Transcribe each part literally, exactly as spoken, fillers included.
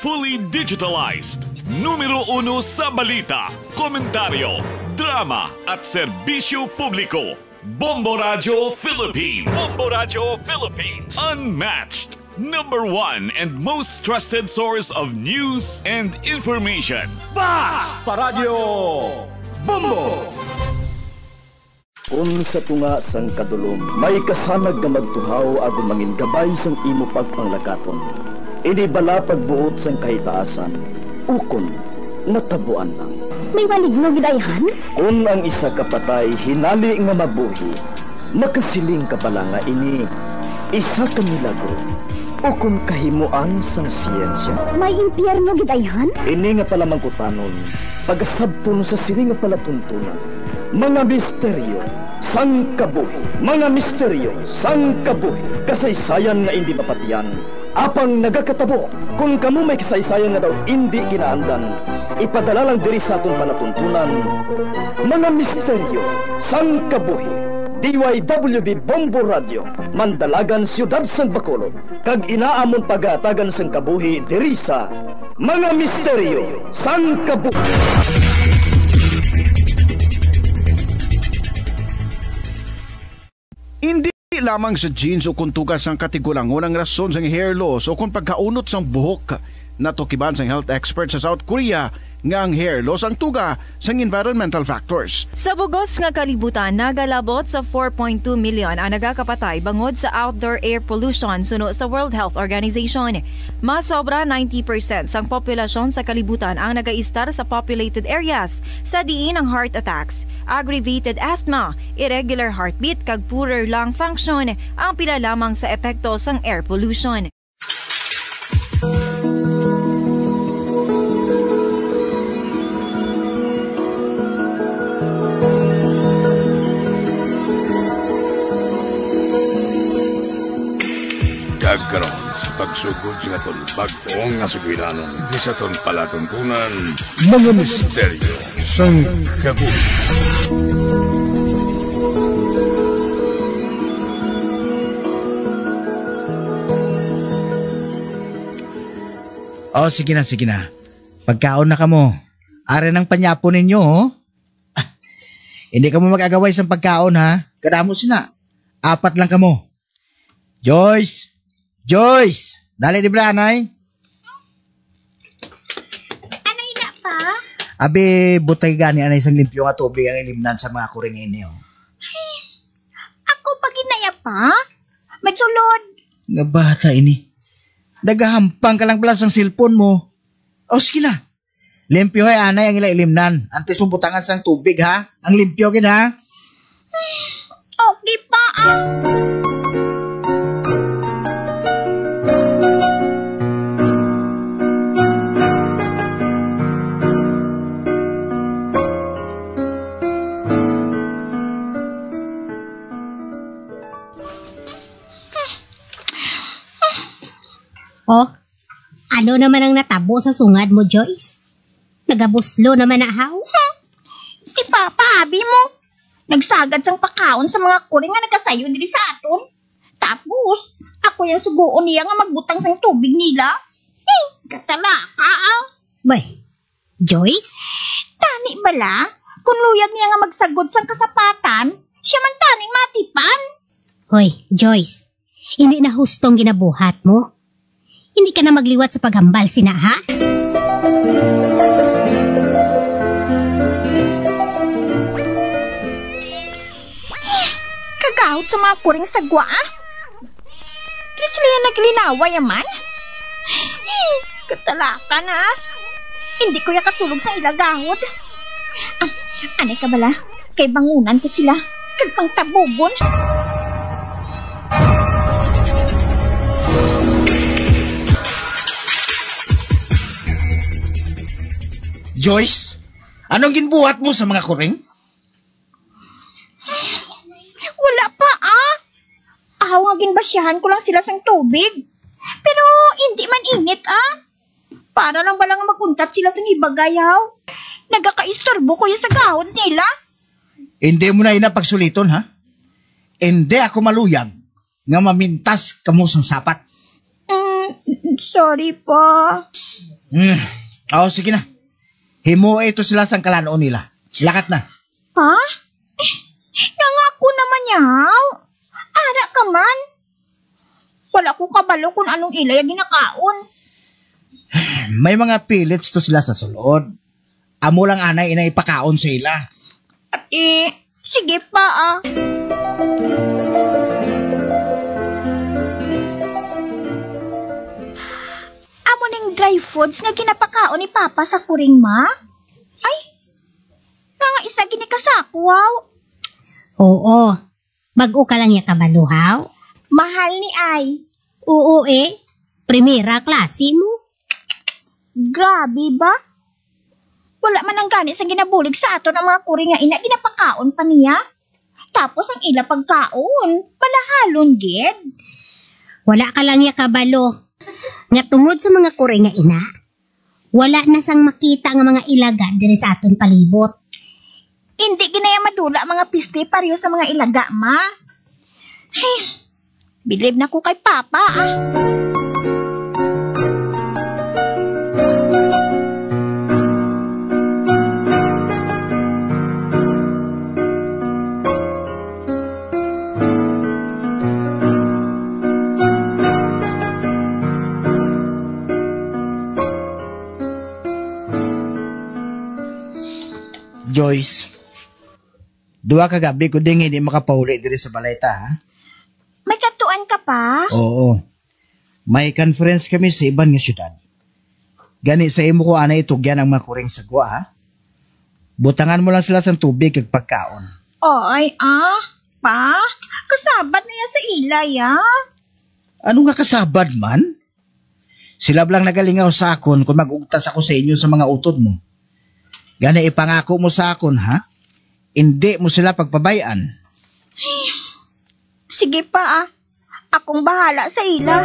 Fully digitalized. Numero uno sa balita, komentaryo, drama, at serbisyo publiko. Bombo Radyo Philippines. Bombo Radyo Philippines. Unmatched. Number one and most trusted source of news and information. Basta Radyo Bombo! Kun sa tunga sang kadulom may kasanag nga magtuhaw agud mangin gabay sang imo pagpanglakaton, ini bala pagbuot sang kahitaasan, ukon natabuan lang. May maligno gid ayhan? Kun ang isa ka patay hinali nga mabuhi, makasiling ka bala nga ini isa ka milagro ukon kahimoan sang siyensya? May impyerno gid ayhan? Ini nga palamangkutanon pagasabton sa sini nga palatuntunan. Mga misteryo sang kabuhi. Mga misteryo sang kabuhi. Kasaysayan nga indi mapatian, apang nagakatabo. Kon kamo may kasaysayan nga daw indi ginaandan, ipadala lang diri sa aton palatuntunan. Mga misteryo sang kabuhi. D Y W B Bombo Radio, Mandalagan, Siyudad sang Bacolod, kag ina amon pagahatagan sang kabuhi diri sa Mga Misteryo sang Kabuhi. Indi lamang sa genes o kon tuga sang katigulangon ang rason sang hair loss o kon pagkaunot sang buhok. Natukiban sang health expert sa South Korea nga ang hair loss ang tuga sang environmental factors. Sa bugos nga kalibutan, nagalabot sa four point two million ang nagakapatay bangod sa outdoor air pollution, suno sa World Health Organization. Mas sobra ninety percent sang populasyon sa kalibutan ang nagaistar sa populated areas, sa diin ang heart attacks, aggravated asthma, irregular heartbeat, kag poorer lung function ang pila lamang sa epekto sang air pollution. Kag karon, sa pagsugod sa aton bag-o nga sugilanon, di sa aton palatuntunan, mga misteryo sang kabuhi. Oh, sige na, sige na. Pagkaon na kamo. Ari nang panyapon ninyo, oh. Ah, hindi kamo mag-agaway sang pagkaon, ha? Kadamo sina. Apat lang kamo. Joyce! Joyce! Dali, di ba, anay? Ano ina pa? Abi, butay gani, anay, sang limpyo nga tubig ang ilimnan sa mga kuring ini, oh. Ay, ako pa ginaya pa? May sulod. Nga bata ini. Nagahampang ka lang pala sang cellphone mo. O, sige na. Limpyohay anay ang ila ilimnan. Antes mo butangan sang tubig, ha? Ang limpyo gid, ha? Okay pa, ah. Oh, ano naman ang natabo sa sungad mo, Joyce? Nagabuslo naman na haw? Hmm. Si Papa, abi mo, nagsagad sang pakaon sa mga kuring nga nagasayo diri sa aton. Tapos, ako yang sugoon niya nga magbutang sang tubig nila. Hmm, katalaka, ah. Bay, Joyce? Tani bala, kung luyag niya nga magsagod sang kasapatan, siya man taning matipan. Hoy, Joyce, hindi na hustong ginabuhat mo. Hindi ka na magliwat sa paghambal sina, ha? Kagahot sa mga kuring sagwa, ah. Di sila yan naglinaway, aman? Katalaka na. Hindi ko ya katulog sa ila gahod. Ah, anay ka bala? Kay bangunan ko sila. Kag pangtabugon. Joyce, anong ginbuhat mo sa mga kuring? Wala pa, ah. Ahaw nga ginbasyahan ko lang sila sang tubig. Pero hindi man init, ah. Para lang bala nga mag-untat sila sang ibagay, haw. Nagakaistorbo ko ya sa gahod nila. Hindi mo na ina pagsuliton, ha? Hindi ako maluyag nga mamintas kamo sang sapat. Mm, Sorry, Pa. Hmm. Oh, sige na. Himuo ito sila sang kalan-on nila. Lakat na. Pa? Eh, nangako naman yaw. Ara ka man. Wala ko kabalo kung anong ila ya ginakaon. May mga pellets to sila sa sulod. Amo lang anay ina ipakaon sa ila. Ati, sige pa, ah. Amo ning dry foods nga ginapakaon ni Papa sa kuring, Ma? Ay, nga isa gini ka sako, wow. Oo. Bag-o ka lang ya kabalo, haw? Mahal ni ay. Oo, eh. Primera klase mo. Grabe ba? Wala man ang gani sa ginabulig sa aton ang mga kuri nga ina, ginapakaon pa niya. Tapos ang ila pagkaon, balahalon gid. Wala ka lang ya kabalo nga tungod sa mga kuri nga ina, wala na sang makita nga mga ilaga diri sa aton palibot. Hindi ginaya madula ang mga piste pareho sa mga ilaga, ma. Ay, bilib na ko kay Papa, ah. Joyce, duha ka gabi ko ding hindi makapauli diri sa balay ta, ha? May kadtuan ka pa? Oo. May conference kami sa iban nga syudad. Gani sa imo ko anay itugyan ang mga kuring sagwa, ha? Butangan mo lang sila sang tubig kag pagkaon. Ay, ah, pa? Kasabad na yan sa ilay, ah. Ano nga kasabad man? Sila lang nagalingaw sa akon kon mag-ugtas ako sa inyo sa mga utod mo. Gani ipangako mo sa akon, ha? Indi mo sila pagpabay-an. Sige pa, ah. Akong bahala sa ila.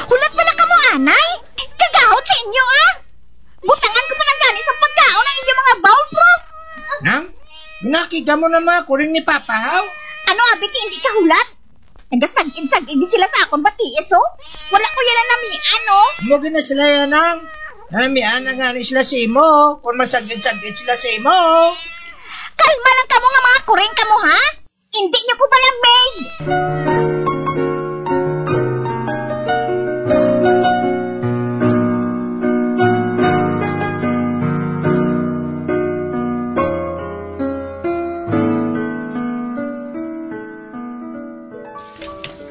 Hulat man na kamo, anay? Kagahot sa inyo, ah! Butangan ko pa lang gani sa pagkaon ang inyo mga bowl, bro! Nang, ginakita mo na mga kuring ni Papa, haw? Ano, abi, kay hindi ka hulat? Nagasag-id-sagid sila sa akon batiis, oh. Wala ko yan na namian, oh. Mo gina sila yan, Nang. Namian na gani sila sa imo, kung masagid-sagid sila sa imo. Kalma lang kamo nga mga kuring kamo, ha? Hindi niyo ko bala maid!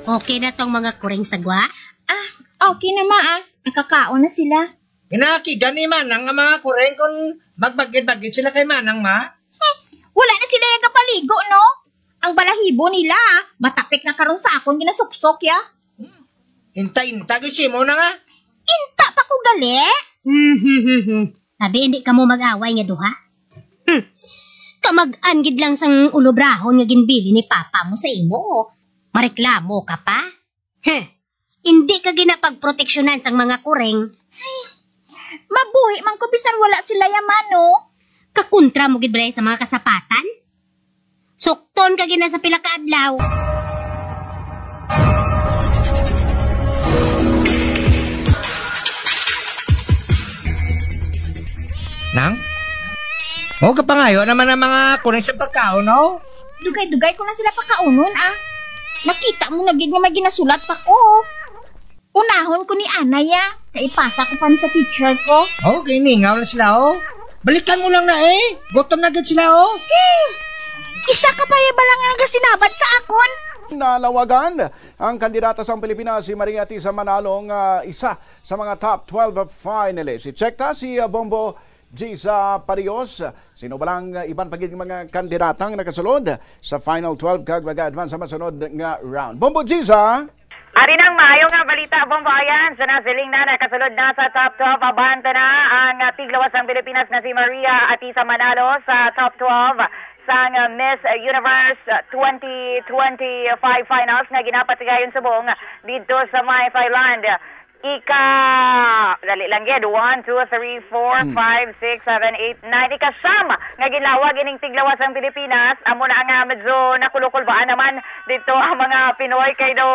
Okay na tong mga kuring sagwa? Ah, okay na, ma, ah. Nakakaon na sila. Ginakita ni Manang nga mga kuring kung magbagid-bagid sila kay Manang, ma? Hmm, wala na sila yung kapaligo, no? Ang balahibo nila, ah, matapik na karon sa akon ginasuksok, ya. Hmm. Inta-inta, gid si mo na nga. Inta pa ko gali? Hmm, hmm, hmm, hmm. Abi, hindi kamo mag-away nga duha? Hmm. Kamag-an gid lang sang ulobrahon nga ginbili ni Papa mo sa imo, oh. Mareklamo ka pa? Heh. Hindi ka ginapagproteksyonan sang mga kuring. Ay, mabuhi man ko bisan wala sila ya, mano. Kakontra mo gid balay sa mga kasapatan? Sukton ka gina sa pila ka adlaw. Nang? Mao ka pangayo naman ang mga kuning sa pagkaon, no? Dugay-dugay ko na sila pakaunon, ah. Nakita mo na gid nga may ginasulat pa ko. Unahon ko ni anay, ah. Kay ipasa ko pa ni sa teacher ko. Oh, kay ningaw na sila, oh. Balikan mo lang na, eh. Gutom na gid sila, oh. Hmm. Isa ka pa ya bala nga nagasinabad sa akon. Nalawagan ang kandidata sang Pilipinas, si Maria Tisa Manalo, nga isa sa mga top twelve finalists. I-check ta si, uh, Bombo Giza Parios. Sino ba lang, uh, iban pa gid mga kandidata nga nakasulod sa final twelve kag mag-advance sa masunod nga round? Bombo Giza! Ari nang maayo nga balita, Bombo Ayan. Sa nasiling na, nakasulod na sa top twelve. Abante na ang, ah, tiglawas sang Pilipinas nga si Maria Atisa Manalo sa top twelve sang, ah, Miss Universe twenty twenty-five finals nga ginapatigayon subong didto sa may Thailand. Ika, dali lang gid, one, two, three, four, Hmm. five, six, seven, eight, nine. Ika siyam nga ginlawag ining tiglawas sang Pilipinas. Amo na nga medyo nakulokol ba naman dito ang mga Pinoy kay do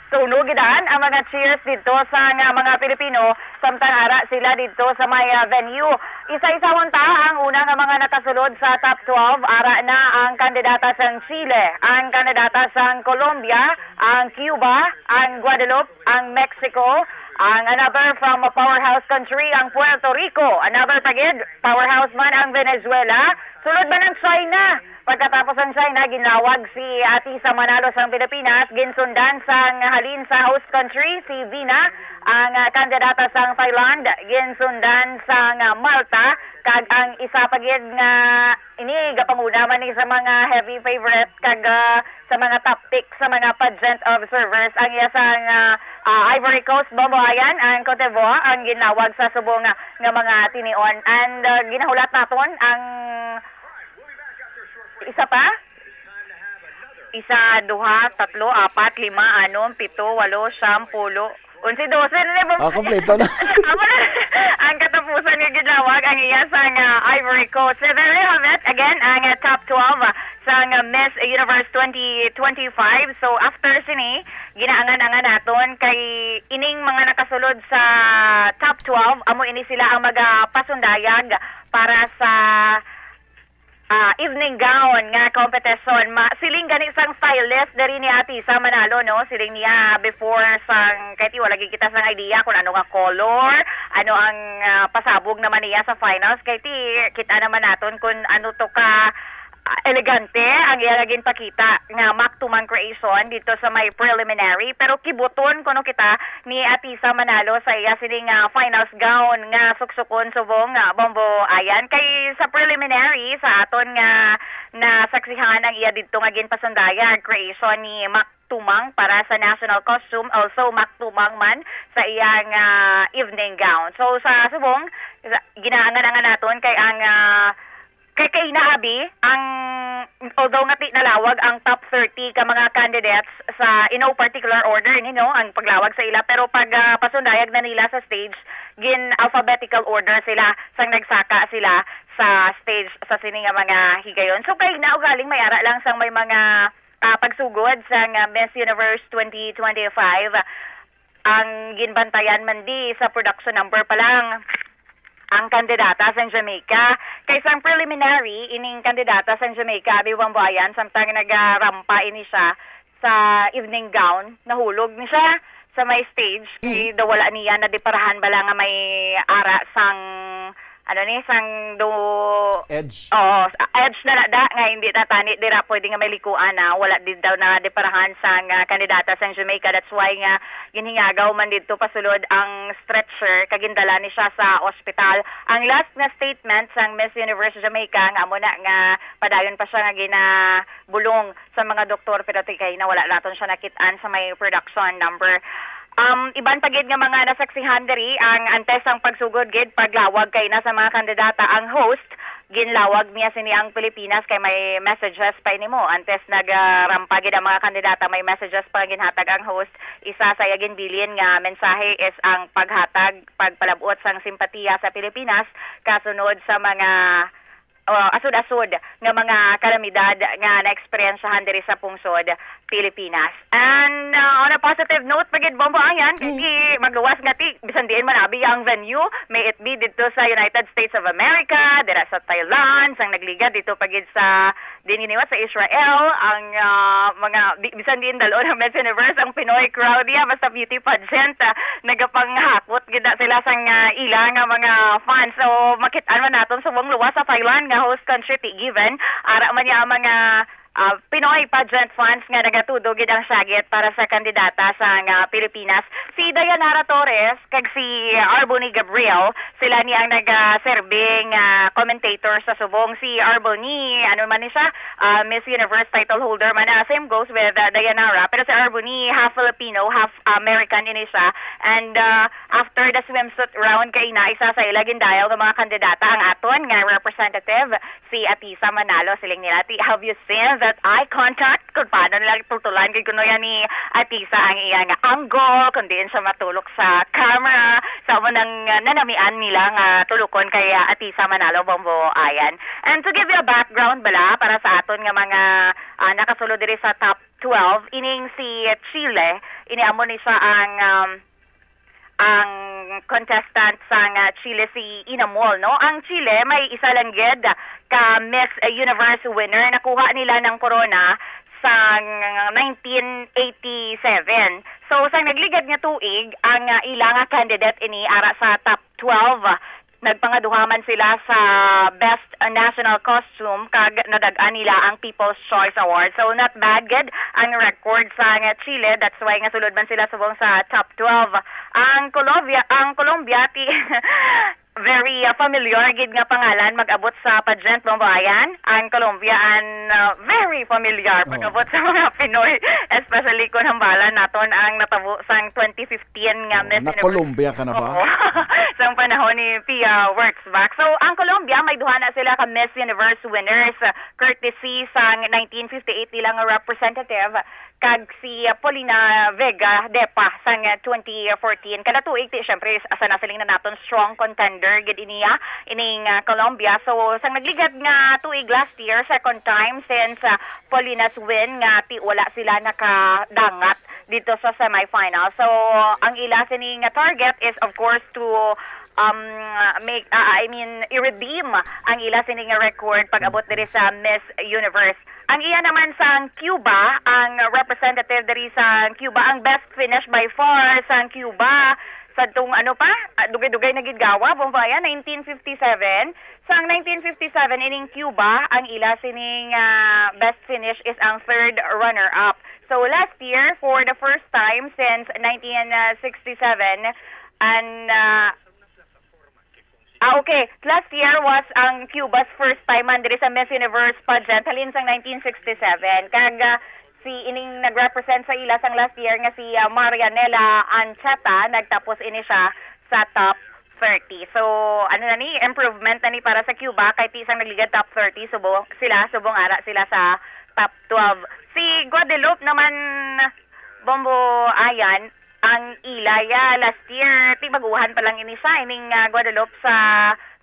tunog gid ang mga cheers dito sa nga mga Pilipino samtang ara sila dito sa may, ah, venue. Isa-isahon ta ang una nga mga nakasulod sa top twelve. Ara na ang kandidata sang Chile, ang kandidata sang Colombia, ang Cuba, ang Guadeloupe, ang Mexico, ang another from a powerhouse country, ang Puerto Rico. Another pa gid, powerhouse man ang Venezuela. Sulod man ang China. Pagkatapos ang China, ginlawag si Atisa Manalo sang Pilipinas, ginsundan sang halin sa host country, si Vina, ang, ah, kandidata sang Thailand, ginsundan sang, ah, Malta, kag ang isa pa gid nga ini gapanguna man ni sa mga heavy favorite kag, ah, sa mga top pick sa mga pageant observers ang iya sang, ah, ah, Ivory Coast, Bombo Ayan, ang Cote d'Ivoire ang ginlawag sa subong nga, nga mga tinion. And, ah, ginahulat naton ang isa pa? Isa, duha, tatlo, apat, lima, anom, pito, walo, siyam, pulo, onse, dose na, Bombo. Ah, kompleto na. Amo na ang katapusan nga ginlawag ang iya sang, ah, Ivory Coast. So, there you have it. Again, ang, ah, top twelve, ah, sang, ah, Miss Universe twenty twenty-five. So, after sini, ginaangan-angan naton kay ining mga nakasulod sa top twelve, amo ini sila ang magapasundayag para sa, ah, evening gown nga competition. Ma-, siling gani sang stylist diri ni Atisa Manalo, no? Siling niya before sang, kay ti wala gid kita sang idea kung ano nga color, ano ang, ah, pasabog naman niya sa finals. Kay ti kita naman naton kung ano to ka, ah, elegante ang iya nga ginpakita nga Mactumang creation dito sa may preliminary. Pero kibuton kuno kita ni Atisa Manalo sa iya sining, ah, finals gown nga suksukon subong, ah, Bombo Ayan. Kay sa preliminary, sa aton nga nasaksihan ang iya didto nga ginpasundayag, creation ni Mac Tumang para sa national costume, also Mac Tumang man sa iyang, ah, evening gown. So, sa subong, sa, ginaangan-angan naton kay ang, ah, kay kaina abi ang, although nga ti nalawag ang top thirty ka mga candidates sa, in no particular order, ni, no, ang paglawag sa ila, pero pag, ah, pasundayag na nila sa stage, gin alphabetical order sila sang nagsaka sila sa stage sa sini nga mga higayon. So, kaina ugaling may ara lang sang may mga, ah, pagsugod sang, ah, Miss Universe twenty twenty-five, ang ginbantayan man di sa production number pa lang ang kandidata sang Jamaica. Kay sang preliminary, ining kandidata sang Jamaica, abi, Bombo Ayan, samtang nagarampa ini siya sa evening gown, nahulog ni siya sa may stage. Mm. Kay daw wala niya nadiparahan bala nga may ara sang, ano ni, sang do Edge. Oo, sa edge na na da, nga hindi na tani dira pwede nga may likuan na, wala din daw na diparahan sang, ah, kandidata sang Jamaica. That's why nga ginhingagaw man didto pasulod ang stretcher kag gindala ni siya sa ospital. Ang last nga statement sang Miss Universe Jamaica nga amo na nga padayon pa siya nga ginabulong sa mga doktor, pero ti kaina wala naton siya nakit-an sa may production number. Um, iban pa gid nga mga nasaksihan diri, ang antes ang pagsugod gid, paglawag kaina sa mga kandidata, ang host, ginlawag niya sini ang Pilipinas kay may messages pa ini mo. Antes nagarampa gid ang mga kandidata, may messages pa ginhatag ang host. Isa sa iya ginbilin nga mensahe is ang paghatag, pagpalab-ot sang simpatiya sa Pilipinas kasunod sa mga, uh, asod-asod nga mga kalamidad nga naeksperyensyahan diri sa pungsod Pilipinas. And, uh, on a positive note pa gid, Bombo Ayan, kay Mm. di magluwas nga ti, bisan diin man abi ang venue, may it be dito sa United States of America, dira sa Thailand, sang nagligad dito pa gid sa, din giniwa sa Israel, ang, uh, mga, bi-, bisan diin dalon ang Miss Universe, ang Pinoy crowd, yeah, basta beauty pageant, uh, nagapanghakot gid na sila sang, uh, ila nga mga fans. So, makit-an man naton subong luwas sa Thailand nga host country, ti given, ara man niya ang mga ah, Pinoy pageant fans nga nagatudo gid ang syagit para sa kandidata sa nga Pilipinas. Si Dayanara Torres kag si Arboni Gabriel, sila ni ang nagaserbing, ah, commentator sa subong. Si Arboni, ano man ni siya, ah, Miss Universe title holder man na. Same goes with, ah, Dayanara. Pero si Arboni, half Filipino, half American ini siya. And, ah, after the swimsuit round, kay na isa sa ila gindayaw nga mga kandidata ang aton nga representative, si Atisa Manalo. Siling nila, "Ti, have you seen that eye contact, kung paano nila tutulan, kay kuno yan ni Atisa ang iya nga angle, kung diin siya matulok sa camera. So, amo nang, uh, nanamian nila nga tulukon kay, uh, Atisa Manalo, Bombo Ayan. And to give you a background bala, para sa aton nga mga, uh, nakasulod diri sa top twelve, ining si Chile, ini amo ni siya ang, um, ang contestant sang, ah, Chile, si Ina Mol, no? Ang Chile may isa lang gid ka Miss Universe winner. Nakuha nila ng korona sang nineteen eighty-seven. So, sang nagligad nga tuig, ang, ah, ila nga candidate ini ara sa top twelve. Nagpangaduha man sila sa Best National Costume kag nadag-an nila ang People's Choice Award. So, not bad gid ang record sang Chile. That's why nga sulod man sila subong sa top twelve. Ang Colombia, ang Colombia, ti, very, uh, familiar gid nga pangalan mag-abot sa pageant, Bombo Ayan. Ang Colombia, an, uh, very familiar pag-abot sa mga Pinoy, especially kung hambalan naton ang natabo sang twenty fifteen nga Miss Universe. Na-Colombia ka na ba? Oo. Sang panahon ni Pia Wurtzbach. So, ang Colombia, may duha na sila ka Miss Universe winners, uh, courtesy sang nineteen fifty-eight nila nga representative, kag si, uh, Paulina Vega Depa sang, uh, twenty fourteen. Kada tuig, ti, syempre, asa na siling na naton, strong contender gid iniya, ining, uh, Colombia. So, sang nagligad nga tuig last year, second time since, uh, Paulina's win nga ti wala sila nakadangat dito sa semifinal. So, ang ila sini nga target is, of course, to, um, make, uh, I mean, i-redeem ang ila sini nga record pag-abot diri sa Miss Universe. Ang iya naman sa Cuba, ang representative diri sa Cuba, ang best finish by far sa Cuba. Sa tong ano pa, ah, dugay-dugay na gid gawa, Bombo Ayan, nineteen fifty-seven. Sang nineteen fifty-seven, ining Cuba, ang ila sining, ah, best finish is ang third runner-up. So, last year, for the first time since nineteen sixty-seven, and, ah, ah, okay, last year was ang Cuba's first time man diri sa Miss Universe pageant, halin sang nineteen sixty-seven. Kag, ah, si ining nag-represent sa ila sang last year nga si, ah, Marianela Ancheta, nagtapos ini siya sa top thirty. So, ano na ni, improvement na ni para sa Cuba, kay ti sang nagligad top thirty, subo, sila, subong ara sila sa top twelve. Si Guadeloupe naman, Bombo Ayan, ang ila ya last year, ti baguhan pa lang ini siya, ining, ah, Guadeloupe sa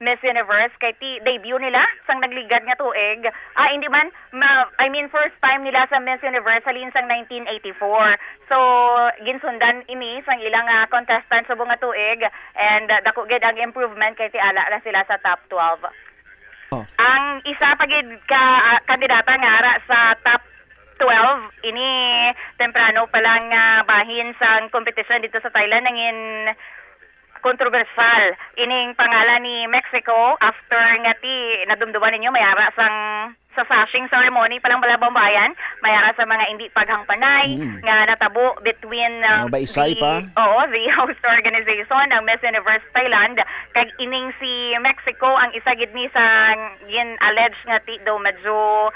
Miss Universe, kay ti debut nila sang nagligad nga tuig. Ah, hindi man, ma-, I mean, first time nila sa Miss Universe halin sang nineteen eighty-four. So, ginsundan ini sang ilang, ah, contestant subong nga tuig, and, ah, dako gid ang improvement kay ti ala na sila sa top twelve. Oh. Ang isa pa gid ka, ah, kandidata nga ara sa top twelve, ini temprano pa lang nga bahin sang competition dito sa Thailand, nangin kontrobersyal ining pangalan ni Mexico after nga ti nadumduman ninyo may ara sang sa sashing ceremony pa lang bala, Bombo Ayan, may ara sa mga hindi paghangpanay Mm. nga natabo between, uh, Ano ba, isay the, pa? Oo, the host organization, ang Miss Universe Thailand, kag ining si Mexico ang isa gid ni sa gin-allege nga ti daw medyo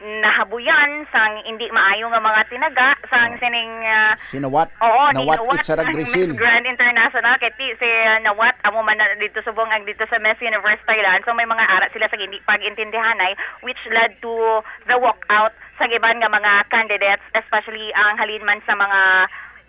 nahabuyan sang hindi maayo nga mga tinaga sang Oh. sining, ah, Sinawat. Oo, ni Nawat Nawat Itza Ragrisil. Miss Grand International, kay ti si, ah, Nawat, amo man na dito subong ang dito sa Miss Universe Thailand. So, may mga ara sila sa hindi pag-intindihanay, which led to the walkout sa iban nga mga candidates, especially ang halin man sa mga,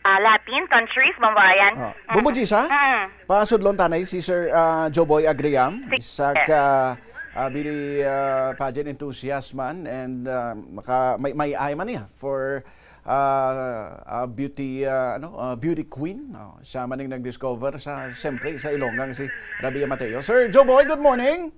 ah, Latin countries, Bombo Ayan. Ah, Mm. Bombo Jisa? Mm. Pasudlon tanay si Sir, ah, Joboy Agriam, Si isa ka, ah, beauty, ah, pageant enthusiast man, and, ah, maka-, may, may eye man niya for, ah, ah, beauty, ah, ano, ah, beauty queen. Oh, siya man ang nag-discover sa, siyempre, sa Ilonggang si Rabia Mateo. Sir Joboy, good morning.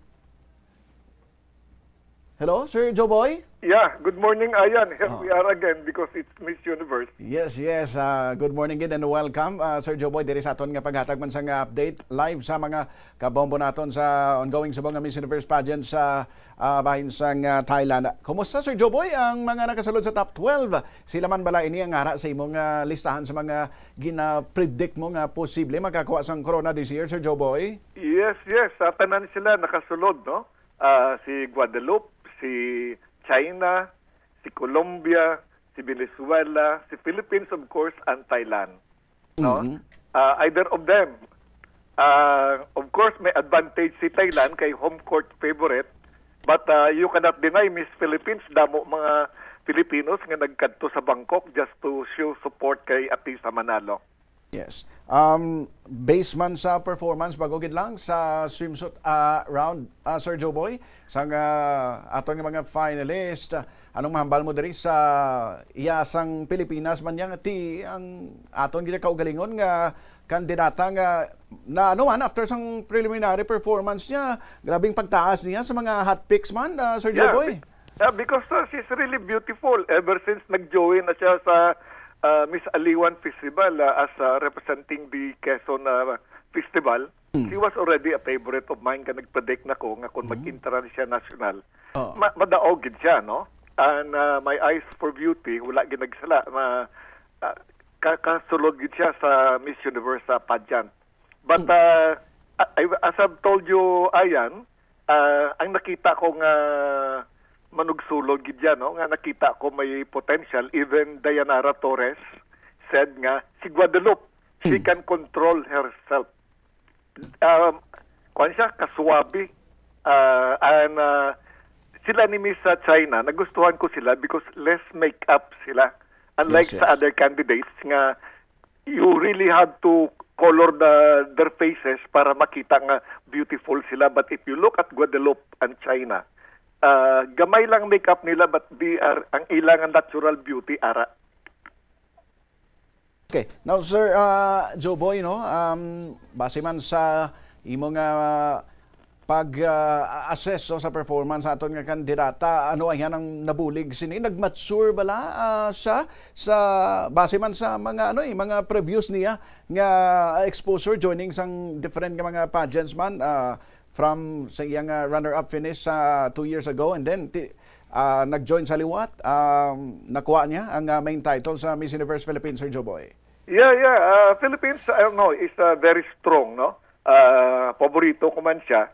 Hello, Sir Joboy? Yeah, good morning, Ayan. Here Oh. we are again because it's Miss Universe. Yes, yes. Ah, good morning again and welcome, ah, Sir Joboy, diri sa aton nga paghatag man sang update live sa mga kabombo naton sa ongoing subong nga Miss Universe pageant sa, ah, bahin sang, ah, Thailand. Kumusta, Sir Joboy, ang mga nakasulod sa top twelve? Sila man bala ini ang ara sa imong, ah, listahan sa mga gina-predict mo nga posible makakuha sang corona this year, Sir Joboy? Yes, yes. Sa tanan sila nakasulod, no? Ah, si Guadeloupe, si China, si Colombia, si Venezuela, si Philippines, of course, and Thailand. No? Mhm. Ah, either of them. Ah, of course, may advantage si Thailand kay home court favorite. But, ah, you cannot deny, Miss Philippines, damo mga Filipinos nga nagkadto sa Bangkok just to show support kay Atisa Manalo. Yes. Um, based man sa performance, bago gid lang sa swimsuit ah, round, ah, Sir Joboy, sang ah, aton nga mga finalist, ah, anong mahambal mo diri sa iya sang Pilipinas man niya nga ti ang aton gid kaugalingon nga kandidata nga na ano man after sang preliminary performance niya, grabing pagtaas niya sa mga hot picks man, ah, Sir Yeah, Joboy? be- yeah, because uh, she's really beautiful ever since nag-join na siya sa uh, Miss Aliwan Festival uh, as uh, representing the Quezon uh, Festival. She was already a favorite of mine ka nag-predict na ko nga kung mag-intra na siya national, Oo. ma- madaog gid siya, no? And uh, my eyes for beauty, wala gid nagsala na uh, ka- kasulod gid siya sa Miss Universe uh, pageant. But uh, I, as I've told you, Ayan, uh, ang nakita ko nga manugsulod gid yan, no? Nga nakita ko may potential, even Dayanara Torres said nga si Guadalupe, she can control herself. Um, kuwan siya, kasuwabe. Uh, and uh, sila ni Miss uh, China, nagustuhan ko sila because less makeup sila. Unlike Yes, sa yes. Other candidates nga you really have to color the their faces para makita nga beautiful sila. But if you look at Guadalupe and China, uh, gamay lang makeup nila but they are ang ilang natural beauty ara. Okay. Now, Sir uh, Joboy, no, um, base man sa imo nga pag-assess no, sa performance sa aton nga kandidata, ano ay ang nabulig sini? Nag-mature bala uh, siya sa base man sa mga ano eh, mga previews niya nga uh, exposure joining sang different nga mga pageants man uh, from sa iyang uh, runner-up finish sa uh, two years ago and then ti, uh, nag-join sa liwat, um, nakuha niya ang uh, main title sa Miss Universe Philippines, Sir Joboy. Yeah, yeah. Uh, Philippines, I don't know, is uh, very strong, no? Uh, paborito ko man siya.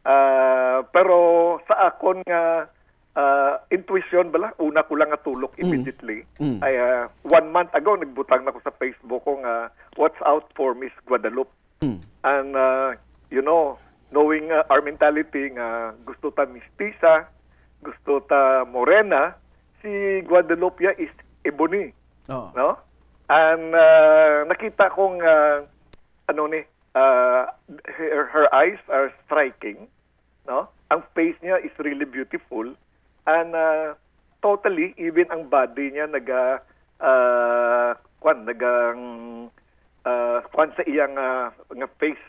Uh, pero sa akon nga uh, intuition bala, una ko lang natulok immediately. Mm. Ay, uh, one month ago, nagbutang na ko sa Facebook ko nga, "Watch out for Miss Guadalupe." Mm. And, uh, you know, knowing uh, our mentality nga gusto ta mistisa, gusto ta morena, si Guadalupe is ebony, Oo. no? And uh, nakita kong uh, ano ni uh, her, her eyes are striking, no? Ang face niya is really beautiful and uh, totally even ang body niya naga uh, kwan nagang uh, kwan sa iyang uh, nga face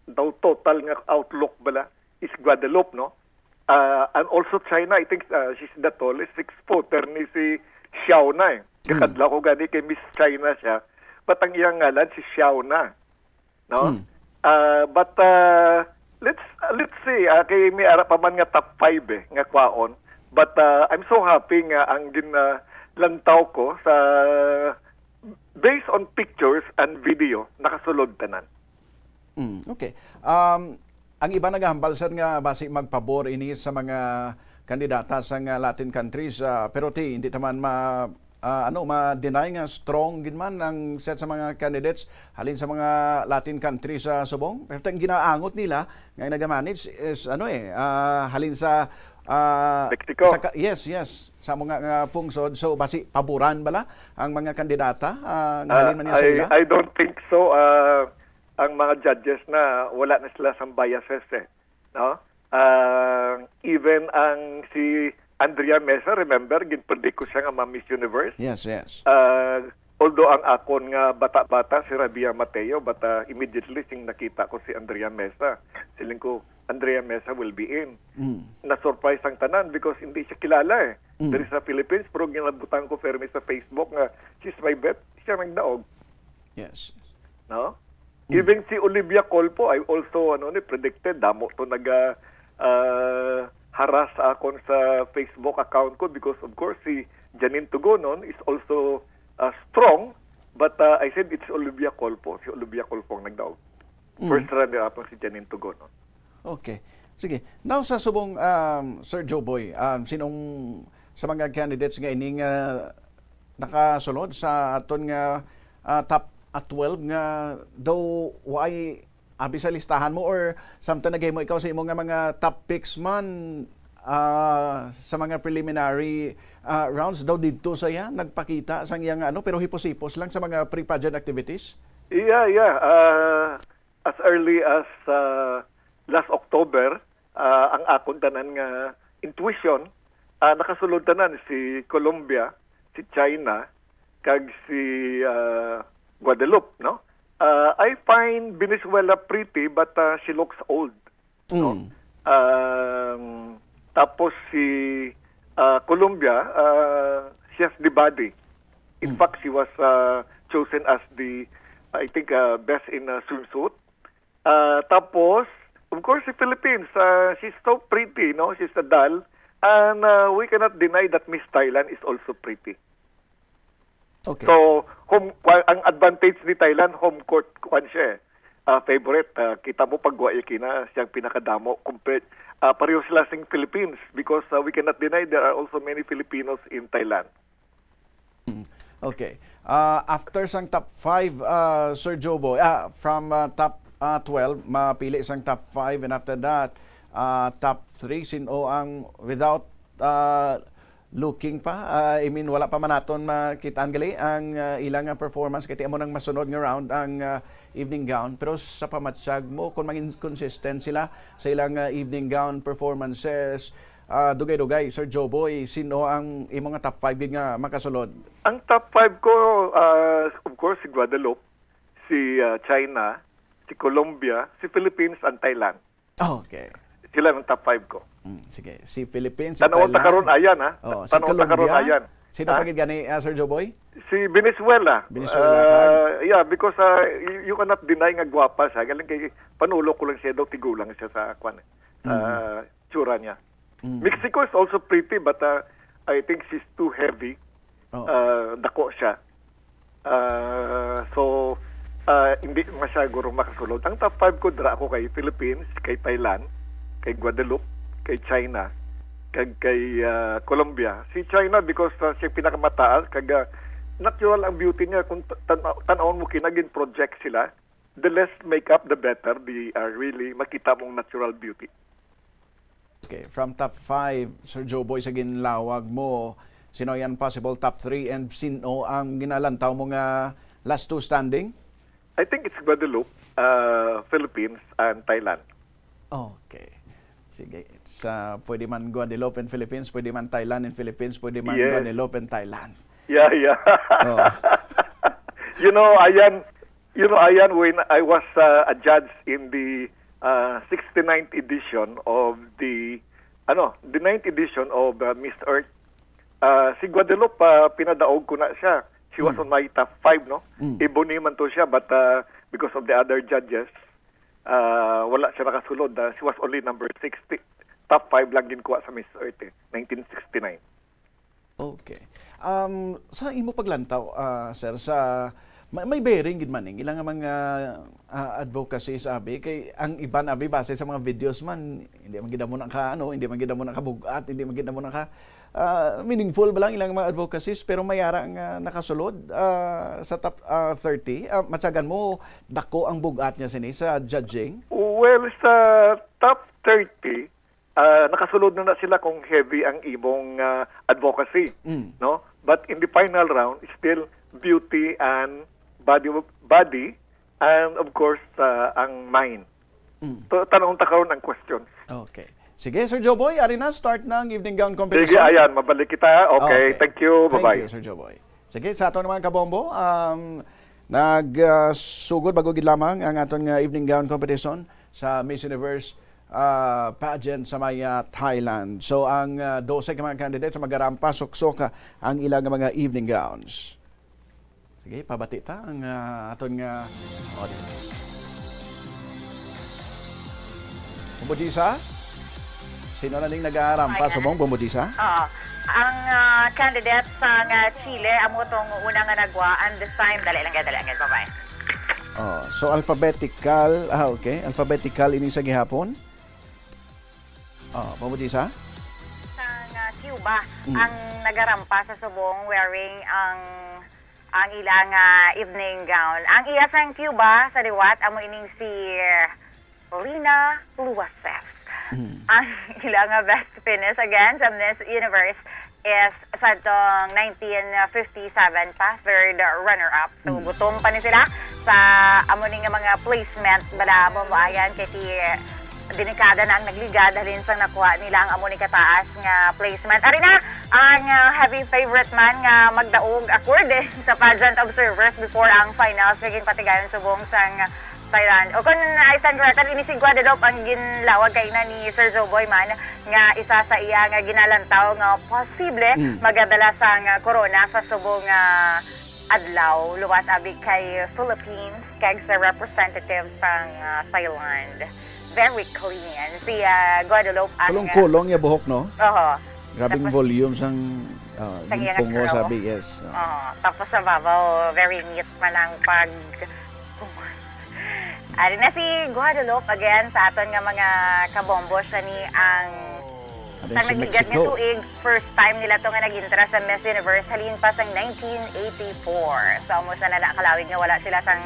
daw total nga outlook bala is Guadalupe, no? Uh, and also China, I think uh, she's the tallest six footer ni si Xiao na eh. Kakadlaw ko gani kay Miss China siya. But ang iyang ngalan si Xiao na. No? Hmm. Uh, but uh, let's let's see, uh, kay may ara pa man nga top five eh, nga kwaon. But uh, I'm so happy nga ang gin uh, lantaw ko sa based on pictures and video, nakasulod tanan. Mm, okay. Um, ang iba nagahambal sad nga basi magpabor ini sa mga kandidata sa nga Latin countries, ah, pero ti hindi taman ma ah, ano ma-deny nga strong gid man ang set sa mga candidates halin sa mga Latin countries sa subong. Pero ang ginaangot nila nga nagamanage is ano eh ah, halin sa ah, Mexico. Sa, ka- yes, yes, sa mga nga pungsod. So basi paboran bala ang mga kandidata ah, nga halin man niya sa I, ila. I don't think so. Uh, ang mga judges na wala na sila sa biases eh. No? Uh, even ang si Andrea Mesa, remember, ginpredict ko siya nga ma-Miss Universe. Yes, yes. Uh, although ang akon nga bata-bata si Rabia Mateo, but uh, immediately sing nakita ko si Andrea Mesa, siling ko, "Andrea Mesa will be in." Mm. Na-surprise ang tanan because hindi siya kilala eh. Mm. Diri sa Philippines, pero ginabutang ko permi sa Facebook nga, "She's my bet." Siya nagdaog. Yes. No? Even si Olivia Colpo, I also ano ni predicted, damo to naga uh, harass sa akon sa Facebook account ko because of course si Janine Tugonon is also uh, strong, but uh, I said it's Olivia Colpo, si Olivia Colpo ang nagdaog. First runner-up ang si Janine Tugonon. Okay. Sige. Now sa subong um, Sir Joboy, um, sinong sa mga candidates nga ining uh, nakasulod sa aton nga ah, top at twelve nga daw why abi sa listahan mo or samtang naghimo ikaw sa imo nga mga top picks man Ah, sa mga preliminary, ah, rounds daw didto sa iya nagpakita sang iya nga ano, pero hipos-hipos lang sa mga pre-pageant activities? Yeah, yeah. Ah, as early as, ah, last October, ah, ang akon tanan nga intuition, ah, nakasulod tanan si Colombia, si China, kag si, ah, Guadeloupe, no? Ah, I find Venezuela pretty, but, ah, she looks old, no? Mm. Um, tapos si, ah, Colombia, ah, she has the body. In Mm. fact, she was, ah, chosen as the, I think, ah, best in, ah, swimsuit. Ah, tapos, of course, si Philippines, ah, she's so pretty, no? She's a doll. And, ah, we cannot deny that Miss Thailand is also pretty. Okay. So, home, kwa-, ang advantage ni Thailand, home court, kwan siya eh. Ah, favorite, ah, kita mo pag wa iya kina, siyang pinakadamo. Compared, ah, pareho sila sing Philippines because, ah, we cannot deny there are also many Filipinos in Thailand. Mm. Okay. Ah, after sang top five, ah, Sir Joe Boy, ah, from, ah, top, ah, twelve, mapili sang top five, and after that, ah, top three, sin-o ang, without, ah, looking pa, ah, I mean, wala pa man naton makitaan gali ang, ah, ilang, ah, performance, kay ti amo nang masunod nga round ang, ah, evening gown. Pero sa pamatyag mo, kung mangin consistent sila sa ilang, ah, evening gown performances, ah, dugay-dugay, Sir Joe Boy, sino ang imo nga top five gid nga makasulod? Ang top five ko, ah, of course, si Guadeloupe, si, ah, China, si Colombia, si Philippines, and Thailand. Okay. Sila ang top five ko. Mm, sige. Si Philippines, si Tan-aw ta Thailand. Karon, ayan, ha? Oh, si Tan-aw ta karon, Colombia. Ayan. Sino Ha? pa gid gani, ah, Sir Joe Boy? Si Venezuela. Venezuela, Ah, kag? Yeah, because, ah, y-, you cannot deny nga gwapa siya. Galing kay Pangulo ko lang siya daw, tigulang siya sa, kwan, eh, sa Mm. tsura niya. Mm. Mexico is also pretty, but, ah, I think she's too heavy. Oh. Ah, dako siya. Ah, so, ah, hindi man siya guro makasulod. Ang top five ko, dira ako kay Philippines, kay Thailand, kay Guadeloupe, kay China, kag kay, ah, Colombia. Si China, because, ah, siya pinakamataas, kag, ah, natural ang beauty niya. Kung ta-, tan-, tan-awon mo, kinagin project sila, the less makeup, the better. They are really, makita mong natural beauty. Okay, from top five, Sir Joe Boy, sa ginlawag mo, sino yan possible top three, and sino ang ginalantaw mo nga last two standing? I think it's Guadeloupe, uh, Philippines, and Thailand. Okay. Sige. Sa, pwede man Guadeloupe and Philippines, pwede man Thailand and Philippines, pwede man Yes. Guadeloupe and Thailand. Yeah, yeah. Oh. You know, Ayan, you know, Ayan, when I was, uh, a judge in the, uh, sixty-ninth edition of the, ano, the ninth edition of, uh, Miss Earth, uh, si Guadeloupe, uh, pinadaog ko na siya. She was Mm. on my top five, no? Mm. Ebony man to siya, but, uh, because of the other judges, uh, wala siya nakasulod. Uh, she was only number sixty. Top five lang ginkuha sa Miss Earth, eh, nineteen sixty-nine. Okay. Um, sa imo paglantaw, ah, sir, sa may, may bearing gid man ning ilang mga, ah, advocacies, abi, kay ang iban, abi, base sa mga videos man, hindi man gid mo naka, ano, hindi man gid mo nakabug-at, hindi man gid mo naka, ah, meaningful ba lang ilang mga advocacies, pero may ara nga nakasulod, ah, sa top, ah, thirty. Ah, matyagan mo, dako ang bug-at niya sini sa judging? Well, sa top thirty, ah, nakasulod na, na sila kung heavy ang imong, ah, advocacy, Mm. no? But in the final round, it's still beauty and body, body, and of course, ah, ang mind. Mm. To, tanong ta karon ang question. Okay. Sige, Sir Joe Boy, ari na, start na ang evening gown competition. Sige, Ayan, mabalik kita. Okay, Okay. thank you. Thank Bye-bye. you, Sir Joe Boy. Sige, sa aton mga kabombo, um, nag, ah, sugod bago gid lamang ang aton nga evening gown competition sa Miss Universe, ah, pageant sa may, ah, Thailand. So, ang, ah, dose ka mga candidates sa magarampa, suksok, ah, ang ilang mga evening gowns. Sige, pabati ta ang, ah, aton nga audience. Bumbo Jisa? Sino na ning nagarampa Ay, subong, Bumbo Jisa? Oo. Ang, ah, candidate sa nga Chile, amo tong una nga nagwa, and this time, dali lang, dali lang, bye-bye. Oh, so alphabetical, ah, okay. Alphabetical ini sa gihapon? Oh, Bumbo Jisa? Sa nga Cuba, Mm. ang nagarampa sa subong wearing ang, ang ila nga evening gown. Ang iya sang Cuba sa liwat, amo ining si Lina Luases. Ang ila nga best finish again sa Miss Universe is sa tong nineteen fifty-seven pa, third runner-up. So, Mm. gutom pa ni sila sa amo ni nga mga placement, bala, Bombo Ayan, kay ti delikada na ang nagligad halin sang nakuha nila ang amo ni kataas nga placement. Ari na ang, ah, heavy favorite man nga magdaog according sa pageant observers before ang finals nga ginpatigayon subong sang Thailand. O kung I stand corrected, ini si Guadeloupe ang ginlawag kaina ni Sir Joe Boy man nga isa sa iya nga ginalantaw nga posible Mm. magadala sang corona sa subong nga adlaw, luwas abi kay Philippines kag sa representative sang, ah, Thailand. Very clean si, ah, Guadeloupe ang, ah, Kulong-kulong ya buhok, no? Oho. Grabing Tapos volume sang, ah, sang iyang ginpungo sa crown. B S. Ah. Oo. Tapos sa babaw, very neat man ang pag-, Ari na si Guadeloupe again sa aton nga mga kabombo. Siya ni ang Ari sang si nagligad nga Mexico. tuig, first time nila to nga nag-intra sa Miss Universe halin pa sang nineteen eighty-four. So, amo sa na kalawig nga wala sila sang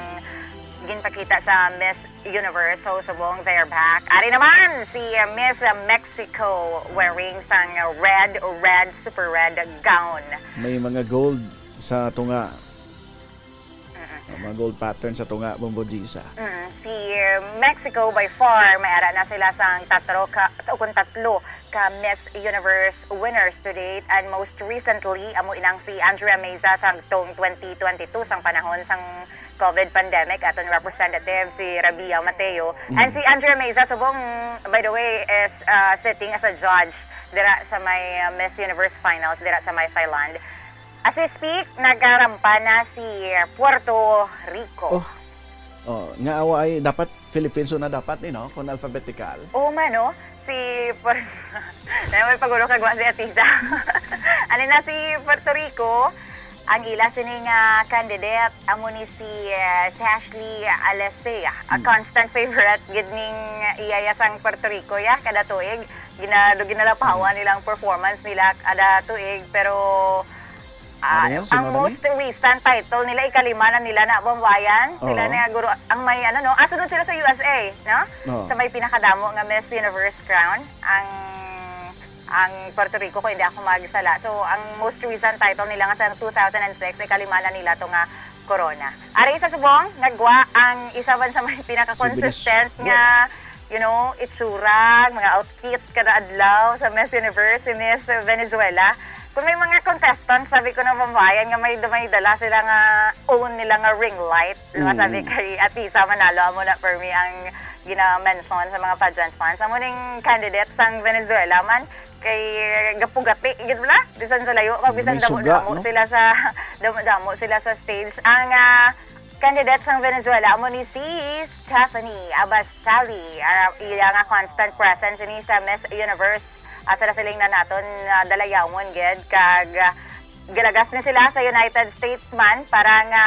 ginpakita sa Miss Universe. So, subong, they're back. Ari naman si, uh, Miss Mexico wearing sang red, red, super red gown. May mga gold sa tunga. Mm-mm. Ang mga gold pattern sa tunga, Bombo Gisa. Mm, si Mexico by far, may ara na sila sang tatlo ka, o kung tatlo ka Miss Universe winners to date. And most recently, amo inang si Andrea Meza sa tong twenty twenty-two, sang panahon sang COVID pandemic, aton representative si Rabia Mateo. Mm. And si Andrea Meza, subong, by the way, is, uh, sitting as a judge dira sa may, uh, Miss Universe Finals, dira sa may Thailand. As we speak, nagarampa na si Puerto Rico. Oh. Oh, nga awa ay dapat Philippines una dapat ni, no? Kung alphabetical. Oo man, no? Si Puer-, na may pagulo kagwa si Atisa. Ano na si Puerto Rico? Ang ila sini nga candidate, amo ni si, eh, Ashley Alicea, a Hmm. constant favorite gid ning iya ya sang Puerto Rico, ya, kada tuig. Gina-, ginalapawan nila ang performance nila kada tuig, pero Ah, Ano yan? Sino ang na ni? most recent title nila, ikalima na nila na, Bombo Ayan. Sila Oo. na guro, ang may, ano, no? Ah, sunod sila sa U S A, no? Oo. Sa may pinakadamo nga Miss Universe crown, ang, ang Puerto Rico, kung hindi ako magsala. So, ang most recent title nila nga sa two thousand and six, ikalima na nila to nga corona. Ari sa subong, nagwa ang isa man sa may pinaka-consistent Souvenirs. nga, you know, itsura, mga outfit kada adlaw sa Miss Universe, si Miss Venezuela. Kung may mga contestants, sabi ko na, Bombo Ayan, nga may, may dala sila nga own nila nga ring light. Diba? Mm. Sabi kay Atisa Manalo, amo na for me ang gina-mention sa mga pageant fans. Amo ning candidate sang Venezuela man, kay gapugati, gid bala? Bisan sa layo, kag bisan May suga, damo-damo no? sila sa, damo-damo sila sa stage. Ang, ah, candidate sang Venezuela, amo ni si Stephanie Abascal. Ah, iya nga constant presence ni sa Miss Universe. Ah, sa siling na naton, ah, dalayawon gid, kag, ah, galagas ni sila sa United States man para nga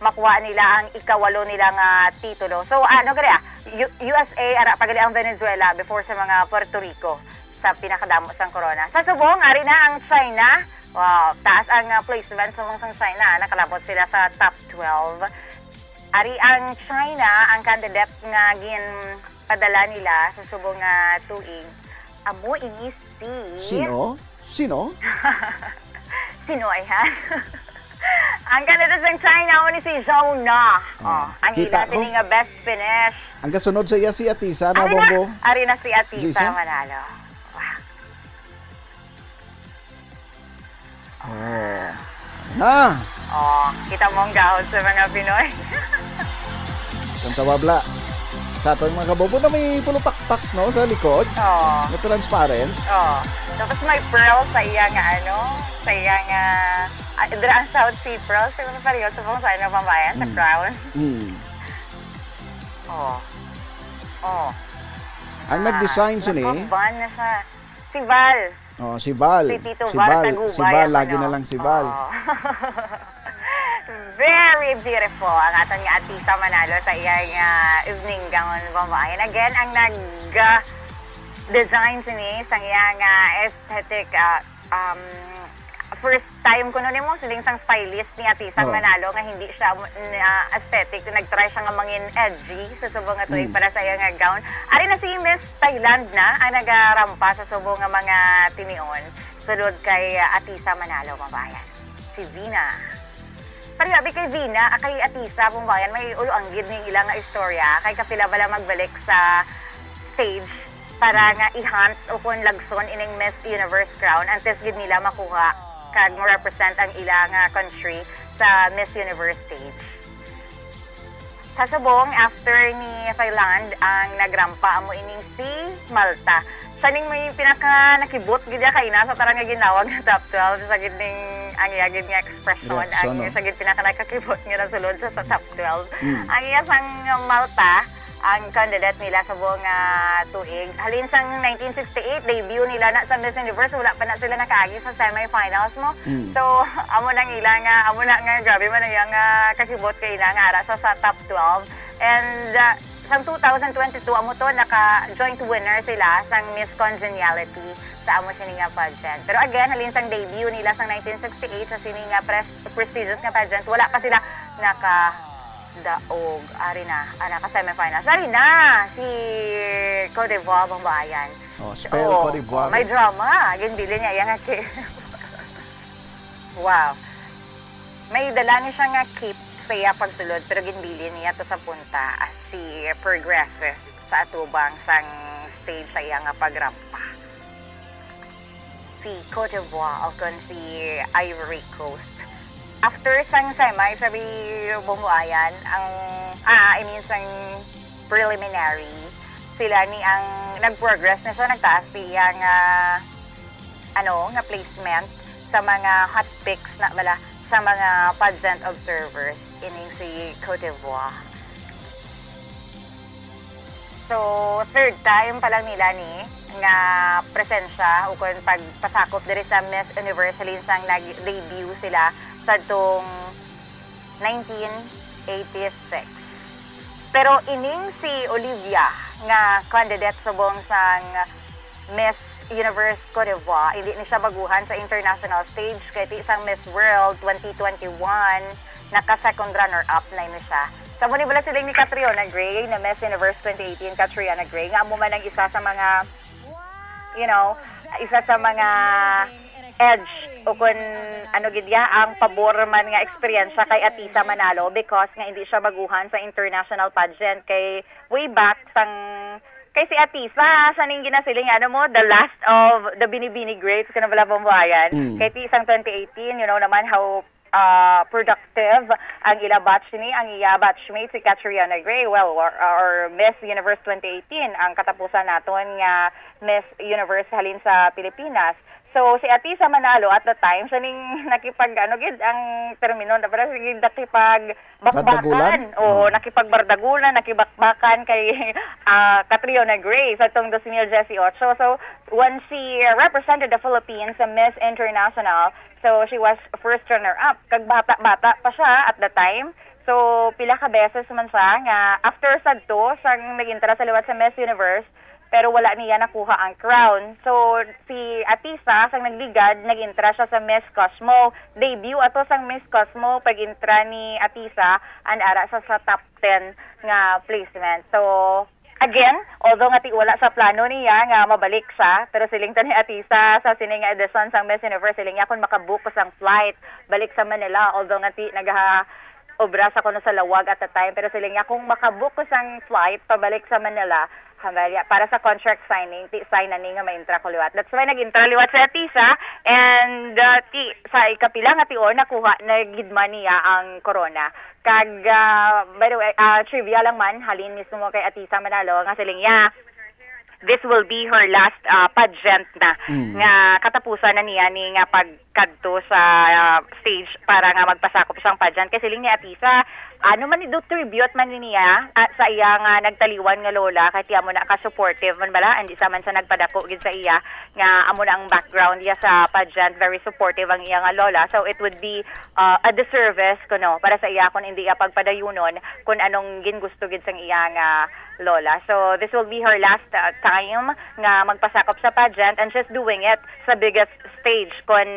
makuha nila ang ikawalo nila nga titulo. So, ano gani, ah, U-, U S A, ara pa gani ang Venezuela before sa mga Puerto Rico sa pinakadamo sang corona. Sa subong, ari na ang China. Wow, taas ang, ah, placement sa mga sang China. Nakalabot sila sa top twelve. Ari ang China, ang candidate nga ginpadala nila sa subong nga tuig. Amo ini si Sino? Sino? Sino ay ha? Ang candidate sang China, amo ni si Zhao Na. Ah, Oh, ang kita ila ko. sini nga best finish. Ang kasunod sa iya si Atisa, no, Ari na, Bombo? ari na si Atisa Gisa? Manalo. Wow. Oh. Na. Oh, kita mo ang gahod sa mga Pinoy. Kung tawabla. Sa aton mga kabobo na may pulo pakpak, no, sa likod. Oh. Na transparent. Oh. Tapos may pearl sa iya nga ano, sa iya nga, ah, dira ang South Sea pearl, siguro pareho sa kung saan na pambayan, sa Mm. crown. Mm. Oh. Oh. Ang Ah, nag-design sini? Nakaban na siya. Si Val. Oh, si Val. Si Tito Si Val Val, Tagubay si Val, ang lagi ano. na lang si Val. Oo. Very beautiful ang aton nga Atisa Manalo sa iya nga evening gown, Bombo Ayan. Again, ang nag, ah, design sini sa iya nga aesthetic, ah, um, First time kuno nimo siling sang stylist ni Atisa Oh. Manalo nga hindi siya mo-, na aesthetic, nag-try siya nga mangin edgy sa subong nga tuig Mm. para sa iya nga gown. Ari na si Miss Thailand na ang nagarampa sa subong nga mga tinion sulod kay, ah, Atisa Manalo, mga bayan. Si Vina. Pero abi kay Vina, ah, kay Atisa, mga bayan, may ulo anggid ning ila nga istorya. Kay kapila bala magbalik sa stage para nga i-hunt o kung lagson ining Miss Universe crown antes gid nila makuha kag mo-represent ang ila nga country sa Miss Universe stage. Sa subong, after ni Thailand, ang nagrampa amo ining si Malta. Siya ning may pinaka nakibot gid niya kaina sa tarang nga ginawag nga top twelve sa gid ning ang iya gid nga expression, Reaksyon, ang no? Siya gid pinaka nakakibot nga nasulod sa, sa top twelve. Mm. Ang iya sang Malta, ang candidate nila sa buong, ah, tuig. Halin sang nineteen sixty-eight, debut nila na sa Miss Universe, wala pa na sila nakaagi sa semifinals mo. Mm. So, amo nang ila nga, amo na nga, grabe man ang iyang, ah, kakibot kay ina nga ara sa, sa top twelve. And, ah, sang two thousand twenty-two, amo to, naka-joint winner sila sang Miss Congeniality sa amo sini nga pageant. Pero again, halin sang debut nila sang nineteen sixty-eight sa sini nga pres-, prestigious nga pageant, wala pa sila naka daog. Ari na, ah, naka semifinals. Ari na, si Cote d'Ivoire, Bambayan. Oh, spell Oo, Cote d'Ivoire. May drama. Ginbilin niya, yang aki. Wow. May dala ni siya nga kit sa iya pagsulod, pero ginbilin niya to sa punta as si progressive sa atubang sang stage sa iya nga pagrampa. Si Cote d'Ivoire o kon si Ivory Coast. After sang semi, sabi, Bumbuayan, ang, ah, I mean, sang preliminary, sila ni ang nag-progress na siya, nagtaas siya nga, ano, nga placement sa mga hot picks na bala sa mga pageant observers ining si Cote d'Ivoire. So, third time pa lang nila ni nga presensya o kung pagpasakop diri sa Miss Universe halin sang nag-debut sila sa tong nineteen eighty-six. Pero ining si Olivia nga candidate subong sang Miss Universe Cote d'Ivoire, hindi ni siya baguhan sa international stage kay ti sang Miss World twenty twenty-one, naka-second runner-up na ni siya. Sa mo ni bala siling ni Catriona Gray na Miss Universe twenty eighteen, Catriona Gray, nga amo man ang isa sa mga, you know, isa sa mga edge o kun ano gid ya, ang pabor man nga eksperyensya kay Atisa Manalo because nga hindi siya baguhan sa international pageant kay way back sang kay si Atisa, siya ning ginasiling, ano mo, the last of the Binibini Greats, kuno bala, Bumbuayan. Mm. Kay ti sang twenty eighteen, you know naman how, ah, productive ang ila batch ni, ang iya batchmate si Catriona Gray, well, or, or Miss Universe twenty eighteen, ang katapusan naton nga Miss Universe halin sa Pilipinas. So, si Atisa Manalo at the time, siya ning nakipag, ano gid, ang termino, na pala, sige, nakipag Bardagulan? Bakbakan. Oo, Oh. nakipagbardagulan, nakibakbakan kay, ah, Catriona Gray sa tong dos mil dieciocho. So, when she represented the Philippines sa Miss International, so she was first runner-up. Kag bata-bata pa siya at the time. So, pila ka beses man siya nga after sadto, sang nag-intra sa liwat sa Miss Universe, pero wala niya nakuha ang crown. So, si Atisa, sang nagligad, nag-intra siya sa Miss Cosmo. Debut ato sang Miss Cosmo, pag-intra ni Atisa, and ara sa, sa top ten nga placement. So, again, although nga ti wala sa plano niya nga mabalik siya, pero siling to ni Atisa sa sini nga edisyon sang Miss Universe, siling niya, "Kung makabook ko sang flight balik sa Manila," although nga ti nagaha-, obra sa kuno sa lawag at the time, pero siling niya, "Kung makabook ko sang flight pabalik sa Manila, hambal ya, para sa contract signing, ti sign na ni nga maintra ko liwat." That's why nag-intra liwat si Atisa, and, uh, ti, sa ikapila nga tior, nakuha na gid man niya ang corona. Kag, uh, by the way, uh, trivia lang man, halin mismo kay Atisa Manalo, nga siling niya, this will be her last, uh, pageant na, Mm. nga katapusan na niya ni nga pag kadto sa, ah, stage para nga magpasakop sang pageant. Kay siling ni Atisa, ano man, do tribute man ni niya, ah, sa iya nga nagtaliwan nga lola, kay ti amo na ka-supportive man bala, hindi sa man sa nagpadako gid sa iya, nga amo na ang background niya sa pageant, very supportive ang iya nga lola. So, it would be, ah, a disservice kuno para sa iya kung hindi iya pagpadayunon kung anong gingusto gid sang iya nga lola. So, this will be her last, uh, time nga magpasakop sa pageant, and she's doing it sa biggest stage kon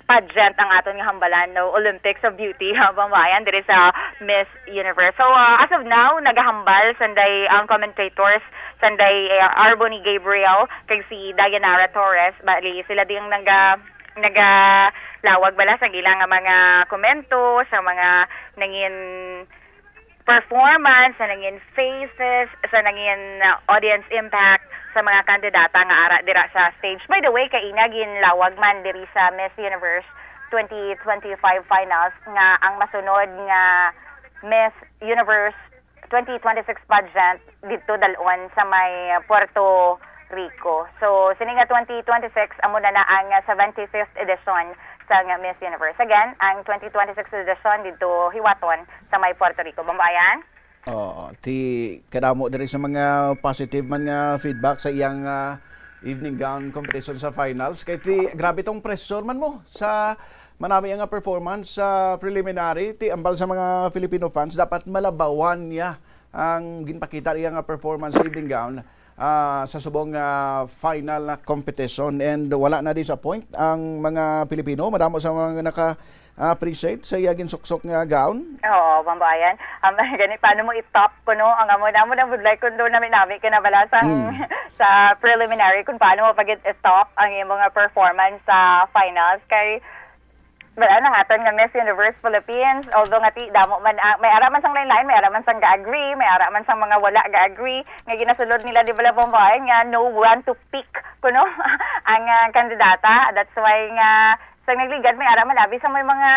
pageant ang aton nga hambalan, no? Olympics of Beauty, ha, Bambayan, diri sa Miss Universe. So, ah, as of now, nagahambal sanday ang commentators, sanday, eh, Arboni Gabriel, kag si Dayanara Torres. Bali, sila ding naga-, nagalawag bala sa ilang mga komento, sa mga nangin performance, sa nangin faces, sa nangin, uh, audience impact sa mga kandidata nga ara dira sa stage. By the way, kaina ginlawag man diri sa Miss Universe twenty twenty-five finals nga ang masunod nga Miss Universe twenty twenty-six pageant didto dalon sa may Puerto Rico. So, sini nga twenty twenty-six amo na na ang seventy-fifth edition sang Miss Universe. Again, ang twenty twenty-six edition didto hiwaton sa may Puerto Rico. Bambayan? Oo, ti kadamo diri sa mga positive man nga feedback sa iyang, ah, evening gown competition sa finals. Kay ti grabe tong pressure man mo sa manami nga performance sa preliminary. Ti ambal sa mga Filipino fans, dapat malabawan niya ang ginpakita niya nga performance sa evening gown, ah, sa subong, ah, final na competition. And wala na disappoint ang mga Pilipino. Madamo sa mga naka, ah, appreciate sa iya ginsuksok nga gown. Oo, Bambayan. Um, gani, paano mo i-top kuno ang amo, amo na budlay kung doon nami-nami ka na bala sang, Mm. sa preliminary, kung paano mo pag-i-top ang imo nga performance sa finals? Kay, wala na nga aton nga Miss Universe Philippines, although nga ti, damo man ang, may ara man sang lain-lain, may ara man sang ga-agree, may ara man sang mga wala ga-agree, nga ginasulod nila, di bala, Bambayan, nga no one to pick kuno ang, ah, kandidata. That's why nga, sa nagligad, may ara man, abi sa may mga,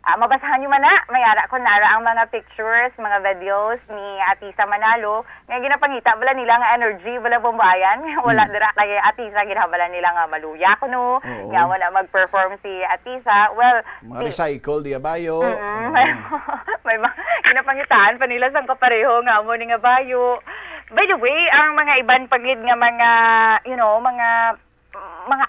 ah, mabasahan nyo man na, may ara kung nara ang mga pictures, mga videos ni Atisa Manalo, nga ginapangita bala nila nga energy, bala, Bambayan. Wala Mm. dira kay Atisa, ginhambala nila nga maluya kuno, Oo. nga wala mag-perform si Atisa. Well, Mga ti- recycle, di abayo. Mm, Oo. may, may mga ginapangitaan pa nila sang kapareho nga amo ni nga bayo. By the way, ang mga iban pa gid nga mga, you know, mga, mga,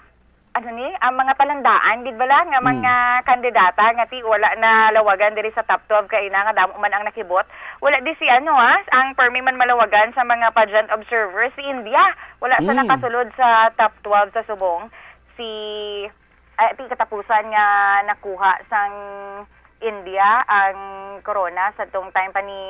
ano ni, ang mga palandaan gid bala nga Mm. mga kandidata nga ti wala na lawagan diri sa top twelve kay ina nga damo man ang nakibot. Wala di si ano, ah, ang permi man malawagan sa mga pageant observers, si India. Wala sa Mm. nakasulod sa top twelve sa subong. Si, ah, ti katapusan nga nakuha sang India ang corona sa tong time pa ni,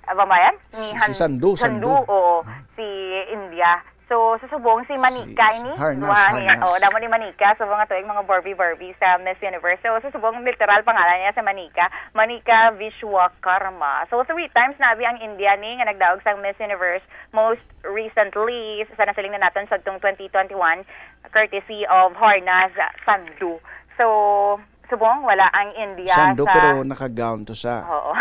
ah, Bambayan? Ni Si, si Han-, Sandhu, Sandhu, Sandhu. oo, Ah. si India. So, sa subong, si Si, Manika si ini. Harnas, Wa-, Harnas. Oh, damo ni Manika. So, mga tuig, mga Barbie, Barbie sa Miss Universe. So, sa subong, literal pangalan niya si Manika. Manika Vishwakarma. So, three times na abi ang India ni nga nagdaog sang Miss Universe. Most recently, sa nasiling na naton sa tong twenty twenty-one, courtesy of Harnas Sandhu. So, subong, wala ang India Sandhu, sa pero naka-gown to sa. Oo.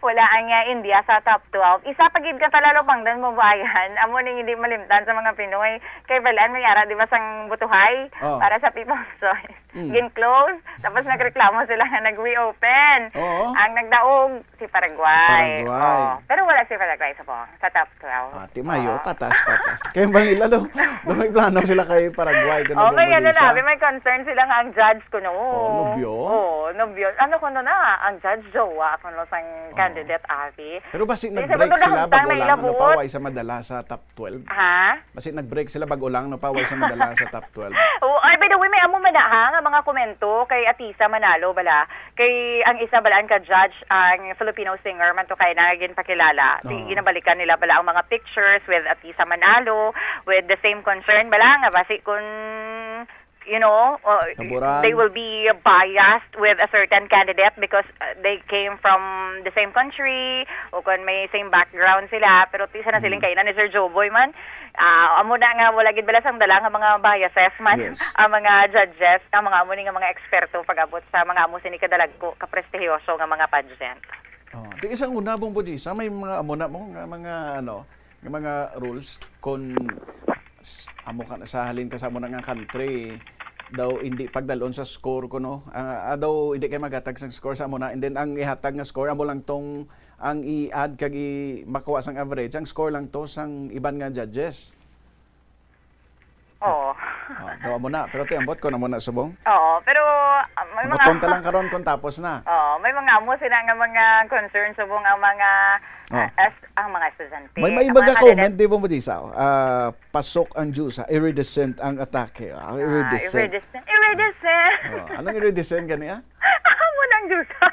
Wala ang, ah, India sa top twelve. Isa pa gid ka talalupangdan mo, Bayan. Amo ning hindi malimtan sa mga Pinoy. Kay balaan may ara, di ba, sang butuhay Oh. para sa People's Choice. Mm. Gin-close. Tapos nagreklamo sila nga nag-reopen. Oo. Ang nagdaog, si Paraguay. Paraguay. Oh. Pero wala si Paraguay sa, sa top twelve. Ah, ti mayo, Oo. patas, patas. Kaya ba nila do? Do may plano sila kay Paraguay, kung Okay, ano nabubulisa. na, may concern sila nga ang judge kuno. Oh, nobyo? Oo, nobyo. Ano kuno na, ang judge jowa kuno sang Oo. candidate, abi. Pero basi Di nag-break sila sila, nahumtang bag-o na lang, ano, ilabuot. pa, way sa madala sa top twelve? Ha? Basi nag-break sila, bag-o lang, no, pa, way sa madala sa top twelve. Oo, ay, by the way, may amo man na, ha, nga mga komento kay Atisa Manalo bala. Kay ang isa balaan ka judge, ang Filipino singer man to kay na ginpakilala. Di, Oo. ginabalikan nila bala ang mga pictures with Atisa Manalo, with the same concern bala nga basi kung, you know, uh, Kaburan. they will be biased with a certain candidate because, uh, they came from the same country o kung may same background sila. Pero ti sa nasiling Mm. kaina ni Sir Joboy man, ah, amo na nga wala gid bala sang dala nga mga biases man Yes. ang mga judges, ang mga amo ni nga mga eksperto pag-abot sa mga amo sini kadalagko, kaprestihiyoso nga mga pageant. Oh, ti isang una, Bong Bujisa, may mga amo na mo nga mga, ano, nga mga rules kon s-, amo ka na sa halin ka sa amo na nga country daw hindi pagdalon sa score kuno. Ah, ah, daw hindi kay maghatag sang score sa amo na, and then ang ihatag nga score amo lang tong ang i-add kag i-, makuha sang average, ang score lang to sang iban nga judges. Oo. Ah, daw amo na, pero ti ambot ko na mo na subong. Oo, pero, ah, may mga Buton ta lang karon kung tapos na. Oo, May mga amo sila nga mga concern subong ang mga, Oh. ah, as, ang mga estudyante, May, may ang mga mga candidate. Comment, di ba, Mujisa? Ah, pasok ang Diyosa, iridescent ang atake. Ah, Ah, iridescent. Iridescent. Iridescent. Oh, anong iridescent gani, ah? Amo nang Diyosa.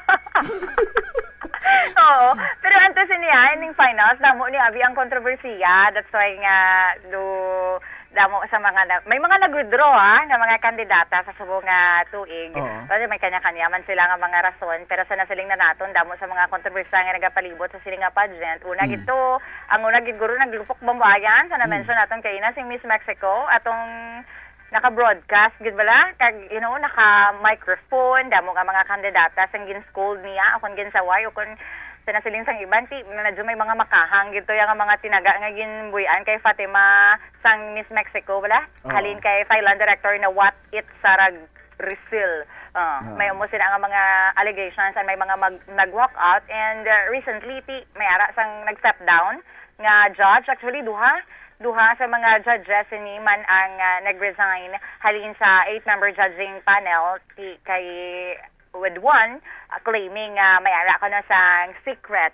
Oo. Pero antes niya, ining finals, damo ni abi ang kontrobersiya. That's why nga, do, damo sa mga na-, may mga nag-withdraw, ah, nga mga kandidata sa subong nga tuig. Oo. Kasi may kanya-kanya man sila nga mga rason, pero sa nasiling na naton, damo sa mga kontrobersiya nga nagapalibot sa sini nga pageant. Una Mm. gid to, ang una gid guro naglupok bambayan sa Mm. na-mention naton kaina, si Miss Mexico, atong naka-broadcast gid bala, kag, you know, naka-microphone, damo nga mga kandidata sang gin-scold niya, o kon ginsaway, o kon sa nasiling sang iban, ti, medyo may mga makahang gid to, yung mga tinaga nga ginbuy-an kay Fatima sang Miss Mexico, bala? Oo. Halin kay Thailand director na Wat It Sarag Risil. Ah, Ah. may amo sila nga mga allegations and may mga mag-, nag-walk out. And, uh, recently, ti, may ara sang nag-step down nga judge. Actually, duha. Duha sa mga judges ini man ang, ah, nag-resign halin sa eight-member judging panel, ti, kay, with one, ah, claiming nga may ara kuno sang secret,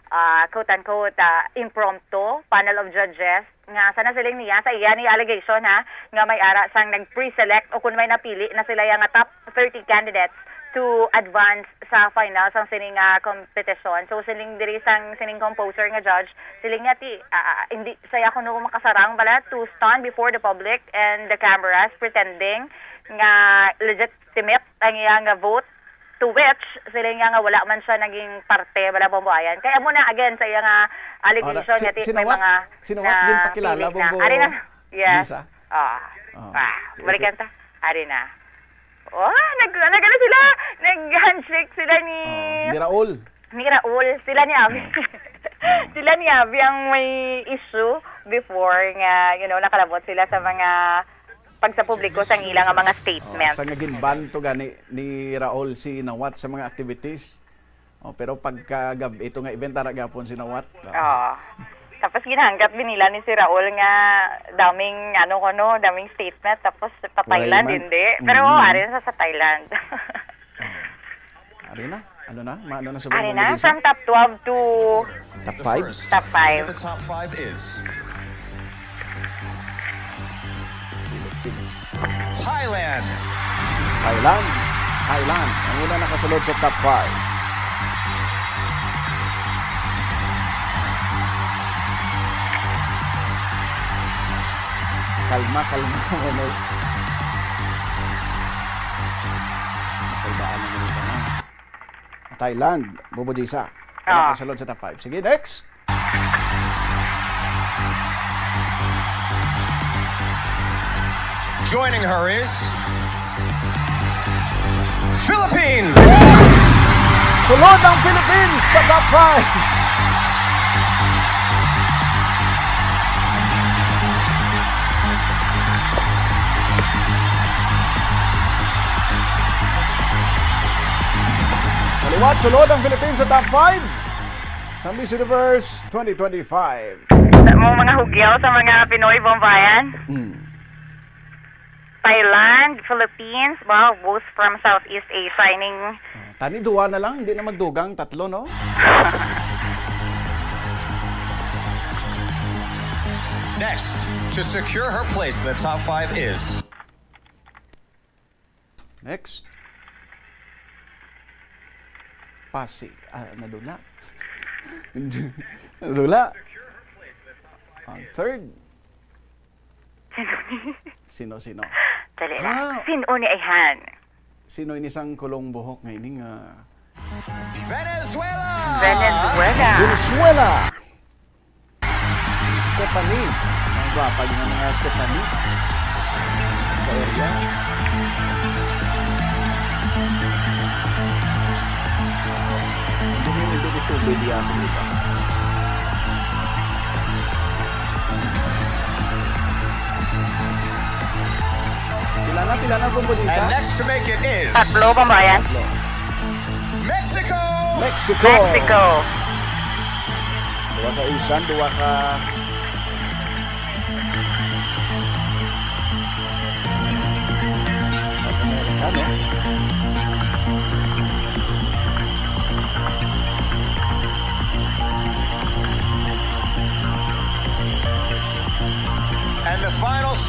ah, quote-unquote, ah, impromptu panel of judges nga sa nasiling niya, sa iya ni allegation, ha, nga may ara sang nag-pre-select o kung may napili na sila yang nga top thirty candidates to advance sa final sang sini nga competition. So, siling diri sang sining composer nga judge, siling niya, ti, ah, ah, hindi saya kuno makasarang bala to stand before the public and the cameras pretending nga legitimate ang iya nga vote, to which siling niya nga wala man siya naging parte bala bambuayan. Kaya mo na, again, sa iya nga allegation Ara, si, nga ti, may sinawat, mga sinawat din pakilala, nabilig na. Bambo Ari na. Yes. Gisa? Ah. Ah, Ah, balikan ito. Ta. Ari na. Oh, nag-, nag-, ano sila? Nag-handshake sila ni Ah, ni Raul. Ni Raul. Sila ni Abby. Ah. Sila ni Abby ang may issue before nga, you know, nakalabot sila sa mga pagsapubliko sang ila nga mga Oh, statement. Sa nga gin-ban to gani ni Raul si Nawat sa mga activities. Oh, pero pagka gab-, ito nga event, ara gyapon si Nawat. Oo. Tapos ginhanggat din nila ni si Raul nga daming, ano, kuno, daming statement, tapos pa Thailand, hindi. Pero, mm, ari na sa, sa Thailand. Ari na? Ano na? Ma-, ano na sa Ari na, from top twelve to top five? Top five. The top five is Thailand. Thailand. Thailand. Ang una nakasulod sa top five. Kalma, kalma, ano? Nasalbaan na nila na. Thailand, Bobo Jisa. Ah. Nakasulod sa top five. Sige, next. Joining her is Philippines. Sulod ang Philippines sa top five. Sa liwat, sulod ang Philippines sa top five sa Miss Universe twenty twenty-five. Mo mga hugyaw sa mga Pinoy, Bombayan. Hmm. Thailand, Philippines, wow, both from Southeast Asia. Ining Ah, tani duwa na lang, hindi na magdugang tatlo, no? Next, to secure her place in the top five is Next. Pasi. Ah, nadula. Nadula. Ang third. Sino ni? Sino, sino? Dali lang. Ah! Sino ni Ayhan? Sino ini sang kulong buhok nga ini nga Venezuela! Venezuela. Venezuela! Si Stephanie. Ang gwapa din ang mga Stephanie sa area. Ang dumi-, ang dumi tubig, di ako dito. Pila na, pila na, Bombo Lisa? And next to make it is Tatlo, Bombayan. Tatlo. Mexico! Mexico! Mexico. Duha ka Asian, duha ka South America, no?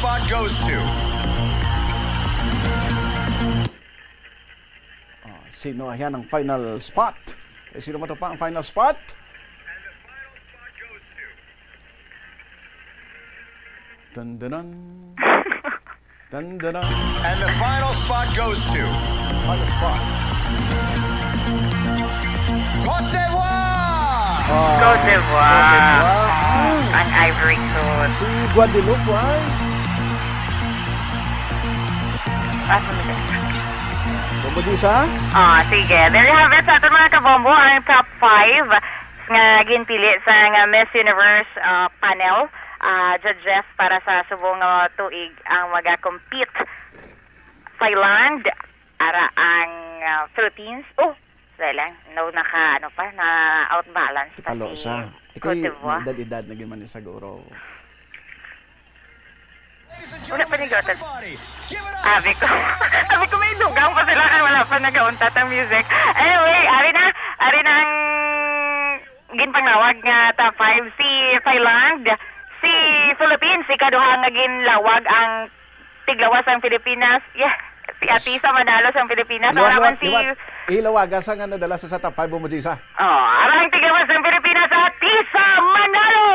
Spot goes to. Ah, sino ayan ang final spot? Eh, sino man to pa ang final spot? Dandanan. Dandanan. And the final spot goes to. Final spot. Cote d'Ivoire! Ah, Cote d'Ivoire. Cote d'Ivoire. Mm. Ang Ivory Coast. Si Guadeloupe, ay. Ah, Bombo Gisa? Ah, sige. There you have it, sa aton mga kabombo, ang top five nga ginpili sa nga Miss Universe, ah, panel, ah, judges para sa subong nga tuig ang maga-compete. Thailand, ara ang, ah, Philippines. Oh, dali lang. No, naka, ano pa, na outbalance pa Palo si sa. Cote Iko'y d'Ivoire. Edad-edad na gyud man ni siguro. Wala pa ni Gotel. Abi ko. Abi ko, may dugang pa sila kay wala pa nagauntat ang music. Anyway, ari na. Ari na ang ginpanglawag nga top five. Si Thailand, si Philippines, ikaduha nga ginlawag ang tiglawas ang Pilipinas. Yeah, si Yes. Atisa Manalo sang Pilipinas. Liwat, Ara man liwat, si liwat. Ilawaga sa nga nadala sa, sa top five mo, Jisa. Oh, ara ang tiglawas sang Pilipinas, Atisa Manalo!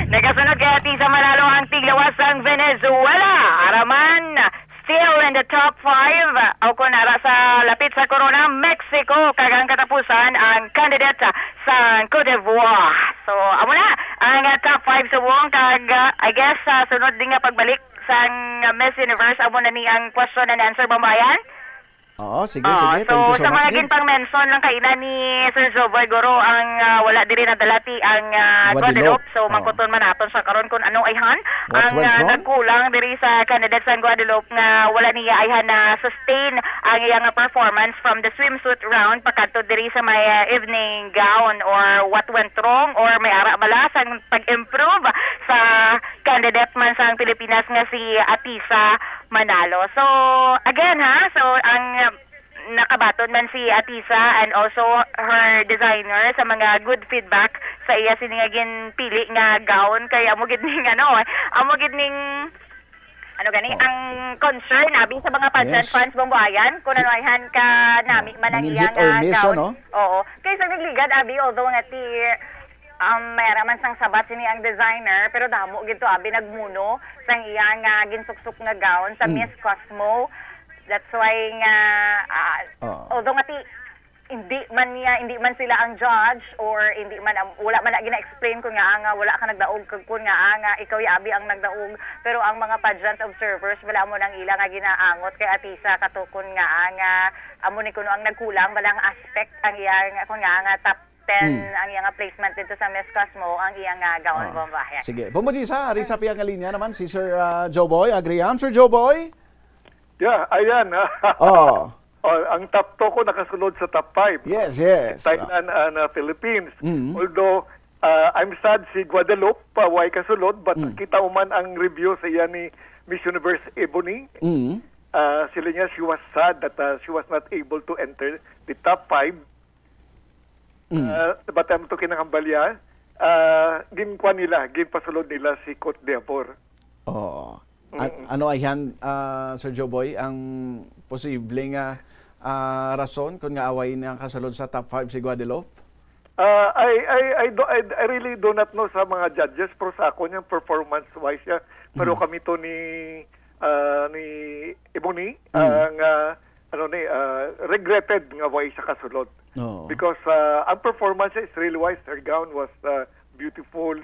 Nagasunod kay Atisa Manalo ang tiglawas sang Venezuela. Ara man, still in the top five. O kung ara sa lapit sa corona, Mexico. Kag ang katapusan, ang candidate sa Cote d'Ivoire. So, amo na ang, uh, top five subong. Kag, uh, I guess, sa sunod din nga pagbalik sang, uh, Miss Universe, amo na ni ang question and answer, Bambayan? Oo, sige, Oo, sige. so, Thank you so sa much mga din. Ginpang-mention lang kaina ni Sir Joboy, guro, ang, ah, wala diri nadala ti ang, ah, Guadeloupe. Guadeloupe. So, Oo. Mangkuton man naton sa karon kung ano ayhan What ang, went ah, wrong? Nagkulang diri sa candidate sang Guadeloupe nga wala niya ayhan na sustain ang iya nga performance from the swimsuit round pakadto diri sa may, ah, evening gown, or what went wrong, or may ara bala sang pag-improve sa candidate man sang Pilipinas nga si Atisa Manalo. So, again ha, so ang nakabaton man si Atisa and also her designer sa mga good feedback sa iya sini nga ginpili nga gown, kay amo gid ning ano, amo gid ning ano gani Oh. ang concern abi sa mga pageant Yes. fans, Bomboayan, kung ano ayhan ka nami man ang Mangigit iyang, or ah, miss, gown. Ano? Oo. Kay sa nagligad abi, although nga ti um, may ara man sang sabat sini ang designer, pero damo gid to abi nagmuno sang iya nga ginsuksok nga gown sa Mm. Miss Cosmo. That's why nga, ah, Oo. although nga ti, hindi man niya, hindi man sila ang judge, or hindi man, um, wala man na gina-explain kung nga nga wala ka nagdaog, kag kung nga nga ikaw ya abi ang nagdaog. Pero ang mga pageant observers, wala mo nang ila nga ginaangot kay Atisa katukon nga nga amo ni kuno ang nagkulang, wala nga aspect ang iya nga, kung nga nga top ten Hmm. ang iyang placement dito sa Miss Cosmo, ang iyang, ah, gown Ah. Bombahe. Sige. Bombo Gisa, ari sa piyang linya naman si Sir, ah, Joe Boy. Agree, am, Sir Joe Boy? Yeah, ayan. Oh. Oh, ang top two ko nakasulod sa top five. Yes, yes. Thailand and, uh, Philippines. Mm. Although, uh, I'm sad si Guadeloupe pa way kasulod, but Mm. kita mo man ang review sa iya ni Miss Universe Ebony. Mm. Uh, sila niya, she was sad that, uh, she was not able to enter the top five. Mm. Ah, batan to kinakambalya, ah, ginkuan nila, ginpasulod nila si Cote d'Ivoire. Oo. An-, Mm. ano ayhan, ah, Sir Joboy, ang posible nga, ah, rason kung nga away na kasulod sa top five si Guadeloupe? Ah, I, I, I do, I, I really do not know sa mga judges, pero sa ako niyang performance-wise siya. Pero Mm. kami to ni, ah, ni Ebony, Mm. ang, ah, ano ni, ah, regretted nga way sa kasulod. Oo. Because, ah, ang performance is really wise. Her gown was, ah, beautiful.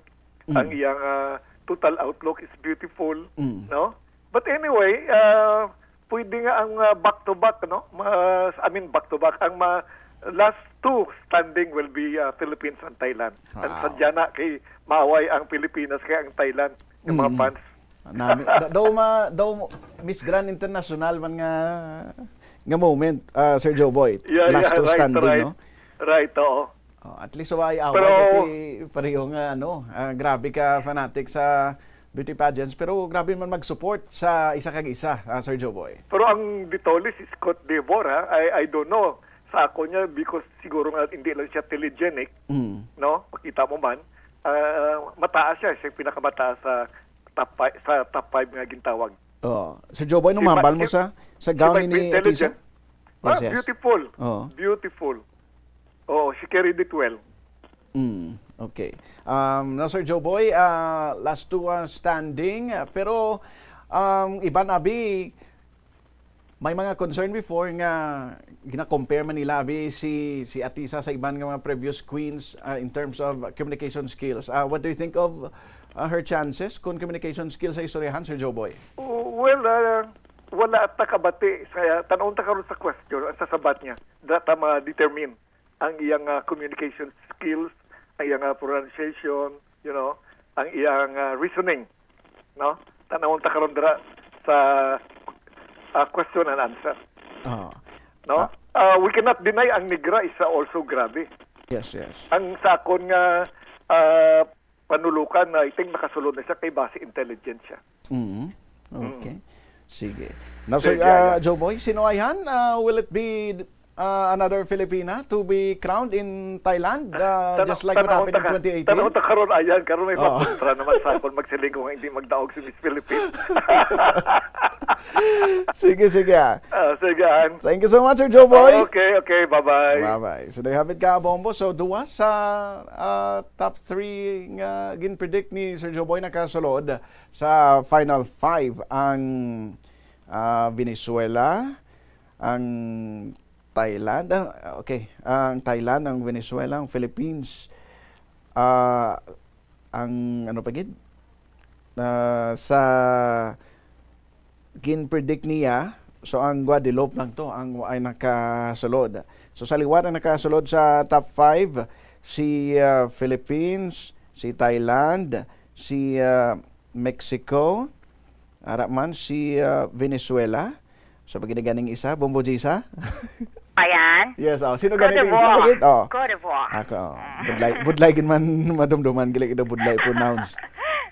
Mm. Ang iyang, ah, total outlook is beautiful, Mm. no? But anyway, ah, pwede nga ang, ah, back-to-back, no? Mas, I mean, back-to-back. Ang ma-, last two standing will be, ah, Philippines and Thailand. And Wow. Sadya na kay maaway ang Pilipinas kay ang Thailand, yung mga Mm. fans. Nami, da-, daw ma-, daw Miss Grand International man nga, nga moment, ah, Sir Joe Boy. Yeah, Last yeah, two right, standing, right. no? Right, oo. Oh, at least, wala ay away Pero kay pareho nga, ano, ah, grabe ka fanatic sa beauty pageants, pero grabe man mag-support sa isa kag isa, ah, Sir Joe Boy. Pero ang detolis is Cote d'Ivoire, ha? I, I don't know. Sa ako niya, because siguro nga hindi lang siya telegenic, Mm. no? Makita mo man, ah, mataas siya, siya yung pinakamataas sa top five, sa top five nga gintawag. Oh, Sir Joe Boy, nung Si Ma-, mahambal mo si, sa, sa si gown Vice ni Atisa? Intelligence. Ah, Yes, yes. beautiful. Oh. Beautiful. Oo, she carried it well. Mm, okay. Um, now, Sir Joe Boy, ah, last two, ah, standing. Ah, pero, um, iban abi, may mga concern before nga gina-compare man nila abi si, si Atisa sa iban nga mga previous queens, ah, in terms of communication skills. Ah, what do you think of, ah, her chances kung communication skills sa istoryahan, Sir Joe Boy? Oh, well, ah, wala ta kabati. Kaya tanawon ta karon sa question, ang sasabat niya. Data ma-determine ang iyang, ah, communication skills, ang iyang, ah, pronunciation, you know, ang iyang, ah, reasoning, no? Tanawon ta karon dira sa, ah, question and answer. Ah. No? Ah. Ah, we cannot deny ang negra is, ah, also grabe. Yes, yes. Ang sa akon nga, ah, panulukan na, I think makasulod na siya kay base intelligence siya. Mm. Mm. Okay. Sige. Now, Sir, Sir, uh, Jaya. Joe Boy, sino ayhan? Uh, will it be, uh, another Filipina to be crowned in Thailand, uh, Tana-, just like what tanawon happened ta in ka-, twenty eighteen? Tanawon ta karon, ayan, karon may Oo. makontra naman sa akon magsiling ko nga hindi magdaog si Miss Philippines. Sige, sige, ah. Ah, sige, an. Thank you so much, Sir Joe Boy. Okay, okay, bye-bye. Bye-bye. So, there you have it, ka, Bombo. So, duwa sa, ah, top three nga ginpredict ni Sir Joe Boy nakasulod sa final five ang, ah, Venezuela, ang Thailand, ah, okay, ang Thailand, ang Venezuela, ang Philippines, ah, ang ano pa gid? Ah, sa ginpredict niya, so ang Guadeloupe lang to ang ay nakasulod. So sa liwat ang nakasulod sa top five, si, ah, Philippines, si Thailand, si, ah, Mexico, ara man si, ah, Venezuela. So pag ganing isa, Bombo Gisa? Ayan. Yes, oh. Sino Cote gani, sino d'Ivoire. gani? Oh. Cote d'Ivoire. Ako, oh. Mm. Budlay, budlay gid man madumduman, gali kita budlay pronounce.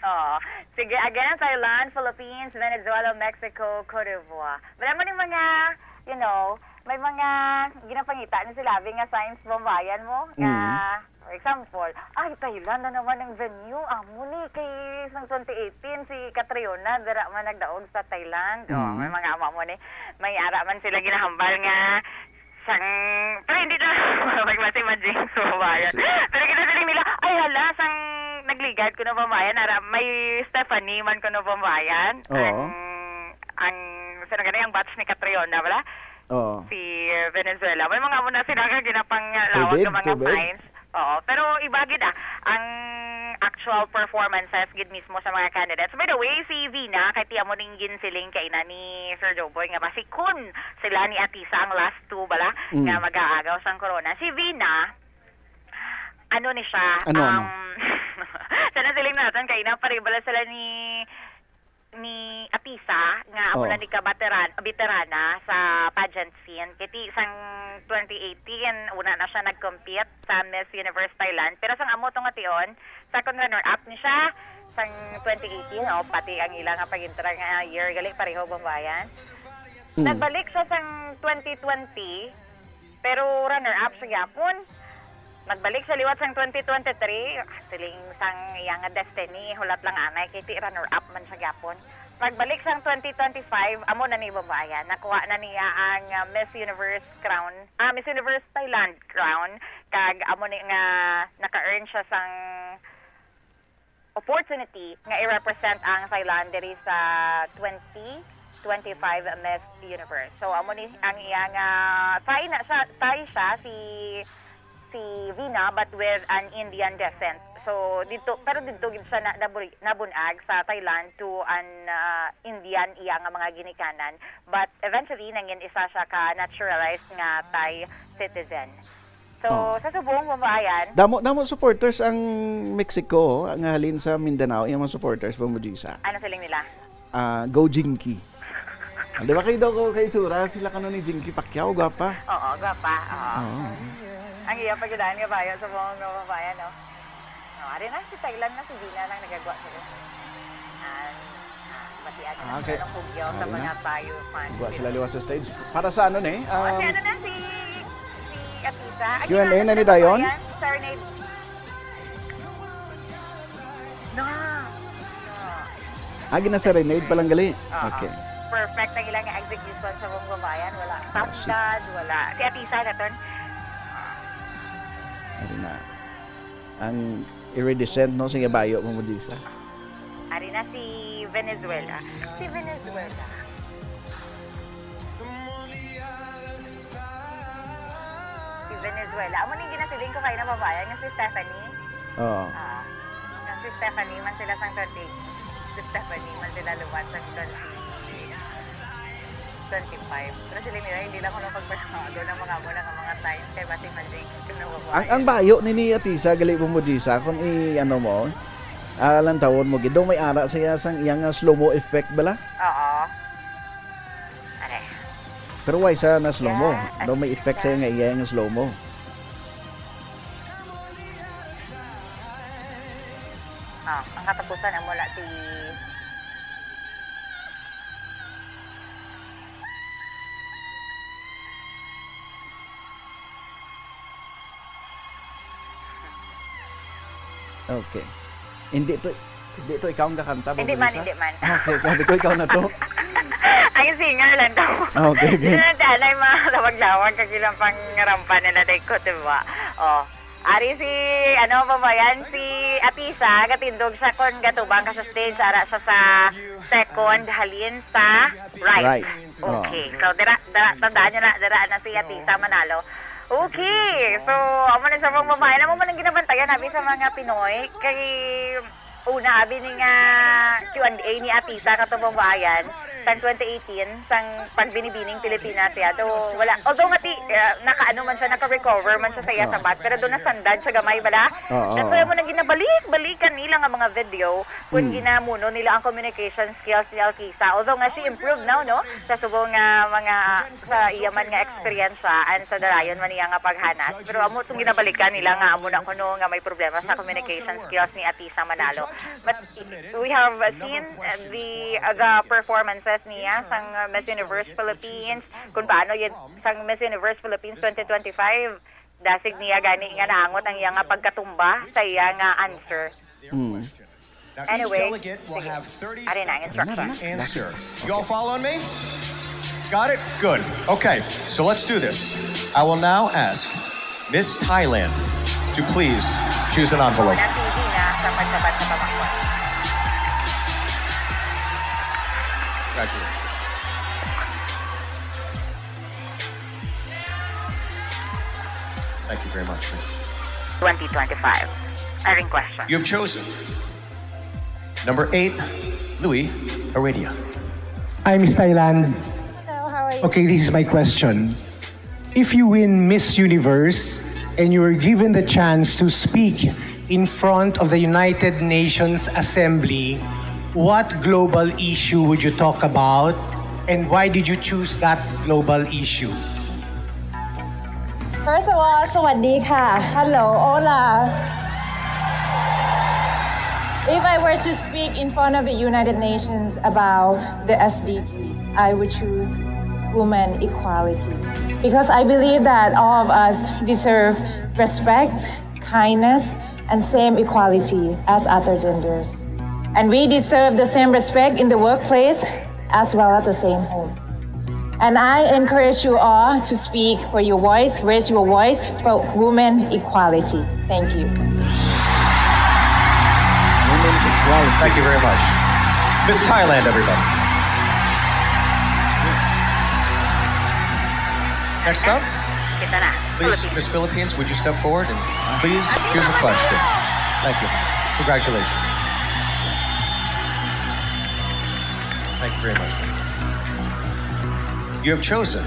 Oh. Sige, again, Thailand, Philippines, Venezuela, Mexico, Cote d'Ivoire. Wala mo ning mga, you know, may mga ginapangita ni sila, abi nga signs, Bombayan mo, nga, Mm. for example, ay, Thailand na naman ang venue. Amo ni kay sang twenty eighteen, si Catriona, dira man nagdaog sa Thailand. Oh, Mm. may mga amo mo ni. May ara man sila ginahambal nga sang, pero hindi na, mag-, mas imagine sa Bombayan. Si Pero ginasiling nila, ay, hala, sang nagligad ko na Bombayan, ara, may Stephanie man ko na Bombayan. Oo. Ang, ang, sino gani, ang batch ni Catriona, wala? Oo. Si Venezuela. May mga muna sila nga ginapang, uh, lawag Tubig, nga mga tubig. signs. Oo. Pero iba gid, ah, ang actual performances gid mismo sa mga candidates. By the way, si Vina, kay tiya mo ning ginsiling kay na ni Sir Joe Boy nga basikon sila ni Atisa ang last two bala Mm. nga mag-aagaw sang corona. Si Vina, ano ni siya? Ano, ano? Um, sa nasiling natin, kay na pareho bala sila ni ni Atisa, nga amo Oo. na ni ka veteran-, veterana sa pageant scene. Kay ti sang twenty eighteen, una na siya nag-compete sa Miss Universe Thailand. Pero sang amo to nga tion, second runner-up ni siya sang twenty eighteen, o, pati ang ila nga pag-intra nga year, gali pareho, Bombayan. Hmm. Nagbalik siya sang twenty twenty, pero runner-up siya gyapon. Nagbalik siya liwat sang twenty twenty-three, siling sang iya nga destiny, hulat lang anay, kay ti runner-up man siya gyapon. Nagbalik sang twenty twenty-five, amo na ni Bombayan. Nakuha na niya ang, ah, Miss Universe crown, ah, Miss Universe Thailand crown, kag amo ni nga naka-earn siya sang opportunity nga i-represent ang Thailand diri sa twenty twenty-five Miss Universe. So, amo ni ang iya nga tie na siya, tie siya si, si Vina, but with an Indian descent. So, dito, pero dito gid siya na, naburi-, nabunag sa Thailand to an, ah, Indian iya nga mga ginikanan. But eventually, nangin isa siya ka naturalized nga Thai citizen. So, Oh. sa subong, Bombayan. Damo, damo supporters ang Mexico, nga halin sa Mindanao, yung mga supporters, Bombo Gisa. Ano siling nila? Ah, go Jinky. Ah, di ba kayo daw ko kay Tsura, sila kano ni Jinky Pacquiao, gwapa? Oo, gwapa. Oo. Oo. Ang iya pagidaan nga bayo sa mga Bombayan, no? No, ari na, si Thailand na, si Vina lang nagagwa sila. Ang, ah, batian na Ah, okay. ng Hugyaw sa Ari na. mga Tayo fans Gwa sila nila. liwat sa stage. Para sa ano ni? Oh, si Um, ano na, si, si Atisa. Ay, Q and A si na ni ano, Dayon? Ryan? Serenade. No. No. Ah, gina-serenade pa lang gali? Oo. Okay. Perfect ang ilang execution sa mong babayan. Wala, ah, top, si dad, wala. Si Atisa, gaton. Ano na? Ang iridescent, no, sa iya bayo, Mamo Disa. Ari na si Venezuela. Si Venezuela. Si Venezuela. Amo ning ginasiling ko kayo na babayan nga si Stephanie. Oo. Ah, nga si Stephanie man sila sang twenty. Si Stephanie man sila luwat sang twenty twenty-five. Pero sila nila, hindi lang ko nang pagpasahado ng mga amo na nga mga signs kay basi man din yung nababayan. Ang, ang bayo ni, ni Atisa, gali mo mo, Disa, kung i-, ano mo, ah, lantawon mo, gid, daw may ara sa iya sang iya nga slow-mo effect bala? Oo. Are. Pero why sa na slow mo? Yeah, daw may effect sa nga iya nga slow mo. Ah, ang katapusan amo na si Okay. Hindi to, hindi to ikaw ang kakanta, Hindi man, Bonisa? Hindi man. Okay, sabi ko, ikaw na to. Ang singer lang daw. Okay, okay. Sila lang ti anay mga lawag-lawag kag ilang pangarampa nila, day ko, diba? Oh. Ari si, ano, babayan, si Atisa, gatindog siya kon gatubang ka sa stage, ara sa, sa second, halin sa right. Right. Oh. Okay. So, dira, dira, tandaan nyo na, dira na si Atisa Manalo. Okay. So, amo na sa mga babae. Amo man ang ginabantayan namin sa mga Pinoy. Kay, una, abi ni nga Q and A ni Atisa katong babayan, sang twenty eighteen, sang pagbinibining Pilipinas siya. Do, wala. Although nga ti, eh, nakaano man siya, naka-recover man siya sa iya Oo. sabat, pero doon nasandad siya gamay, bala. Oo, That's why oo. amo nang ginabalik-balikan nila nga mga video, kung Mm. ginamuno nila ang communication skills ni Atisa. Although nga she improved now, no? Sa subong nga mga, sa iya man nga eksperyensya and sa darayon man niya nga paghanas. Pero amo itong ginabalikan nila nga amo na kuno nga may problema sa communication skills ni Atisa Manalo. But we have seen, uh, the, uh, the performances niya sang, uh, Miss Universe Philippines, kung paano yun, sang Miss Universe Philippines twenty twenty-five. Dasig niya gani nga naangot ang iya nga pagkatumba sa iya nga answer. Mm. Now, each Anyway, delegate will sige. have thirty Ari na ang seconds instruction. to answer. You all following me? Got it? Good. Okay, so let's do this. I will now ask Miss Thailand to please choose an envelope. Ang T V na sa pagsabat sa pamangkot. Congratulations. Thank you very much, miss. Twenty twenty-five. Aring question. You have chosen number eight, Louis Heredia. Hi, Miss Thailand. Hello, how are you? Okay, this is my question. If you win Miss Universe and you are given the chance to speak in front of the United Nations Assembly, what global issue would you talk about, and why did you choose that global issue? First of all, สวัสดีค่ะ Hello, hola. If I were to speak in front of the United Nations about the S D Gs, I would choose women equality, because I believe that all of us deserve respect, kindness, and same equality as other genders. And we deserve the same respect in the workplace as well as the same home. And I encourage you all to speak for your voice, raise your voice for women equality. Thank you. Women equality. Thank you very much. Miss Thailand, everybody. Next up, Kita na. Please, Philippines. Miss Philippines, would you step forward and please choose a question? Thank you. Congratulations. Thank you very much, miss. You have chosen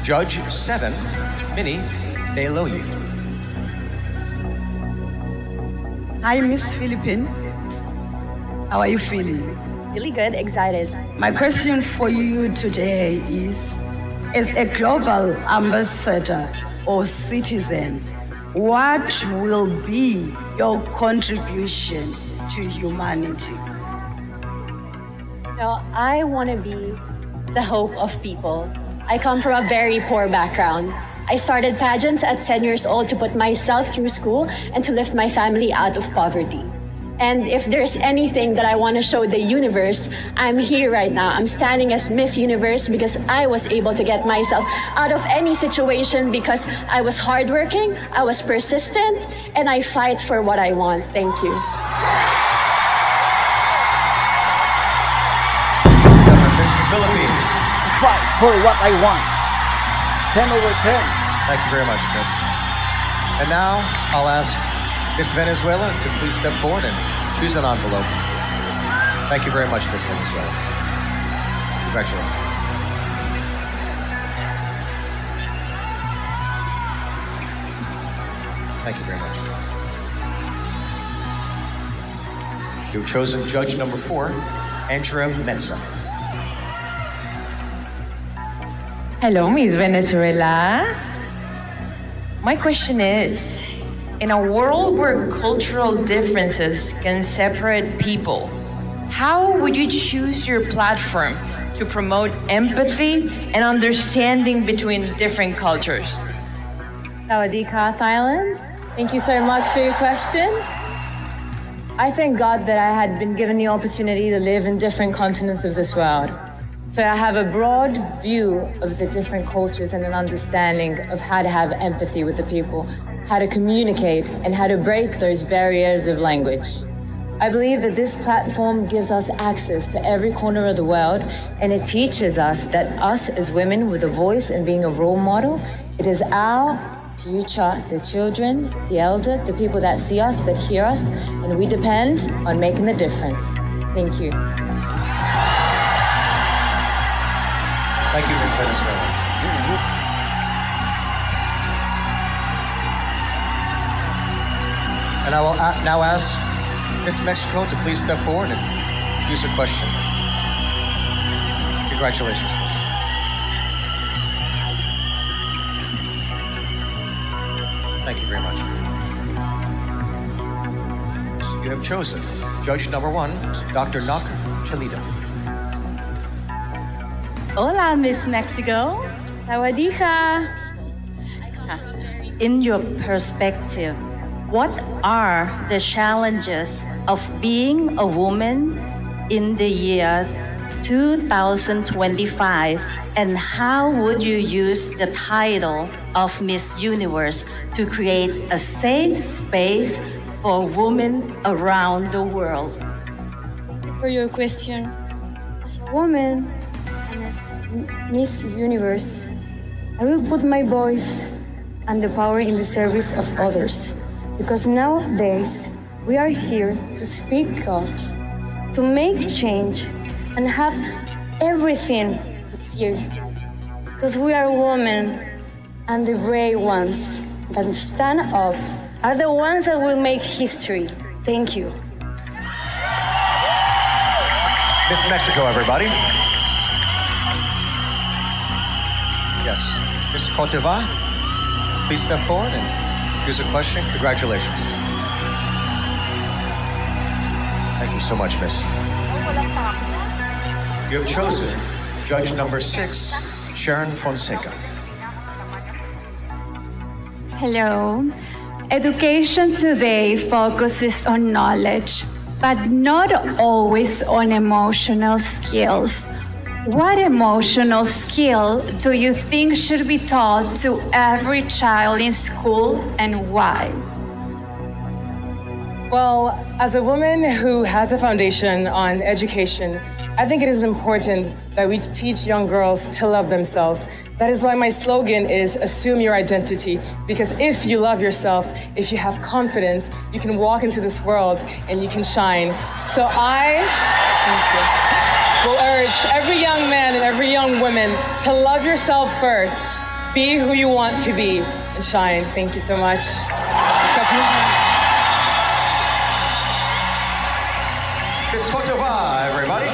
Judge seven, Minnie Deloye. Hi, Miss Philippine. How are you feeling? Really good, excited. My question for you today is, as a global ambassador or citizen, what will be your contribution to humanity? No, I want to be the hope of people. I come from a very poor background. I started pageants at ten years old to put myself through school and to lift my family out of poverty. And if there's anything that I want to show the universe, I'm here right now. I'm standing as Miss Universe because I was able to get myself out of any situation because I was hardworking, I was persistent, and I fight for what I want. Thank you. Philippines. Fight for what I want. Ten over ten. Thank you very much, Miss. And now I'll ask Miss Venezuela to please step forward and choose an envelope. Thank you very much, Miss Venezuela. Congratulations. Thank you very much. You've chosen judge number four, Andrea Meza. Hello, Miss Venezuela. My question is, in a world where cultural differences can separate people, how would you choose your platform to promote empathy and understanding between different cultures? Sawadee ka, Thailand. Thank you so much for your question. I thank God that I had been given the opportunity to live in different continents of this world. So I have a broad view of the different cultures and an understanding of how to have empathy with the people, how to communicate, and how to break those barriers of language. I believe that this platform gives us access to every corner of the world, and it teaches us that us as women with a voice and being a role model, it is our future, the children, the elder, the people that see us, that hear us, and we depend on making the difference. Thank you. Thank you, Miss Venezuela. And I will a- now ask Miss Mexico to please step forward and choose a question. Congratulations, Miss. Thank you very much. You have chosen judge number one, Doctor Knock Chalida. Hola, Miss Mexico. Sawadee ka. In your perspective, what are the challenges of being a woman in the year two thousand twenty-five, and how would you use the title of Miss Universe to create a safe space for women around the world? Thank you for your question. As a woman and as Miss Universe, I will put my voice and the power in the service of others, because nowadays we are here to speak up, to make change, and have everything but fear. Because we are women, and the brave ones that stand up are the ones that will make history. Thank you. Miss Mexico, everybody. Yes. Miss Cote d'Ivoire, please step forward and choose a question. Congratulations. Thank you so much, Miss. You have chosen judge number six, Sharon Fonseca. Hello. Education today focuses on knowledge, but not always on emotional skills. What emotional skill do you think should be taught to every child in school, and why? Well, as a woman who has a foundation on education, I think it is important that we teach young girls to love themselves. That is why my slogan is "Assume your identity," because if you love yourself, if you have confidence, you can walk into this world and you can shine. So I will urge every young man and every young woman to love yourself first, be who you want to be, and shine. Thank you so much. It's Cote d'Ivoire, everybody.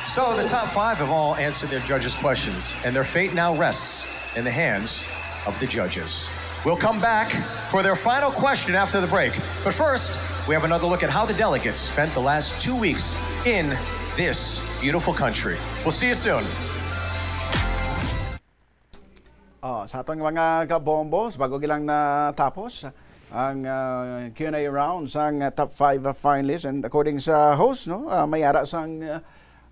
So the top five have all answered their judges' questions, and their fate now rests in the hands of the judges. We'll come back for their final question after the break. But first, we have another look at how the delegates spent the last two weeks in this beautiful country. We'll see you soon. Oh, sa aton mga kabombos, bago gilang natapos, ang, ah, Q and A round sang, ah, top five, ah, finalists. And according sa host, no, ah, may ara sang, ah,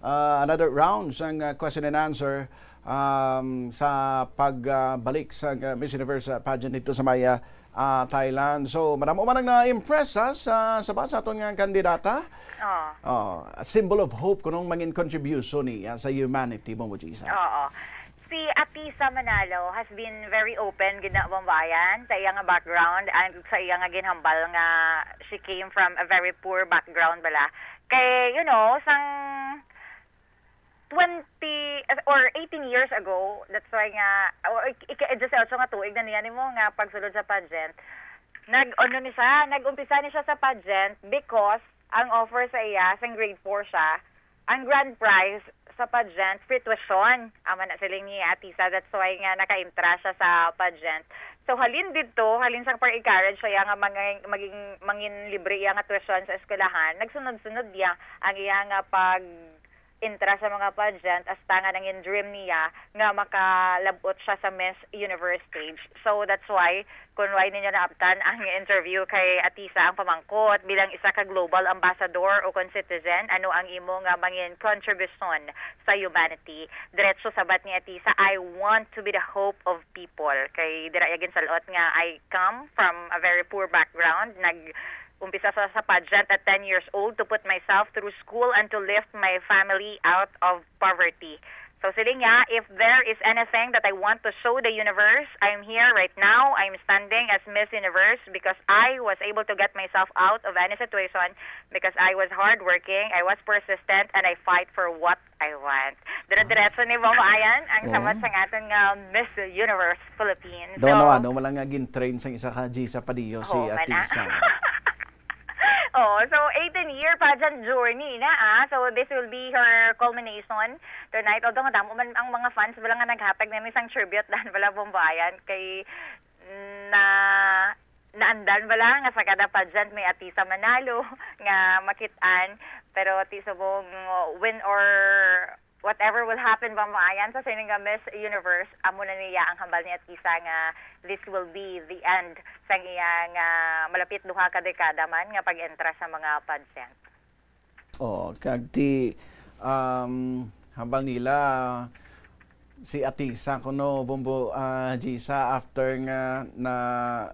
ah, another round sang, ah, question and answer, um, sa pagbalik sa, ah, Miss Universe, ah, pageant dito sa may, ah, ah, Thailand. So, madamo man ang na-impress, ha, sa, sa ba, sa aton nga kandidata. Oh. Oh, a symbol of hope kunong mangin contribution niya sa humanity, Bombo Gisa. Oo. Si Atisa Manalo has been very open gid na, Bombo Ayan, sa iya nga background and sa iya nga ginhambal nga she came from a very poor background bala. Kay, you know, sang twenty or eighteen years ago, that's why nga, o, ik-, ika-, diyesyocho nga tuig na niya nimo nga pagsulod sa pageant. Nag, ano ni siya, nag-umpisa ni siya sa pageant because ang offer sa iya, sang grade four siya, ang grand prize sa pageant, free tuition. Amo na siling ni Atisa, that's why nga naka-entra siya sa pageant. So, halin didto, halin sang pag-encourage sa iya nga mga, maging, mangin libre iya nga tuition sa eskwelahan, nagsunod-sunod niya ang iya nga pag-entra sa mga pageant, hasta nga nangin dream niya nga makalab-ot siya sa Miss Universe stage. So, that's why, kung why ninyo naabtan ang interview kay Atisa, ang pamangkot, bilang isa ka global ambassador o kon citizen, ano ang imo nga mangin contribution sa humanity? Diretso sabat ni Atisa, "I want to be the hope of people." Kay dira iya ginsalot nga, "I come from a very poor background." Nag-umpisa sa, sa pageant at ten years old to put myself through school and to lift my family out of poverty. So, siling niya, "If there is anything that I want to show the universe, I'm here right now. I'm standing as Miss Universe because I was able to get myself out of any situation because I was hardworking, I was persistent, and I fight for what I want." Dire-diretso ni Mama Ayan ang Oo. sabat sang aton nga Miss Universe Philippines. Daw So, ano-ano, wala nga gin-train sang isa ka Gisa Padillo si Oo, man, ah. Atisa. Oo, so eighteen-year pageant journey na, ah. So this will be her culmination tonight. Although nga damo man ang mga fans bala nga naghatag na ni sang tribute dan bala, Bombo Ayan, kay na naandan bala nga sa kada pageant may Atisa Manalo nga makit-an, pero ti subong win or whatever will happen, Bombo Ayan, sa sini nga Miss Universe, amo na niya ang hambal ni Atisa nga this will be the end sang iya nga malapit duha ka dekada man nga pag-entra sa mga pageant. Oh, kag ti, um, hambal nila si Atisa kuno, Bombo, ah, Gisa, after nga na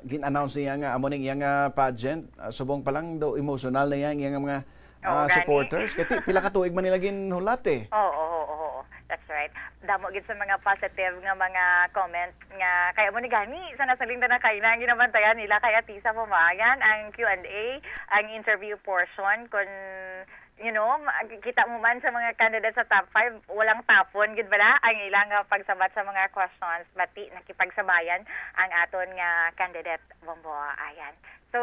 gin-announce niya nga amo ning iya nga pageant, ah, subong pa lang daw emotional na iya, iya nga mga Oo, ah, gani. Supporters. Kay ti, pila ka tuig man nila ginhulat, eh. Oo, oo, oo, oo. That's right. Damo gid sa mga positive nga mga comment nga kaya mo ni gani sa nasaling na kaina ang ginabantayan nila kay Atisa Pamayan, ang Q and A, ang interview portion, kung, you know, ma-, kita mo man sa mga candidates sa top five, walang tapon gid bala ang ilang, ah, pagsabat sa mga questions, bati nakipagsabayan ang aton nga candidate, Bombo Ayan. So,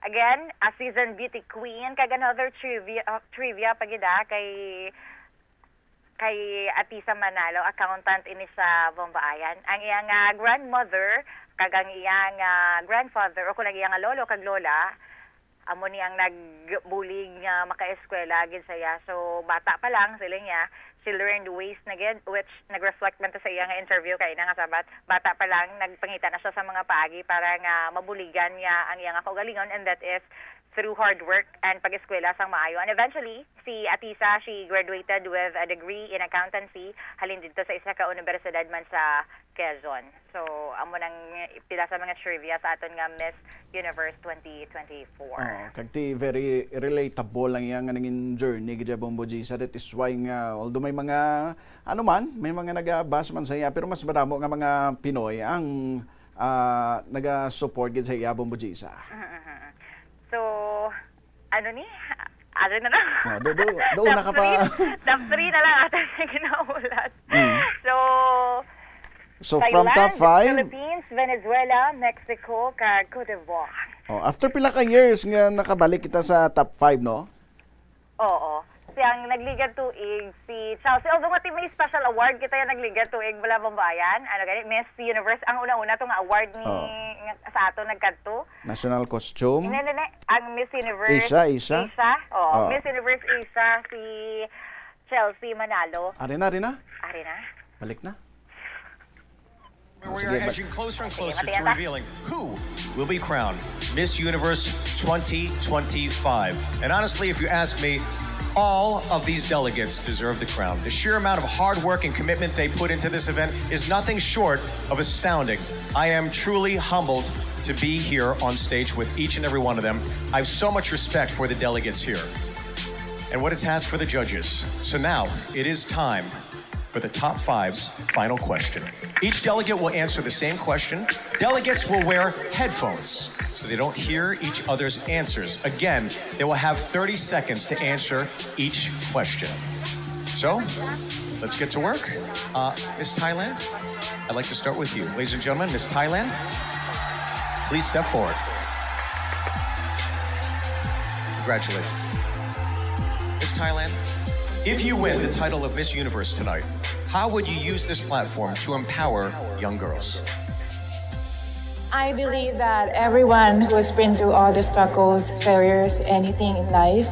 again, a seasoned beauty queen, kag another trivia, uh, trivia pa gid, ah, kay, kay Atisa Manalo, accountant ini sa Bombaayan. Ang iya nga grandmother, kag ang iya nga grandfather, o kung ang iya nga lolo kag lola, amo ni ang nagbulig nga makaeskwela gid sa iya. So, bata pa lang, siling niya, she learned ways na gid, which nag-reflect man to sa iya nga interview kay ina nga sabat. Bata pa lang, nagpangita na siya sa mga paagi para nga mabuligan niya ang iya nga kaugalingon, and that is through hard work and pag-eskwela sang maayo. And eventually, si Atisa, she graduated with a degree in accountancy halin didto sa isa ka unibersidad man sa Quezon. So, amo nang pila sa mga trivia sa aton nga Miss Universe twenty twenty-four. Oo, kag ti very relatable ang iya nga nangin journey gid, Bombo Gisa. That is why nga, although may mga, ano man, may mga nagabas man sa iya, pero mas madamo nga mga Pinoy ang, ah, naga-support gid sa iya, Bombo Gisa. Mhm, mhm. So, ano ni? Ari na lang. Oh, do, do, doon Top na ka pa. three, top three na lang ata siya ginahulat. Mm. So, So, from Thailand, top five? Philippines, Venezuela, Mexico, kag Cote d'Ivoire. Oh, after pila ka years nga nakabalik kita sa top five, no? Oo. Siyang nagligad tuig, si Chelsea. Although nga ti may special award kita yung nagligad tuig, wala bang bayan? Ano gani? Miss Universe, ang una-una to nga award ni, Oh. nga sa ato nagkadto. National costume? Hindi, hindi, hindi. Ang Miss Universe Asia, Asia? Asia. Oo, Oh. Miss Universe Asia, si Chelsea Manalo. Ari na, ari na? Ari na. Balik na. We are edging closer and closer to revealing who will be crowned Miss Universe twenty twenty-five. And honestly, if you ask me, all of these delegates deserve the crown. The sheer amount of hard work and commitment they put into this event is nothing short of astounding. I am truly humbled to be here on stage with each and every one of them. I have so much respect for the delegates here and what it's asked for the judges. So now it is time for the top five's final question. Each delegate will answer the same question. Delegates will wear headphones so they don't hear each other's answers. Again, they will have thirty seconds to answer each question. So, let's get to work. Uh, Miss Thailand, I'd like to start with you. Ladies and gentlemen, Miss Thailand, please step forward. Congratulations. Miss Thailand, if you win the title of Miss Universe tonight, how would you use this platform to empower young girls? I believe that everyone who's been through all the struggles, failures, anything in life,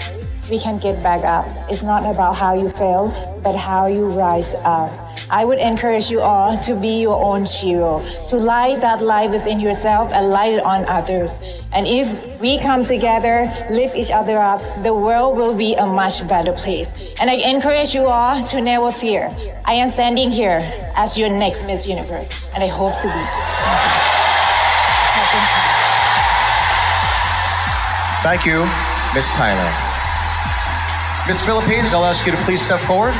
we can get back up. It's not about how you fail, but how you rise up. I would encourage you all to be your own hero, to light that light within yourself and light it on others. And if we come together, lift each other up, the world will be a much better place. And I encourage you all to never fear. I am standing here as your next Miss Universe, and I hope to be. Thank you, Miss Thailand. Miss Philippines, I'll ask you to please step forward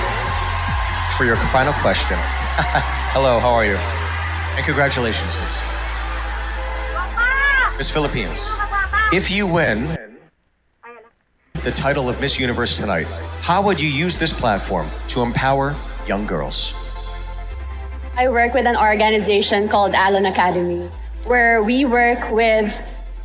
for your final question. Hello, how are you? And congratulations, Miss. Miss Philippines, if you win the title of Miss Universe tonight, how would you use this platform to empower young girls? I work with an organization called Alon Academy, where we work with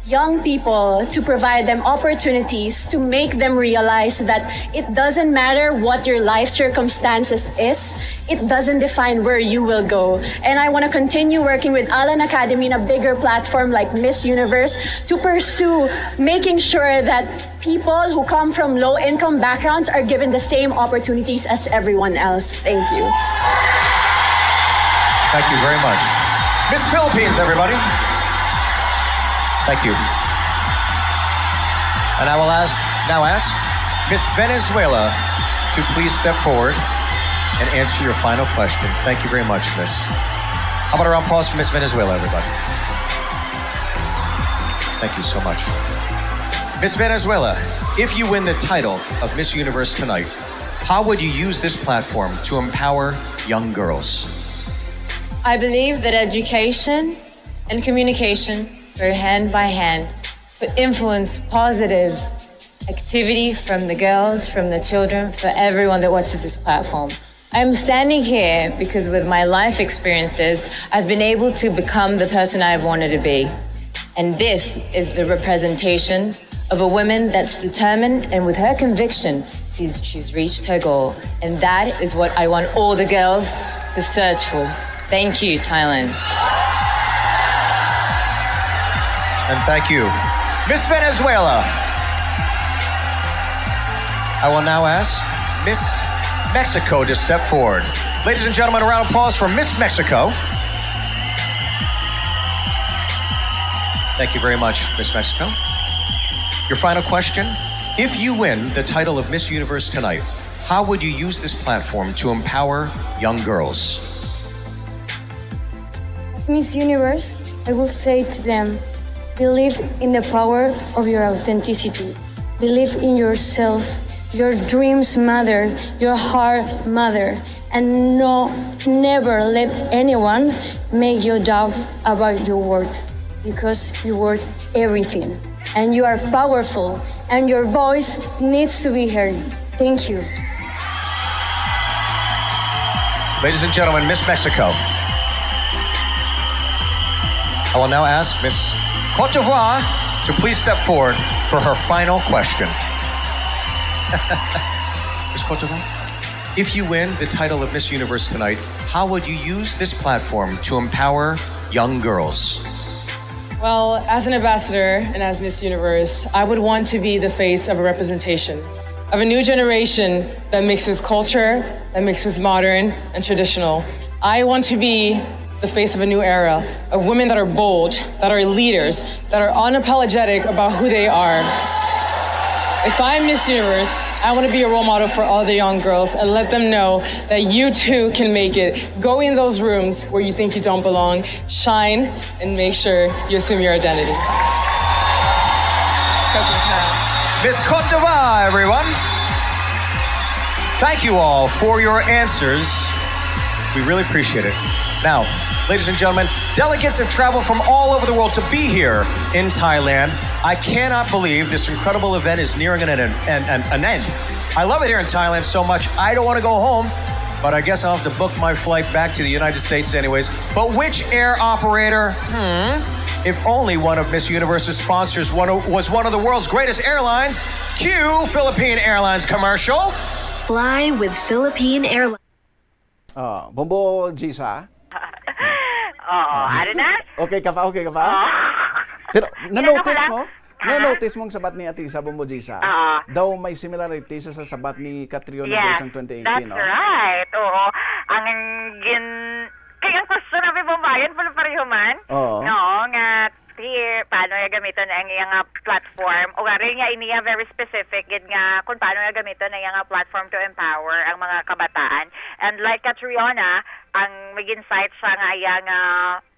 young people to provide them opportunities to make them realize that it doesn't matter what your life circumstances is, it doesn't define where you will go. And I want to continue working with Alon Academy in a bigger platform like Miss Universe to pursue making sure that people who come from low income backgrounds are given the same opportunities as everyone else. Thank you. Thank you very much. Miss Philippines, everybody. Thank you. And I will ask now ask Miss Venezuela to please step forward and answer your final question. Thank you very much, Miss. How about a round of applause for Miss Venezuela, everybody? Thank you so much. Miss Venezuela, if you win the title of Miss Universe tonight, how would you use this platform to empower young girls? I believe that education and communication go hand by hand to influence positive activity from the girls, from the children, for everyone that watches this platform. I'm standing here because with my life experiences, I've been able to become the person I've wanted to be. And this is the representation of a woman that's determined and with her conviction, she's, she's reached her goal. And that is what I want all the girls to search for. Thank you, Thailand. And thank you, Miss Venezuela. I will now ask Miss Mexico to step forward. Ladies and gentlemen, a round of applause for Miss Mexico. Thank you very much, Miss Mexico. Your final question. If you win the title of Miss Universe tonight, how would you use this platform to empower young girls? As Miss Universe, I will say to them, believe in the power of your authenticity. Believe in yourself. Your dreams matter. Your heart matter. And no, never let anyone make you doubt about your worth, because you worth everything. And you are powerful, and your voice needs to be heard. Thank you. Ladies and gentlemen, Miss Mexico. I will now ask Miss Cote d'Ivoire to please step forward for her final question. Miss Cote d'Ivoire, if you win the title of Miss Universe tonight, how would you use this platform to empower young girls? Well, as an ambassador and as Miss Universe, I would want to be the face of a representation of a new generation that mixes culture, that mixes modern and traditional. I want to be The face of a new era of women that are bold, that are leaders, that are unapologetic about who they are. If I'm Miss Universe, I want to be a role model for all the young girls and let them know that you too can make it. Go in those rooms where you think you don't belong, shine, and make sure you assume your identity. Miss Cote d'Ivoire, everyone. Thank you all for your answers. We really appreciate it. Now, ladies and gentlemen, delegates have traveled from all over the world to be here in Thailand. I cannot believe this incredible event is nearing an, an, an, an end. I love it here in Thailand so much, I don't want to go home, but I guess I'll have to book my flight back to the United States anyways. But which air operator? Hmm? If only one of Miss Universe's sponsors one of, was one of the world's greatest airlines, cue Philippine Airlines commercial. Fly with Philippine Airlines. Oh, Bombo Gisa. Oo, ano na? Okay ka pa, okay ka pa? Oo. Pero Ano na-notice pala? mo? Ha? Na-notice mo ang sabat ni Atisa Bombo Gisa? Oo. Daw may similarity sa, sa sabat ni Catriona Yes, Day sang twenty eighteen, that's no? right. Oo. Ang gin... Kaya ang question namin, Bombayan, pala pareho man. Oo. No, nga, ti, paano niya gamiton ang iyang nga platform? O nga rin nga, iniya very specific gid nga kung paano niya gamiton ang iyang nga platform to empower ang mga kabataan. And like Catriona, ang mag-incite siya nga iyang nga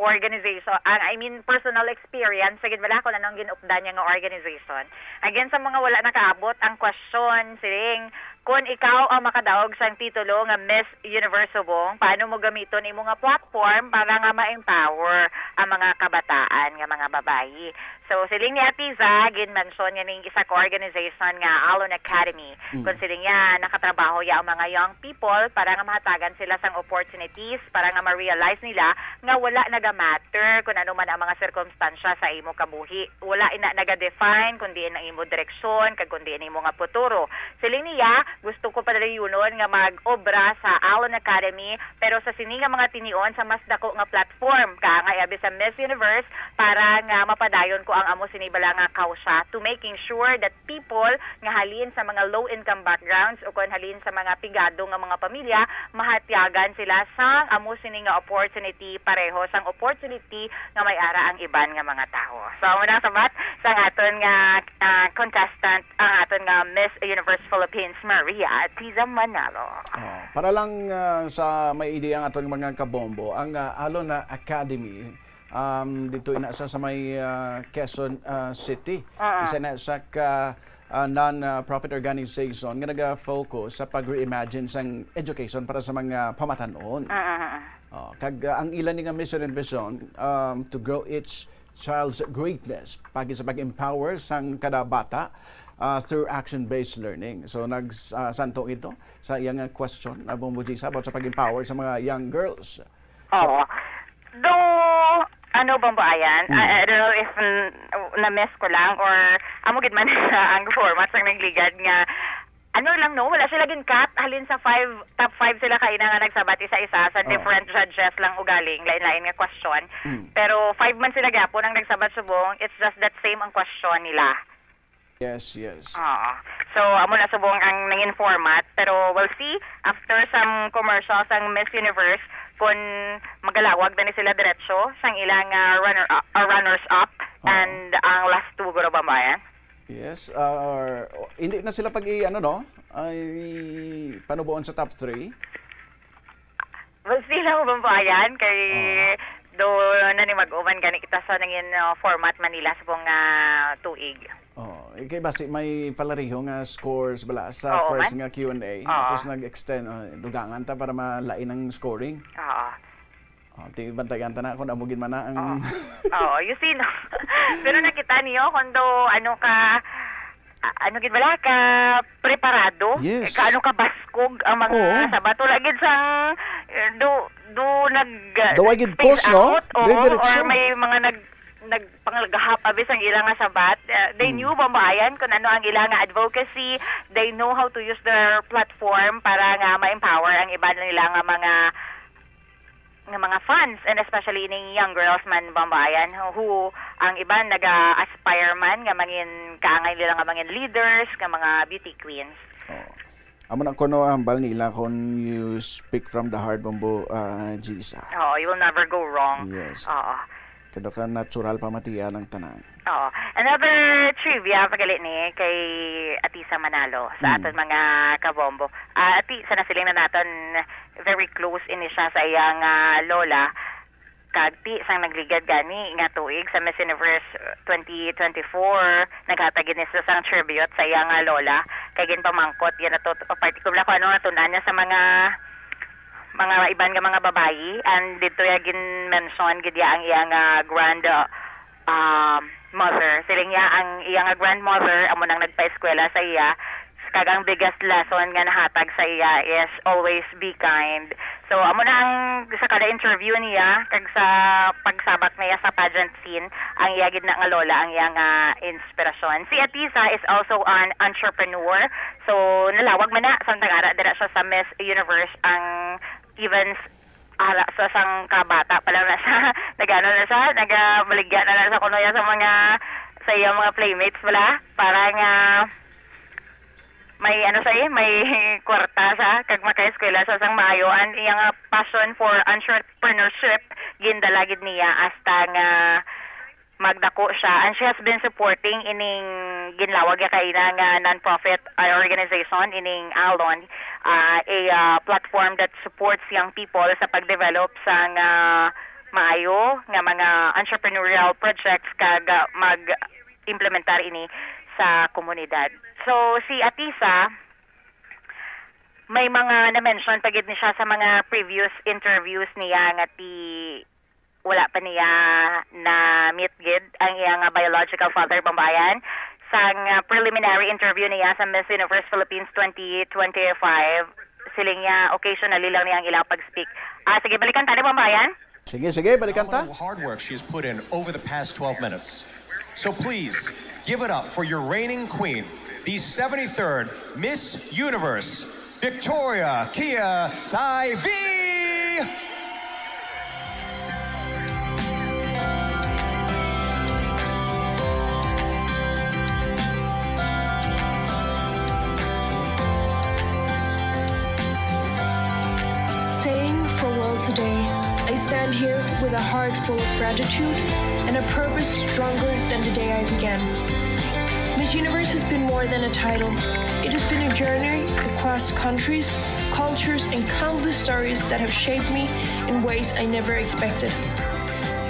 organization, ang, I mean, personal experience, sa gid bala kung anong ginupdan niya nga organization. Again, sa mga wala nakaabot, ang question, siling, kung ikaw ang makadaog sang titulo nga Miss Universe Subong, paano mo gamiton imo nga platform para nga ma-empower ang mga kabataan nga mga babayi? So, siling ni Atiza, gin-mention niya ning isa ka organization nga Alon Academy. Kung siling niya, nakatrabaho ya ang mga young people para nga mahatagan sila sang opportunities, para nga ma-realize nila nga wala naga-matter kung ano man ang mga sirkumstansya sa imo kabuhi. Wala ina naga-define kung diin ang imo direksyon, kag kung diin imo nga futuro. Siling niya, gusto ko padayunon nga mag-obra sa Alon Academy, pero sa sini nga mga tinion sa mas dako nga platform, kaangay abi sa Miss Universe, para nga mapadayon ko ang amo sini bala nga kawsa, to making sure that people nga halin sa mga low-income backgrounds o kon halin sa mga pigado nga mga pamilya, mahatyagan sila sang amo sini nga opportunity, pareho sang opportunity nga may ara ang iban nga mga tawo. So, amo na ang sabat sang aton nga, ah, contestant, ang aton nga Miss Universe Philippines, Maria Tiza Manalo. Oh, para lang ah, sa may ideya ang aton mga kabombo, ang ah, Alon na Academy, um, dito ina sa, sa may ah, Quezon ah, City. Isa na sa ka ah, non-profit organization nga naga-focus sa pag-reimagine sang education para sa mga pamatanon. Oh, kag ah, ang ila ni nga mission and vision, um, to grow each child's greatness, pagi sa pag-empower sang kada bata ah, through action-based learning. So nagsanto ito sa iyang ah, question, uh, Bombo Gisa, about sa pag-empower sa mga young girls. Oo. Though, ano, Bombo Ayan, Mm. I, I don't know if mm, na-miss ko lang or amo gid man ang format sang nagligad nga ano lang, no, wala sila gin-cut. Halin sa five, top five sila kaina nga nagsabat isa-isa sa Oh. different judges lang ugaling, lain-lain nga question. Mm. Pero five man sila gyapon ang nagsabat subong, it's just that same ang question nila. Yes, yes. Oo. So, amo na subong ang nangin format. Pero we'll see after some commercial sang Miss Universe kung magalawag na ni sila diretso sang ilang ah, runner up, ah, runners up Oo. and ang last two guro ba, Bayan? Yes, uh, or hindi na sila pag i ano no? Ay panubuon sa top three. We'll see lang, Bombo Ayan, kay Oo. do na ni mag-uman gani kita sa nangin uh, format Manila sa pong ah, tuig. Oh, eh, kay basi may palariho nga scores bala sa Oo, first man. nga Q and A. Oo. Tapos nag-extend, ah, dugangan ta para malain ang scoring. Oo. Oh, ti bantayan ta na kung amo gid man na ang Oo, you see, no? Pero nakita niyo kung do, ano ka, a- ano gid bala, ka preparado? Yes. Ka ano ka baskog ang mga Oo. sabat? Wala gid sang, eh, do, do nag, uh, Do I gid space post, no? out, oo, Do I diretso? Or may mga nag, nagpanglagahap abi sang ila nga sabat. Uh, they Hmm. knew, Bombo Ayan, kung ano ang ila nga advocacy. They know how to use their platform para nga ma-empower ang iban nila nga mga nga mga fans, and especially ining young girls man, Bombo Ayan, who ang iban naga-aspire man nga mangin, kaangay nila nga mangin leaders, nga mga beauty queens. Oh. Amo na kuno ang hambal nila kung you speak from the heart, Bombo, ah, Jisa. Oo, you will never go wrong. Yes. Oo. Kada ka natural pamatian ang tanan. Oo. Another trivia, pagali ni kay Atisa Manalo sa Hmm. aton mga kabombo. Ah, Ati, sa nasiling na naton, very close ini siya sa iyang, ah, lola. Kag ti sang nagligad gani nga tuig sa Miss Universe twenty twenty-four, naghatag gid ni siya sang tribute sa iya nga lola, kay ginpamangkot gid nato, particular kung ano natun-an niya sa mga, mga iban nga mga babayi, and didto ya gin-mention gid ya ang iya nga grand, uh, um, mother. Siling niya ang iya nga grandmother amo nang nagpaeskwela sa iya, kag ang biggest lesson nga nahatag sa iya is always be kind. So, amo na ang sa kada interview niya, kag sa pagsabak niya sa pageant scene, ang iya gid na nga lola ang iya nga inspirasyon. Si Atisa is also an entrepreneur. So, nalawag man na, samtang ara dira siya sa Miss Universe ang events, ara sa sang kabata pa lang na siya, nagano na siya, nagabaligya na na siya kuno ya sa mga, sa iyang mga playmates bala, para nga may ano siya eh, may kwarta siya, kag makaeskwela siya sang maayo. Ang iyang, ah, passion for entrepreneurship, gindala gid niya hasta nga magdako siya. And she has been supporting ining ginlawag ya kaina nga non-profit, ah, organization, ining Alon, ah, a, ah, platform that supports young people sa pag-develop sang, ah, maayo nga mga entrepreneurial projects kag, ah, mag-implementar ini sa komunidad. So, si Atisa, may mga na-mention pa gid ni siya sa mga previous interviews niya nga ti wala pa niya na-meet gid ang iya nga biological father, Bombayan. Sang, ah, preliminary interview niya sa Miss Universe Philippines twenty twenty-five, siling niya occasionally lang niya ang ilang pag-speak. Ah, sige, balikan ta ni, Bombayan. Sige, sige, balikan ta. Phenomenal hard work she has put in over the past twelve minutes. So please, give it up for your reigning queen, the seventy-third Miss Universe, Victoria Kia Taivi! Saying farewell today, I stand here with a heart full of gratitude and a purpose stronger than the day I began. Miss Universe has been more than a title. It has been a journey across countries, cultures, and countless stories that have shaped me in ways I never expected.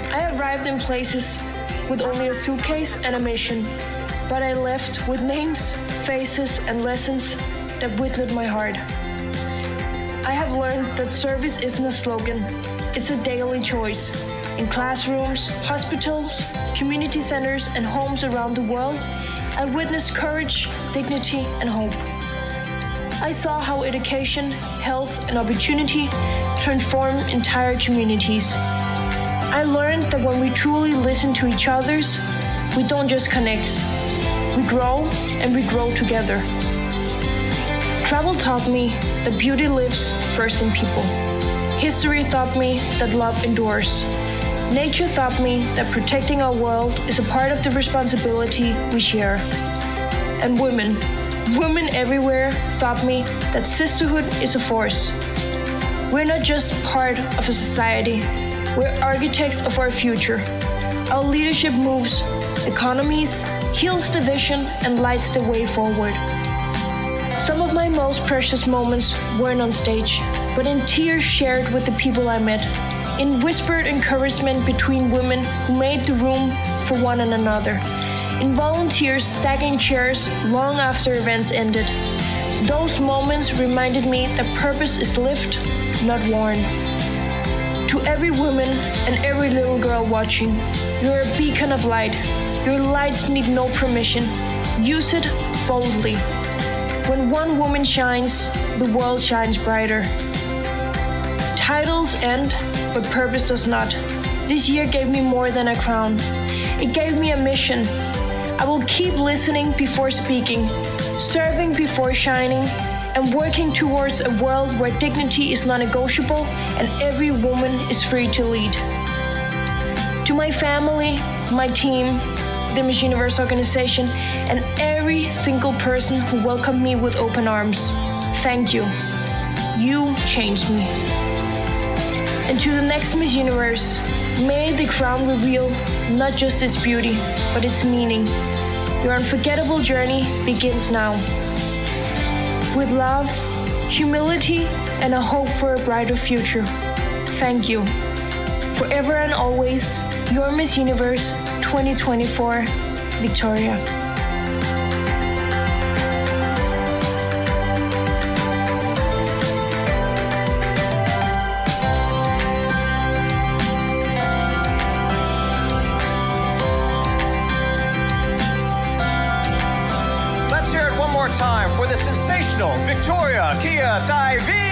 I arrived in places with only a suitcase and a mission, but I left with names, faces, and lessons that witnessed my heart. I have learned that service isn't a slogan, it's a daily choice. In classrooms, hospitals, community centers, and homes around the world, I witnessed courage, dignity, and hope. I saw how education, health, and opportunity transform entire communities. I learned that when we truly listen to each other's, we don't just connect, we grow, and we grow together. Travel taught me that beauty lives first in people. History taught me that love endures. Nature taught me that protecting our world is a part of the responsibility we share. And women, women everywhere taught me that sisterhood is a force. We're not just part of a society, we're architects of our future. Our leadership moves economies, heals the vision, and lights the way forward. Some of my most precious moments weren't on stage, but in tears shared with the people I met, in whispered encouragement between women who made the room for one and another, in volunteers stacking chairs long after events ended. Those moments reminded me that purpose is lived, not worn. To every woman and every little girl watching, you're a beacon of light. Your lights need no permission. Use it boldly. When one woman shines, the world shines brighter. Titles end, but purpose does not. This year gave me more than a crown. It gave me a mission. I will keep listening before speaking, serving before shining, and working towards a world where dignity is non-negotiable and every woman is free to lead. To my family, my team, the Miss Universe organization, and every single person who welcomed me with open arms, Thank you. You changed me. And to the next Miss Universe, may the crown reveal not just its beauty, but its meaning. Your unforgettable journey begins now. With love, humility, and a hope for a brighter future. Thank you. Forever and always, your Miss Universe twenty twenty-four, Victoria. Let's hear it one more time for the sensational Victoria Kia Taivi.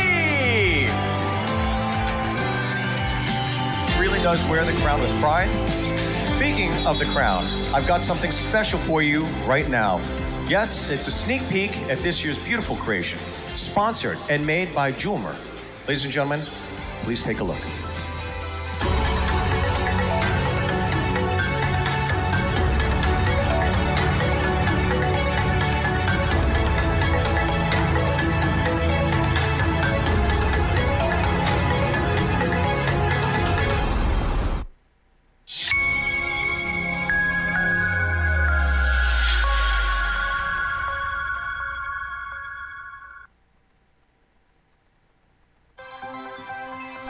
She really does wear the crown with pride. Speaking of the crown, I've got something special for you right now. Yes, it's a sneak peek at this year's beautiful creation, sponsored and made by Jewelmer. Ladies and gentlemen, please take a look.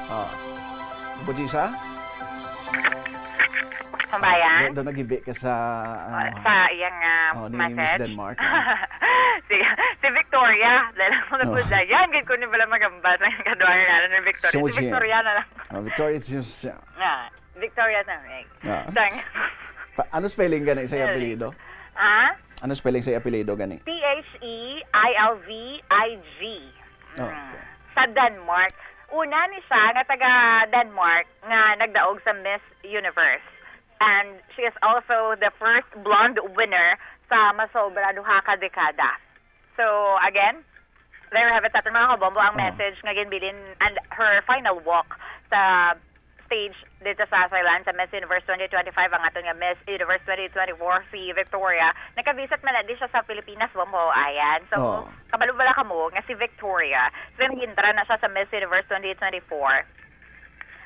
Ah. Bujisa? Sambayan? Do, do nagibi ka sa, ano, sa iyang uh, oh, ni message? Miss Denmark. Oh. si, si Victoria. Dahil ako nagbudayan. Oh. Gid ko ni bala magambas ang kaduha na ni Victoria. Si, si Victoria na lang. Oh, Victoria, si, si, yeah. Victoria Samig. Ah. Sang... Pa, ano spelling gani sa apelyido? Ha? Ano spelling sa apelyido gani? T H E I L V I G. Okay. Sa Denmark. Una ni siya nga taga Denmark nga nagdaog sa Miss Universe. And she is also the first blonde winner sa masobra duha ka dekada. So, again, there you have it, sa aton mga kabombo, ang message nga ginbilin and her final walk sa stage dito sa Thailand sa Miss Universe twenty twenty-five, ang aton nga Miss Universe twenty twenty-four, si Victoria. Nakavisit man na di siya sa Pilipinas, Bombo, ayan. So, oh. Kabalo bala kamo nga si Victoria, since nag-intra na siya sa Miss Universe twenty twenty-four,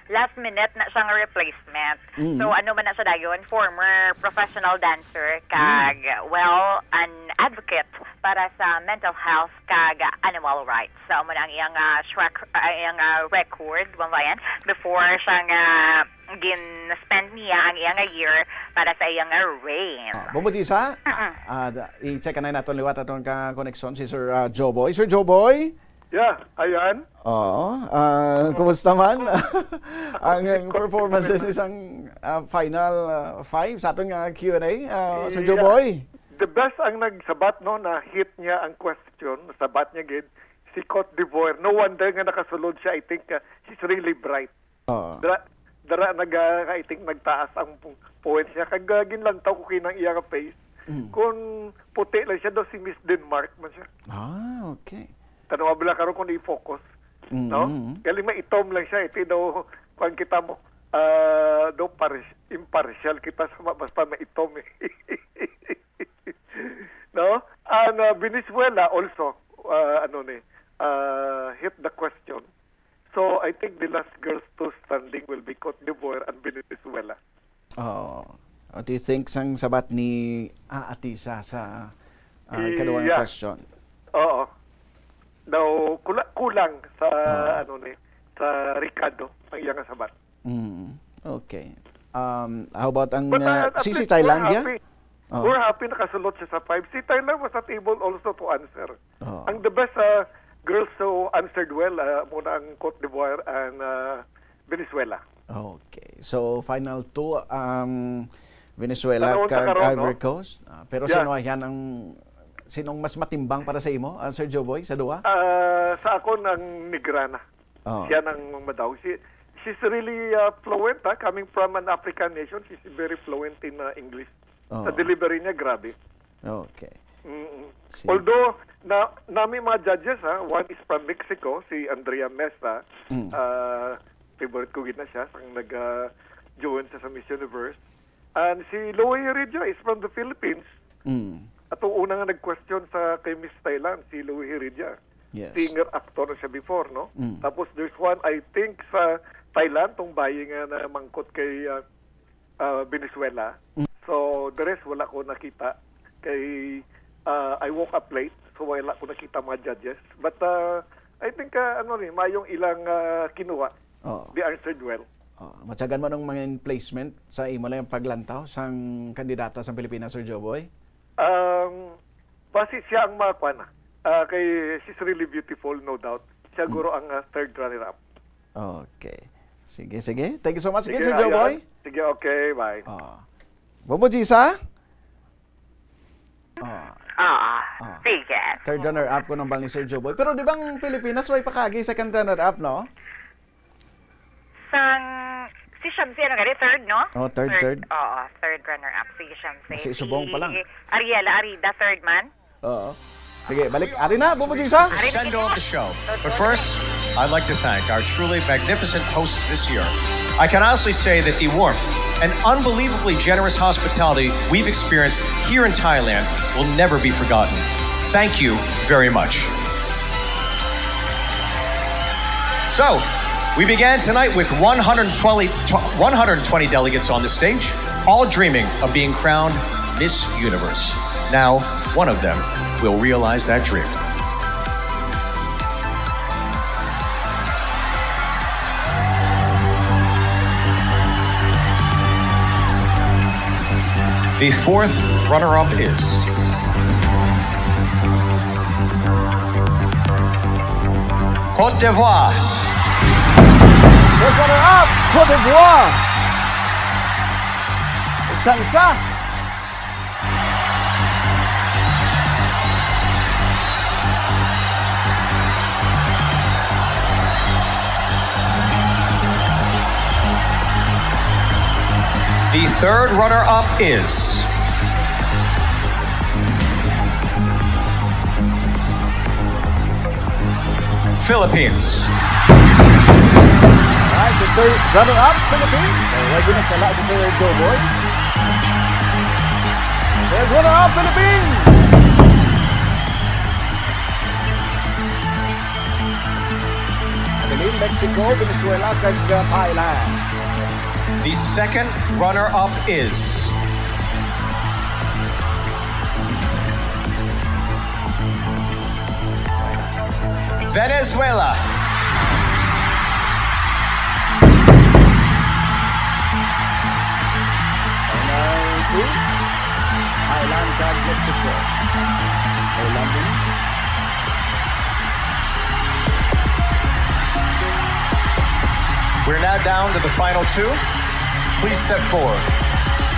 last minute na siya nga replacement. Mm-hmm. So, ano man na siya dayon, former professional dancer, kag, mm. well, an advocate para sa mental health kag animal rights. So, amo na ang iyang, ah, track, ah, iyang, ah, record, Bombo, ayan, before siya nga gin-spend niya ang iyang, ah, year para sa iyang, ah, reign. Ah, Bombo Disa, ah, da- i-check na naton liwat aton ka koneksyon si Sir, ah, Joboy. Sir Joboy? Yeah, ayan. Oo. Ah, kumusta man ang performances sa isang, ah, final, ah, five sa aton nga Q and A, ah, Sir Joboy? The best ang nagsabat, no, na hit niya ang question, nasabat niya gid, si Cote d'Ivoire. No wonder nga nakasulod siya. I think, uh, she's really bright. Oo. Dara, dara nag, uh, I think nagtaas ang pu- points niya. Kag uh, ginlantaw ko kinang iya nga face. Mm. Kung puti lang siya daw, si Miss Denmark man siya. Ah, okay. Tanong abla karon kung i-focus. Mm-hmm. No? Galing maitom lang siya. Ito daw, kung kita mo, uh, daw parish, impartial kita sa ma- basta maitom eh. No? And uh, Venezuela also, uh, ano ni, uh, hit the question. So I think the last girls to standing will be Cote d'Ivoire and Venezuela. Oh. What do you think sang sabat ni Aatisa sa uh, ikaduhang yeah. question? Oo. Daw kula- kulang sa uh, ano ni sa Ricardo ang iyang sabat. Mm, okay. Um, how about ang But, uh, uh, si, si Thailand? Yeah? Oh. We're happy nakasulot siya sa five. Si Thailand was not able also to answer. Oh. Ang the best uh, girls who answered well uh, muna ang Cote d'Ivoire and uh, Venezuela. Okay. So final two um Venezuela kag Ivory no? Coast. Uh, pero yeah. Sino yan ang sinong mas matimbang para sa imo, uh, Sir Joboy, sa duha? Uh, sa akon ang Negrana. Oh, Siya okay. nang madaw. She, she's really uh, fluent, ha? Coming from an African nation, she's very fluent in uh, English. Oh. Sa delivery niya, grabe. Okay. Mm-mm. Although, na, nami mga judges, ha? One is from Mexico, si Andrea Mesa. Mm. Uh, favorite ko gid na siya, sang nag-join uh, sa, sa Miss Universe. And si Louie Heredia is from the Philippines. Mm. Atong una nga nag-question sa kay Miss Thailand, si Louie Heredia. Yes. Singer, actor na siya before, no? Mm. Tapos there's one, I think, sa Thailand, tong bayi nga namangkot kay, ah, ah, Venezuela. Mm. So, the rest, wala ko nakita. Kay, ah, I woke up late, so wala ko nakita mga judges. But, ah, I think, ah, ano ni, mayong ilang, ah, kinuha. Oo. They answered well. Oh, matyagan mo nung mga placement sa imo lang yung paglantaw sang kandidata sa Pilipinas, Sir Joboy? Um, basi siya ang mga kwan, ah, kay she's really beautiful, no doubt. Siya Mm. guro ang, ah, third runner-up. Okay. Sige, sige. Thank you so much again, Sige, Sir Joboy. Ayan. Sige, okay, bye. Oh. Bobo Jisa? Oh. Ah, Ah. sige. Third runner-up ko ng bal ni Sir Joboy. Pero di ba ang Pilipinas, way pakagi second runner-up, no? Sang, si Shamsi, ano gani? Third, no? Oh, third, Third, third. Oo, third runner-up si Shamsi. Si Subong pa lang. Si Ariela Arida, third man. Oo. Sige, balik. Ari na, Bobo Jisa. Ari na, Send off the show. But first, I'd like to thank our truly magnificent hosts this year. I can honestly say that the warmth and unbelievably generous hospitality we've experienced here in Thailand will never be forgotten. Thank you very much. So, we began tonight with one hundred twenty, one hundred twenty delegates on the stage, all dreaming of being crowned Miss Universe. Now, one of them will realize that dream. The fourth runner-up is Cote d'Ivoire. Fourth runner-up, Cote d'Ivoire. Tsansa. The third runner-up is Philippines. Alright, so third runner-up, Philippines. So, wala din nagsala si Sir Joboy. Third runner-up, Philippines. Nabilin, Mexico, Venezuela, kag, uh, Thailand. The second runner-up is Venezuela. Final two, Thailand kag Mexico. Thailand din. We're now down to the final two. Please step forward,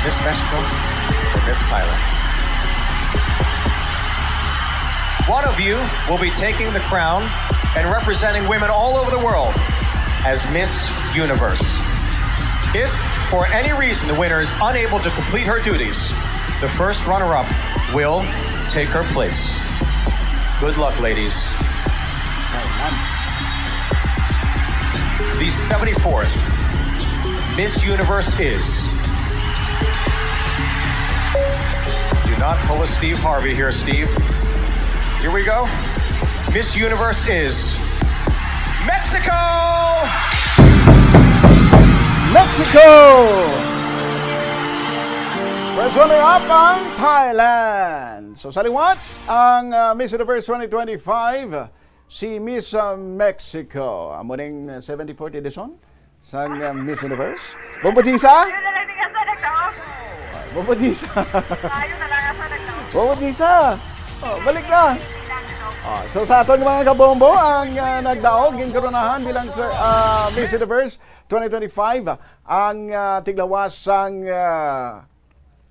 Miss Mexico or Miss Thailand. One of you will be taking the crown and representing women all over the world as Miss Universe. If, for any reason, the winner is unable to complete her duties, the first runner-up will take her place. Good luck, ladies. The seventy-fourth Miss Universe is. Do not pull a Steve Harvey here, Steve. Here we go. Miss Universe is Mexico! Mexico! First runner-up ang Thailand. So, sa liwat, ang, ah, Miss Universe twenty twenty-five, si Miss, ah, Mexico. Amo ning seventy-fourth edition sang, ah, Miss Universe. Bombo Jisa? Ayun na lang, di ka sa nagtao. Bombo Jisa. Ayun na lang, asa nagtao. Bombo Jisa. Oh, balik na. Oh, so sa aton mga kabombo, ang, ah, nagdaog, ginkoronahan bilang, ah, Miss Universe twenty twenty-five, ang, ah, tiglawas sang, ah,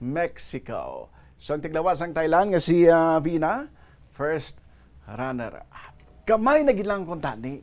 Mexico. So, ang tiglawas sang Thailand nga si, ah, Vina, first runner-up. Gamay na gid lang kuntani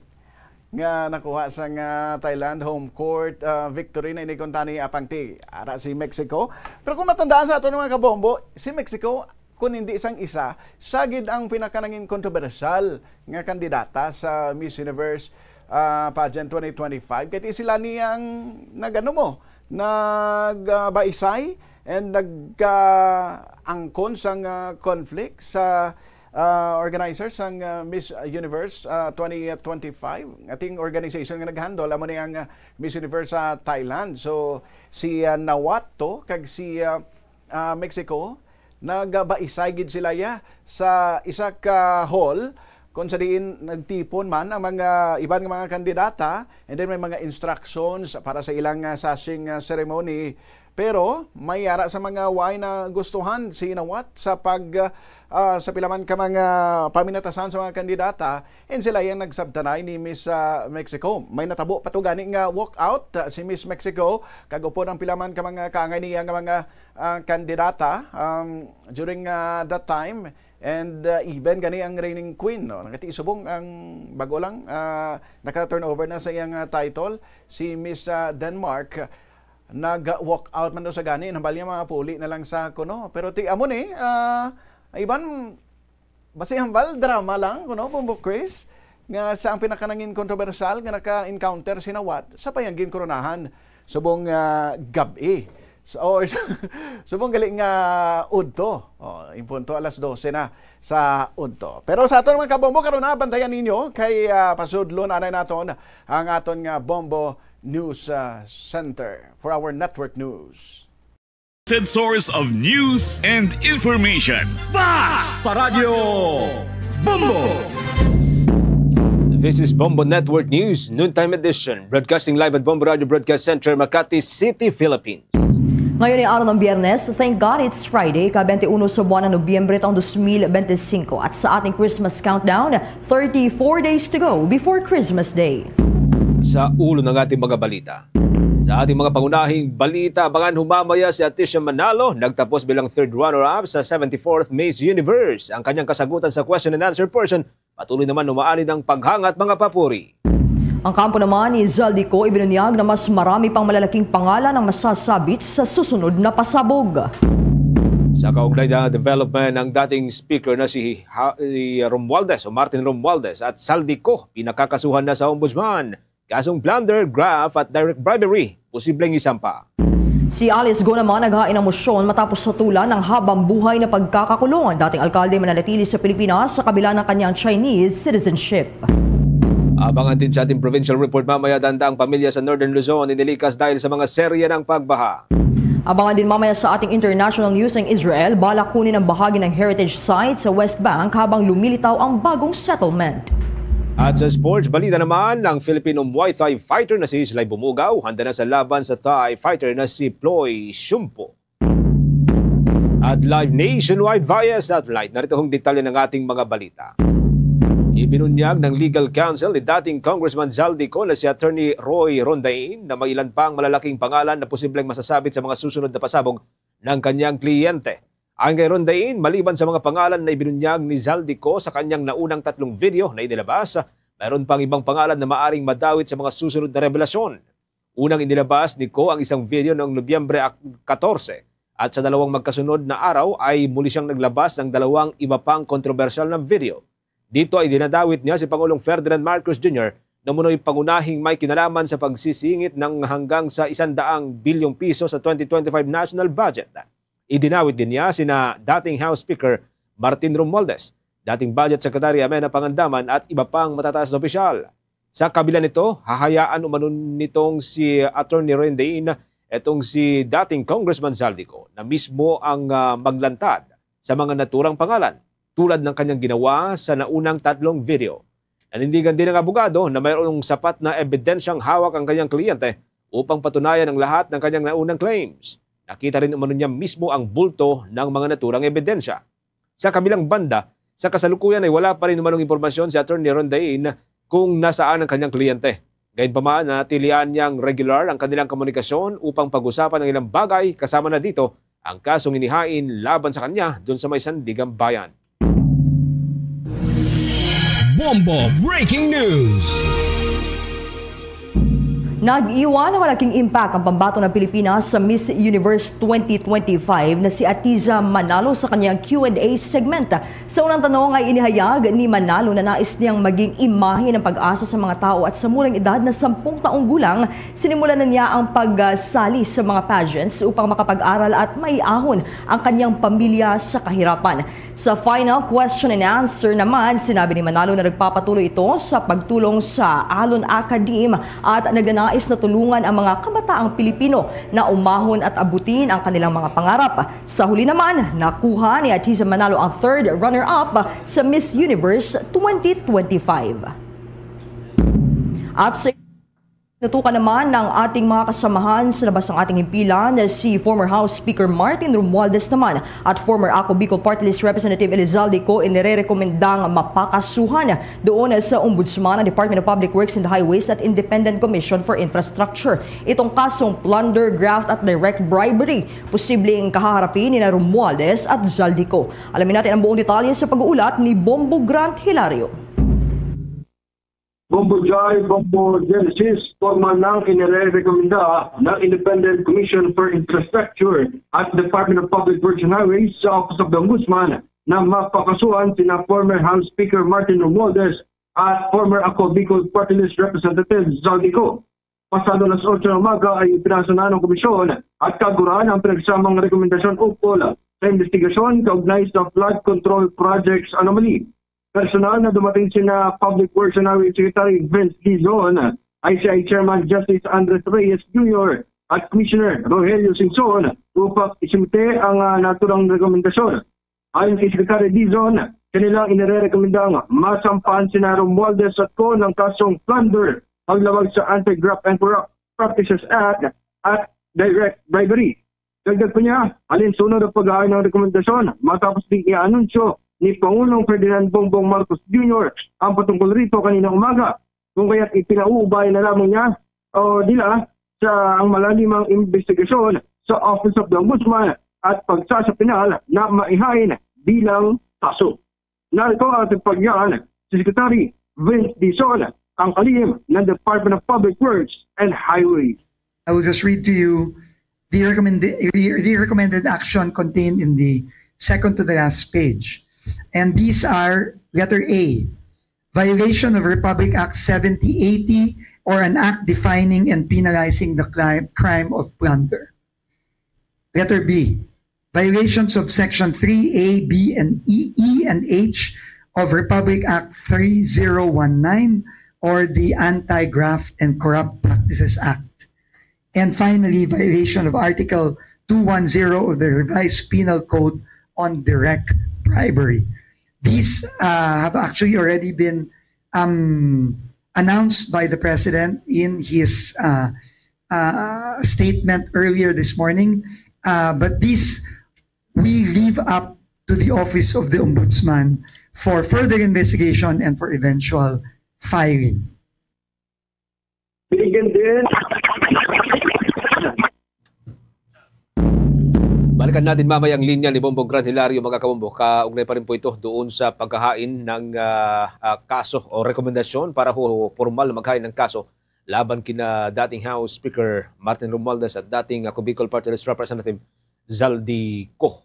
nga nakuha sang, ah, Thailand home court, ah, victory na ini kuntani apang ti ara si Mexico. Pero kung matandaan sa aton mga kabombo, si Mexico, kun hindi sang isa, siya gid ang pinakanangin kontrobersyal nga kandidata sa Miss Universe, ah, pageant twenty twenty-five. Kay ti sila ni ang nag-ano mo, nag, ah, baisay and nagkaangkon sang, ah, conflict sa, ah, organizer sang, ah, Miss Universe, ah, twenty twenty-five. Ating organization nga nag-handle, amo ni ang, ah, Miss Universe sa Thailand. So, si, ah, Nawat to, kag si, ah, ah, Mexico, nagabaisay gid sila ya sa isa ka hall kung sa diin nagtipon man ang mga iban nga mga kandidata, and then may mga instructions para sa ilang, ah, sashing, ah, ceremony. Pero may ara sa mga way na gustuhan si Nawat sa pag, ah, sa pila man ka mga paminatasan sa mga kandidata, and sila yang nagsabtanay ni Miss, ah, Mexico. May natabo pa to gani nga walkout, ah, si Miss Mexico, kag upod ang pila man ka mga kaangay niya nga mga, ah, kandidata, um, during, ah, that time. And, ah, even gani ang reigning queen, no, nagati subong ang bago lang, ah, naka-turnover na sa iyang, ah, title, si Miss, ah, Denmark. Nag-walk out man daw sa gani, nambal niya mga puli na lang sa kuno. Pero ti amo ni, ah, iban, basi hambal drama lang kuno, Bombo Chris, nga siya ang pinakanangin kontrobersyal nga naka-encounter si Nawat sa payang ginkoronahan subong, ah, gab-i. So, or subong gali nga udto. Oh, in punto alas dose na sa udto. Pero sa aton mga kabombo, karon na, bantayan ninyo kay, ah, pasudlon anay naton ang aton nga Bombo News, ah, Center for our network news. Trusted source of news and information. Bas! Paradyo Bombo! This is Bombo Network News, noontime edition, broadcasting live at Bombo Radio Broadcast Center, Makati City, Philippines. Ngayon ay araw ng Biyernes. Thank God it's Friday, ka twenty-one sa buwan ng Nobyembre taong twenty twenty-five. At sa ating Christmas countdown, thirty-four days to go before Christmas Day. Sa ulo ng ating mga balita. Sa ating mga pangunahing balita, abangan humamaya si Atisha Manalo, nagtapos bilang third runner-up sa seventy-fourth Miss Universe. Ang kanyang kasagutan sa question and answer portion, patuloy naman umaanid ang paghangat mga papuri. Ang kampo naman ni Zaldy Co ibinunyag na mas marami pang malalaking pangalan ang masasabit sa susunod na pasabog. Sa kaugnay na development, ang dating speaker na si Ha-, si Romualdez o Martin Romualdez at Zaldy Co pinakakasuhan na sa ombudsman. Kasong plunder, graft at direct bribery, posibleng isampa. Si Alice Go naman naghain ng mosyon matapos hatulan ang habang buhay na pagkakakulong. Ang dating alkalde mananatili sa Pilipinas sa kabila ng kanyang Chinese citizenship. Abangan din sa ating provincial report mamaya, danda ang pamilya sa Northern Luzon inilikas dahil sa mga serye ng pagbaha. Abangan din mamaya sa ating international news ang Israel, balak kunin ang bahagi ng heritage site sa West Bank habang lumilitaw ang bagong settlement. At sa sports balita naman, ang Filipino Muay Thai fighter na si Islay Bumugaw handa na sa laban sa Thai fighter na si Ploy Shumpo. At live nationwide via satellite. Narito ang detalye ng ating mga balita. Ibinunyag ng legal counsel ni dating Congressman Zaldy Co na si Attorney Roy Rondain na may ilan pang malalaking pangalan na posibleng masasabit sa mga susunod na pasabog ng kanyang kliyente. Ayon kay Rondain, maliban sa mga pangalan na ibinunyag ni Zaldy Co sa kanyang naunang tatlong video na inilabas, mayroon pang ibang pangalan na maaring madawit sa mga susunod na revelasyon. Unang inilabas ni Co ang isang video noong Nobyembre ak-, katorse, at sa dalawang magkasunod na araw ay muli siyang naglabas ng dalawang iba pang kontrobersyal na video. Dito ay dinadawit niya si Pangulong Ferdinand Marcos Junior na umunoy pangunahing may kinalaman sa pagsisingit ng hanggang sa isandaang bilyong piso sa twenty twenty-five national budget. Idinawit din niya sina dating House Speaker Martin Romualdez, dating Budget Secretary Amenah Pangandaman at iba pang matataas na opisyal. Sa kabila nito, hahayaan umano nitong si Attorney Rondain itong si dating Congressman Zaldy Co na mismo ang, ah, maglantad sa mga naturang pangalan tulad ng kanyang ginawa sa naunang tatlong video. Nanindigan din ang abogado na mayroong sapat na ebidensyang hawak ang kanyang kliyente upang patunayan ang lahat ng kanyang naunang claims. Nakita rin umano niya mismo ang bulto ng mga naturang ebidensya. Sa kabilang banda, sa kasalukuyan ay wala pa rin umanong impormasyon si Attorney Rondain kung nasaan ang kanyang kliyente. Gayunpaman, nanatilian niyang regular ang kanilang komunikasyon upang pag-usapan ang ilang bagay, kasama na dito ang kasong inihain laban sa kanya dun sa may Sandiganbayan. Bombo Breaking News! Nag-iwan ng malaking impact ang pambato ng Pilipinas sa Miss Universe twenty twenty-five na si Atiza Manalo sa kanyang Q and A segment. Sa unang tanong ay inihayag ni Manalo na nais niyang maging imahe ng PAGASA sa mga tao at sa murang edad na sampung taong gulang, sinimulan na niya ang pagsali sa mga pageants upang makapag-aral at maiahon ang kanyang pamilya sa kahirapan. Sa final question and answer naman, sinabi ni Manalo na nagpapatuloy ito sa pagtulong sa Alon Academe at nagnanais na tulungan ang mga kabataang Pilipino na umahon at abutin ang kanilang mga pangarap. Sa huli naman, nakuha ni Atiza Manalo ang third runner-up sa Miss Universe twenty twenty-five. At sa Natukan naman ng ating mga kasamahan sa labas ng ating himpilan, si former House Speaker Martin Romualdez naman at former Ako Bicol Party List Representative Elizalde Co inirerekomendang mapakasuhan doon sa Ombudsman ang Department of Public Works and Highways at Independent Commission for Infrastructure. Itong kasong plunder, graft at direct bribery, posibleng kahaharapin ni na Romualdez at Zaldy Co. Alamin natin ang buong detalye sa pag-uulat ni Bombo Grant Hilario. Bombo Joy, Bombo Genesis, formal nang inirekomenda ng Independent Commission for Infrastructure at Department of Public Works and Highways sa Office of the Ombudsman na mapakasuhan sina former House Speaker Martin Romualdez at former Ako Bicol Party List Representative Zaldy Co. Pasado alas otso ng umaga ay pinasa na ng komisyon at kaguran ang pinagsamang rekomendasyon ukol sa investigasyon kaugnay sa flood control projects anomaly. Personal na dumating sina Public Works and Highway Secretary Vince Dizon, I C I Chairman Justice Andres Reyes Junior, at Commissioner Rogelio Singson upang isimte ang ah, naturang rekomendasyon. Ayon kay Secretary Dizon, kanilang inirerekomendang masampahan sina Romualdez at Co ng kasong plunder paglabag sa Anti-Graft and Corrupt Practices Act at Direct Bribery. Dagdag pa niya, alinsunod ang pag-aay ng rekomendasyon matapos ding i-anunsyo ni Pangulong Ferdinand Bongbong Marcos Junior ang patungkol rito kanina umaga, kung kaya't ipinauubay na lamang niya o nila sa ang malalimang investigasyon sa Office of the Ombudsman at pagsasapinal na maihain bilang kaso. Narito ang ating pagyan, si Secretary Vince Dizon, ang kalim ng Department of Public Works and Highways. I will just read to you the recommended, the recommended action contained in the second to the last page. And these are letter A, violation of Republic Act seventy eighty or an act defining and penalizing the cli- crime of plunder. Letter B, violations of Section three A, B, and E, E, and H of Republic Act three zero one nine or the Anti-Graft and Corrupt Practices Act. And finally, violation of Article two one zero of the Revised Penal Code on direct bribery. These uh, have actually already been um, announced by the President in his uh, uh, statement earlier this morning. Uh, but these we leave up to the Office of the Ombudsman for further investigation and for eventual filing. Binigyan din Balikan natin mamaya ang linya ni Bombo Gran Hilario, mga kabombo. Kaugnay pa rin po ito doon sa paghahain ng ah, ah, kaso o rekomendasyon para ho formal na maghain ng kaso laban kina dating House Speaker Martin Romualdez at dating Ako Bicol Party List Representative Zaldy Co.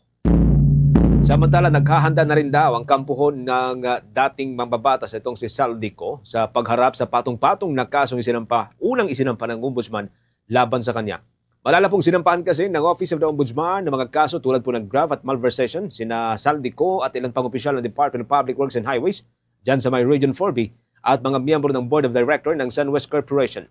Samantala, naghahanda na rin daw ang kampuhon ng ah, dating mambabatas itong si Zaldy Co sa pagharap sa patong-patong na kasong isinampa, unang isinampa ng Ombudsman laban sa kanya. Malala pong sinampahan kasi ng Office of the Ombudsman ng mga kaso tulad po ng graft at malversation sina Zaldy Co at ilang pang-opisyal ng Department of Public Works and Highways dyan sa may Region four B at mga miyembro ng Board of Director ng Sunwest Corporation.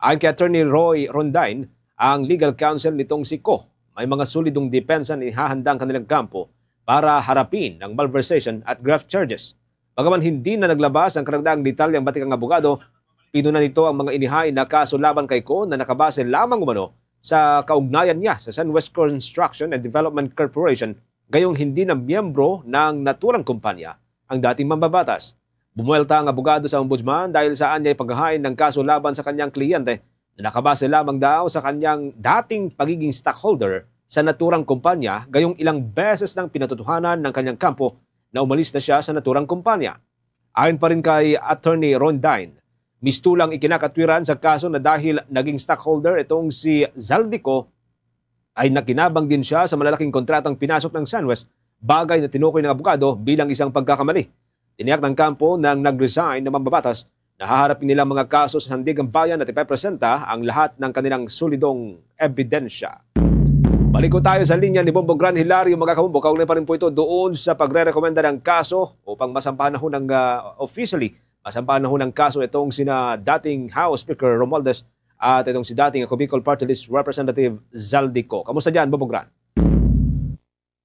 Ayon kay Attorney Roy Rondine, ang legal counsel nitong si Co, may mga solidong depensa na ihahanda ang kanilang kampo para harapin ang malversation at graft charges. Bagaman hindi na naglabas ang karagdagang detalye ang batikang abogado, pinuna nito ang mga inihain na kaso laban kay Co na nakabase lamang umano sa kaugnayan niya sa Sunwest Construction and Development Corporation, gayong hindi na miyembro ng naturang kumpanya ang dating mambabatas. Bumuwelta ang abogado sa Ombudsman dahil sa anyay paghahain ng kaso laban sa kanyang kliyente na nakabase lamang daw sa kanyang dating pagiging stockholder sa naturang kumpanya, gayong ilang beses nang pinatotohanan ng kanyang kampo na umalis na siya sa naturang kumpanya. Ayon pa rin kay Attorney Rondine, Mistulang ikinakatwiran sa kaso na dahil naging stockholder itong si Zaldy Co, ay nakinabang din siya sa malalaking kontratang pinasok ng Sunwest, bagay na tinukoy ng abogado bilang isang pagkakamali. Tiniyak ng kampo ng nag-resign na mambabatas na haharapin nilang mga kaso sa sandigang bayan at ipepresenta ang lahat ng kanilang solidong ebidensya. Balik ko tayo sa linya ni Bombo Gran Hilario, mga kabombo. Kaugnay pa rin po ito doon sa pagre-rekomenda ng kaso upang masampahan na ho ng, ah, officially, masampahan na ho ng kaso itong sina dating House Speaker Romualdez at itong si dating Ako Bicol Party List Representative Zaldy Co. Kamusta dyan, Bombo Gran?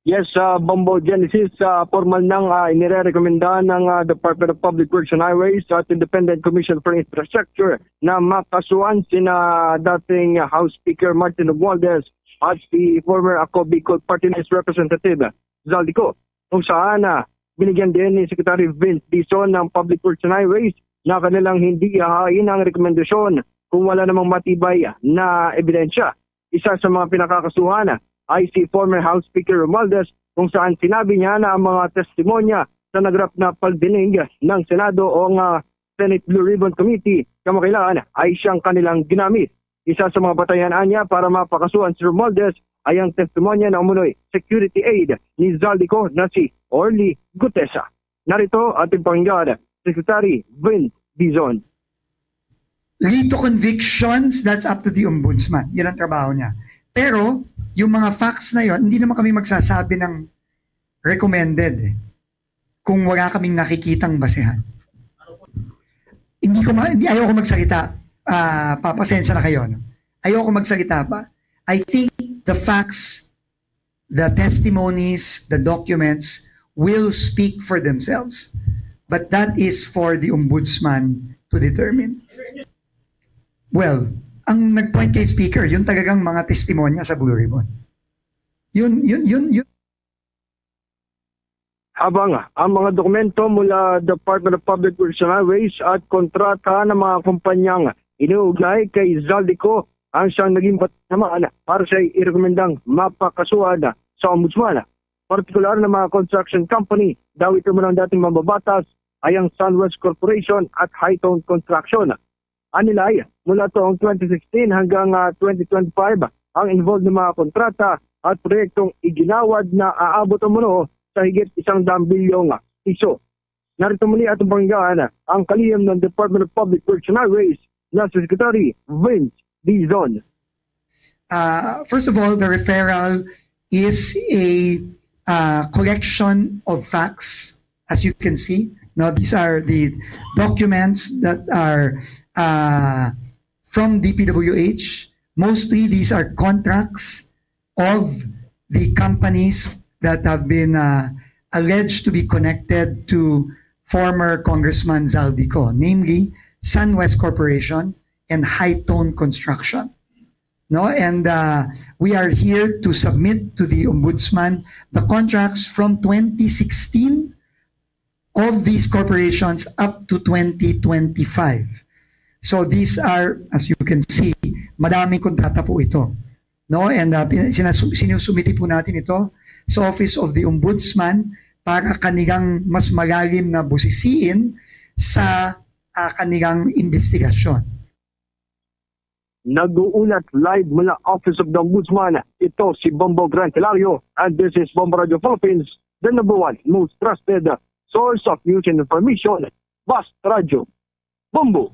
Yes, uh, Bombo Genesis, uh, formal nang uh, inirekomenda ng uh, Department of Public Works and Highways at Independent Commission for Infrastructure na makasuhan sina dating House Speaker Martin Romualdez at si former Ako Bicol Party List Representative Zaldy Co, kung saan uh, binigyan din ni Secretary Vince Dizon ng Public Works and Highways na kanilang hindi hahain ang rekomendasyon kung wala namang matibay na ebidensya. Isa sa mga pinakakasuhan ay si former House Speaker Romualdez, kung saan sinabi niya na ang mga testimonya sa nagrap na pagdinig ng Senado o nga Senate Blue Ribbon Committee kamakailan ay siyang kanilang ginamit. Isa sa mga batayan niya para mapakasuhan si Romualdez ay ang testimonya na umunoy security aid ni Zaldy Co na si Orly Gutesa. Narito ating pakinggan, Secretary Vince Dizon. Lead to convictions, that's up to the ombudsman. Yan ang trabaho niya. Pero, yung mga facts na yon, hindi naman kami magsasabi ng recommended eh, kung wala kaming nakikitang basehan. Hindi ko ma- hindi, ayoko magsalita. Ah, papasensya na kayo. No? Ayoko magsalita pa. I think the facts, the testimonies, the documents will speak for themselves. But that is for the ombudsman to determine. Well, ang nag-point kay speaker, yung talagang mga testimonya sa Blue Ribbon. Yun, yun, yun, yun. Habang ang mga dokumento mula Department of Public Works and Highways at kontrata ng mga kumpanyang inuugnay kay Zaldy Co ang siyang naging batayan naman para siya irekomendang mapakasuhan sa ombudsman. Partikular na mga construction company, daw ito man ang dating mambabatas ay ang Sunwest Corporation at Hightone Construction. Ang nilay, mula taong twenty sixteen hanggang, ah, twenty twenty-five, ang involved nga mga kontrata at proyektong iginawad na aabot umano sa higit isang daang bilyong piso. Narito muli atong pakinggan ang kalihim ng Department of Public Works and Highways na si Secretary Vince Dizon. Uh, first of all, the referral is a uh, collection of facts, as you can see. Now, these are the documents that are uh, from D P W H. Mostly, these are contracts of the companies that have been uh, alleged to be connected to former Congressman Zaldy Co, namely Sunwest Corporation and Hightone Construction. No? And uh, we are here to submit to the Ombudsman the contracts from twenty sixteen of these corporations up to twenty twenty-five. So these are, as you can see, madaming kontrata po ito. No? And uh, pin- sinasu- sinusumiti po natin ito sa Office of the Ombudsman para kanilang mas malalim na busisiin sa uh, kanilang investigasyon. Nag-uulat live mula Office of the Ombudsman, ito si Bombo Grant Hilario, and this is Bombo Radio Philippines, the number one most trusted source of news and information. Basta Radyo Bombo.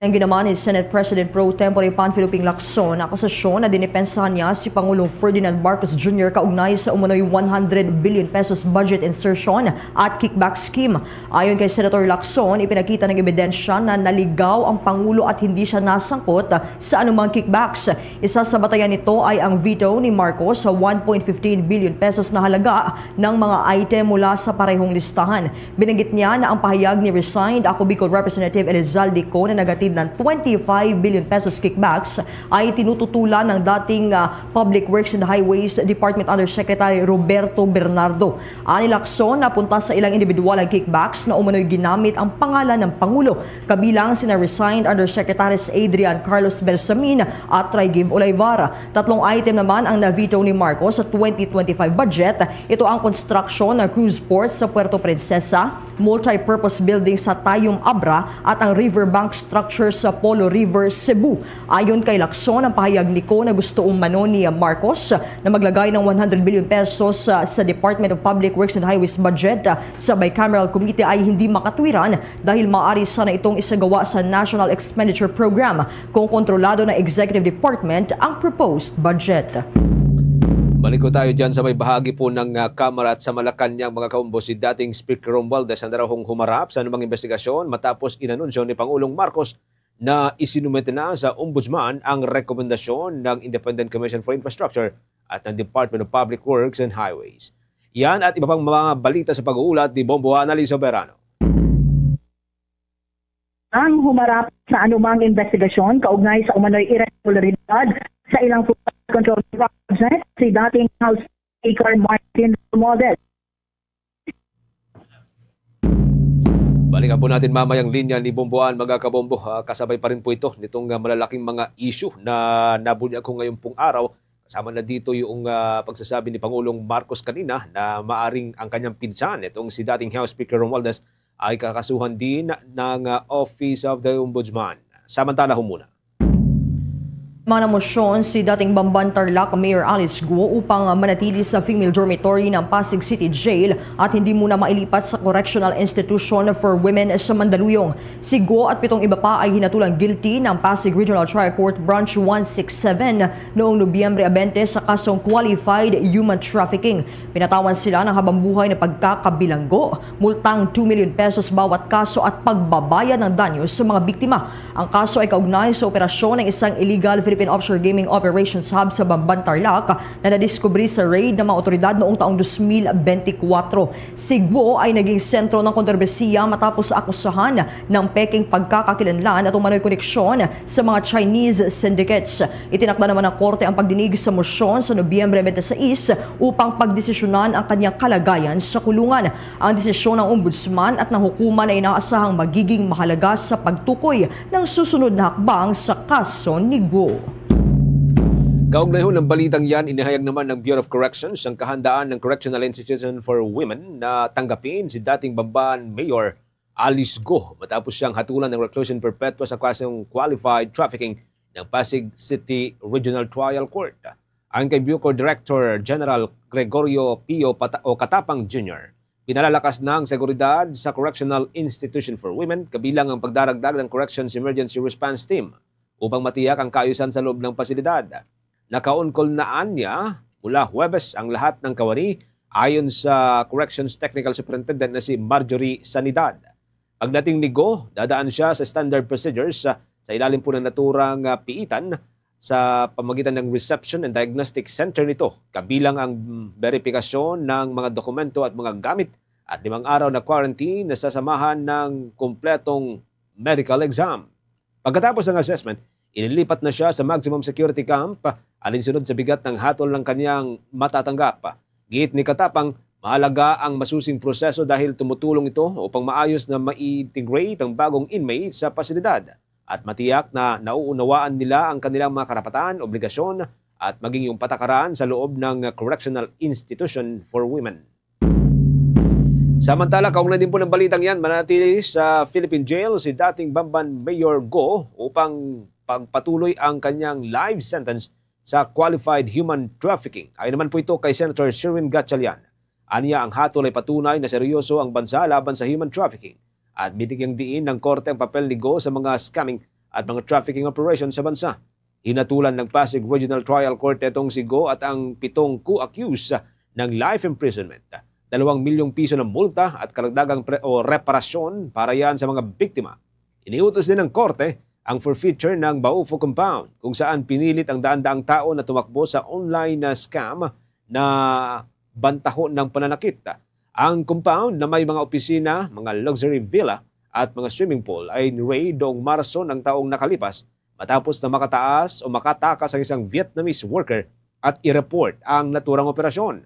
Nanggi naman ni Senate President Pro Tempore Panfilo Ping Lacson na akusasyon na dinipensahan niya si Pangulong Ferdinand Marcos Junior kaugnay sa umano'y one hundred billion pesos budget insertion at kickback scheme. Ayon kay Senator Lacson, ipinakita ng ebidensya na naligaw ang Pangulo at hindi siya nasangkot sa anumang kickbacks. Isa sa batayan nito ay ang veto ni Marcos sa one point fifteen billion pesos na halaga ng mga item mula sa parehong listahan. Binanggit niya na ang pahayag ni resigned Ako Bicol Representative Elizalde Co na naghatid ng twenty-five billion pesos kickbacks ay tinututulan ng dating, ah, Public Works and Highways Department Undersecretary Roberto Bernardo. Ani Lacson, napunta sa ilang individual ang kickbacks na umano'y ginamit ang pangalan ng Pangulo, kabilang sina resigned Undersecretaries Adrian Carlos Bersamin at Trygiv Olayvar. Tatlong item naman ang na-veto ni Marcos sa twenty twenty-five budget. Ito ang construction ng cruise port sa Puerto Princesa, multi-purpose building sa Tayum Abra at ang riverbank structure sa Polo River, Cebu. Ayon kay Lacson, ang pahayag ni Go na gusto umano ni Marcos na maglagay ng one hundred billion pesos, ah, sa Department of Public Works and Highways budget, ah, sa bicameral committee ay hindi makatwiran dahil maaari sana itong isagawa sa National Expenditure Program kung kontrolado ng Executive Department ang proposed budget. Balik ko tayo dyan sa may bahagi po ng, ah, Kamara at sa Malacañang, mga kaumbo, si dating Speaker Romualdez ang narahong humarap sa anumang investigasyon matapos inanunsyo ni Pangulong Marcos na isinumite na sa Ombudsman ang rekomendasyon ng Independent Commission for Infrastructure at ng Department of Public Works and Highways. Yan at iba pang mga balita sa pag-uulat ni Bombo Annalyn Soberano. Ang humarap sa anumang investigasyon kaugnay sa umano'y irregularidad sa ilang flood control project, si dating House Speaker Martin Romualdez. Balikan po natin mamayang linya ni Bomboan, mga kabombo. Ah, kasabay pa rin po ito nitong, ah, malalaking mga issue na nabunyag ko ngayon pong araw. Kasama na dito yung, ah, pagsasabi ni Pangulong Marcos kanina na maaring ang kanyang pinsan, itong si dating House Speaker Romualdez, ay kakasuhan din ng, ah, Office of the Ombudsman. Samantala ho muna. Mga namosyon si dating Bamban Tarlac Mayor Alice Guo upang manatili sa female dormitory ng Pasig City Jail at hindi muna mailipat sa Correctional Institution for Women sa Mandaluyong. Si Guo at pitong iba pa ay hinatulang guilty ng Pasig Regional Trial Court Branch one six seven noong Nobyembre twenty sa kasong qualified human trafficking. Pinatawan sila ng habang buhay na pagkakabilanggo, multang two million pesos bawat kaso at pagbabayad ng danyo sa mga biktima. Ang kaso ay kaugnay sa operasyon ng isang illegal Philippine offshore gaming operations hub sa Bamban, Tarlac na nadiskubre sa raid ng mga otoridad noong taong dos mil benti kwatro. Si Guo ay naging sentro ng kontrobersiya matapos akusahan ng peking pagkakakilanlan at umano'y koneksyon sa mga Chinese syndicates. Itinakda naman ng korte ang pagdinig sa mosyon sa Nobyembre twenty-six upang pagdesisyonan ang kanyang kalagayan sa kulungan. Ang desisyon ng Ombudsman at ng hukuman ay inaasahang magiging mahalaga sa pagtukoy ng susunod na hakbang sa kaso ni Guo. Kaugnay ho ng balitang yan, inihayag naman ng Bureau of Corrections ang kahandaan ng Correctional Institution for Women na tanggapin si dating Bamban Mayor Alice Guo matapos siyang hatulan ng reclusion perpetua sa kasong qualified trafficking ng Pasig City Regional Trial Court. Ayon kay BuCor Director General Gregorio Pio Pata- o Katapang Junior, pinalalakas na ang seguridad sa Correctional Institution for Women, kabilang ang pagdaragdag ng Corrections Emergency Response Team upang matiyak ang kaayusan sa loob ng pasilidad. Nakaungkol na anya mula Huwebes ang lahat ng kawani, ayon sa Corrections Technical Superintendent na si Marjorie Sanidad. Pagdating ni Guo, dadaan siya sa standard procedures sa, sa ilalim po ng naturang, ah, piitan sa pamagitan ng Reception and Diagnostic Center nito, kabilang ang, mm, beripikasyon ng mga dokumento at mga gamit at limang araw na quarantine na sasamahan ng kumpletong medical exam. Pagkatapos ng assessment, ililipat na siya sa maximum security camp, alinsunod sa bigat ng hatol ng kanyang matatanggap. Giit ni Katapang, mahalaga ang masusing proseso dahil tumutulong ito upang maayos na ma-integrate ang bagong inmate sa pasilidad at matiyak na nauunawaan nila ang kanilang mga karapatan, obligasyon, at maging yung patakaran sa loob ng Correctional Institution for Women. Samantala, kaugnay din po ng balitang yan, mananatili sa Philippine Jail si dating Bamban Mayor Guo upang pagpatuloy ang kanyang life sentence sa qualified human trafficking. Ayon naman po ito kay Senator Sherwin Gatchalian. Anya, ang hatol ay patunay na seryoso ang bansa laban sa human trafficking at binigyang diin ng korte ang papel ni Guo sa mga scamming at mga trafficking operation sa bansa. Hinatulan ng Pasig Regional Trial Court itong si Guo at ang pitong co-accused ng life imprisonment, dalawang milyong piso na multa at karagdagang pre- o reparasyon para yan sa mga biktima. Iniutos din ng korte ang forfeiture ng Baufo Compound, kung saan pinilit ang daan-daang tao na tumakbo sa online na scam na bantahon ng pananakit. Ang compound na may mga opisina, mga luxury villa, at mga swimming pool ay ni-raid noong Marso ng taong nakalipas matapos na makataas o makatakas ang isang Vietnamese worker at i-report ang naturang operasyon.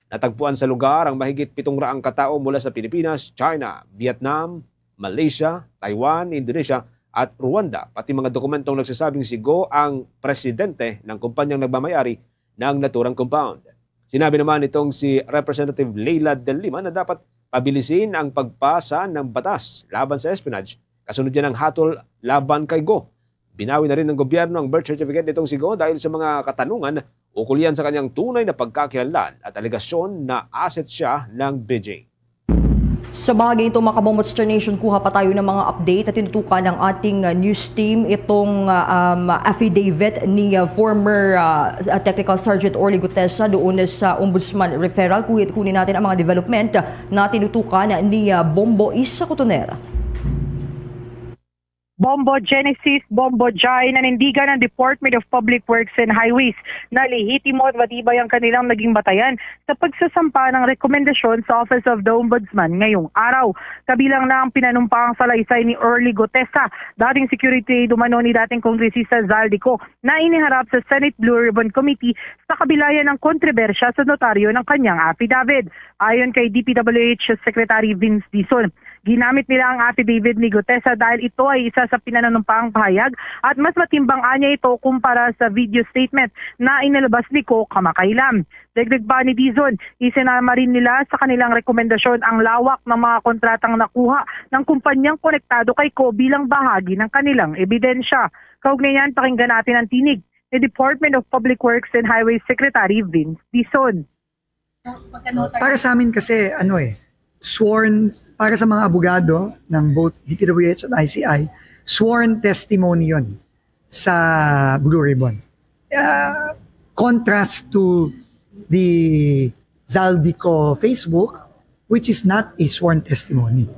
Natagpuan sa lugar ang mahigit pitong raang katao mula sa Pilipinas, China, Vietnam, Malaysia, Taiwan, Indonesia, at Rwanda, pati mga dokumentong nagsasabing si Go ang presidente ng kumpanyang nagmamayari ng naturang compound. Sinabi naman nitong si Representative Leila de Lima na dapat pabilisin ang pagpasa ng batas laban sa espionage, kasunod niya ng hatol laban kay Go. Binawi na rin ng gobyerno ang birth certificate nitong si Go dahil sa mga katanungan ukol yan sa kanyang tunay na pagkakilanlan at alegasyon na asset siya ng Beijing. Sa bahagi ito, mga Kabombo Star Nation, kuha pa tayo ng mga update at tinutukan ng ating, uh, news team itong, uh, um, affidavit ni, uh, former, uh, uh, Technical Sergeant Orly Gutesa doon sa Ombudsman Referral. Kuhi-, kunin natin ang mga development na tinutukan ni, uh, Bombo Isa Cotoner. Bombo Genesis, Bombo Jai, nanindigan ang Department of Public Works and Highways na lehitimo at matibay ang kanilang naging batayan sa pagsasampa ng rekomendasyon sa Office of the Ombudsman ngayong araw. Kabilang na ang pinanumpaang salaysay ni Orly Gutesa, dating security aide umano ni dating Kongresista Zaldy Co, na iniharap sa Senate Blue Ribbon Committee sa kabilayan ng kontrobersya sa notaryo ng kanyang affidavit. Ayon kay D P W H Secretary Vince Dizon, ginamit nila ang affidavit ni Gutesa dahil ito ay isa sa pinanumpaang pahayag at mas matimbang anya ito kumpara sa video statement na inilabas ni Co kamakailan. Dagdag pa ni Dizon, isinama rin nila sa kanilang rekomendasyon ang lawak ng mga kontratang nakuha ng kumpanyang konektado kay Co bilang bahagi ng kanilang ebidensya. Kaugnay niyan, pakinggan natin ang tinig ni Department of Public Works and Highways Secretary Vince Dizon. Para sa amin kasi, ano eh, sworn, para sa mga abogado ng both D P W H at I C I, sworn testimony yun sa Blue Ribbon. Uh, contrast to the Zaldy Co Facebook, which is not a sworn testimony.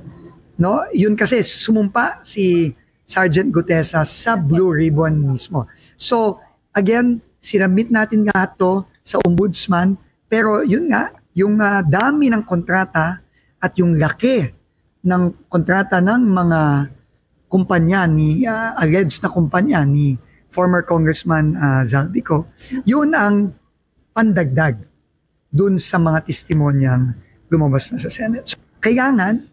No? Yun kasi, sumumpa si Sergeant Gutesa sa Blue Ribbon mismo. So, again, sinabmit natin nga to sa Ombudsman, pero yun nga, yung, ah, dami ng kontrata at yung laki ng kontrata ng mga kumpanya ni, ah, alleged na kumpanya ni former Congressman, ah, Zaldy Co, yun ang pandagdag dun sa mga testimonyang lumabas na sa Senate. So, kailangan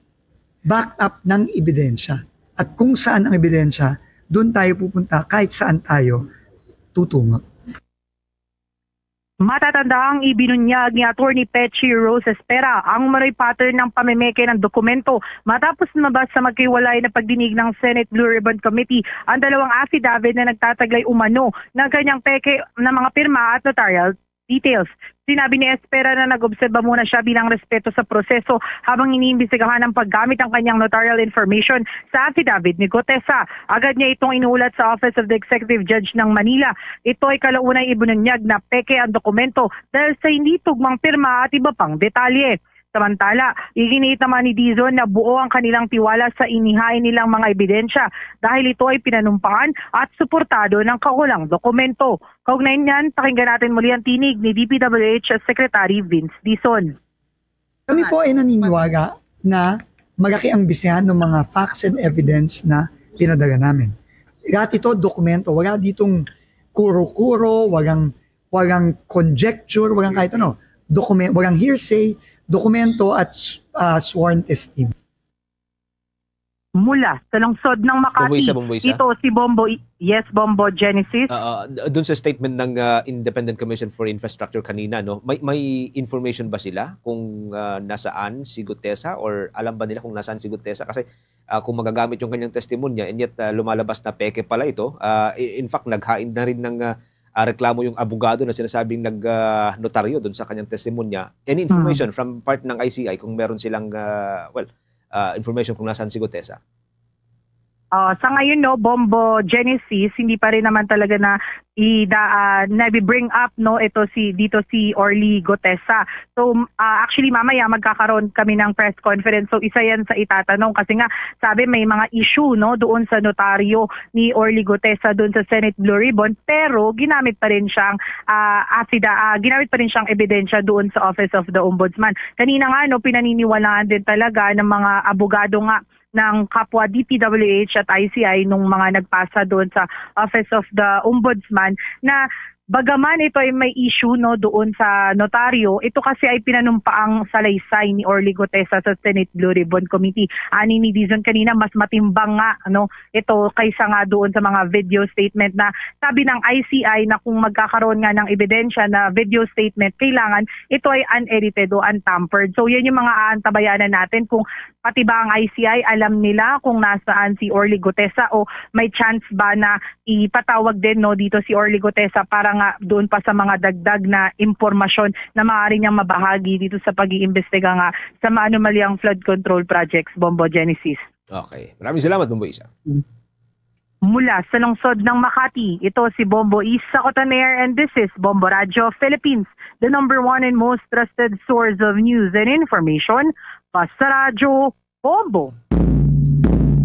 back up ng ebidensya. At kung saan ang ebidensya, dun tayo pupunta kahit saan tayo tutungo. Matatandang ibinunyag ni Attorney Pechi Rose Espera ang umano'y pattern ng pamemeke ng dokumento matapos lumabas sa magkahiwalay na pagdinig ng Senate Blue Ribbon Committee ang dalawang affidavit na nagtataglay umano ng kanyang peke na mga pirma at notarial details. Sinabi ni Espera na nag-obserba muna siya bilang respeto sa proseso habang iniimbestigahan ang paggamit ng kanyang notarial information sa affidavit ni Gutesa. Agad niya itong inuulat sa Office of the Executive Judge ng Manila. Ito ay kalaunay ibinunyag na peke ang dokumento dahil sa hindi tugmang pirma at iba pang detalye. Samantala, iginiit naman ni Dizon na buo ang kanilang tiwala sa inihain nilang mga ebidensya dahil ito ay pinanumpangan at suportado ng kaulang dokumento. Kaugnay niyan, pakinggan natin muli ang tinig ni D P W H Secretary Vince Dizon. Kami po ay naniniwala na malaki ang basehan ng mga facts and evidence na pinadala namin. Lahat ito dokumento, wala ditong kuro-kuro, walang, walang conjecture, walang kahit ano. Dokumen-, walang hearsay, dokumento at, ah, sworn testimony. Mula sa lungsod ng Makati, Bombo Isa, Bombo Isa. Ito si Bombo I-, yes, Bombo Genesis. Ah, ah, d-, dun sa statement ng, ah, Independent Commission for Infrastructure kanina, no, may, may information ba sila kung, ah, nasaan si Gutesa, or alam ba nila kung nasaan si Gutesa? Kasi, ah, kung magagamit yung kanyang testimonya, and yet, ah, lumalabas na peke pala ito. Ah, i-, in fact, naghain na rin ng, ah, ah, reklamo yung abogado na sinasabing nag, ah, notaryo dun sa kanyang testimonya. Any Hmm. information from part ng I C I kung meron silang, ah, well, ah, information kung nasaan si Gutesa? Ah, sa ngayon, no, Bombo Genesis, hindi pa rin naman talaga na ida-, ah, nabi-bring up, no, ito si, dito si Orly Gutesa. So, ah, actually, mamaya magkakaroon kami ng press conference. So, isa yan sa itatanong kasi nga, sabi, may mga issue, no, doon sa notaryo ni Orly Gutesa doon sa Senate Blue Ribbon, pero ginamit pa rin siyang, ah, affida-, ah, ginamit pa rin siyang ebidensya doon sa Office of the Ombudsman. Kanina nga, no, pinaniniwalaan din talaga ng mga abogado nga ng kapwa D P W H at I C I nung mga nagpasa doon sa Office of the Ombudsman na bagaman ito ay may issue, no, doon sa notaryo, ito kasi ay pinanumpaang salaysay ni Orly Gutesa sa Senate Blue Ribbon Committee. Ani ni Dizon kanina, mas matimbang nga, no, ito kaysa nga doon sa mga video statement na sabi ng I C I na kung magkakaroon nga ng ebidensya na video statement, kailangan ito ay unedited o untampered. So, yan yung mga aantabayanan natin kung pati ba ang I C I, alam nila kung nasaan si Orly Gutesa o may chance ba na ipatawag din, no, dito si Orly Gutesa para nga doon pa sa mga dagdag na impormasyon na maaari niyang mabahagi dito sa pag-iimbestiga nga sa maanumalyang flood control projects, Bombo Genesis. Okay. Maraming salamat, Bombo Isa. Mula sa lungsod ng Makati, ito si Bombo Isa Cotaner and this is Bombo Radyo Philippines, the number one and most trusted source of news and information. Basta Radyo, Bombo.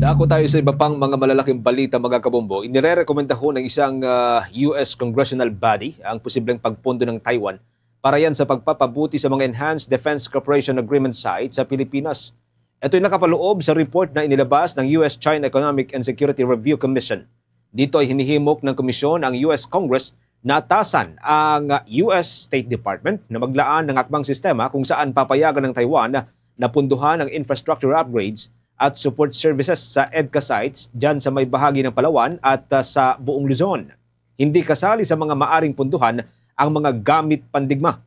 Dako tayo sa iba pang mga malalaking balita, mga kabombo. Inirerekomendahon ng isang ah, U S congressional body ang posibleng pagpondo ng Taiwan para yan sa pagpapabuti sa mga Enhanced Defense Cooperation Agreement site sa Pilipinas. Ito'y nakapaloob sa report na inilabas ng U S China Economic and Security Review Commission. Dito ay hinihimok ng komisyon ang U S Congress na atasan ang U S State Department na maglaan ng akbang sistema kung saan papayagan ng Taiwan na punduhan ang infrastructure upgrades at support services sa EDCA sites dyan sa may bahagi ng Palawan at ah, sa buong Luzon. Hindi kasali sa mga maaring punduhan ang mga gamit pandigma.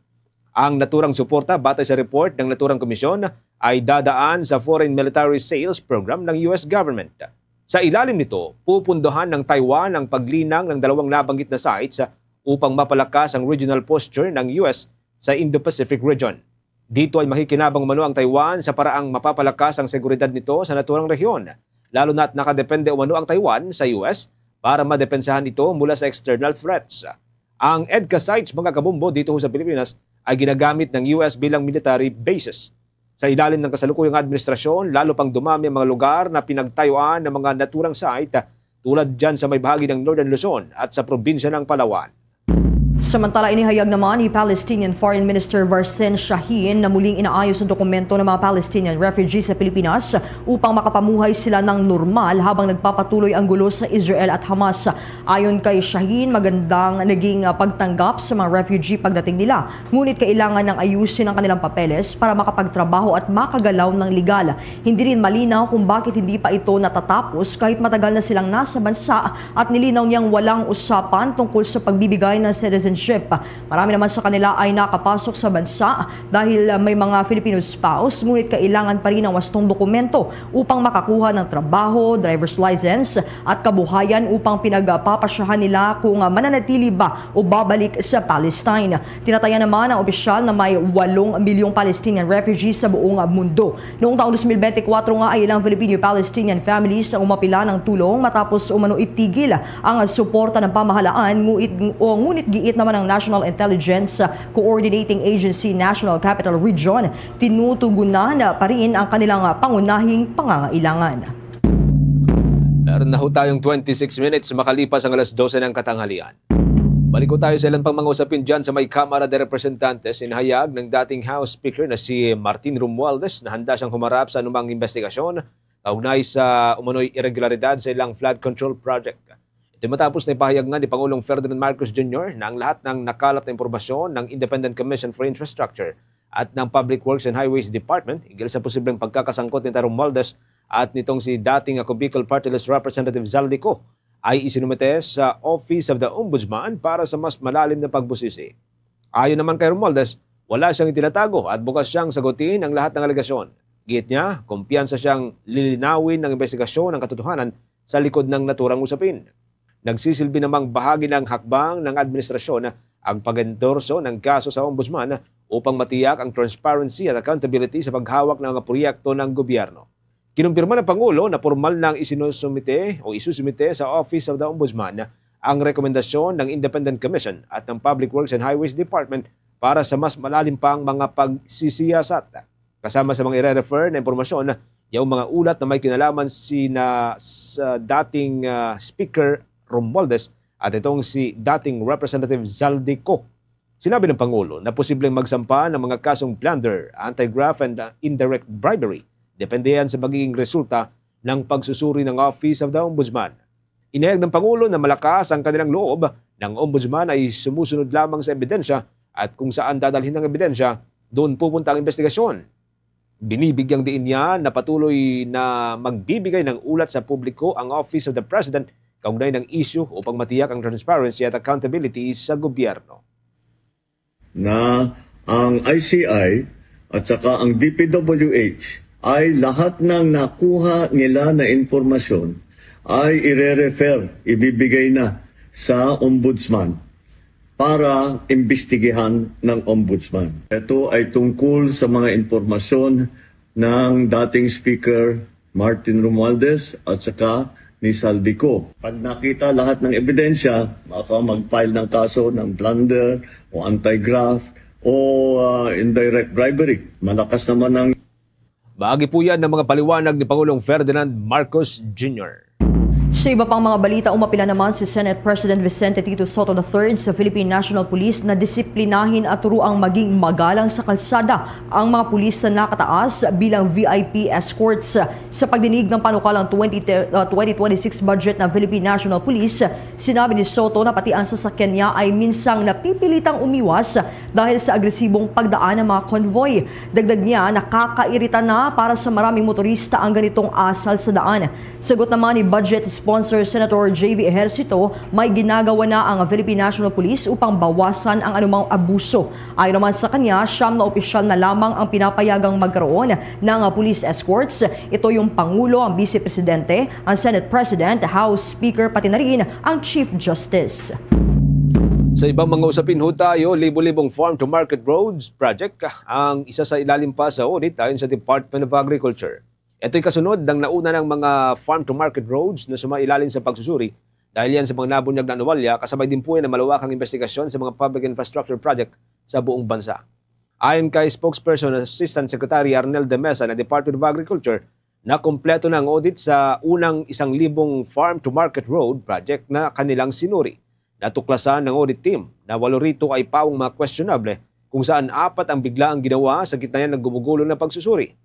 Ang naturang suporta, batay sa report ng naturang komisyon, ay dadaan sa Foreign Military Sales Program ng U S government. Sa ilalim nito, pupundohan ng Taiwan ang paglinang ng dalawang nabanggit na sites upang mapalakas ang regional posture ng U S sa Indo-Pacific region. Dito ay makikinabang umano ang Taiwan sa paraang mapapalakas ang seguridad nito sa naturang rehiyon, lalo na't nakadepende umano ang Taiwan sa U S para madepensahan ito mula sa external threats. Ang EDCA sites, mga kabombo, dito ho sa Pilipinas ay ginagamit ng U S bilang military bases. Sa ilalim ng kasalukuyang administrasyon, lalo pang dumami ang mga lugar na pinagtayuan ng mga naturang site, tulad dyan sa may bahagi ng Northern Luzon at sa probinsya ng Palawan. Samantala, inihayag naman ni Palestinian Foreign Minister Varsin Shaheen na muling inaayos ang dokumento ng mga Palestinian refugees sa Pilipinas upang makapamuhay sila ng normal habang nagpapatuloy ang gulo sa Israel at Hamas. Ayon kay Shaheen, magandang naging ah, pagtanggap sa mga refugee pagdating nila, ngunit kailangan ng ayusin ang kanilang papeles para makapagtrabaho at makagalaw ng legal. Hindi rin malinaw kung bakit hindi pa ito natatapos kahit matagal na silang nasa bansa at nilinaw niyang walang usapan tungkol sa pagbibigay ng citizenship. Marami naman sa kanila ay nakapasok sa bansa dahil may mga Filipino spouse, ngunit kailangan pa rin ang wastong dokumento upang makakuha ng trabaho, driver's license at kabuhayan upang pinagpapasyahan nila kung mananatili ba o babalik sa Palestine. Tinataya naman ang opisyal na may walong milyong Palestinian refugees sa buong mundo. Noong taong dos mil bente kwatro nga ay ilang Filipino-Palestinian families ang umapila ng tulong matapos umano itigil ang suporta ng pamahalaan, ngunit, o ngunit giit naman ng National Intelligence Coordinating Agency National Capital Region, tinutugunan pa rin ang kanilang pangunahing pangangailangan. Meron na ho tayong twenty-six minutes makalipas ang alas dose ng katanghalian. Balik ko tayo sa ilan pang mga usapin dyan sa may Kamara de Representantes. Inhayag ng dating House Speaker na si Martin Romualdez na handa siyang humarap sa anumang investigasyon kaugnay sa umano'y irregularidad sa ilang flood control project. Ito matapos na ipahayag nga ni Pangulong Ferdinand Marcos Junior na ang lahat ng nakalap na impormasyon ng Independent Commission for Infrastructure at ng Public Works and Highways Department hinggil sa posibleng pagkakasangkot ni Romualdez at nitong si dating ako Bicol Party List Representative Zaldy Co ay isinumite sa Office of the Ombudsman para sa mas malalim na pagbusisi. Ayon naman kay Romualdez, wala siyang itinatago at bukas siyang sagutin ang lahat ng alegasyon. Giit niya, kumpiyansa siyang lilinawin ng investigasyon ang katotohanan sa likod ng naturang usapin. Nagsisilbi namang bahagi ng hakbang ng administrasyon ang pag-endorso ng kaso sa Ombudsman upang matiyak ang transparency at accountability sa paghawak ng mga proyekto ng gobyerno. Kinumpirma ng Pangulo na pormal nang isinusumite o isusumite sa Office of the Ombudsman ang rekomendasyon ng Independent Commission at ng Public Works and Highways Department para sa mas malalim pang mga pagsisiyasat. Kasama sa mga ire-refer na impormasyon, yung mga ulat na may kinalaman sina sa dating ah, Speaker Romualdez at itong si dating Representative Zaldy Co. Sinabi ng Pangulo na posibleng magsampa ng mga kasong plunder, anti-graft and uh, indirect bribery. Depende yan sa magiging resulta ng pagsusuri ng Office of the Ombudsman. Inihayag ng Pangulo na malakas ang kanilang loob na ang Ombudsman ay sumusunod lamang sa ebidensya at kung saan dadalhin ang ebidensya, doon pupunta ang investigasyon. Binibigyang diin niya na patuloy na magbibigay ng ulat sa publiko ang Office of the President kaugnay ng issue upang matiyak ang transparency at accountability sa gobyerno. Na ang I C I at saka ang D P W H ay lahat ng nakuha nila na impormasyon ay ire-refer, ibibigay na sa Ombudsman para imbestigahan ng Ombudsman. Ito ay tungkol sa mga impormasyon ng dating Speaker Martin Romualdez at saka ni Saldico. Pag nakita lahat ng ebidensya, baka mag-file ng kaso ng plunder o anti-graft o ah, indirect bribery. Malakas naman ang Maagi po yan ng mga paliwanag ni Pangulong Ferdinand Marcos Junior. Sa iba pang mga balita, umapila naman si Senate President Vicente Tito Sotto the third sa Philippine National Police na disiplinahin at turuang maging magalang sa kalsada ang mga pulis sa nakataas bilang V I P escorts. Sa pagdinig ng panukalang twenty, uh, twenty twenty-six budget ng Philippine National Police, sinabi ni Sotto na pati ang sasakyan niya ay minsang napipilitang umiwas dahil sa agresibong pagdaan ng mga convoy. Dagdag niya, nakakairita na para sa maraming motorista ang ganitong asal sa daan. Sagot naman ni budget sponsor Senator J V Ejercito, may ginagawa na ang Philippine National Police upang bawasan ang anumang abuso. Ayon naman sa kanya, siyam na opisyal na lamang ang pinapayagang magkaroon ng police escorts. Ito yung Pangulo, ang Vice Presidente, ang Senate President, House Speaker, pati na rin ang Chief Justice. Sa ibang mga usapin ho tayo, libo-libong farm to market roads project ang isa sa ilalim pa sa audit ayon sa Department of Agriculture. Ito'y kasunod ng nauna ng mga farm to market roads na sumailalim sa pagsusuri dahil yan sa mga nabunyag na anomalya, kasabay din po yan ng malawakang investigasyon sa mga public infrastructure project sa buong bansa. Ayon kay Spokesperson Assistant Secretary Arnel de Mesa ng Department of Agriculture, na kompleto na ang audit sa unang isang libong farm to market road project na kanilang sinuri. Natuklasan ng audit team na walo rito ay pawang mga questionable, kung saan apat ang bigla ang ginawa sa gitna ng gumugulo na pagsusuri.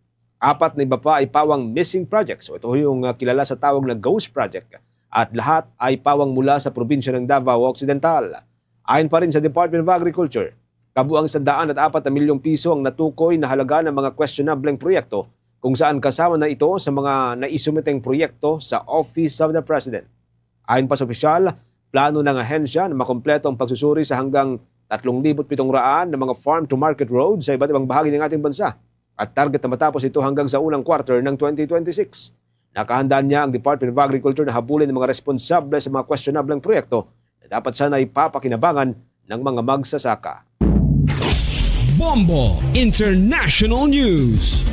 Apat na iba pa ay pawang missing projects, o ito yung ah, kilala sa tawag na ghost project, at lahat ay pawang mula sa probinsya ng Davao Occidental. Ayon pa rin sa Department of Agriculture, kabuang sandaan at apat na milyong piso ang natukoy na halaga ng mga questionableng proyekto, kung saan kasama na ito sa mga naisumiteng proyekto sa Office of the President. Ayon pa sa opisyal, plano ng ahensya na makompleto ang pagsusuri sa hanggang tatlong libo't pitong raan na mga farm-to-market road sa iba't ibang bahagi ng ating bansa, at target na matapos ito hanggang sa unang quarter ng twenty twenty-six. Nakahandaan niya ang Department of Agriculture na habulin ang mga responsable sa mga questionableng proyekto na dapat sana ipapakinabangan ng mga magsasaka. Bombo International News.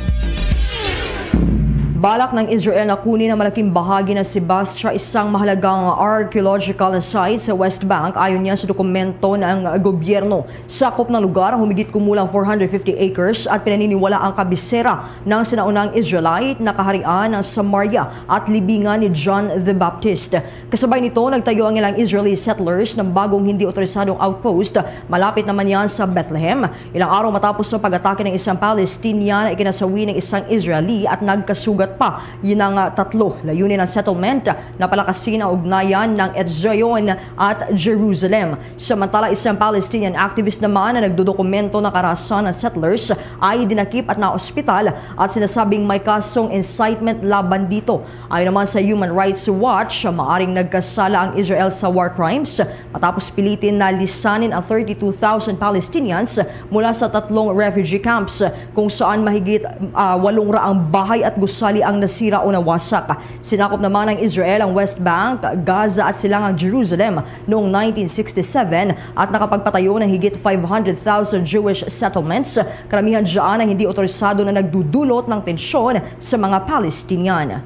Balak ng Israel na kunin ang malaking bahagi ng Sebastia, isang mahalagang archaeological site sa West Bank, ayon niya sa dokumento ng gobyerno. Sakop ng lugar ang humigit kumulang four hundred fifty acres at pinaniniwala ang kabisera ng sinaunang Israelite na kaharian ng Samaria at libingan ni John the Baptist. Kasabay nito, nagtayo ang ilang Israeli settlers ng bagong hindi otorisadong outpost malapit naman yan sa Bethlehem. Ilang araw matapos ang pag-atake ng isang Palestinian, ikinasawi ng isang Israeli at nagkasugat pa yun ang ah, tatlo. Layunin ng settlement na palakasin ang ugnayan ng Etzion at Jerusalem. Samantala, isang Palestinian activist naman na nagdodokumento ng karahasan ng settlers ay dinakip at naospital at sinasabing may kasong incitement laban dito. Ayon naman sa Human Rights Watch, maaring nagkasala ang Israel sa war crimes matapos pilitin na lisanin ang thirty-two thousand Palestinians mula sa tatlong refugee camps, kung saan mahigit ah, walong raang bahay at gusali ang nasira o nawasak. Sinakop naman ng Israel ang West Bank, Gaza at silangang Jerusalem noong nineteen sixty-seven at nakapagpatayo ng higit five hundred thousand Jewish settlements, karamihan dyan ay hindi otorisado na nagdudulot ng tensyon sa mga Palestinian.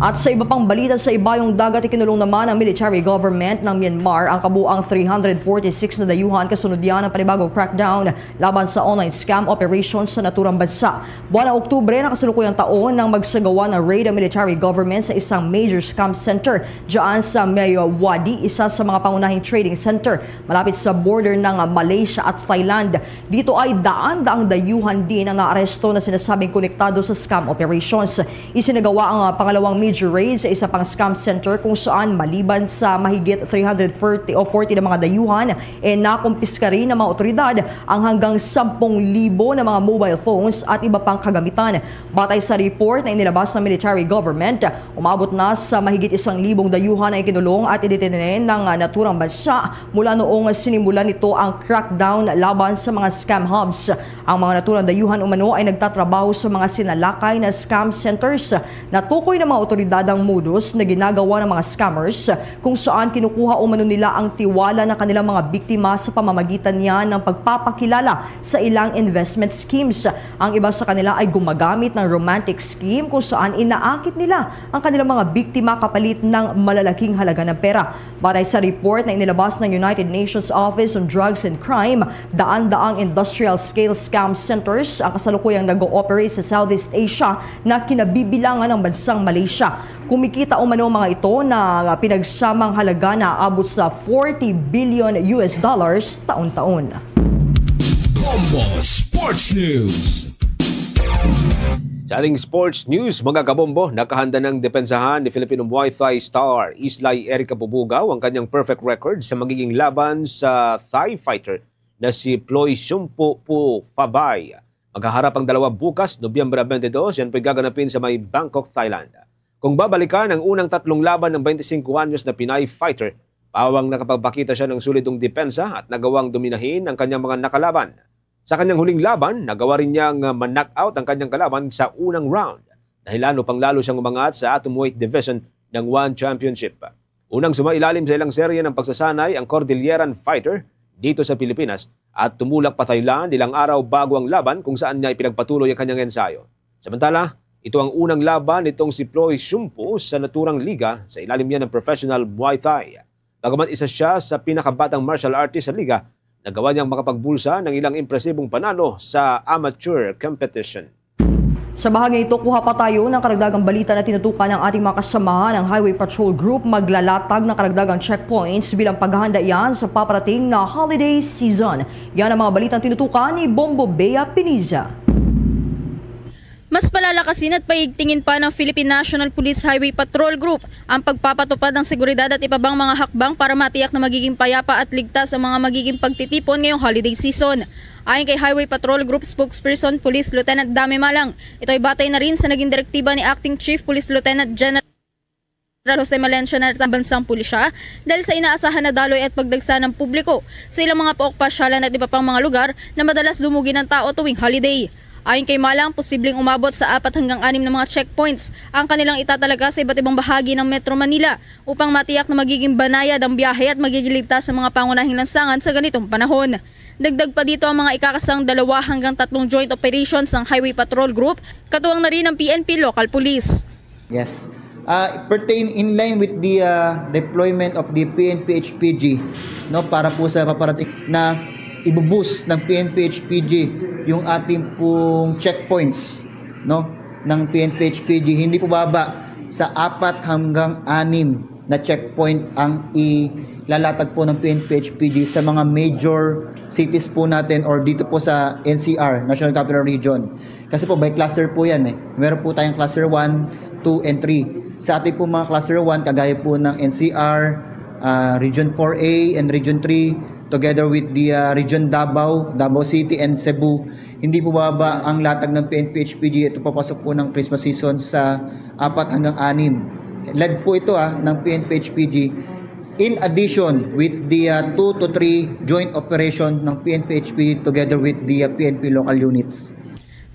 At sa iba pang balita, sa Ibayong Dagat, ikinulong naman ng military government ng Myanmar ang kabuang three hundred forty-six na dayuhan kasunod yan ng panibagong crackdown laban sa online scam operations sa naturang bansa. Buwan ng Oktubre ng kasalukuyang taon nang magsagawa ng raid ang military government sa isang major scam center dyan sa Myawaddy, isa sa mga pangunahing trading center malapit sa border ng Malaysia at Thailand. Dito ay daan-daang dayuhan din ang naaresto na sinasabing konektado sa scam operations. Isinagawa ang, ah, pangalawang major raid sa isa pang scam center kung saan maliban sa mahigit three hundred thirty o forty na mga dayuhan, eh, nakumpiska rin ng mga otoridad ang hanggang sampung libo na mga mobile phones at iba pang kagamitan. Batay sa report na inilabas ng military government, umabot na sa mahigit isang libong dayuhan ang ikinulong at idetene ng, ah, naturang bansa mula noong sinimulan nito ang crackdown laban sa mga scam hubs. Ang mga naturang dayuhan umano ay nagtatrabaho sa mga sinalakay na scam centers. Natukoy ng mga otoridad ang modus na ginagawa ng mga scammers, kung saan kinukuha umano nila ang tiwala ng kanilang mga biktima sa pamamagitan niya ng pagpapakilala sa ilang investment schemes. Ang iba sa kanila ay gumagamit ng romantic scheme kung saan inaakit nila ang kanilang mga biktima kapalit ng malalaking halaga ng pera. Batay sa report na inilabas ng United Nations Office on Drugs and Crime, daan-daang industrial-scale scam centers ang kasalukuyang nag-ooperate sa Southeast Asia na kinabibilangan ng bansang Malaysia. Kumikita umano ang mga ito na pinagsamang halaga na abot sa forty billion U S dollars taon-taon. Bombo Sports News. Sa ating sports news, mga kabombo, nakahanda ng depensahan ni Filipino Muay Thai star Islay Erica Bubugaw ang kanyang perfect record sa magiging laban sa Thai fighter na si Ploy Sumpu Pu Fabay. Maghaharap ang dalawa bukas, Nobyembre twenty-two, yan po'y gaganapin sa may Bangkok, Thailand. Kung babalikan ang unang tatlong laban ng twenty-five anyos na Pinay fighter, pawang nakapagpakita siya ng solidong depensa at nagawang dominahin ang kanyang mga nakalaban. Sa kanyang huling laban, nagawa rin niyang, uh, ma-knockout ang kanyang kalaban sa unang round. Dahilan upang lalo siyang umangat sa atomweight division ng One Championship. Unang sumailalim sa ilang serye ng pagsasanay ang Cordilleran fighter dito sa Pilipinas at tumulak pa Thailand ilang araw bago ang laban kung saan niya ipinagpatuloy ang kanyang ensayo. Samantala, ito ang unang laban nitong si Ploy Sumpu sa naturang liga sa ilalim niya ng professional Muay Thai. Bagaman isa siya sa pinakabatang martial artist sa liga, nagawa niyang makapagbulsa ng ilang impresibong panalo sa amateur competition. Sa bahagi ito, kuha pa tayo ng karagdagang balita na tinutukan ng ating mga kasamahan. Ang Highway Patrol Group maglalatag ng karagdagang checkpoints bilang paghahanda iyan sa paparating na holiday season. Yan ang mga balitang tinutukan ni Bombo Bea Piniza. Mas palalakasin at paigtingin pa ng Philippine National Police Highway Patrol Group ang pagpapatupad ng seguridad at iba pang mga hakbang para matiyak na magiging payapa at ligtas ang mga magiging pagtitipon ngayong holiday season. Ayon kay Highway Patrol Group Spokesperson Police Lieutenant Dame Malang, ito ay batay na rin sa naging direktiba ni Acting Chief Police Lieutenant General Jose Malencia na ang bansang pulisya dahil sa inaasahan na daloy at pagdagsa ng publiko sa ilang mga paok, pasyalan at iba pang mga lugar na madalas dumugi ng tao tuwing holiday. Ayon kay Malang, posibleng umabot sa apat hanggang anim na mga checkpoints ang kanilang itatalaga sa iba't ibang bahagi ng Metro Manila upang matiyak na magiging banayad ang biyahe at magiging ligtas ang mga pangunahing lansangan sa ganitong panahon. Dagdag pa dito ang mga ikakasang dalawa hanggang tatlong joint operations ng Highway Patrol Group, katuwang na rin ang P N P Local Police. Yes. Uh, pertain in line with the uh, deployment of the P N P H P G, no, para po sa paparating na ibubus ng P N P H P G yung ating pong checkpoints, no, ng P N P H P G, hindi po baba sa apat hanggang anim na checkpoint ang ilalatag po ng P N P H P G sa mga major cities po natin or dito po sa N C R, National Capital Region. Kasi po by cluster po yan eh. Meron po tayong cluster one, two, and three. Sa ating po mga cluster one, kagaya po ng N C R, uh, ah, Region four A, and Region three, together with the uh, Region Davao, Davao City, and Cebu, hindi po baba ang latag ng P N P H P G. Ito papasok po ng Christmas season sa apat hanggang anim. Led po ito ah, ng P N P H P G in addition with the uh, two to three joint operation ng P N P H P together with the uh, P N P local units.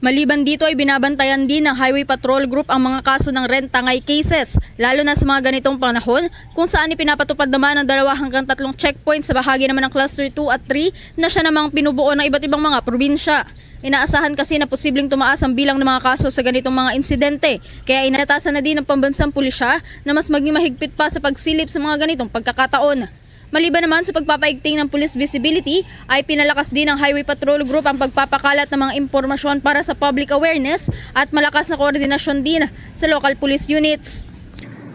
Maliban dito ay binabantayan din ng Highway Patrol Group ang mga kaso ng rent-tangay cases, lalo na sa mga ganitong panahon kung saan ipinapatupad naman ang dalawa hanggang tatlong checkpoint sa bahagi naman ng Cluster two at three na siya namang pinubuo ng iba't ibang mga probinsya. Inaasahan kasi na posibleng tumaas ang bilang ng mga kaso sa ganitong mga insidente, kaya inatasan na din ng pambansang pulisya na mas maging mahigpit pa sa pagsilip sa mga ganitong pagkakataon. Maliban naman sa pagpapaigting ng police visibility, ay pinalakas din ng Highway Patrol Group ang pagpapakalat ng mga impormasyon para sa public awareness at malakas na koordinasyon din sa local police units.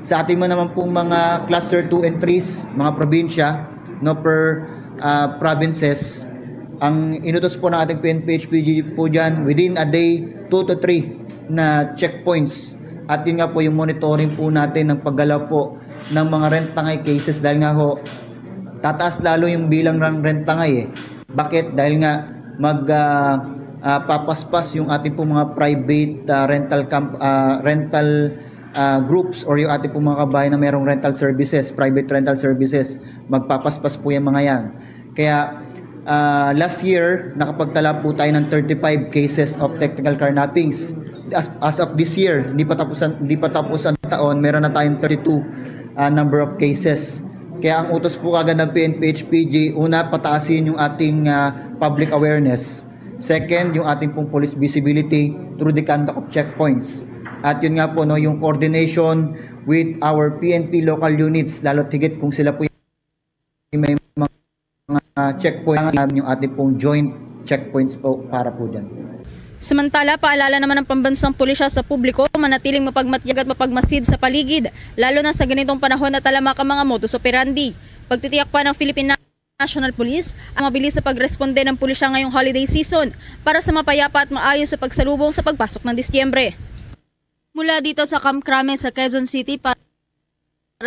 Sa ating man naman pong mga cluster two and three, mga probinsya, no, per, ah, provinces, ang inutos po ng ating P N P H P G po dyan, within a day, two to three na checkpoints. At yun nga po yung monitoring po natin ng paggalaw po ng mga rent tangay cases dahil nga ho, tataas lalo yung bilang ng rent tangay eh. Bakit? Dahil nga mag, ah, ah, papaspas yung ating pong mga private, ah, rental camp, ah, rental, ah, groups or yung ating pong mga kabayan na mayroong rental services, private rental services, magpapaspas po yung mga yan. Kaya, ah, last year, nakapagtala po tayo ng thirty-five cases of technical carnappings. As, as of this year, hindi pa tapos ang, hindi pa tapos ang taon, meron na tayong thirty-two, ah, number of cases. Kaya ang utos po agad ng P N P H P G, una, pataasin yung ating, ah, public awareness. Second, yung ating pong police visibility through the conduct of checkpoints. At yun nga po, no, yung coordination with our P N P local units, lalo't higit kung sila po yung may mga checkpoint, ang yung ating pong joint checkpoints po para po dyan. Samantala, paalala naman ng pambansang pulisya sa publiko, manatiling mapagmatyag at mapagmasid sa paligid, lalo na sa ganitong panahon na talamak ang mga modus operandi. Pagtitiyak pa ng Philippine National Police ang mabilis sa pagresponde ng pulisya ngayong holiday season para sa mapayapa at maayos sa pagsalubong sa pagpasok ng Disyembre. Mula dito sa Camp Crame sa Quezon City, para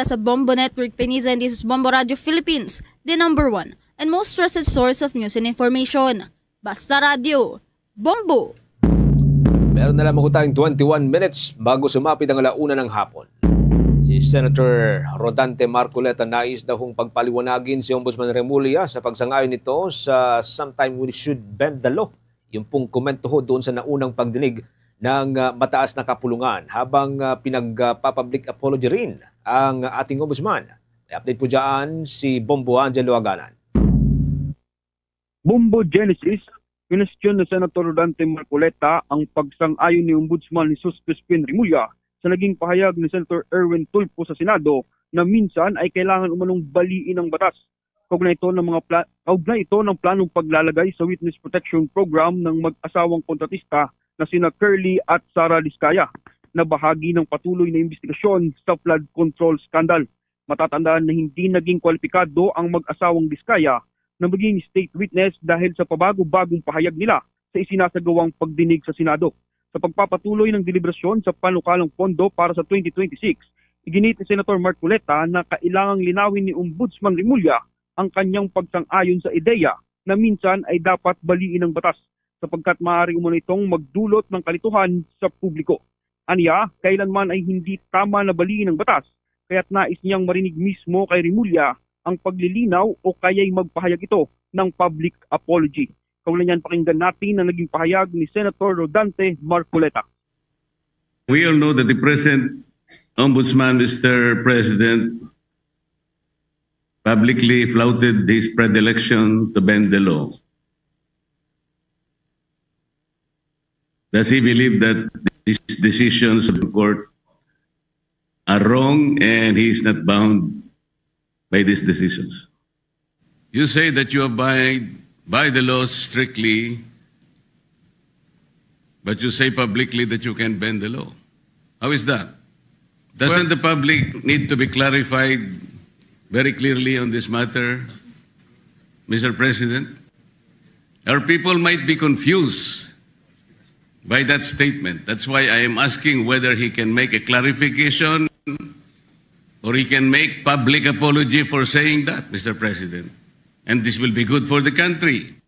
sa Bombo Network Piniza, and this is Bombo Radio Philippines, the number one and most trusted source of news and information. Basta Radyo, Bombo! Meron na lamang tayong twenty-one minutes bago sumapit ang alauna ng hapon. Si Senator Rodante Marcoleta nais daw hong pagpaliwanagin si Ombudsman Remulla sa pagsang-ayon nito sa "Sometime we should bend the law." Yung pong komento ho doon sa naunang pagdinig ng, ah, mataas na kapulungan habang, ah, pinagpa-public apology rin ang ating ombudsman. May update po dyan si Bombo Angelo Aganan. Bombo Genesis, kinwestiyon ni Senator Rodante Marcoleta ang pagsang-ayon ni Ombudsman Jesus Crispin Remulla sa naging pahayag ni Senator Erwin Tulfo sa Senado na minsan ay kailangan umanong baliin ang batas. Kaugnay ito ng mga pla-, kaugnay ito ng planong paglalagay sa Witness Protection Program ng mag-asawang kontratista na sina Curly at Sara Discaya, na bahagi ng patuloy na imbestigasyon sa flood control scandal. Matatandaan na hindi naging kwalipikado ang mag-asawang Discaya na maging state witness dahil sa pabago-bagong pahayag nila sa isinasagawang pagdinig sa Senado. Sa pagpapatuloy ng deliberasyon sa panukalang pondo para sa twenty twenty-six, iginiit ni Senator Marcoleta na kailangang linawin ni Ombudsman Remulla ang kanyang pagsang-ayon sa ideya na minsan ay dapat baliin ang batas, sapagkat maaari umano itong magdulot ng kalituhan sa publiko. Aniya, kailanman ay hindi tama na baliin ang batas, kaya't nais niyang marinig mismo kay Remulla ang paglilinaw o kaya'y magpahayag ito ng public apology. Kaugnay niyan, pakinggan natin ang naging pahayag ni Senator Rodante Marcoleta. We all know that the present Ombudsman, Mister President, publicly flouted his predilection to bend the law. Does he believe that these decisions of the court are wrong and he is not bound by these decisions? You say that you abide by the law strictly, but you say publicly that you can bend the law. How is that? Doesn't Well the public need to be clarified very clearly on this matter, Mister President? Our people might be confused by that statement. That's why I am asking whether he can make a clarification or he can make public apology for saying that, Mister President. And this will be good for the country.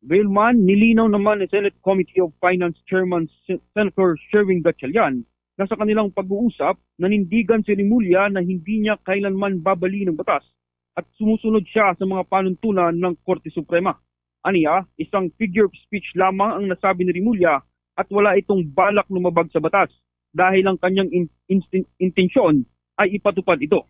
Gayunman, nilinaw naman ni Senate Committee of Finance Chairman Sen-, Senator Sherwin Gatchalian na sa kanilang pag-uusap, nanindigan si Remulla na hindi niya kailanman babaliin ang batas at sumusunod siya sa mga panuntunan ng Korte Suprema. Aniya, isang figure of speech lamang ang nasabi ni Remulla at wala itong balak lumabag sa batas dahil ang kanyang in-, instin-, intensyon ay ipatupad ito.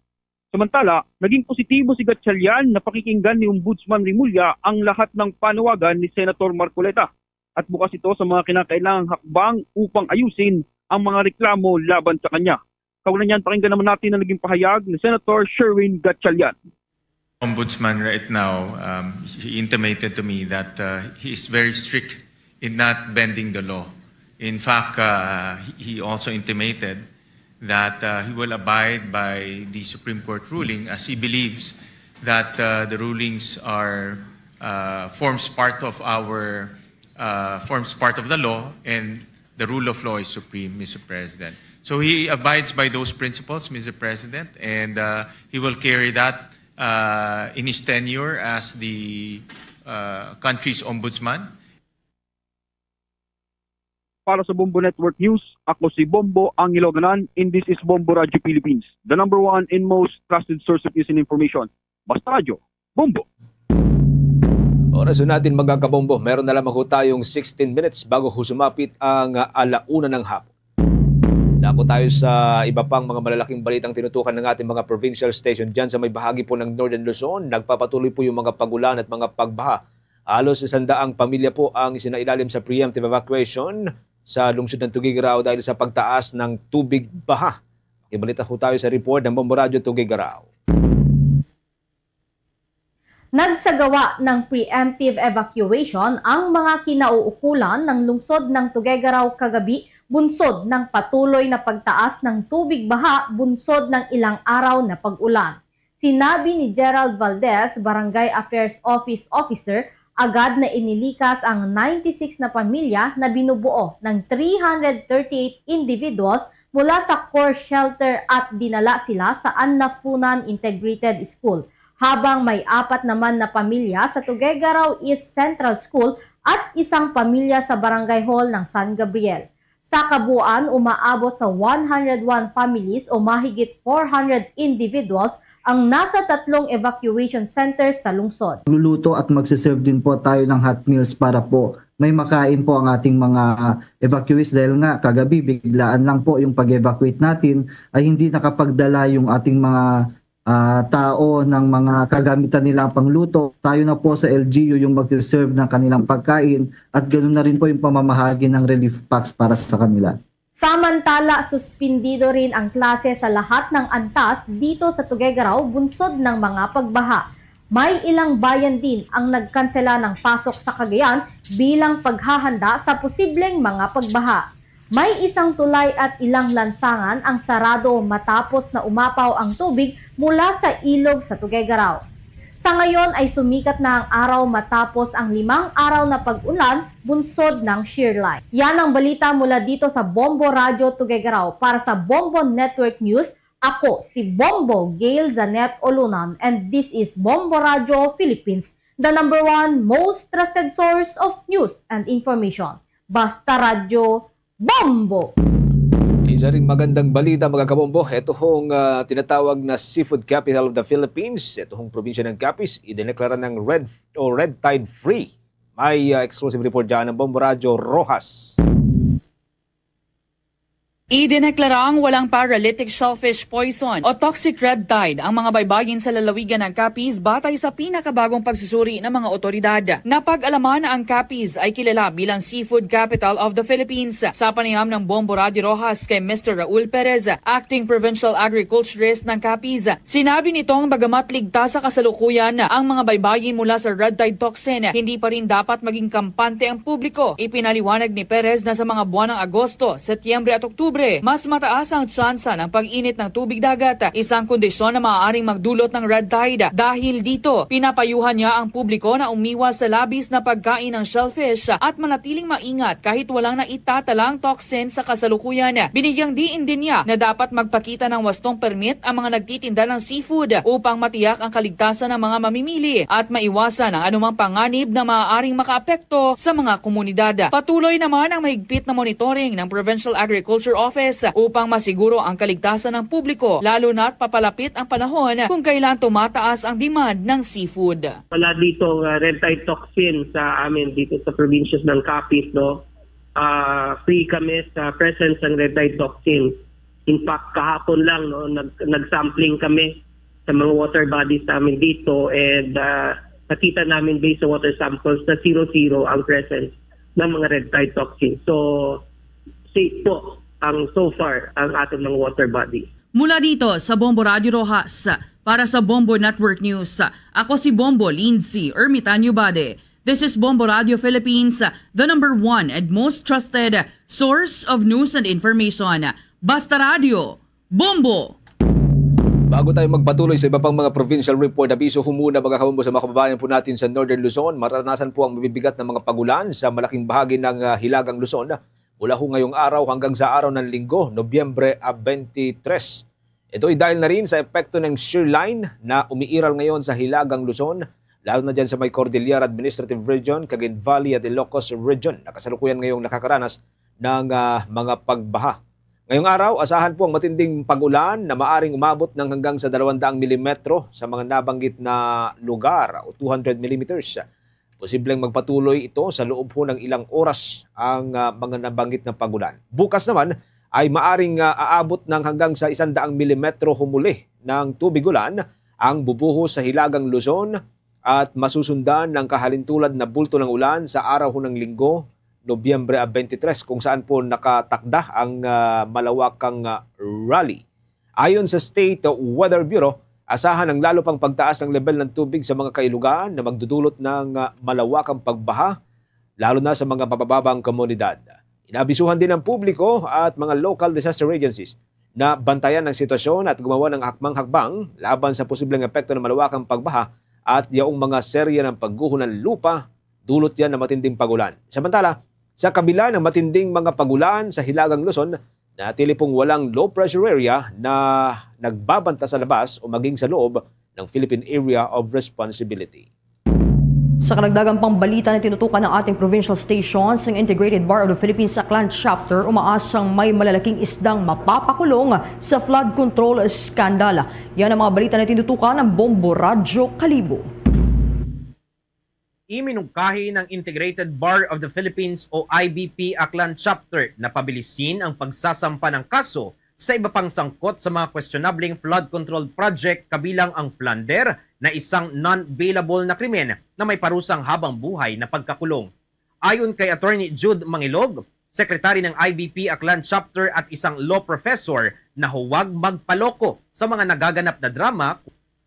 Samantala, naging positibo si Gatchalian na pakikinggan ni Ombudsman Remulla ang lahat ng panawagan ni Senator Marcoleta at bukas ito sa mga kinakailangang hakbang upang ayusin ang mga reklamo laban sa kanya. Kaugnay niyan, pakinggan naman natin ang naging pahayag ni Senator Sherwin Gatchalian. Ombudsman right now, um, he intimated to me that uh, he is very strict in not bending the law. In fact, uh, he also intimated that uh, he will abide by the Supreme Court ruling as he believes that uh, the rulings are uh, forms part of our uh, forms part of the law and the rule of law is supreme, Mister President. So he abides by those principles, Mister President, and uh, he will carry that uh, in his tenure as the uh, country's ombudsman. Para sa Bombo Network News, ako si Bombo Angelo Ganan, and this is Bombo Radio Philippines, the number one and most trusted source of news and information. Basta Radyo, Bombo! Oras natin, mga kabombo. Meron na lamang ho tayong sixteen minutes bago ho sumapit ang alauna ng hapon. Dako tayo sa iba pang mga malalaking balitang tinutukan ng ating mga provincial station dyan sa may bahagi po ng Northern Luzon. Nagpapatuloy po yung mga pagulan at mga pagbaha. Halos isang daang pamilya po ang isinailalim sa preemptive evacuation sa lungsod ng Tuguegarao dahil sa pagtaas ng tubig baha. Ibalita po tayo sa report ng Bombo Radyo Tuguegarao. Nagsagawa ng preemptive evacuation ang mga kinauukulan ng lungsod ng Tuguegarao kagabi bunsod ng patuloy na pagtaas ng tubig baha bunsod ng ilang araw na pag-ulan. Sinabi ni Gerald Valdez, Barangay Affairs Office Officer, agad na inilikas ang ninety-six na pamilya na binubuo ng three hundred thirty-eight individuals mula sa core shelter at dinala sila sa Annafunan Integrated School, habang may apat naman na pamilya sa Tuguegarao East Central School at isang pamilya sa Barangay Hall ng San Gabriel. Sa kabuuan, umaabot sa one hundred one families o mahigit four hundred individuals ang nasa tatlong evacuation centers sa lungsod. Magluluto at magse-serve din po tayo ng hot meals para po may makain po ang ating mga evacuees, dahil nga kagabi biglaan lang po yung pag-evacuate natin, ay hindi nakapagdala yung ating mga ah, tao ng mga kagamitan nila pangluto. Tayo na po sa L G U yung mag-serve ng kanilang pagkain at ganoon na rin po yung pamamahagi ng relief packs para sa kanila. Samantala, suspindido rin ang klase sa lahat ng antas dito sa Tuguegarao bunsod ng mga pagbaha. May ilang bayan din ang nagkansela ng pasok sa Cagayan bilang paghahanda sa posibleng mga pagbaha. May isang tulay at ilang lansangan ang sarado matapos na umapaw ang tubig mula sa ilog sa Tuguegarao. Sa ngayon ay sumikat na ang araw matapos ang limang araw na pag-ulan bunsod ng shear line. Yan ang balita mula dito sa Bombo Radyo Tuguegarao. Para sa Bombo Network News, ako si Bombo Gail Zanet Olunan, and this is Bombo Radyo Philippines, the number one most trusted source of news and information. Basta Radyo, Bombo! Isa ring magandang balita, mga kabombo. Ito hong ah, tinatawag na Seafood Capital of the Philippines. Ito hong probinsya ng Capiz, idineklara ng red o red tide free. May ah, exclusive report dyan ng Bombo Radyo Rojas. Idineklara ang walang paralytic shellfish poison o toxic red tide ang mga baybayin sa lalawigan ng Capiz batay sa pinakabagong pagsusuri ng mga otoridad. Napag-alaman na ang Capiz ay kilala bilang Seafood Capital of the Philippines. Sa panayam ng Bombo Radyo Rojas kay Mister Raul Perez, Acting Provincial Agriculturist ng Capiz, sinabi nitong bagamat ligtas sa kasalukuyan ang mga baybayin mula sa red tide toxin, hindi pa rin dapat maging kampante ang publiko. Ipinaliwanag ni Perez na sa mga buwan ng Agosto, Setyembre at Oktubre, mas mataas ang tsansa ng pag-init ng tubig dagat, isang kondisyon na maaaring magdulot ng red tide. Dahil dito, pinapayuhan niya ang publiko na umiwas sa labis na pagkain ng shellfish at manatiling maingat kahit walang naitatalang toxin sa kasalukuyan. Binigyang diin din niya na dapat magpakita ng wastong permit ang mga nagtitinda ng seafood upang matiyak ang kaligtasan ng mga mamimili at maiwasan ang anumang panganib na maaaring makaapekto sa mga komunidad. Patuloy naman ang mahigpit na monitoring ng Provincial Agriculture Office upang masiguro ang kaligtasan ng publiko, lalo na't papalapit ang panahon kung kailan tumataas ang demand ng seafood. Wala dito uh, red tide toxin sa amin dito sa provinces ng Capiz, no. Uh, free kami sa presence ng red tide toxin. In fact, kahapon lang, no, nag nag-sampling kami sa mga water bodies namin dito, and ah, nakita namin based sa water samples na zero-zero ang presence ng mga red tide toxin. So, safe po ang so far ang ating mga water bodies. Mula dito sa Bombo Radio Roxas, para sa Bombo Network News, ako si Bombo Lindsay Ermitanio Bade. This is Bombo Radio Philippines, the number one and most trusted source of news and information. Basta Radio, Bombo! Bago tayo magpatuloy sa iba pang mga provincial report, abiso ho muna, mga kabombo, sa mga kababayan po natin sa Northern Luzon. Maranasan po ang mabibigat na mga pagulan sa malaking bahagi ng ah, Hilagang Luzon mula ho ngayong araw hanggang sa araw ng Linggo, Nobyembre ah, twenty-three. Ito ay dahil na rin sa epekto ng shear line na umiiral ngayon sa Hilagang Luzon, lalo na dyan sa may Cordillera Administrative Region, Cagayan Valley at Ilocos Region na kasalukuyan ngayong nakakaranas ng ah, mga pagbaha. Ngayong araw, asahan po ang matinding pag-ulan na maaring umabot ng hanggang sa dalawang daang milimetro sa mga nabanggit na lugar o two hundred millimeters. Posibleng magpatuloy ito sa loob po ng ilang oras ang ah, mga nabanggit na pag-ulan. Bukas naman ay maaring ah, aabot ng hanggang sa isang daang milimetro humuli ng tubig ulan ang bubuhos sa Hilagang Luzon at masusundan ng kahalintulad na bulto ng ulan sa araw ng Linggo, Nobyembre ah, twenty-three, kung saan po nakatakda ang ah, malawakang ah, rally. Ayon sa State Weather Bureau, asahan ang lalo pang pagtaas ng level ng tubig sa mga kailugan na magdudulot ng ah, malawakang pagbaha, lalo na sa mga mabababang komunidad. Inabisuhan din ang publiko at mga local disaster agencies na bantayan ang sitwasyon at gumawa ng hakbang-hakbang laban sa posibleng epekto ng malawakang pagbaha at yaong mga serya ng pagguho ng lupa dulot yan ng matinding pagulan. Samantala, sa kabila ng matinding mga pagulan sa Hilagang Luzon, natili pong walang low pressure area na nagbabanta sa labas o maging sa loob ng Philippine Area of Responsibility. Sa karagdagan pang balita na tinutukan ng ating provincial stations, ang Integrated Bar of the Philippines Aklan Chapter umaasang may malalaking isdang mapapakulong sa flood control scandal. Yan ang mga balita na tinutukan ng Bombo Radyo Kalibo. Iminungkahi ng Integrated Bar of the Philippines o I B P Aklan Chapter na pabilisin ang pagsasampa ng kaso sa iba pang sangkot sa mga questionableng flood control project, kabilang ang plunder, na isang non-bailable na krimen na may parusang habang buhay na pagkakulong. Ayon kay Attorney Jude Mangilog, Secretary ng I B P Aklan Chapter at isang law professor, na huwag magpaloko sa mga nagaganap na drama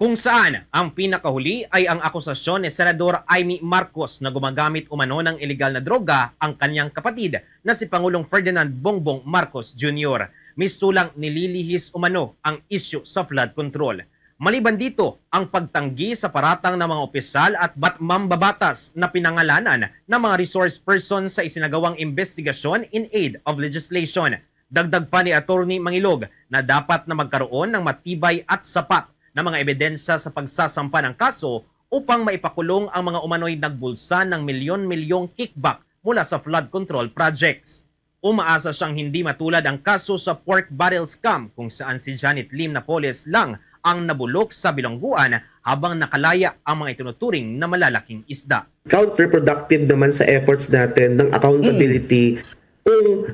kung saan ang pinakahuli ay ang akusasyon ni Senador Imee Marcos na gumagamit umano ng iligal na droga ang kanyang kapatid na si Pangulong Ferdinand Bongbong Marcos Junior. Mistulang nililihis umano ang isyu sa flood control. Maliban dito, ang pagtanggi sa paratang ng mga opisyal at bat-, mambabatas na pinangalanan ng mga resource person sa isinagawang investigasyon in aid of legislation. Dagdag pa ni Attorney Mangilog na dapat na magkaroon ng matibay at sapat na mga ebidensya sa pagsasampa ng kaso upang maipakulong ang mga umano'y nagbulsa ng milyon-milyong kickback mula sa flood control projects. Umaasa siyang hindi matulad ang kaso sa pork barrel scam, kung saan si Janet Lim Napoles lang ang nabulok sa bilangguan, habang nakalaya ang mga itinuturing na malalaking isda. Counterproductive naman sa efforts natin ng accountability kung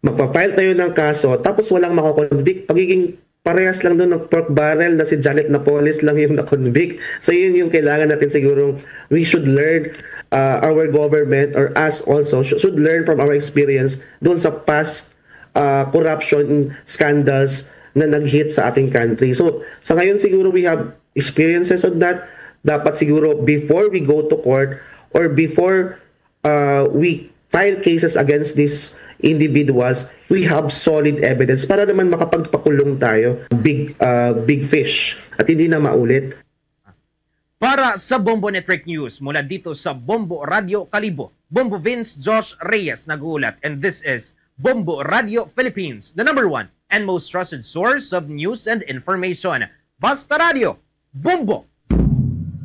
magpa-file tayo ng kaso tapos walang mako-convict, pagiging parehas lang doon ng pork barrel na si Janet Napoles lang yung na-convict. So yun yung kailangan natin siguro, we should learn, uh, our government or us also sh-, should learn from our experience doon sa past uh, corruption scandals na nag-hit sa ating country. So sa ngayon siguro we have experiences of that. Dapat siguro before we go to court or before uh, we file cases against these individuals, we have solid evidence para naman makapagpakulong tayo. Big, uh, big fish. At hindi na maulit. Para sa Bombo Network News, mula dito sa Bombo Radio Kalibo, Bombo Vince Josh Reyes nag-uulat, and this is Bombo Radio Philippines, the number one and most trusted source of news and information. Basta Radio, Bombo!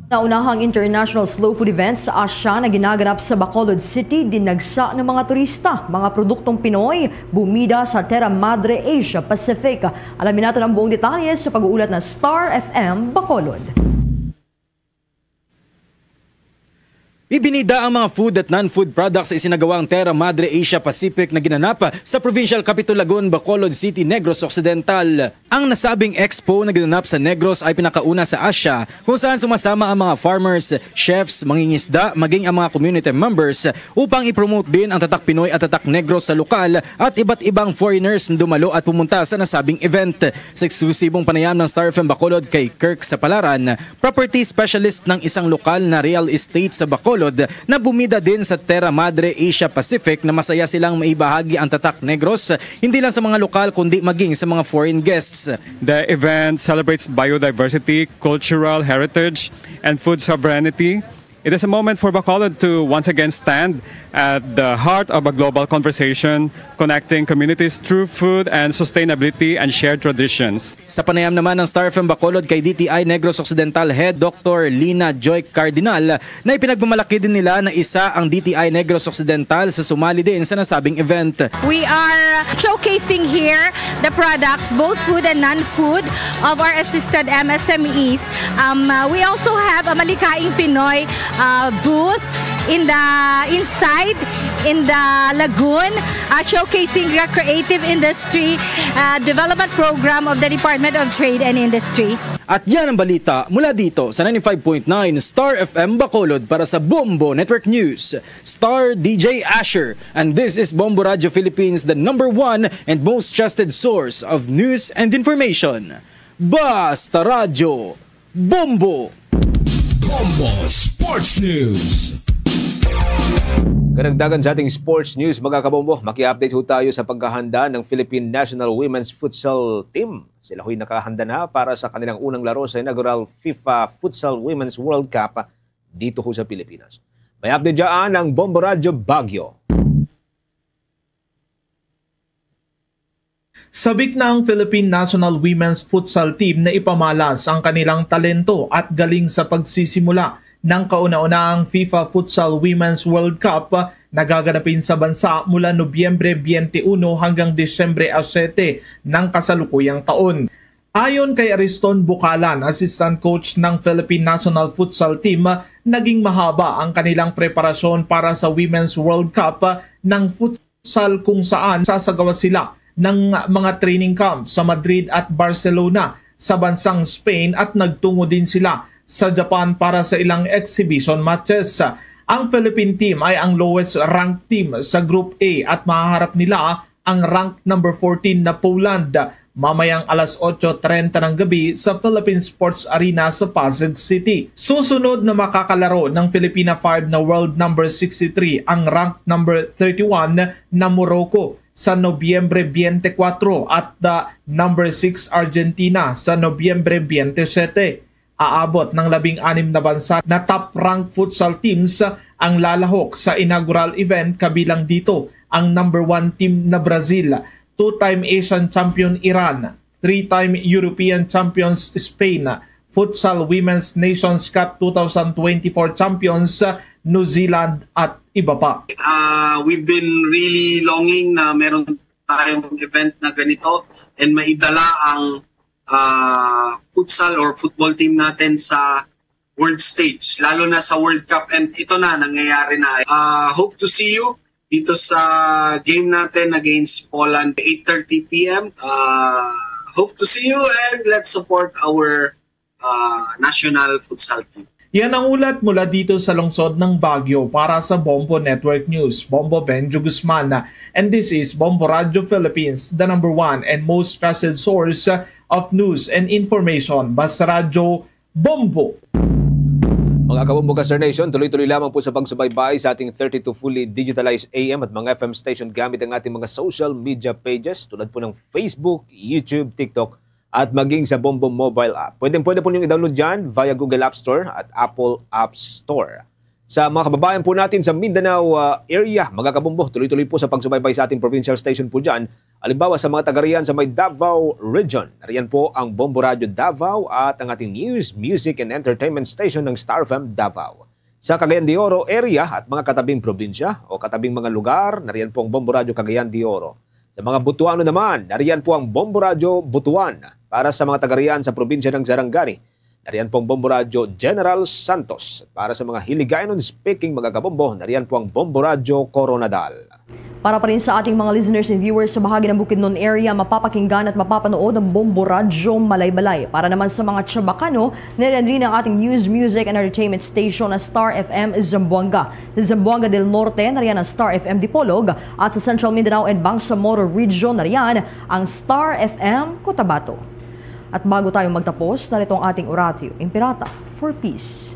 Naunahang international slow food event sa Asia na ginaganap sa Bacolod City, dinagsa ng mga turista, mga produktong Pinoy, bumida sa Terra Madre Asia Pacific. Alamin natin ang buong detalye sa pag-uulat ng Star F M Bacolod. Ibinida ang mga food at non-food products sa isinagawang Terra Madre Asia Pacific na ginanap sa Provincial Capitol Lagun, Bacolod City, Negros Occidental. Ang nasabing expo na ginanap sa Negros ay pinakauna sa Asia, kung saan sumasama ang mga farmers, chefs, mangingisda, maging ang mga community members upang i-promote din ang Tatak Pinoy at Tatak Negros sa lokal at iba't ibang foreigners na dumalo at pumunta sa nasabing event. Sa eksklusibong panayam ng Star F M Bacolod kay Kirk Sapalaran, property specialist ng isang lokal na real estate sa Bacolod na bumida din sa Terra Madre Asia Pacific, na masaya silang maibahagi ang Tatak Negros hindi lang sa mga lokal kundi maging sa mga foreign guests. The event celebrates biodiversity, cultural heritage, and food sovereignty. It is a moment for Bacolod to once again stand at the heart of a global conversation connecting communities through food and sustainability and shared traditions. Sa panayam naman ng Star F M Bacolod kay D T I Negros Occidental Head Doctor Lina Joy Cardinal, na ipinagmamalaki din nila na isa ang D T I Negros Occidental sa sumali din sa nasabing event. We are showcasing here the products, both food and non-food, of our assisted M S M Es. Um, uh, we also have a Malikaing Pinoy uh, booth in the inside in the lagoon, uh, showcasing the creative industry uh, development program of the Department of Trade and Industry. At yan ang balita mula dito sa ninety-five point nine Star F M Bacolod para sa Bombo Network News. Star D J Asher, and this is Bombo Radio Philippines, the number one and most trusted source of news and information. Basta Radyo, Bombo! Bombo Sports News. Karagdagan sa ating sports news, mga kabombo, maki-update ho tayo sa paghahanda ng Philippine National Women's Futsal Team. Sila ho'y nakahanda na para sa kanilang unang laro sa inaugural FIFA Futsal Women's World Cup dito ho sa Pilipinas. May update dyan ang Bombo Radyo Baguio. Sabik na ang Philippine National Women's Futsal Team na ipamalas ang kanilang talento at galing sa pagsisimula ng kauna-unahang FIFA Futsal Women's World Cup na gaganapin sa bansa mula Nobyembre twenty-one hanggang Disyembre siyete ng kasalukuyang taon. Ayon kay Ariston Bucalan, assistant coach ng Philippine National Futsal Team, naging mahaba ang kanilang preparasyon para sa Women's World Cup ng futsal, kung saan sasagawa sila ng mga training camp sa Madrid at Barcelona sa bansang Spain, at nagtungo din sila sa Japan para sa ilang exhibition matches. Ang Philippine team ay ang lowest ranked team sa Group A at mahaharap nila ang ranked number fourteen na Poland mamayang alas otso trenta ng gabi sa Philippine Sports Arena sa Pasig City. Susunod na makakalaro ng Filipina five na world number sixty-three ang ranked number thirty-one na Morocco sa Nobyembre twenty-four at the number six Argentina sa Nobyembre twenty-seven. Aabot ng labing anim na bansa na top-ranked futsal teams ang lalahok sa inaugural event, kabilang dito ang number one team na Brazil, two-time Asian champion Iran, three-time European champions Spain, Futsal Women's Nations Cup two thousand twenty-four champions New Zealand, at iba pa. Uh, we've been really longing na meron tayong event na ganito and maidala ang uh, futsal or football team natin sa world stage, lalo na sa World Cup. And ito na, nangyayari na. Uh, hope to see you dito sa game natin against Poland, eight thirty p m. Uh, hope to see you and let's support our uh, national futsal team. Yan ang ulat mula dito sa lungsod ng Baguio. Para sa Bombo Network News, Bombo Benjo Guzman. And this is Bombo Radio Philippines, the number one and most trusted source of news and information. Basta Radyo, Bombo! Mga kabombo ka, Star Nation, tuloy-tuloy lamang po sa pagsubaybay sa ating thirty-two fully digitalized A M at mga F M station gamit ang ating mga social media pages tulad po ng Facebook, YouTube, TikTok, at maging sa Bombo mobile app. Pwedeng-pwede po niyong i-download dyan via Google App Store at Apple App Store. Sa mga kababayan po natin sa Mindanao, ah, area, mga kabombo, tuloy-tuloy po sa pagsubaybay sa ating provincial station po dyan. Halimbawa, sa mga taga-riyan sa may Davao Region, nariyan po ang Bombo Radio Davao at ang ating news, music, and entertainment station ng Star F M Davao. Sa Cagayan de Oro area at mga katabing probinsya o katabing mga lugar, nariyan po ang Bombo Radio Cagayan de Oro. Sa mga Butuano naman, nariyan po ang Bombo Radio Butuan. Para sa mga taga-riyan sa probinsya ng Sarangani, Nariyan po ang Bombo Radyo General Santos. Para sa mga Hiligaynon speaking, mga kabombo, nariyan po ang Bombo Radyo Coronadal. Para pa rin sa ating mga listeners and viewers sa bahagi ng Bukidnon area, mapapakinggan at mapapanood ang Bombo Radyo Malaybalay. Para naman sa mga Chavacano, nariyan rin ang ating news, music, and entertainment station na Star F M Zamboanga. Sa Zamboanga del Norte, nariyan ang Star F M Dipolog, at sa Central Mindanao and Bangsamoro Region, nariyan ang Star F M Cotabato. At bago tayo magtapos, narito ang ating Oratio Imperata for Peace.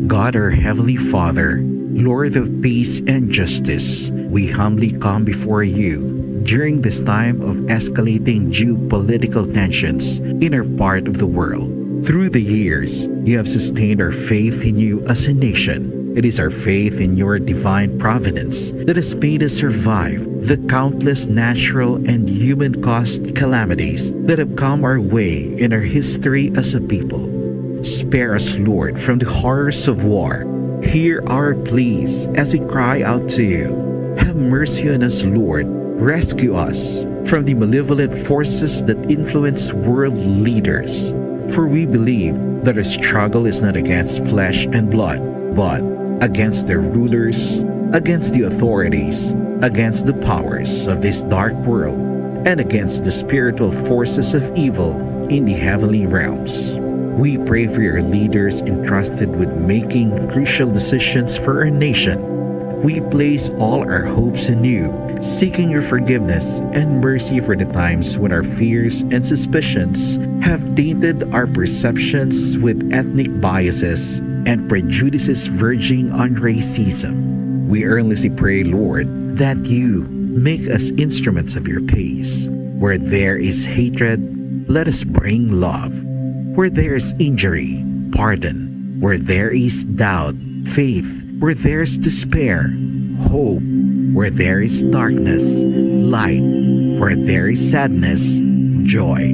God, our Heavenly Father, Lord of peace and justice, we humbly come before you during this time of escalating geopolitical tensions in our part of the world. Through the years, you have sustained our faith in you as a nation. It is our faith in your divine providence that has made us survive the countless natural and human-caused calamities that have come our way in our history as a people. Spare us, Lord, from the horrors of war. Hear our pleas as we cry out to you. Have mercy on us, Lord. Rescue us from the malevolent forces that influence world leaders. For we believe that our struggle is not against flesh and blood, but against the rulers, against the authorities, against the powers of this dark world, and against the spiritual forces of evil in the heavenly realms. We pray for your leaders entrusted with making crucial decisions for our nation. We place all our hopes in you, seeking your forgiveness and mercy for the times when our fears and suspicions have tainted our perceptions with ethnic biases and prejudices verging on racism. We earnestly pray, Lord, that you make us instruments of your peace. Where there is hatred, let us bring love. Where there is injury, pardon. Where there is doubt, faith. Where there is despair, hope. Where there is darkness, light. Where there is sadness, joy.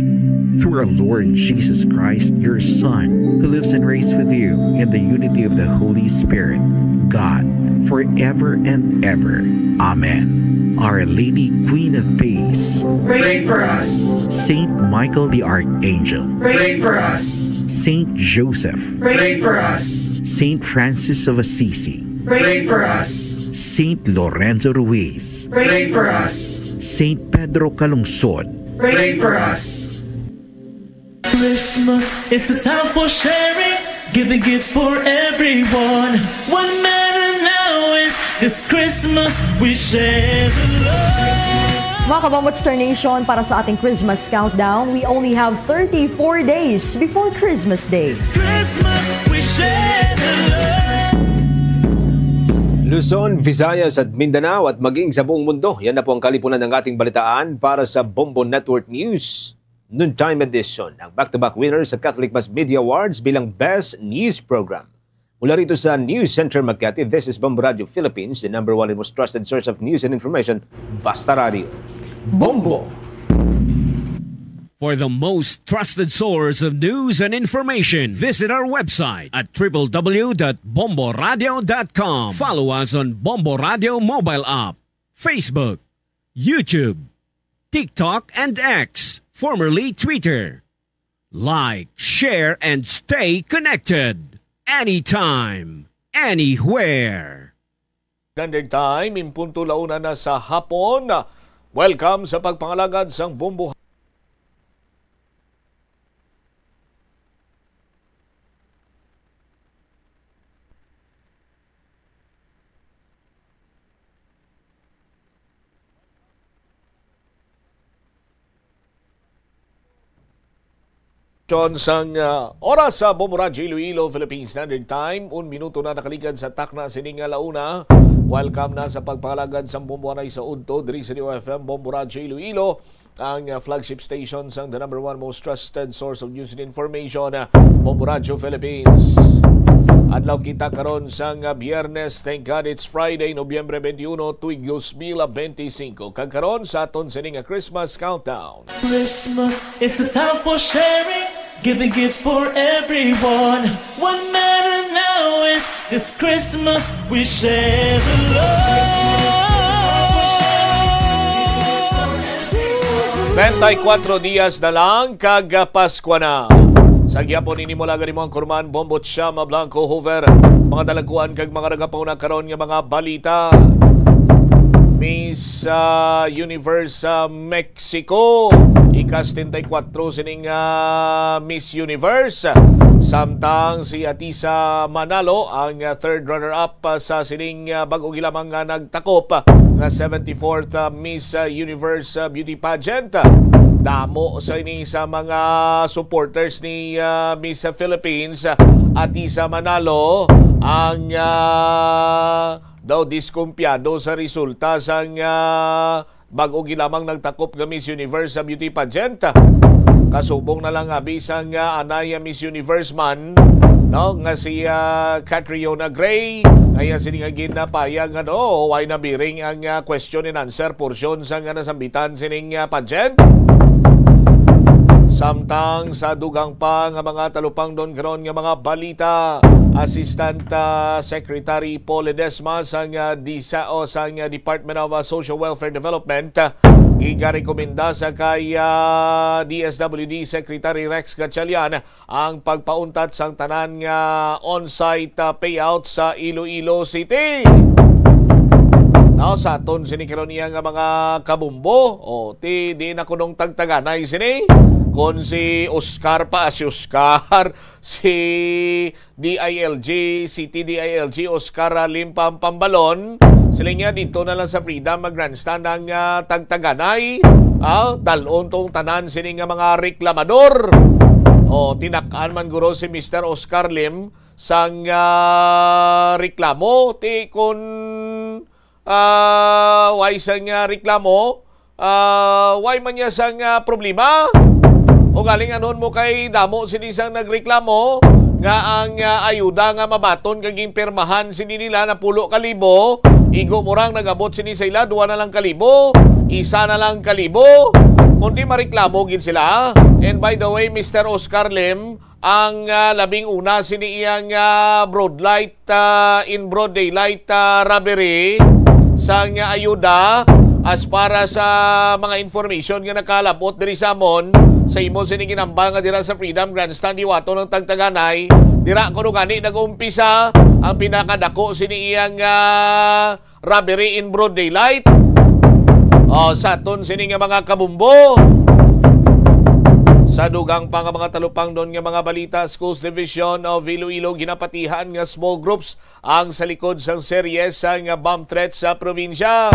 Through our Lord Jesus Christ, your Son, who lives and reigns with you in the unity of the Holy Spirit, God, forever and ever. Amen. Our Lady, Queen of Peace, pray for us. Saint Michael the Archangel, pray for us. Saint Joseph, pray for us. Saint Francis of Assisi, pray for us. Saint Lorenzo Ruiz, pray for us. Saint Pedro Calungsod, pray for us. Christmas is a time for sharing, giving gifts for everyone. What matter now is this Christmas we share the love. Mga Kabombo Star Nation, para sa ating Christmas countdown, we only have thirty-four days before Christmas Day. This Christmas we share the love. Luzon, Visayas at Mindanao at maging sa buong mundo, yan na po ang kalipunan ng ating balitaan para sa Bombo Network News Noontime Edition. Ang back-to-back winner sa Catholic Mass Media Awards bilang Best News Program. Mula rito sa News Center Makati, this is Bombo Radio Philippines, the number one and most trusted source of news and information. Basta Radio. Bombo! For the most trusted source of news and information, visit our website at triple w dot bomboradio dot com. Follow us on Bombo Radio mobile app, Facebook, YouTube, TikTok, and X, formerly Twitter. Like, share, and stay connected. Anytime, anywhere. Standard Time, in punto la una na sa hapon. Welcome sa pagpangalagad sang Bombo. Chon sang, ah, oras sa Bombo Radyo Iloilo, Philippine Standard Time. Un minuto na nakaligad sa takna sini nga la una. Welcome na sa pagpangalagad sang Bombo anay sa udto diri sa D O F M Bombo Radyo Iloilo. Ang, ah, flagship station sang the number one most trusted source of news and information, ah, Bombo Radyo Philippines. Adlaw kita karon sang, ah, Biyernes. Thank God it's Friday, Nobyembre twenty-one, tuig dos mil benti singko. Kag karon sa aton sini nga Christmas countdown. Christmas is a time for sharing, giving gifts for everyone. What matter now is this Christmas we share the love. Treinta y cuatro dias na lang kag Paskwa na. Sa gihapon ini, mula gani mo ang kurman, Bombo Chama Blanco Hoover. Mga dalagkuan kag mga nagapanguna karon nga mga balita. Miss, ah, Universe, ah, Mexico, ika setenta y cuatro sining, ah, Miss Universe. Samtang si Atisa Manalo ang, ah, third runner-up, ah, sa sining, ah, bag-o gilamang nga nagtakop, ah, nga seventy-fourth, ah, Miss, ah, Universe, ah, Beauty Pageant. Damo sa ini sa mga supporters ni, ah, Miss Philippines, ah, Atisa Manalo, ang, ah, daw diskumpiyado sa resulta sang, ah, bag-o gilamang nagtakop nga Miss Universe sa beauty pageant. Kasubong na lang abi sang, ah, anay Miss Universe man, no, nga si, ah, Catriona Gray, nga iya sini nga ginapayag nga, no, way nabiring ang, ah, question and answer portion sa nga nasambitan sining, ah, pageant. Samtang sa dugang pa nga mga talupangdon karon nga mga balita, Assistant, ah, Secretary Paul Ledesma sang, ah, DISA o sang, ah, Department of, ah, Social Welfare Development, ah, gigarekomenda sa kay, ah, D S W D Secretary Rex Gatchalian ang pagpauntat sang tanan nga on-site, ah, payout sa Iloilo City. Now, sa aton sini karon iya nga mga kabumbo, o ti di na kunong tagtaganay sini. Kon si Oscar pa, si Oscar, si D I L G, City D I L G, Oscar, ah, Lim Pam-, Pambalon, sila niya dito na lang sa Freedom mag-grandstand ang, ah, tagtaganay. Ah, dalon tong tanan sini nga mga reklamador. O, tinak-an man guro si Mister Oscar Lim sang, ah, reklamo. Ti kun, ah, way sang, ah, reklamo, ah, way man niya sang, ah, problema. O galing anon mo kay damo sini sang nagreklamo nga ang, ah, ayuda nga mabaton kag ginpirmahan sini nila na pulo ka libo, igo mo rang nag-abot sini sa ila, duwa na lang ka libo, isa na lang ka libo. Kundi mareklamo gid sila. And by the way, Mister Oscar Lim, ang, ah, labing una sini iyang, ah, broad light, ah, in broad daylight, ah, robbery sang, ah, ayuda. As para sa mga information nga nakalabot diri sa amon, sa imo sini ginambal nga dira sa Freedom Grandstand, Hiwaton ang Tagtaganay, dira kuno gani nag-umpisa ang pinakadako sini iyang, ah, robbery in broad daylight. O, sa aton sini nga mga kabumbo. Sa dugang pa nga mga talupangdon nga mga balita, Schools Division of Iloilo ginapatihan nga small groups ang sa likod sang serye sang bomb threat sa probinsya.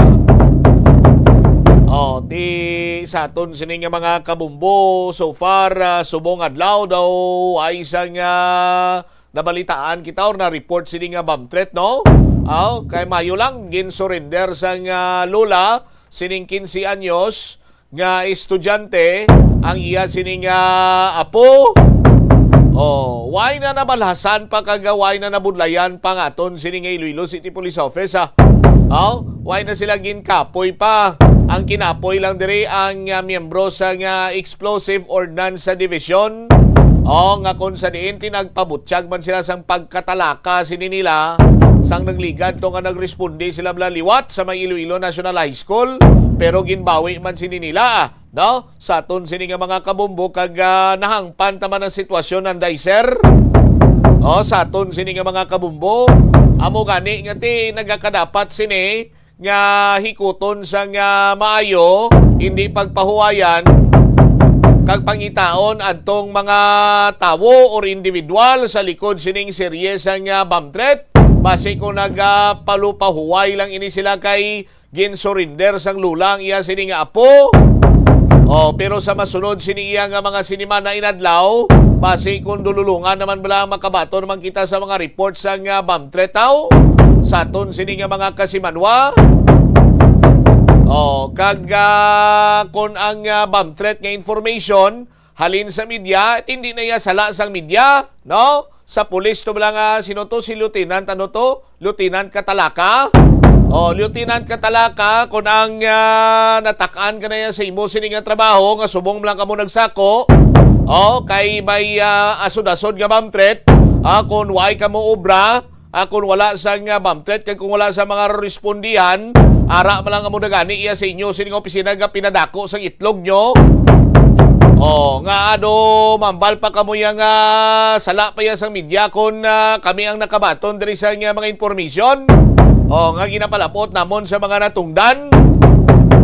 O, ti sa aton sini nga mga kabumbo, so far, ah, subong adlaw daw ay sang, ah, nabalitaan kita or na-report sini nga bomb threat, no? Aw, kay mayo lang, gin-surrender sang, ah, lola, sining quince anyos nga estudyante, ang iya sini nga apo. O, way na nabalhasan pa kag way na nabudlayan pa nga aton sini nga Iloilo City Police Office, ah. Aw, way na sila ginkapoy pa. Ang kinapoy lang diri ang, ah, miyembro sa nga Explosive Ordnance sa Division. O, nga kung sa diin tinagpabutyag man sila sang pagkatalaka sini nila, sang nagligad to nga nagresponde sila bala liwat sa may Iloilo National High School, pero ginbawi man sini nila, no? Sa aton sini nga mga kabumbo kag, ah, nahangpan ta man ang sitwasyon, Anday, sir. O, sa aton sini nga mga kabumbo, amo gani nga ti nagakadapat sini nga hikuton sang, ah, maayo, hindi pagpahuwayan, kag pangitaon adtong mga tawo or individual sa likod sining serye sang, ah, bomb threat, basi kung nagapalupahuway lang ini sila kay gin-surrender sang lula ang iya sini nga apo. O, pero sa masunod sini iya nga mga sinimana inadlaw, basi kung dululungan naman bala ang makabaton naman kita sa mga report sang, ah, bomb threat, aw, sa aton sini nga mga kasimanwa. O, kag, ah, kung ang, ah, bomb threat nga information halin sa media, hindi na iya sala sang media, no? Sa pulis to bala nga, sino to? Si Lieutenant, ano to? Lieutenant Katalaka? O, Lieutenant Katalaka, kung ang, ah, natak-an ka na yan sa imo sini nga trabaho, nga subong lang kamo nagsako, o, kay may, ah, asod-asod nga bomb threat, ah, kung way kamo obra, ah, kung wala sa nga bomb threat, kag kung wala sa mga respondihan, Ara man lang amo na gani iya sa inyo sini nga opisina nga pinadako sang itlog nyo. Oh, nga ano, mambal pa kamo ya nga sala pa ya sang media kon, ah, kami ang nakabaton diri sa nga mga information. Oh, nga ginapalabot namon sa mga natungdan.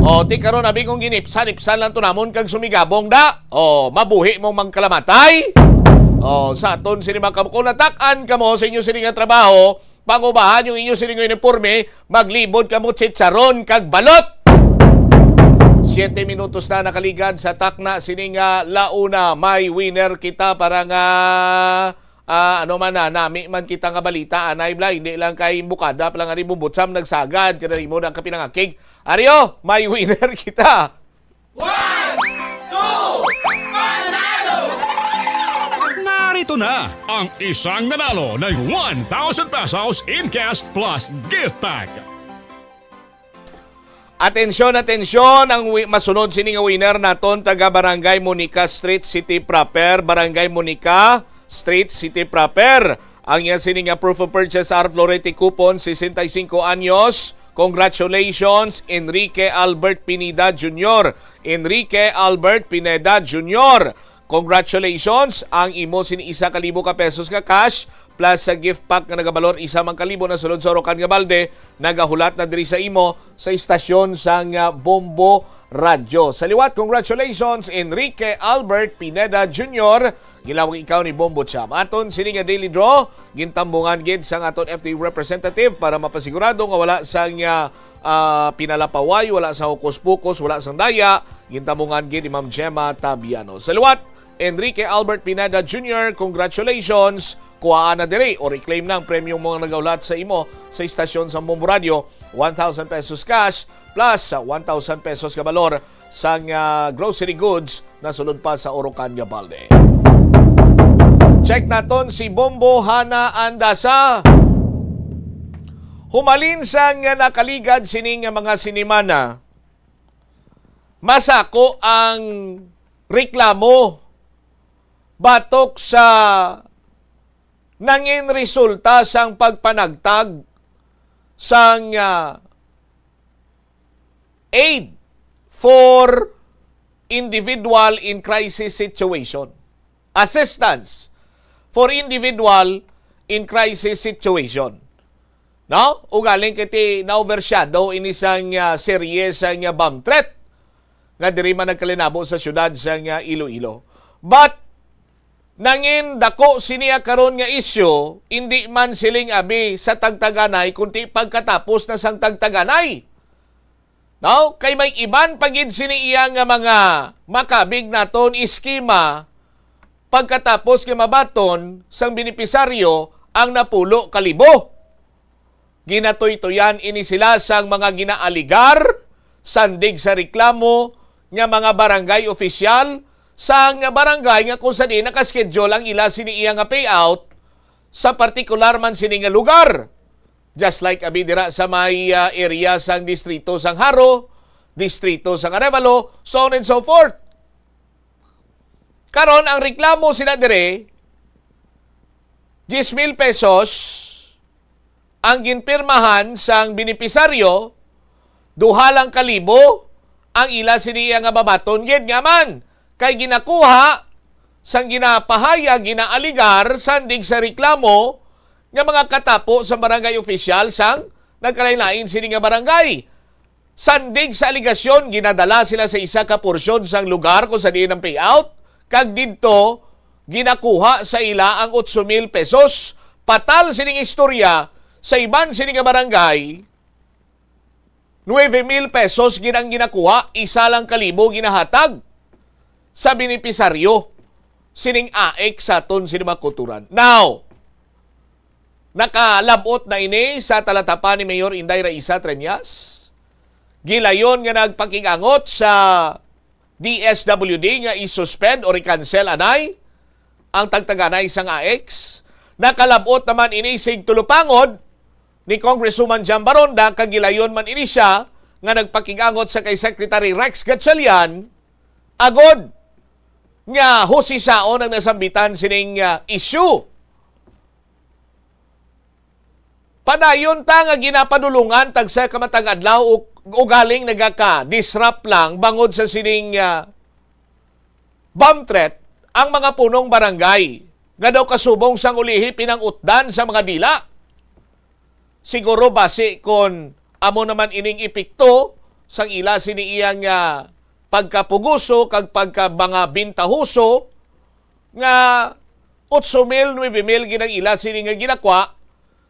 Oh, ti karon abi kung ginipsan-ipsan lang to namon kag sumigabong da. Oh, mabuhi mo mangkalamatay. Oh, sa aton sini mga kam-, kung natak-an kamo sa inyo sini nga trabaho, pangubahan yung inyo sini nga uniforme, maglibod kamo chicharon kag balot. Siete minutos na nakaligad sa takna sini nga launa. May winner kita para nga, ah, ano man na, nami man kita nga balita, anay bla, hindi lang kay bukada pa lang ari bubutsam nagsagad, kada imo na ang kapinangakig. Ario, may winner kita. One, two, panalo! Narito na ang isang nanalo ng one thousand pesos in cash plus gift bag. Atensyon, atensyon, ang wi-, masunod sini nga winner naton, taga Barangay Monica Street, City Proper. Barangay Monica Street, City Proper. Ang iya sini nga proof of purchase, R Florete Coupon, sesenta y cinco anyos. Congratulations, Enrique Albert Pineda Junior. Enrique Albert Pineda Junior. Congratulations, ang imo sini isa ka libo ka pesos nga cash plus sa gift pack nga nagabalor isa man ka libo na sulod sa urukan nga balde, nagahulat na diri sa imo sa istasyon sang, ah, Bombo Radyo. Sa liwat, congratulations, Enrique Albert Pineda Junior. Gilawag ikaw ni Bombo Cham. Aton sini nga daily draw, gintambungan gid sang aton F D representative para mapasigurado nga wala sang, ah, ah, pinalapaway, wala sang hokus-pokus, wala sang daya. Gintambungan gid ni Ma'am Gemma Tabiano. Sa liwat, Enrique Albert Pineda Junior, congratulations. Kuhaan na diri or i-claim na ang premyong mga nagaulat sa imo sa istasyon sa Bombo Radio. One thousand pesos cash plus sa one thousand pesos nga balor sang, ah, grocery goods na sulod pa sa urukan nga balde. Check naton si Bombo Hana Andasa. Humalin sang nakaligad sini nga mga sinimana, masako ang reklamo batok sa nangin resulta sang pagpanagtag sang, ah, aid for individual in crisis situation. Assistance for individual in crisis situation. No? Ugaling kay ti na-overshadow ini sang, ah, serye sang, ah, bomb threat nga diri man nagkalinabo sa siyudad sang, ah, Iloilo. But nangin dako siniya karon nga isyu, indi man siling abi sa tagtaganay, kundi pagkatapos na sang tagtaganay. No? Kay may iban pa gid sini iya nga mga makabig naton eskema pagkatapos nga mabaton sang benepisaryo ang napulo ka libo. Ginatuytoyan ini sila sang mga ginaaligar, sandig sa reklamo nga mga barangay opisyal sang barangay nga kung sa diin nakaschedule ang ila sini iya nga payout sa partikular man sini nga lugar. Just like abi dira sa may, ah, area sang distrito sang Jaro, distrito sang Arevalo, so on and so forth. Karon, ang reklamo sila dire, diyes mil pesos ang ginpirmahan sang benepisaryo, duha lang ka libo ang ila sini iya nga mabaton gid nga man kay ginakuha sang ginapahayag, ginaaligar sandig sa reklamo nga mga katapo sa barangay opisyal sang nagkalain-lain sini nga barangay. Sandig sa alegasyon, ginadala sila sa isa ka porsyon sang lugar kung sa diin ang payout, kag didto ginakuha sa ila ang otso mil pesos. Patal sining istorya, sa iban sini nga barangay, nuebe mil pesos gid ang ginakuha, isa lang ka libo ginahatag sa benepisaryo sining AICS sa aton sini mga kulturan. Now, nakalab-ot na ini sa talatapan ni Mayor Inday Raisa Treñas. Gilayon nga nagpakig-angot sa D S W D nga i-suspend or i-cancel anay ang tagtaganay sang AICS. Nakalab-ot naman ini sig tulupangod ni Congresswoman Jam Baronda, kag gilayon man ini siya nga nagpakig-angot sa kay Secretary Rex Gatchalian agod nga husisaon ang nasambitan sining, ah, issue. Padayon ta nga ginapadulungan tagsa ka matag adlaw ug ugaling nagaka-disrupt lang bangod sa sining, ah, bomb threat ang mga punong barangay nga daw kasubong sang ulihi pinang-utdan sa mga dila. Siguro basi kon amo naman ining epekto sang ila sini iyang, ah, pagkapugoso kag pagka mga bintahoso nga otso mil, nuebe mil gid ang ila sini nga ginakwa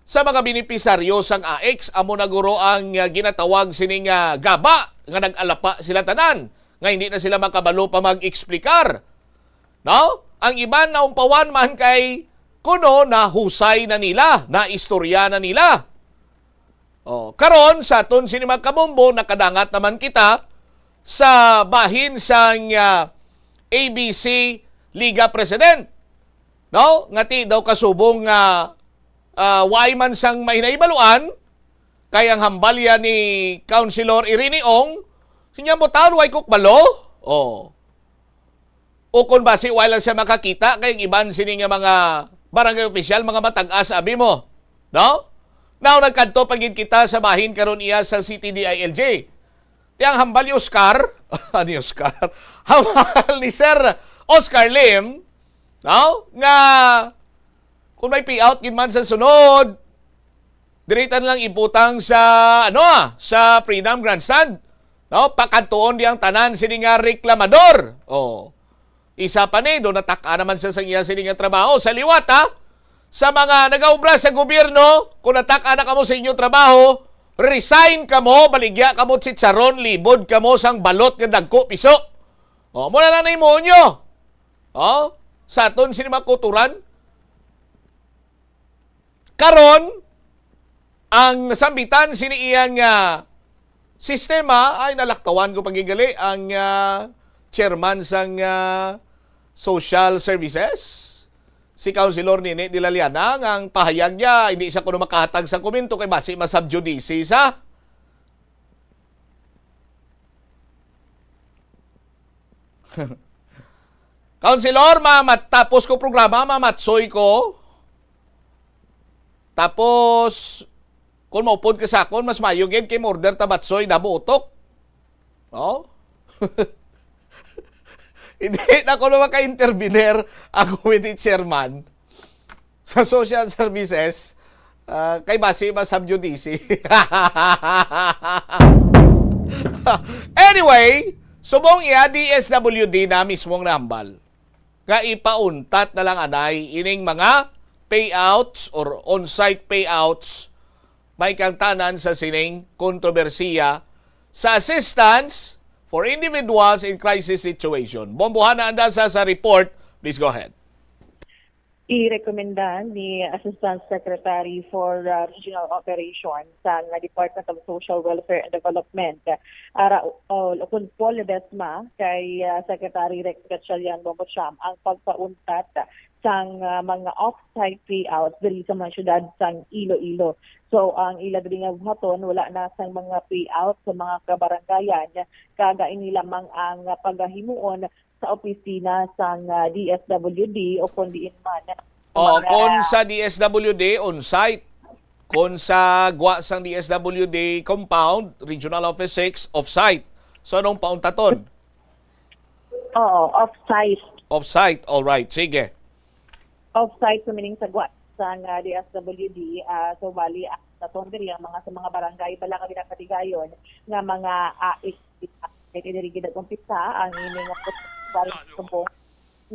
sa mga benepisaryo sang A I C S. Amo na guro ang, ah, ginatawag sini nga gaba nga nag-alapa sila tanan nga hindi na sila makabalo pa mag-eksplikar. No? Ang iban naumpawan man kay kuno nahusay na nila, naistorya na nila. Oh, karon sa aton sini mga kabombo, nakadangat naman kita sa bahin sang, ah, A B C Liga President. No? Ngati daw kasubong nga, ah, waay man sang mahinahibaluan, kay ang hambalya ni Councilor Irene Ong, sinya mo taon, way kukbalo? Oh. O kung basi, wala lang siya makakita, kay ang iban sini nga mga barangay official, mga matag-as, abi mo. No? Now, nagkadto pa gid kita sa bahin karon iya sa City D I L G. Ti ang hambal ni Oscar, ni Oscar, hambal ni Sir Oscar Lim, no? Nga, kung may payout gid man sa sunod, diri ta na lang ibutang sa, ano, ah, sa Freedom Grandstand. No? Pakadtuon di ang tanan sini nga reklamador. Oh. Isa pa ni, do natak-a naman sa, sa iya sini nga trabaho. Sa liwat, ha? Sa mga nagaobra sa gobyerno, kung natak-a na kamo sa inyo trabaho, resign kamo, baligya kamo chicharon, libod kamo sang balot nga dagko piso. Oh, muna na na imo nyo. Oh, sa aton sini mga kuturan. Karon, ang sambitan sini iyang, ah, sistema ay nalaktawan ko pagigali ang, ah, chairman sang, ah, Social Services, si Councilor Nini Dilaliana, nga ang pahayag niya, hindi siya kuno makahatag sa komento kay basi ma-sub judice sa Councilor, mamat-, tapos ko programa, mamatsoy ko. Tapos, kung maupod ka sa akon, mas mayo gid kay murder ta batsoy, damo utok. Oh? Hindi na ko naman ka-intervener ang committee chairman sa social services, ah, kay basi ba sub judice? Anyway, subong iya, D S W D na mismo ang nahambal nga ipauntat na lang anay ining mga payouts or on-site payouts may kangtanan sa sining kontrobersiya sa assistance for individuals in crisis situation. Bombohana anda sa, sa report. Please go ahead. Irekomenda ni Assistant Secretary for, uh, Regional Operations sang Department of Social Welfare and Development, uh, Ra-, uh, Kunpol Ledesma kay, uh, Secretary Rex Gatchalian Bongocham ang pagpauntat sang, uh, mga off-site payouts diri sa mga syudad sang Iloilo. So, ang ila diri nga buhaton, wala na sang mga payout sa mga kabarangayan, kag ini lamang ang, uh, pagahimuon sa opisina sang, ah, D S W D o kon diin man. Oo, mga kon sa D S W D, on-site. Kon sa gwa sang D S W D compound, Regional Office six, off-site. So, anong pauntaton? Oo, off-site. Off-site, all right. Sige. Off-site, so meaning sa gwa sang, ah, D S W D, ah, so bali, ah, sa Tondo, ang mga, sa mga barangay, bala nga ginapatigayon nga mga, ah, kay diri gid nag-umpisa ang ini nga pagkubong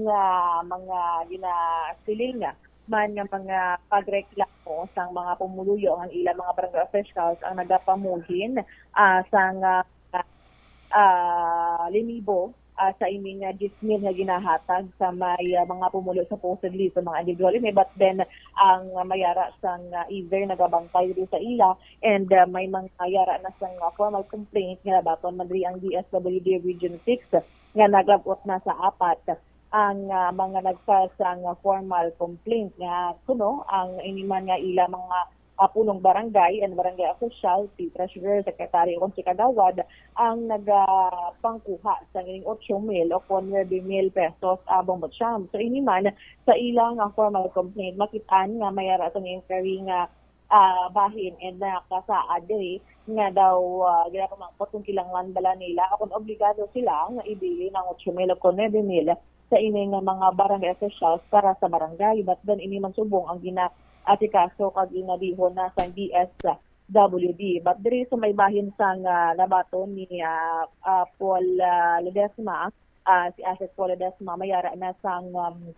nga mga ginasiling nga man nga mga pagreklamo sang mga pumuluyo ang ila mga barangay officials ang nagapamuhin, ah, sang, ah, ah, linibo, ah, sa ini nga diyes mil nga ginahatag sa may, ah, mga pumulo supposedly sa mga individual ini, but then ang mayara sang, ah, either nagabantay diri sa ila and, ah, may mga yara na sang, ah, formal complaint nga nabaton man diri ang D S W D Region six nga naglab-ot na sa apat ang, ah, mga nag-file sang formal complaint nga kuno ang ini man nga ila mga, ah, punong barangay and barangay official, si treasurer, secretary, o si kagawad ang nagapangkuha sang ining otso mil o kon nuebe mil pesos, ah, Bombo Champ. So, ini man sa ilang, ah, formal complaint, makit-an nga may ara sa inquiry nga ah, bahin and nakasaad diri nga daw, ah, ginapamangkot kung kinahanglan bala nila o kung obligado sila nga ibilin ang otso mil o kon nuebe mil sa ini nga mga barangay officials para sa barangay. But then, ini man subong ang ginaasikaso kag ginadihon na sa D S W D. But diri sa may bahin sang, ah, nabaton ni, ah, ah, Paul, ah, Ledesma, ah, si Asek Paul Ledesma, may ara na sang, um,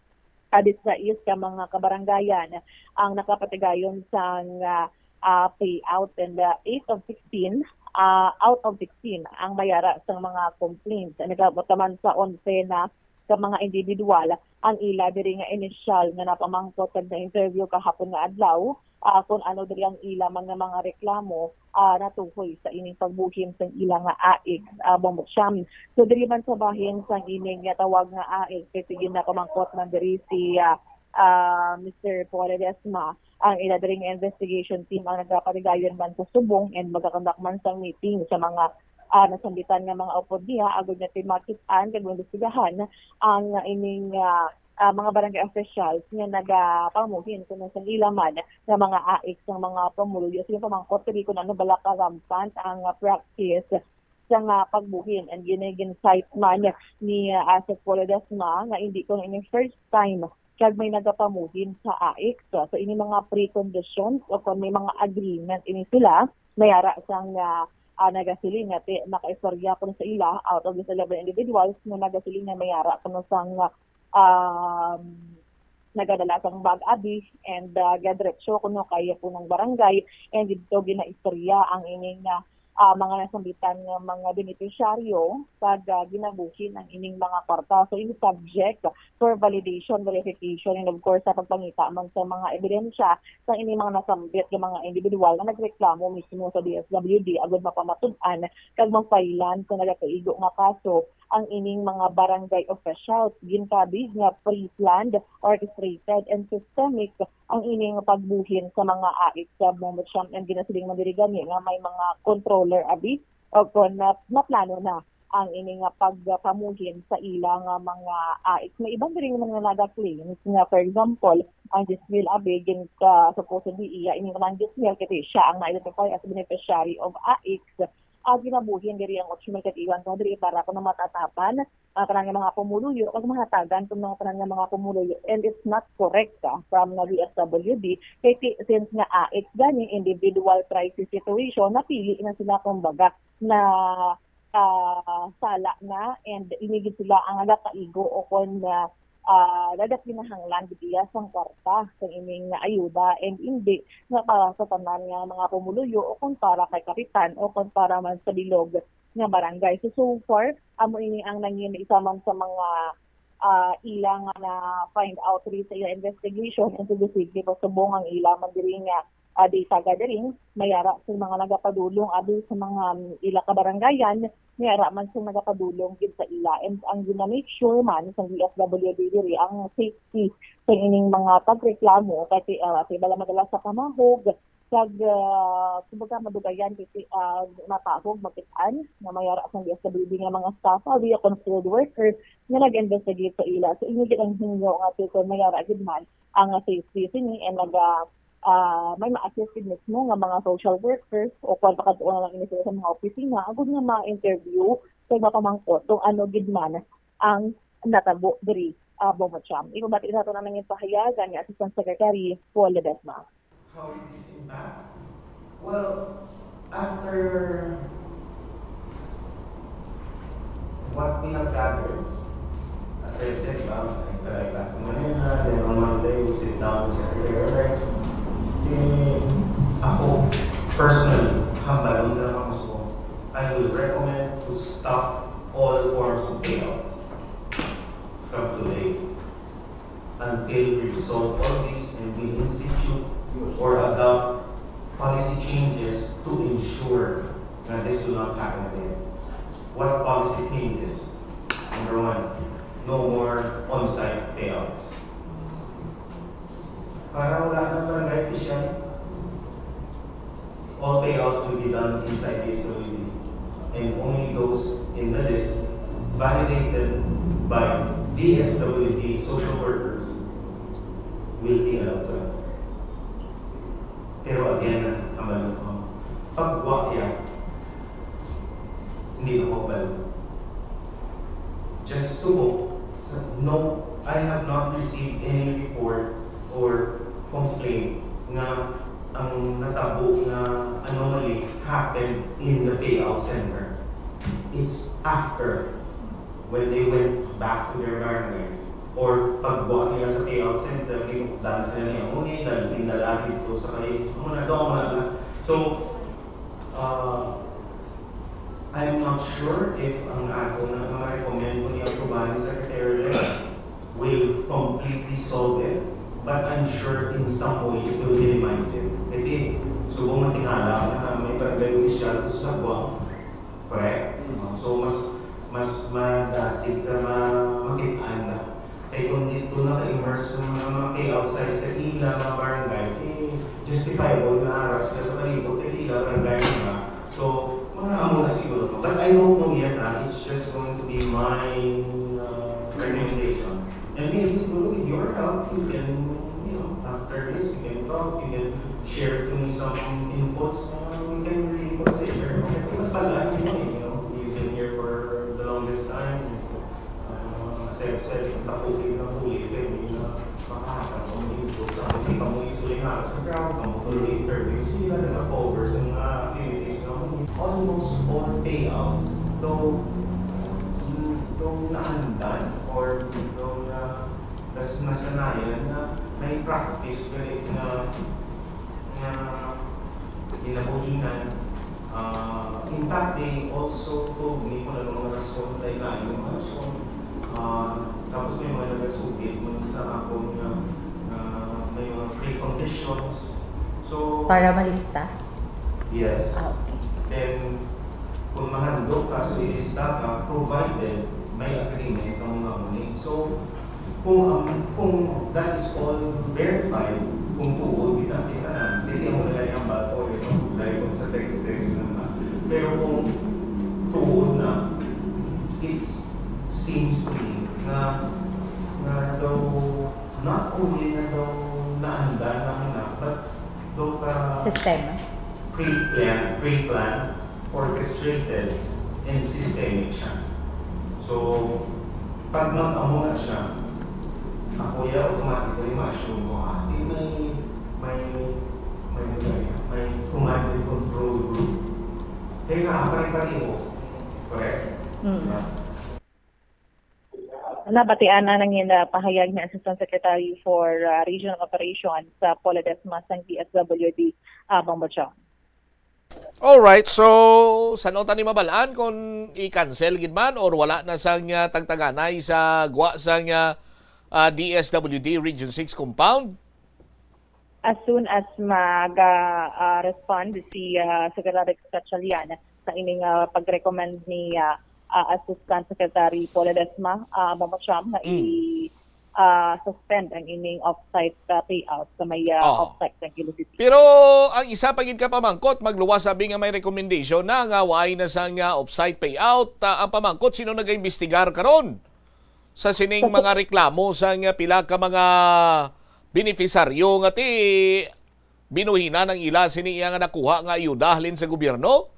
ah, disais ka mga kabarangayan ang nakapatigayon sang, ah, ah, payout, and, ah, eight of sixteen, ah, out of sixteen ang may ara sang mga complaints. Nagabot naman sa onse na ka mga individual ang ila diri nga inisyal nga napamangkot kag na-interview kahapon nga adlaw, ah, kung ano diri ang ila man nga mga reklamo, ah, natuhoy sa ining pagbuhin sang ila nga AICS, ah, Bombo Siyam. So, diri man sa bahin sang ining nga tawag nga AICS, kay sige na pamangkot man diri si, ah, ah, Mister Paul Ledesma, ang ila diri nga investigation team ang nagapatigayon man sa subong and magakondak man sang meeting sa mga, ah, nasambitan nga mga upod niya agod nga timakit-an kag maimbestigahan ang ining, ah, ah, mga barangay officials nga nagapamuhin kuno sang ila man nga mga AICS sang mga pumuluyo. Sige pamangkot kay kung ano bala ka rampant ang, ah, practice sa nga pagbuhin, and gini gin-cite man ni, ah, Asek Paul Ledesma nga hindi kuno ini first time kag may nagapamuhin sa AICS. So, ini mga preconditions o kung may mga agreement ini sila, may ara sang, ah, ah, nagasiling nga ti-, nakaistorya kuno sa ila, out of these eleven individuals nga nagasiling nga may ara kuno sang, um, nagadala sang bag abi and, ah, gadiretso kuno kay punong barangay, and didto ginaistorya ang ining, ah, ah, mga nasambitan nga mga benepisyaryo pag, ah, ginabuhin ang ining mga kwarta. So, ini subject for validation, verification, and of course, sa pagpangita man sa mga ebidensya sa ining mga nasambit nga mga individual nga nagreklamo mismo sa D S W D agud mapamatud-an kag mapailan sa nagakaigo nga kaso ang ining mga barangay officials. Gintabi nga pre-planned, orchestrated, and systemic ang ining pagbuhin sa mga AICS sa Bombo Siyam, and ginasiling man diri gani nga may mga controller abi o kon na, naplano na ang ini nga pagpamuhin sa ila nga mga AICS. May iban diri naman nga naga-claims nga, for example, ang diyes mil abi gin-, ka, supposedly iya ini nga diyes mil kay siya ang na-identify as beneficiary of AICS. Ah, ginabuhin diri ang otso mil ka iwan ko diri para kuno matatapan ang tanan nga mga pumuluyo kag mahatagan kuno ang tanan nga mga pumuluyo, and it's not correct, ah, from nga D S W D kay ti-, since nga AICS gani individual crisis situation, napili na sila kumbaga na, ah, sala na, and ini gid sila ang nagakaigo o kon, ah, ah, nagakinahanglan gid iya sang kwarta sa ining ayuda, and hindi nga para sa tanan nga mga pumuluyo o kon para kay kapitan o kon para man sa bilog nga barangay. So, so far, amo ini ang nangin isa man sa mga, ah, ila nga na-find out diri sa ila investigation, and sige-sige pasubong ang ila man diri nga, ah, data gathering, may ara sa mga nagapadulong abi sa mga, um, ila kabarangayan, may ara man sa nagapadulong gid sa ila. And ang gina-make sure man sa D S W D diri ang safety sa ining mga pagreklamo, kay, ah, kay bala madala sa kamahog, kag, ah, kumbaga, madugayan, kasi, ah, mapahog, makit-an nga may ara sang D S W D nga mga staff, abi kon field worker nga nag-investigate sa ila. So, ini gid ang hinyo nga, kung may ara gid man ang safety sini, and naga, ah, may ma-assist gid mismo nga mga social workers o kung pakadtuon na lang ini sila sa mga opisina, agud nga ma-interview kag mapamangkot kung ano gid man ang natabo diri, ah, Bombo Siyam. Ibabati nato na nangin pahayagan ni Assistant Secretary Paul Ledesma. How it is impact? Well, after what we have gathered, as I said, um, I fly back to Manila, then on Monday we sit down with Secretary Rex. Eh, ako, personally, hambalon na lang ako, I will recommend to stop all forms of payout from today until we resolve all this and we institute or adopt policy changes to ensure that this will not happen again. What policy changes? Number one, no more on-site payouts. Para wala nang barangay official, all payouts will be done inside D S W D, and only those in the list validated by D S W D social workers will be allowed to enter. Pero again, ang balon ko, pagwa ya, hindi na ko kabalo. Just subok, sa, no, I have not received any report or complaint nga ang natabo nga anomaly happened in the payout center. It's after, when they went back to their barangays, or pagwa nila sa payout center, ginukdan sila niya. Ngunit dahil pinala dito sa kay, amo na, daw, amo na. So, uh, I'm not sure if ang ato na ma-recommend ko ni aprubahan ni Secretary Rex will completely solve it, but I'm sure in some way it will minimize it. Kaya subong matingala na may barangay official sa Sagwa, correct? So, mas, mas madasig ka ma-, makit-an na. Kay kung dito naka-immerse yung mga, mga kay outside sa ila, mga barangay, eh, justifiable na aras ka sa palibot, kay ila barangay na. So, mga amo na siguro to. But I don't know yet, ah. It's just going to be my, uh, recommendation. And maybe siguro with your help, you can, you know, after this, you can talk, you can share to me some inputs na we can reconsider. Kasi mas malalim mo eh, you know, you've been here for the longest time. Uh, sir, sir, yung tapukin na huli, pwede na makahasa kung yung inputs. Ang hindi pa mo isuling nga sa ground, ang motor interview sila, nag-cover sa mga activities na mo. Almost all payouts, though, though naandan or though na, nas-, nasanayan na may practice, pero na, na ginabuhinan. Ah, in fact, they also told me kung ano ang rason na ilayo nga rason. Ah, tapos may mga nagasugid mo sa akon nga, nga may mga preconditions. So, Para malista? Yes. Ah, okay. Then, kung mahandog ka, so ilista ka, provided may agreement ang mga muni. So, kung ang, kung that is all verified, kung tuod, di na kita na, hindi mo na lang ang bato, yung mabuhay kung sa text-text na na. Pero kung tuod na, it seems to me na, na daw, not only na daw naanda na muna, but daw ka Sistema. pre-plan, pre-plan, orchestrated, and systemic siya. So, pag mag-amo na siya, ako ya automatically ma-assume ko, ah, di may, may, may, may, may command and control group. Kaya nga, pare-pareho. Correct? Mm. Diba? Nabatian na nangin, ah, pahayag ni Assistant Secretary for, ah, Regional Operations sa Poledesma sang D S W D, ah, Bang Bochong. Alright, so san-o ta ni mabalaan kung i-cancel gid man or wala na sang, ah, tagtaganay sa gwa sang, ah, ah, D S W D Region six compound? As soon as maga, ah, respond si, ah, Secretary Gatchalian sa ining, ah, pag-recommend ni, ah, ah, Assistant Secretary Paul Ledesma, ah, Bang Bochong, na Mm. i-, ah, suspend ang ining off-site, ah, payout sa may, ah, Oh. off-site sa Iloilo City. Pero ang isa pa gid ka pamangkot, magluwas abi nga may recommendation na nga waay na sang, ah, off-site payout. Ah, ang pamangkot, sino nagaimbestigar karon sa sining Sa mga reklamo sang, ah, pila ka mga benepisaryo nga ti binuhinan ang ila sini iya nga nakuha nga ayuda halin sa gobyerno?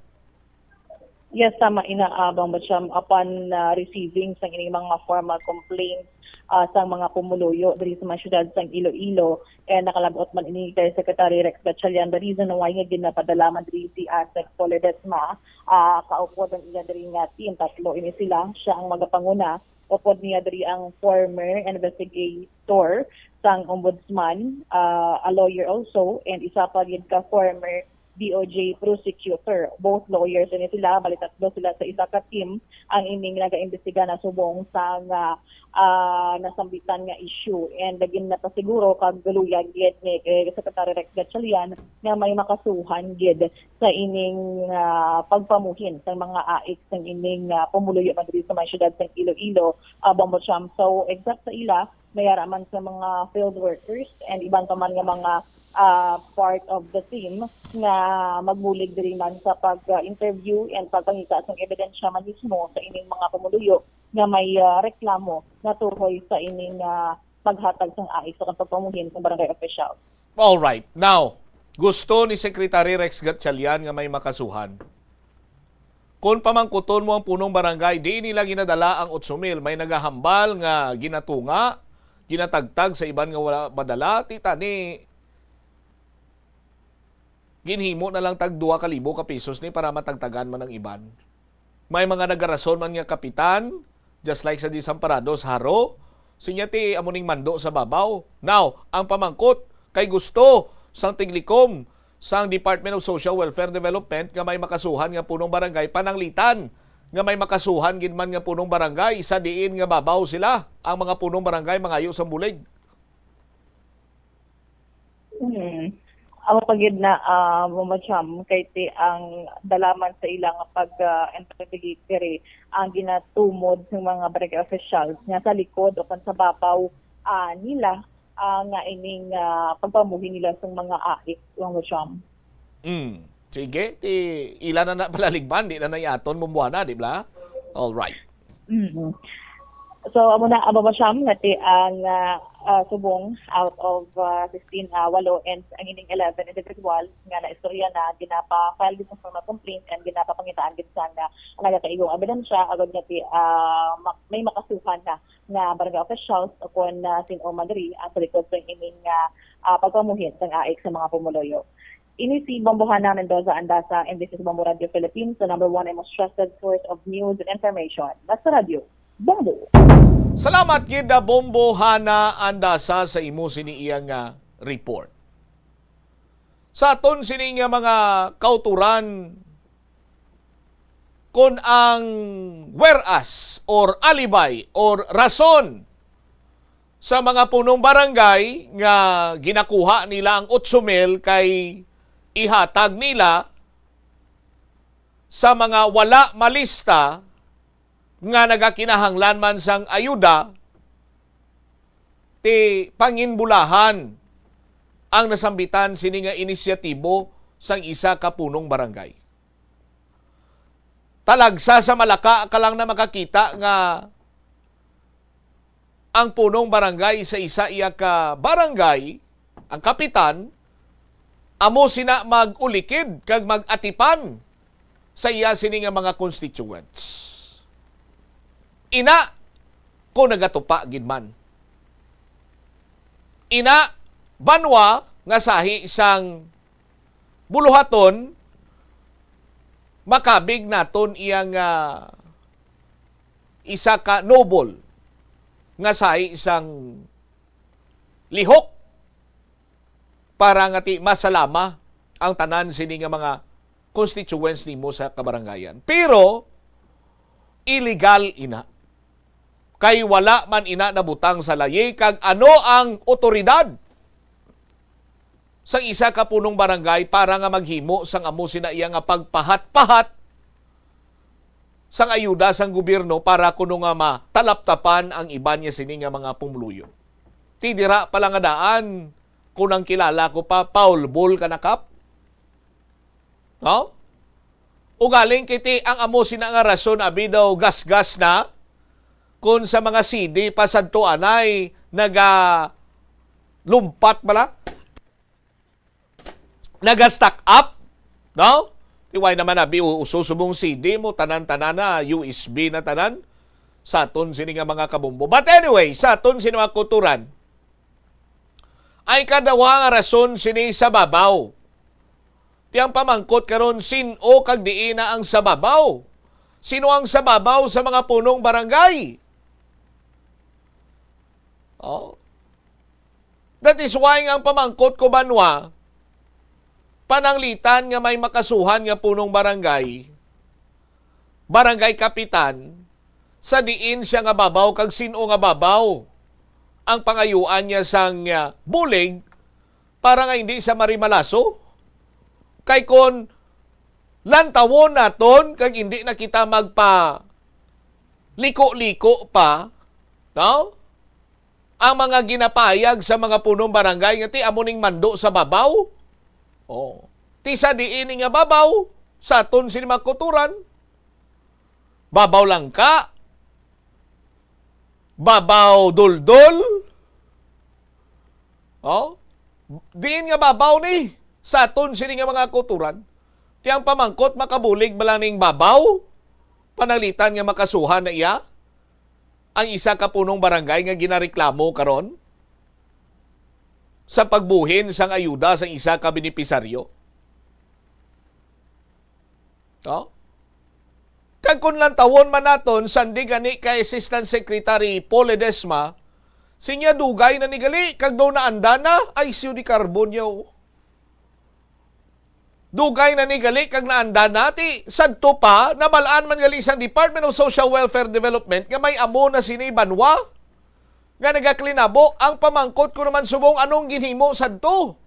Yes, tama ina, ah, Bang Bochong, upon, ah, receiving sang ining mga formal complaints, ah, sang mga pumuluyo diri sa mga syudad sang Iloilo, eh, nakalab-ot man ini kay Secretary Rex Gatchalian. The reason why nga ginapadala man diri si ASEC Paul Ledesma, ah, kaupod ang iya diri nga team, tatlo ini sila, siya ang magapanguna. Upod niya diri ang former investigator sang ombudsman, ah, a lawyer also, and isa pa gid ka former D O J prosecutor. Both lawyers ini sila, bali tatlo sila sa isa ka team ang ining nagaimbestiga na subong sa nga, ah, nasambitan nga issue. And lagi na pasiguro kag galuyag gid ni kay Secretary Rex Gatchalian nga may makasuhan gid sa ining, ah, pagpamuhin sa mga AICS sang ining, ah, pumuluyo man diri sa mga syudad sang Iloilo, ah, Bang Bochong. So, except sa ila, may ara man sa mga field workers and iban pa man nga mga, ah, part of the team nga magbulig diri man sa pag-interview and pagpangita sang ebidensya man mismo sa ining mga pumuluyo nga may, ah, reklamo natuhoy sa ining, ah, paghatag sang AICS o pagpamuhin sa barangay official. All right. Now, Gusto ni Secretary Rex Gatchalian nga may makasuhan. Kung pamangkuton mo ang punong barangay, di nila ginadala ang otso mil. May nagahambal nga ginatunga, ginatagtag sa iban nga wala madala. Ti tani, ginhimo na lang tag dua ka libo ka pesos ni para matagtagan man ang iban. May mga nagarason man nga kapitan, just like sa Desamparados, Jaro, sinya ti amo ning mando sa babaw. Now, ang pamangkot kay gusto sang tiglikom sang Department of Social Welfare and Development nga may makasuhan nga punong barangay, pananglitan nga may makasuhan gid man nga punong barangay sa diin nga babaw sila ang mga punong barangay mangayo sang bulig. Hmm. Amo pa gid na, ah, Mama Cham, kay ti ang dalaman sa ilang pag ah, investigate diri ang ginatumod ng mga barangay officials nga sa likod o kung sa babaw ah, nila ah, nga ining ah, pagpamuhi nila sa mga ais, Mama Cham. Mm. Sige, ti ila na na palaligban, di na na yaton mumbuana, di ba? All right. Mm. So, amo na, amo ba siya nga ti ang ah, ah, subong out of ah, sixteen, ah, walo, and ang ining eleven individual nga naistorya na ginapa-file gid sa formal complaint and ginapapangitaan gid sa nga nagakaigong ebidensya agud nga ti ah, ma- may makasuhan na nga barangay officials o kon ah, sin-o man diri ang sa likod sa ining ah, ah, pagpamuhi sang aik sa mga pumuluyo. Ini si Bombo Hana Mendoza Andasa, and this is Bombo Radio Philippines, the number one and most trusted source of news and information. Basta Radio, Bombo! Salamat gid na Bombo Hana Andasa sa imo sini iya nga report. Sa aton sini nga mga kauturan, kon ang whereas or alibay or rason sa mga punong barangay nga ginakuha nila ang otso mil kay ihatag nila sa mga wala malista nga nagakinahanglan man sang ayuda, ti panginbulahan ang nasambitan sini nga inisyatibo sang isa ka punong barangay. Talagsa sa Malaka ka lang na makakita nga ang punong barangay sa isa iya ka barangay, ang kapitan, amo sina mag-ulikid kag mag-atipan sa iya sini nga mga constituents. Ina, kung nagatupa gid man. Ina, banwa nga sahi sang buluhaton, makabig naton iya nga isa ka noble nga sahi sang lihok para nga ti masalama ang tanan sini nga mga constituents nimo sa kabarangayan. Pero illegal ina. Kay wala man ina nabutang sa layi kag ano ang otoridad sang isa ka punong barangay para nga maghimo sang amo sina iya nga pagpahat-pahat sang ayuda sang gobyerno para kuno nga matalaptapan ang iban niya sini nga mga pumuluyo. Ti dira pala nga daan, kung ang kilala ko pa, Paul Bol ka na, Kap? No? Ugaling kiti ang amo sina nga rason abi daw gasgas na, kung sa mga C D pa sadto anay naga lumpat bala, naga stock up, no? Ti why naman abi u- uso subong C D mo, tanan-tanan na U S B na tanan sa aton sini nga mga kabombo. But anyway, sa aton sini mga kuturan, ay kadawa nga rason sini sa babaw. Ti ang pamangkot karon, sin-o kag diin na ang sa babaw? Sino ang sa babaw sa mga punong barangay? Oh. That is why nga ang pamangkot ko, banwa, pananglitan nga may makasuhan nga punong barangay, barangay kapitan, sa diin siya nga babaw kag sin-o nga babaw ang pangayuan niya sang ah, bulig para nga hindi siya marimalaso. Kay kon lantawon naton kag hindi na kita magpa liko-liko pa, no? Ang mga ginapayag sa mga punong barangay nga ti amo ning mando sa babaw. Oh. Ti sa diin nga babaw sa aton sini mga kuturan. Babaw Langka. Babaw Duldol. Oh. Diin nga babaw ni? sa aton sini nga mga kauturan. Ti ang pamangkot, makabulig bala ning Babaw, pananglitan nga makasuhan na iya ang isa ka punong barangay nga ginareklamo karon sa pagbuhin sang ayuda sang isa ka benepisaryo? No? Kag kung lantawon man naton, sandig gani kay Assistant Secretary Paul Ledesma, siya dugay na ni gali, kag daw naanda na, ay siyo di karbon yaw. Dugay na ni gali kag naanda na, ti sadto pa, nabal-an man gali sang Department of Social Welfare Development nga may amo na sini banwa nga nagaklinabo. Ang pamangkot ko naman subong, anong ginhimo sadto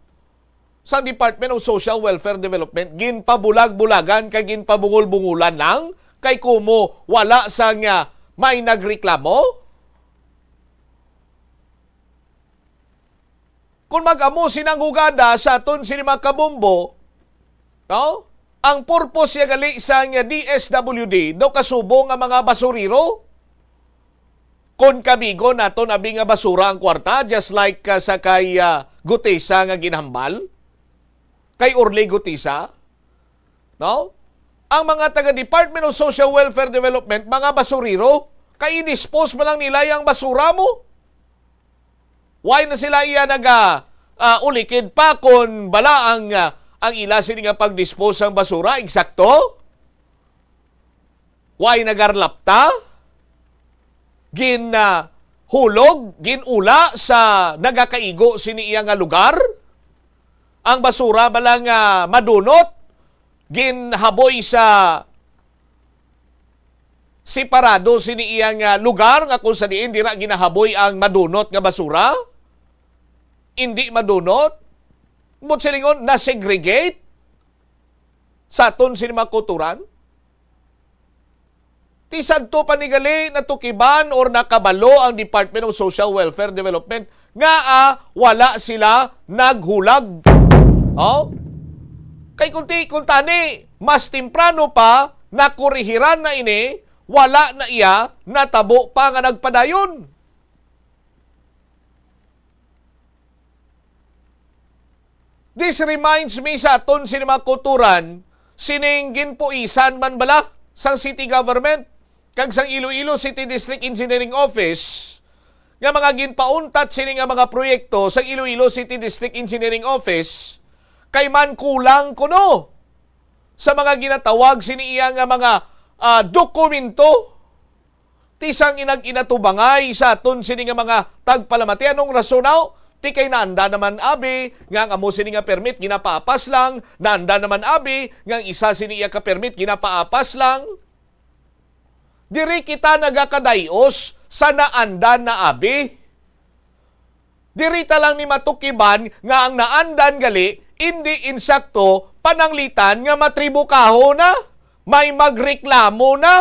sang Department of Social Welfare Development? Ginpabulag-bulagan kag ginpabungol-bungulan lang kay kumo wala sang may nagreklamo? Kung mag-amo sina ang hugada sa aton sini mga kabombo, no? Ang purpose niya gali sang D S W D, daw kasubong nga mga basurero. Kung kabigon naton abi nga basura ang kwarta, just like, ah, sa kay, ah, Gutesa nga ginhambal, kay Orly Gutesa, no? Ang mga taga Department of Social Welfare Development, mga basurero, kay i-dispose man lang nila ang basura mo. Why na sila iya naga, ah, ulikid pa kon bala ang, ah, ang ila sini nga pag-dispose sang basura? Eksakto? Why nagarlapta? Gin, ah, hulog, ginula sa nagakaigo sini iya nga lugar? Ang basura bala nga madunot, ginhaboy sa separado sini iya nga lugar nga kung sa diin dira ginahaboy ang madunot nga basura? Indi madunot? Buot silingon, na-segregate sa aton sini mga kauturan? Ti sadto pa ni gali natukiban or nakabalo ang Department of Social Welfare Development nga, ah, wala sila naghulag. Oh? Kay kung ti, kung tani, mas temprano pa, nakurihiran na ini, wala na iya, natabo pa nga nagpadayon. This reminds me sa aton sini mga kauturan, sining ginpuisan man bala sang city government kag sang Iloilo City District Engineering Office nga mga ginpauntat sini nga mga proyekto sang Iloilo City District Engineering Office kay man kulang kuno sa mga ginatawag sini iya nga mga, ah, dokumento. Ti sang inag-inatubangay sa aton sini nga mga tagpalamati. Anong rason, aw? Ti kay naanda naman abi nga ang amo sini nga permit ginapaapas lang, naanda naman abi nga ang isa sini iya ka permit ginapaapas lang. Diri kita nagakaday-os sa naanda na abi. Diri ta lang ni matukiban nga ang naandan gali indi insakto, pananglitan nga matribukaho na, may magreklamo na.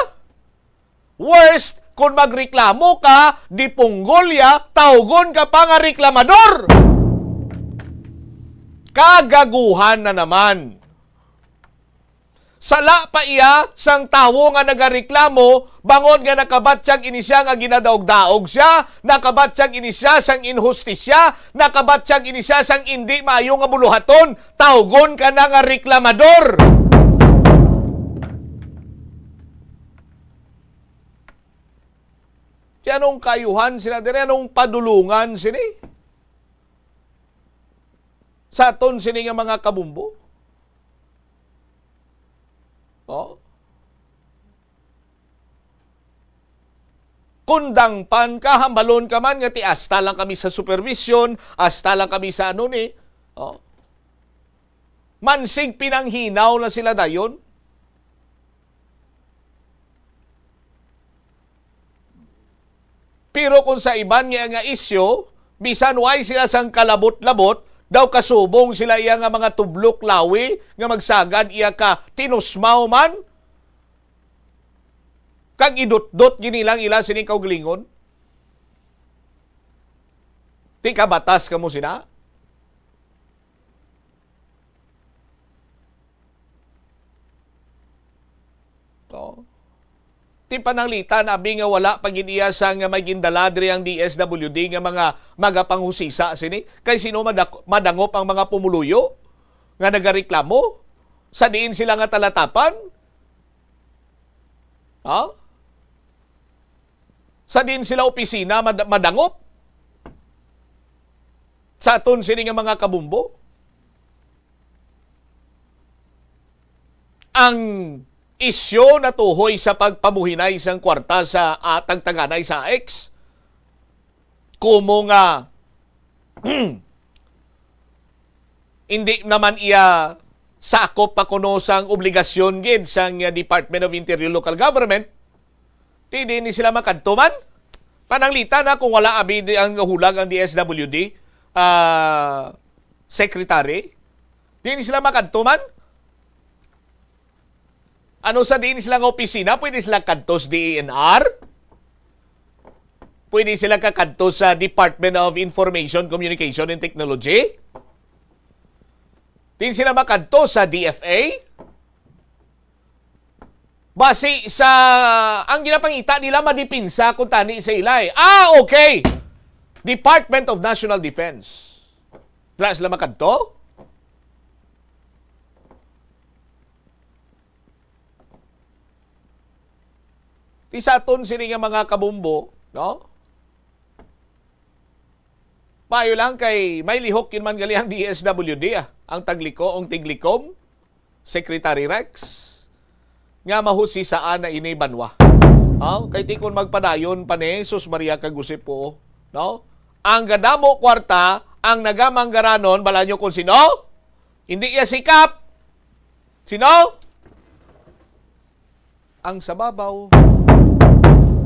Worst, kung magreklamo ka, di punggol ya, tawgon ka pa nga reklamador. Kagaguhan na naman. Sala pa iya sang tawo nga nagareklamo, bangod nga nakabatyag ini sia nga ginadaog-daog sia, nakabatyag ini sia sang inhustisya, nakabatyag ini sia sang indi maayo nga buluhaton. Tawgon ka na nga reklamador. Ti anong kaayuhan sina diri? Anong padulungan sini? Sa aton sini nga mga kabumbo? Oh? Kundang pan ka, hambalon ka man nga ti asta lang kami sa supervision, asta lang kami sa ano ni. Oh. Mansig pinanghinaw na sila dayon. Pero kung sa iban nga, nga isyu, bisan way sila sang kalabot-labot, daw kasubong sila iya nga mga tublok lawi nga magsagad iya ka tinusmaw man, kag idutdot gini lang ila sini kaugalingon. Ti kabatas kamo sina? To. Ti pananglitan, abi nga wala pa gid iya sang may gindala diri ang D S W D nga mga magapanghusisa sini. Kay sino madak-, madangop ang mga pumuluyo? nga nagareklamo sa diin sila nga talatapan? Ha? Sa diin sila opisina mad-, madangop? Sa aton sini nga mga kabumbo? Ang isyu natuhoy sa pagpabuhinay sang kwarta sa, ah, tagtaganay sa AICS, kumo nga hindi naman iya sakop pa kuno sang obligasyon gid sang, ah, Department of Interior Local Government, di, di ni sila makadto man. Pananglitan na kung wala abi di ang hulag ang D S W D, ah, secretary. Di ni sila makadto man. Ano sa diin sila nga opisina? Pwede sila kadto sa D E N R? Pwede sila kakadto sa Department of Information, Communication, and Technology? Diin sila makadto sa D F A? Basi sa, ang ginapangita nila, madipinsa kung tani sa ilay. Ah, okay. Department of National Defense. Dira sila makadto? Ti sa aton sini nga mga kabumbo, no? Maayo lang kay may lihok yun man gali ang D S W D, ah. Ang tagliko, ang tiglikom, Secretary Rex, nga mahusisaan na ini banwa. Ah, kay ti kon magpadayon pa ni, sus Maria, kagusip po, no? Ang gadamo kwarta, ang nagamanggaranon, bala nyo kung sino? Hindi iya sikap. Sino? Ang sa babaw.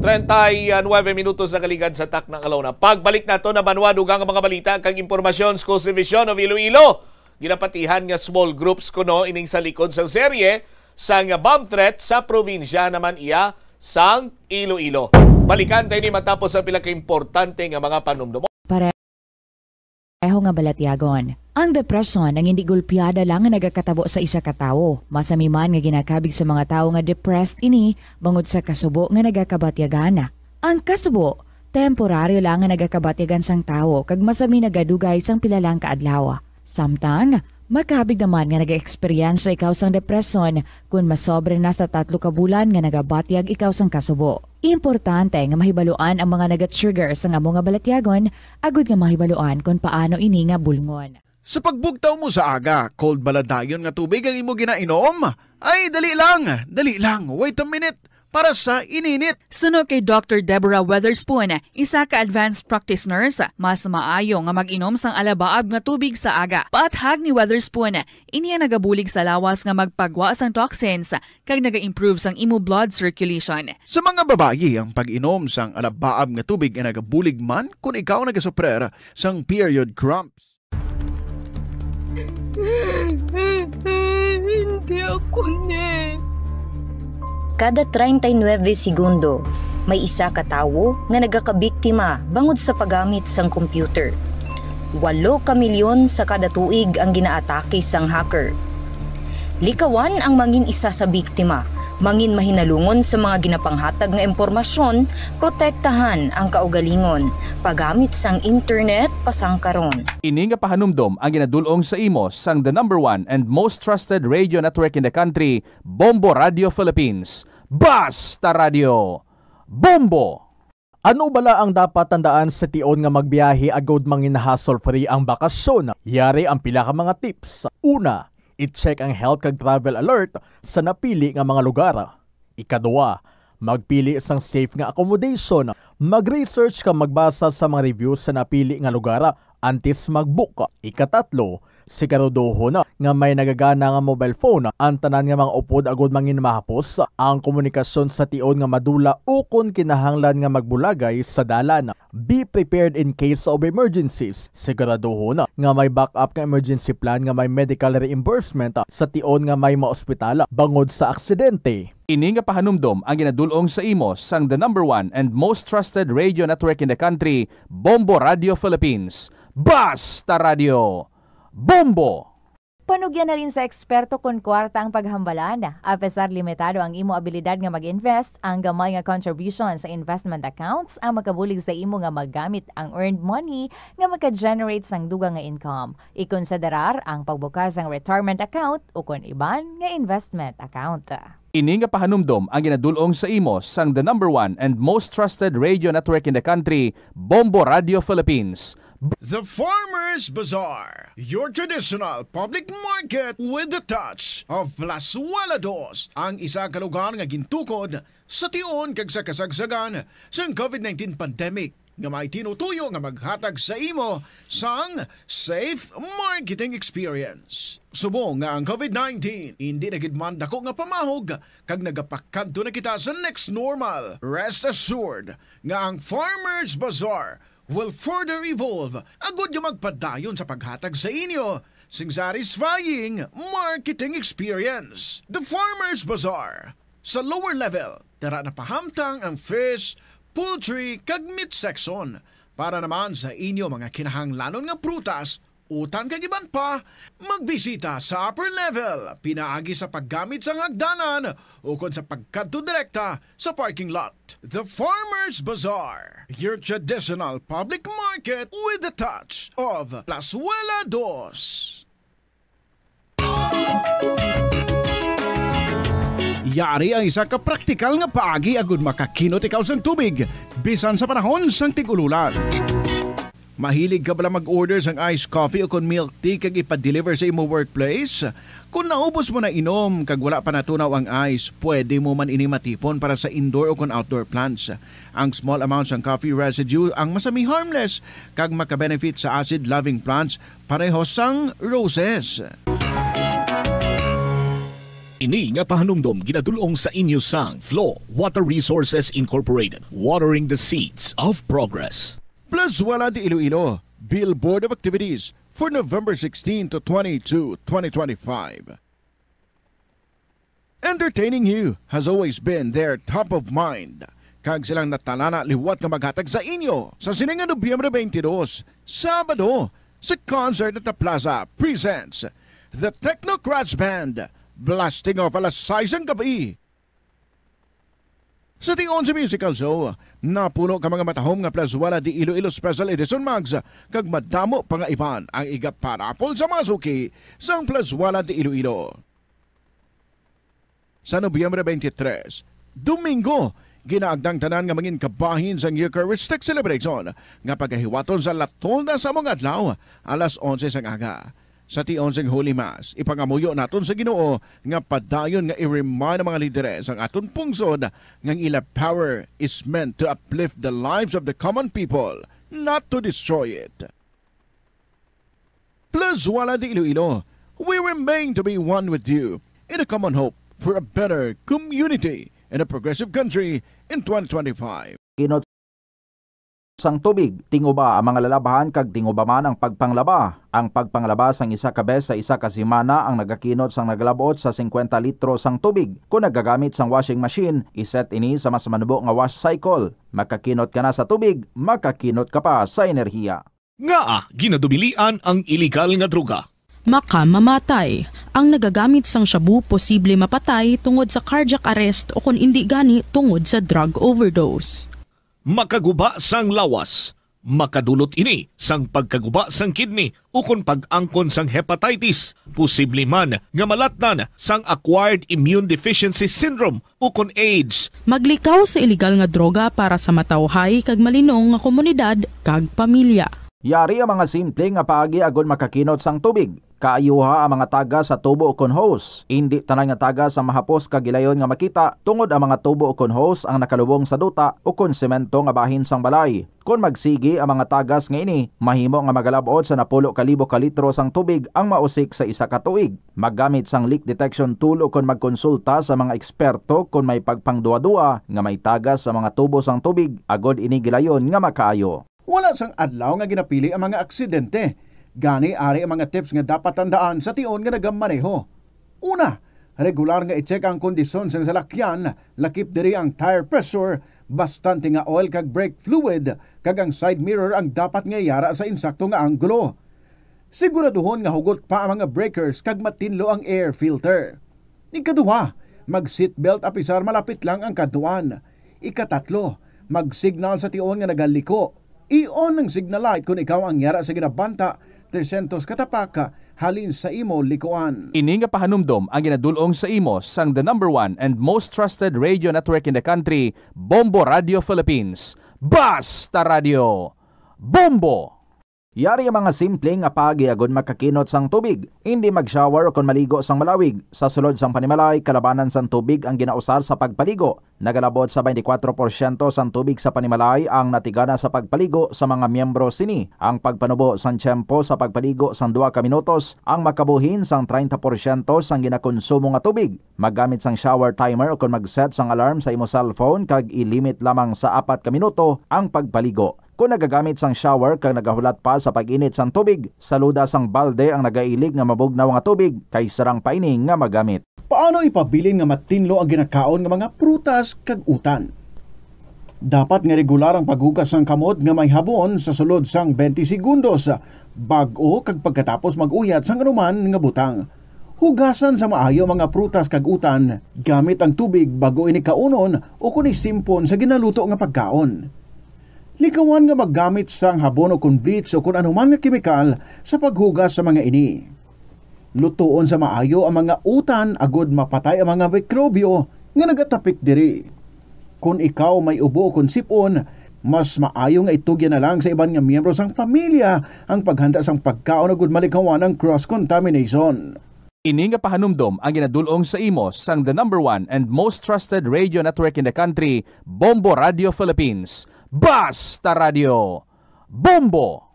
Treinta y nueve minutos na kaligad sa takna nga launa. Pagbalik nato na banwa, dugang ang mga balita kag impormasyon sa Coast Division of Iloilo. Ginapatihan nga small groups kuno ining sa likod sang serye sang bomb threat sa probinsya naman iya sang Iloilo. Balikan tayo ni matapos ang pila ka importante nga mga panumdum. Pareho nga balatyagon. Ang depresyon ang hindi gulpiada lang nga nagakatabo sa isa ka tawo. Masami man nga ginakabig sa mga tawo nga depressed ini bangod sa kasubo nga nagakabatyagan. Ang kasubo, temporaryo lang nga nagakabatyagan sang tawo kag masami nagadugay sang pila lang ka adlaw. Samtang, makabig naman nga nag-eksperyensya ikaw sang depresyon kon masobra na sa tatlo ka bulan nga nagabatyag ikaw sang kasubo. Importante nga mahibaluan ang mga naga-trigger sang amo nga balatyagon agud nga mahibaluan kon paano ini nga bulngon. Sa pagbugtaw mo sa aga, cold bala dayon nga tubig ang imo ginainom? Ay, dali lang, dali lang, wait a minute, para sa ininit. Suno kay Doctor Deborah Weatherspoon, isa ka advanced practice nurse, mas maayo nga mag-inom sang alabaab nga tubig sa aga. Paathag ni Weatherspoon, ini ang nagabulig sa lawas nga magpagwa sang toxins kag naga-improve sang imo blood circulation. Sa mga babayi, ang pag-inom sang alabaab nga tubig ay nagabulig man kon ikaw nagasuprer sang period cramps. Hindi ako ni. Kada treinta y nueve segundo, may isa ka tawo nga nagakabiktima bangod sa paggamit sang computer. Walo ka milyon sa kada tuig ang ginaatake sang hacker. Likawan ang mangin isa sa biktima, mangin mahinalungon sa mga ginapanghatag nga impormasyon, protektahan ang kaugalingon, paggamit sang internet pasangkaron. Ini nga pahanumdom ang ginadul-ong sa imo sang the number one and most trusted radio network in the country, Bombo Radio Philippines. Basta Radio! Bombo! Ano bala ang dapat tandaan sa tion nga magbiyahe agud mangin hassle-free ang bakasyon? Yari ang pila ka mga tips. Una, i-check ang health kag travel alert sa napili nga mga lugar. Ikaduha, magpili sang safe nga accommodation. Mag-research kag magbasa sa mga reviews sa napili nga lugar antes mag-book. Ikatatlo, siguraduhon nga may nagagana nga mobile phone ang tanan nga mga upod agud mangin mahapos ang komunikasyon sa tion nga madula ukon kinahanglan nga magbulagay sa dalan. Be prepared in case of emergencies. Siguraduhon nga may backup nga emergency plan nga may medical reimbursement sa tion nga may maospital bangod sa aksidente. Ini nga pahanumdom ang ginadul-ong sa imo sang the number one and most trusted radio network in the country, Bombo Radio Philippines. Basta Radio! Bombo! Panugyan halin sa eksperto kon kwarta ang paghambalan. Apesar limitado ang imo abilidad nga mag-invest, ang gamay nga contribution sa investment accounts ang makabulig sa imo nga magamit ang earned money nga maka-generate sang dugang nga income. Ikonsiderar ang pagbukas sang retirement account ukon iban nga investment account. Ini nga pahanumdom ang ginadul-ong sa imo sang the number one and most trusted radio network in the country, Bombo Radio Philippines. The Farmers Bazaar, your traditional public market with the touch of Plazuela Dos, ang isa ka lugar nga gintukod sa tion kag sa kasagsagan sang covid nineteen pandemic, nga may tinutuyo nga maghatag sa imo sang safe marketing experience. Subong nga ang covid nineteen indi na gid man dako nga pamahog kag nagapakadto na kita sa next normal, rest assured nga ang Farmers Bazaar will further evolve agud nga magpadayon sa paghatag sa inyo sing satisfying marketing experience. The Farmers Bazaar. Sa lower level, tara na pahamtang ang fish, poultry, kag meat section para naman sa inyo mga kinahanglanon nga prutas, utan kag iban pa. Magbisita sa upper level pinaagi sa paggamit sang hagdanan ukon sa pagkadto direkta sa parking lot. The Farmers Bazaar, your traditional public market with the touch of Plazuela Dos. Yari ang isa ka praktikal nga paagi agud makakinot ikaw sang tubig bisan sa panahon sang tig-ululan. Mahilig ka bala mag-order sang iced coffee o kon milk tea kag ipa-deliver sa imo workplace? Kon naubos mo na inom kag wala pa natunaw ang ice, pwede mo man ini matipon para sa indoor o kon outdoor plants. Ang small amount sang coffee residue ang masami harmless kag makabenefit sa acid-loving plants pareho sang roses. Ini nga pahanumdom ginadul-ong sa inyo sang Flow Water Resources Incorporated, watering the seeds of progress. Plazuela de Iloilo, Billboard of Activities for November sixteen to twenty-two, twenty twenty-five. Entertaining you has always been their top of mind. Kag silang natalana liwat nga maghatag sa inyo sa sini nga Nobyembre twenty-two, Sabado, sa concert at the Plaza presents the Technocrats Band, blasting off alas sais sang gabi. Sa tion sa musical show, napuno ka mga matahom nga Plazuela de Iloilo Special Edition mugs, kag madamo pa nga iban ang iga-paraffle sa mga suki sang Plazuela de Iloilo. Sa Nobyembre twenty-three, Domingo, ginaagda ang tanan nga mangin kabahin sang Eucharistic celebration nga pagahiwaton sa La Tolda sa mga adlaw, alas onse sang aga. Sa tion sang Holy Mass, ipangamuyo naton sa Ginoo nga padayon nga i-remind ang mga lideres sang aton pungsod nga ang ila power is meant to uplift the lives of the common people, not to destroy it. Plazuela de Iloilo, we remain to be one with you in a common hope for a better community and a progressive country in twenty twenty-five. Kinot sang tubig, tinguba ang mga lalabahan kag tinguba man ang pagpanglaba. Ang pagpanglaba sang isa ka bes sa isa ka semana ang nagakinot sang nagalab-ot sa singkwenta litro sang tubig. Kon nagagamit sang washing machine, iset ini sa mas manubo nga wash cycle. Makakinot ka na sa tubig, makakinot ka pa sa enerhiya. Ngaa ginadubilian ang iligal nga droga? Makamamatay. Ang nagagamit sang shabu posible mapatay tungod sa cardiac arrest o kon indi gani tungod sa drug overdose. Makaguba sang lawas. Makadulot ini sang pagkaguba sang kidney ukon pag-angkon sang hepatitis. Posible man nga malatnan sang acquired immune deficiency syndrome ukon AIDS. Maglikaw sa iligal nga droga para sa matawhay kag malinong nga komunidad kag pamilya. Yari ang mga simple nga paagi agod makakinot sang tubig. Kaayuha ang mga tagas sa tubo ukon hose. Indi tanan nga tagas ang mahapos kag gilayon nga makita, tungod ang mga tubo ukon hose ang nakalubong sa duta ukon semento nga bahin sang balay. Kon magsigi ang mga tagas nga ini, mahimo nga magalab-ot sa napulo ka libo ka litro sang tubig ang mausik sa isa ka tuig. Maggamit sang leak detection tool ukon magkonsulta sa mga eksperto kon may pagpangduwa-duwa nga may tagas sa mga tubo sang tubig, agod ini gilayon nga makaayo. Wala sang adlaw nga ginapili ang mga aksidente. Gani, ari ang mga tips nga dapat tandaan sa tion nga nagamaneho. Una, regular nga i-check ang kondisyon sang salakyan, lakip diri ang tire pressure, bastante nga oil kag brake fluid, kag ang side mirror ang dapat nga yara sa insakto nga anggulo. Siguraduhon nga hugot pa ang mga breakers kag matinlo ang air filter. Ikaduha, mag-seatbelt apisar malapit lang ang kadtuan. Ikatatlo, mag-signal sa tion nga nagaliko. I-on ang signal light kon ikaw ang yara sa ginabanta tresyentos ka tapak halin sa imo likuan. Ini nga pahanumdom ang ginadul-ong sa imo sang the number one and most trusted radio network in the country, Bombo Radio Philippines. Basta Radio! Bombo! Yari ang mga simple nga paagi agod makakinot sang tubig. Indi mag-shower ukon maligo sang malawig. Sa sulod sang panimalay, kalabanan sang tubig ang ginausar sa pagpaligo. Nagalabot sa twenty-four porsyento sang tubig sa panimalay ang natigana sa pagpaligo sa mga miyembro sini. Ang pagpanubo sang tiyempo sa pagpaligo sang duha ka minutos ang makabuhin sang treinta porsyento sang ginakonsumo nga tubig. Maggamit sang shower timer ukon mag-set sang alarm sa imo cellphone kag i-limit lamang sa apat ka minuto ang pagpaligo. Kon nagagamit sang shower kag nagahulat pa sa pag-init sang tubig, saluda sang balde ang nagailig nga mabugnaw nga tubig kay sarang pa ini nga magamit. Paano ipabilin nga matinlo ang ginakaon nga mga prutas kag utan? Dapat nga regular ang paghugas sang kamot nga may habon sa sulod sang twenty segundos, bag-o kag pagkatapos mag-uyat sang anuman nga butang. Hugasan sa maayo ang mga prutas kag utan gamit ang tubig bag-o ini kaunon ukon isimpon sa ginaluto nga pagkaon. Likawan nga maggamit sang habon ukon bleach ukon anuman nga kemikal sa paghugas sa mga ini. Lutoon sa maayo ang mga utan agod mapatay ang mga mikrobyo nga nagatapik diri. Kon ikaw may ubo ukon sip-on, mas maayo nga itugyan na lang sa iban nga miyembro sang pamilya ang paghanda sang pagkaon agod malikawan ang cross contamination. Ini nga pahanumdom ang ginadul-ong sa imo sang the number one and most trusted radio network in the country, Bombo Radio Philippines. Basta Radio! Bombo!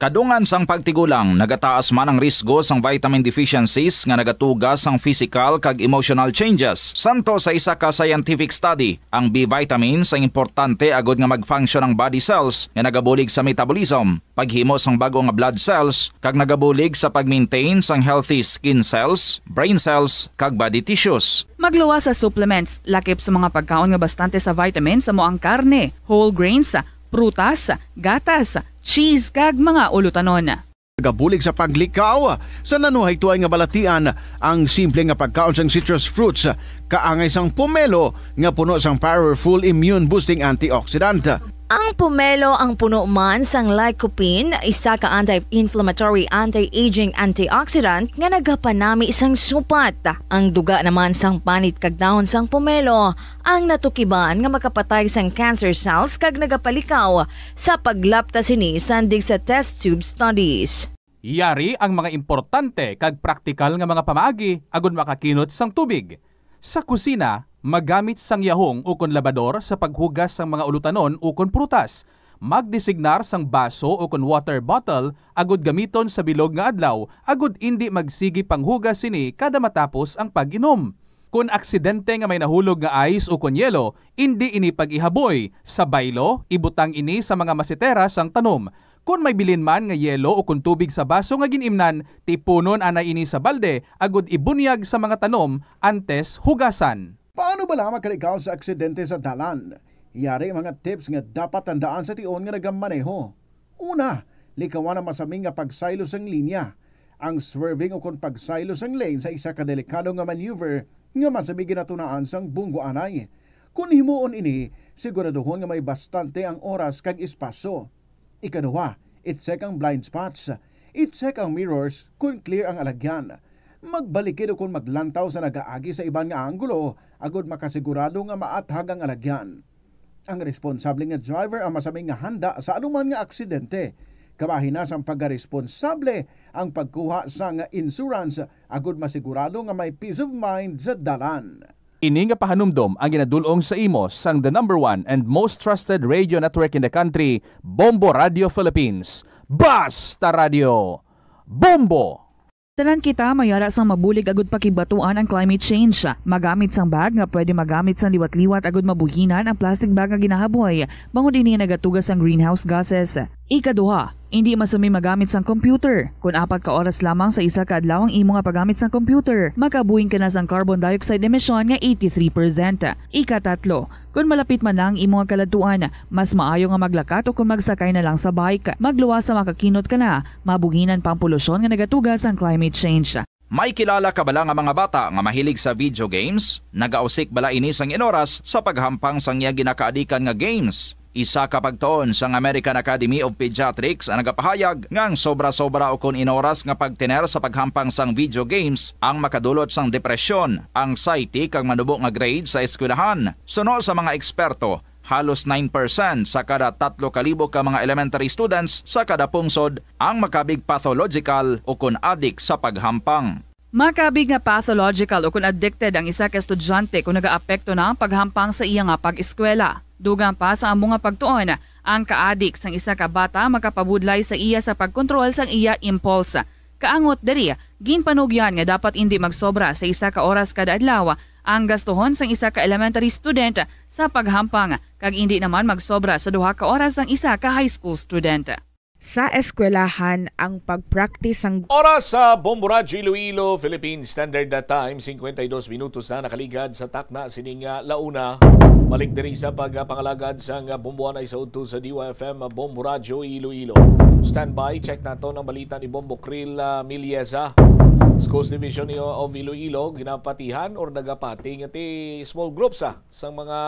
Kadungan sang pagtigulang, nagataas man ang risgo sang vitamin deficiencies nga nagatuga sang physical kag emotional changes. Santo sa isa ka scientific study, ang B vitamins ang importante agud nga mag-function ang body cells nga nagabulig sa metabolism, paghimo sang bag-o nga blood cells, kag nagabulig sa pag-maintain sang healthy skin cells, brain cells, kag body tissues. Magluwas sa supplements, lakip sa mga pagkaon nga bastante sa vitamins, amo ang karne, whole grains, prutas, gatas, cheese, kag mga ulutanon. Nagabulig sa paglikaw sa nanuhaytoy nga balatian ang simple nga pagkaon sang citrus fruits, kaangay sang pomelo nga puno sang powerful immune-boosting antioxidant. Ang pomelo ang puno man sang lycopene, isa ka anti-inflammatory, anti-aging antioxidant nga nagapanami sang supat. Ang duga naman sang panit kag dahon sang pomelo ang natukiban nga makapatay sang cancer cells kag nagapalikaw sa paglapta sini sandig sa test tube studies. Yari ang mga importante kag praktikal nga mga pamaagi agud makakinot sang tubig. Sa kusina, magamit sang yahong ukon labador sa paghugas sang mga ulutanon ukon prutas. Magdesignar sang baso ukon water bottle agud gamiton sa bilog nga adlaw agud indi magsigi panghugas sini kada matapos ang pag-inom. Kon aksidente nga may nahulog nga ice ukon yelo, indi ini pag-ihaboy. Sa baylo, ibutang ini sa mga masitera sang tanom. Kon may bilin man nga yelo ukon tubig sa baso nga gin-imnan, tipunon anay ini sa balde agud ibunyag sa mga tanom antes hugasan. Paano bala makalikaw sa aksidente sa dalan? Yari ang mga tips nga dapat tandaan sa tion nga nagamaneho. Una, likawan ang masami nga pagsaylo sang linya. Ang swerving ukon pagsaylo sang lane sa isa ka delikado nga maneuver nga masami ginatunaan sang bunggo anay. Kon himuon ini, siguraduhon nga may bastante ang oras kag espasyo. Ikaduha, i-check ang blind spots. I-check ang mirrors kon clear ang alagyan. Magbalikid ukon maglantaw sa nagaagi sa iban nga anggulo agud makasigurado nga maathag ang alagyan. Ang responsable nga driver ang masami nga handa sa anuman nga aksidente. Kabahin na sang pagkaresponsable ang pagkuha sang insurance agud masigurado nga may peace of mind sa dalan. Ini nga pahanumdom ang ginadul-ong sa imo sang the number one and most trusted radio network in the country, Bombo Radio Philippines. Basta Radio! Bombo! Tanan kita may ara sang mabulig agud pakigbatuan ang climate change. Magamit sang bag nga pwede magamit sang liwat-liwat agud mabuhinan ang plastic bag nga ginahaboy, bangod ini nagatuga sang greenhouse gases. Ikaduha, indi masumi magamit sang computer. Kon apat ka oras lamang sa isa ka adlaw ang imo nga paggamit sang computer, makabuhing ka na sang carbon dioxide emission nga eighty-three percent. Ikatatlo, kon malapit man na ang imo nga kaladtuan, mas maayo nga maglakat o kon magsakay na lang sa bike. Magluwas sa makakinot ka na, mabuhinan pa ang polusyon nga nagatuga sang climate change. May kilala ka bala nga mga bata nga mahilig sa video games? Nagausik bala ini sang inoras sa paghampang sang iya ginakaadikan nga games? Isa ka pagtuon sang American Academy of Pediatrics ang nagapahayag nga ang sobra-sobra ukon inoras nga pagtener sa paghampang sang video games ang makadulot sang depresyon, anxiety, kag manubo nga grade sa eskwelahan. Suno sa mga eksperto, halos nine percent sa kada tatlo ka libo ka mga elementary students sa kada pungsod ang makabig pathological ukon adik sa paghampang. Makabig nga pathological ukon addicted ang isa ka estudyante kon nagaapekto na ang paghampang sa iya nga pag-eskwela. Dugang pa sa amo nga pagtuon, ang kaadik sang isa ka bata makapabudlay sa iya sa pagkontrol sang iya impulse. Kaangot diri, ginpanugyan nga dapat indi magsobra sa isa ka oras kada adlaw ang gastuhon sang isa ka elementary student sa paghampang, kag indi naman magsobra sa duha ka oras ang isa ka high school student. Sa eskwelahan ang pag-practice sang Oras sa Bombo Radyo Iloilo, Philippine Standard Time, cincuenta y dos minutos na nakaligad sa takna sining, ah, launa. Balik diri sa pagpangalagad sang, ah, Bomboanay sa udto sa D Y F M, ah, Bombo Radyo Iloilo. Standby, check nato ang balita ni Bombo Krill, ah, Miliesa. Schools Division of Iloilo, ginapatihan or nagapati nga ti small groups, ah, sang mga,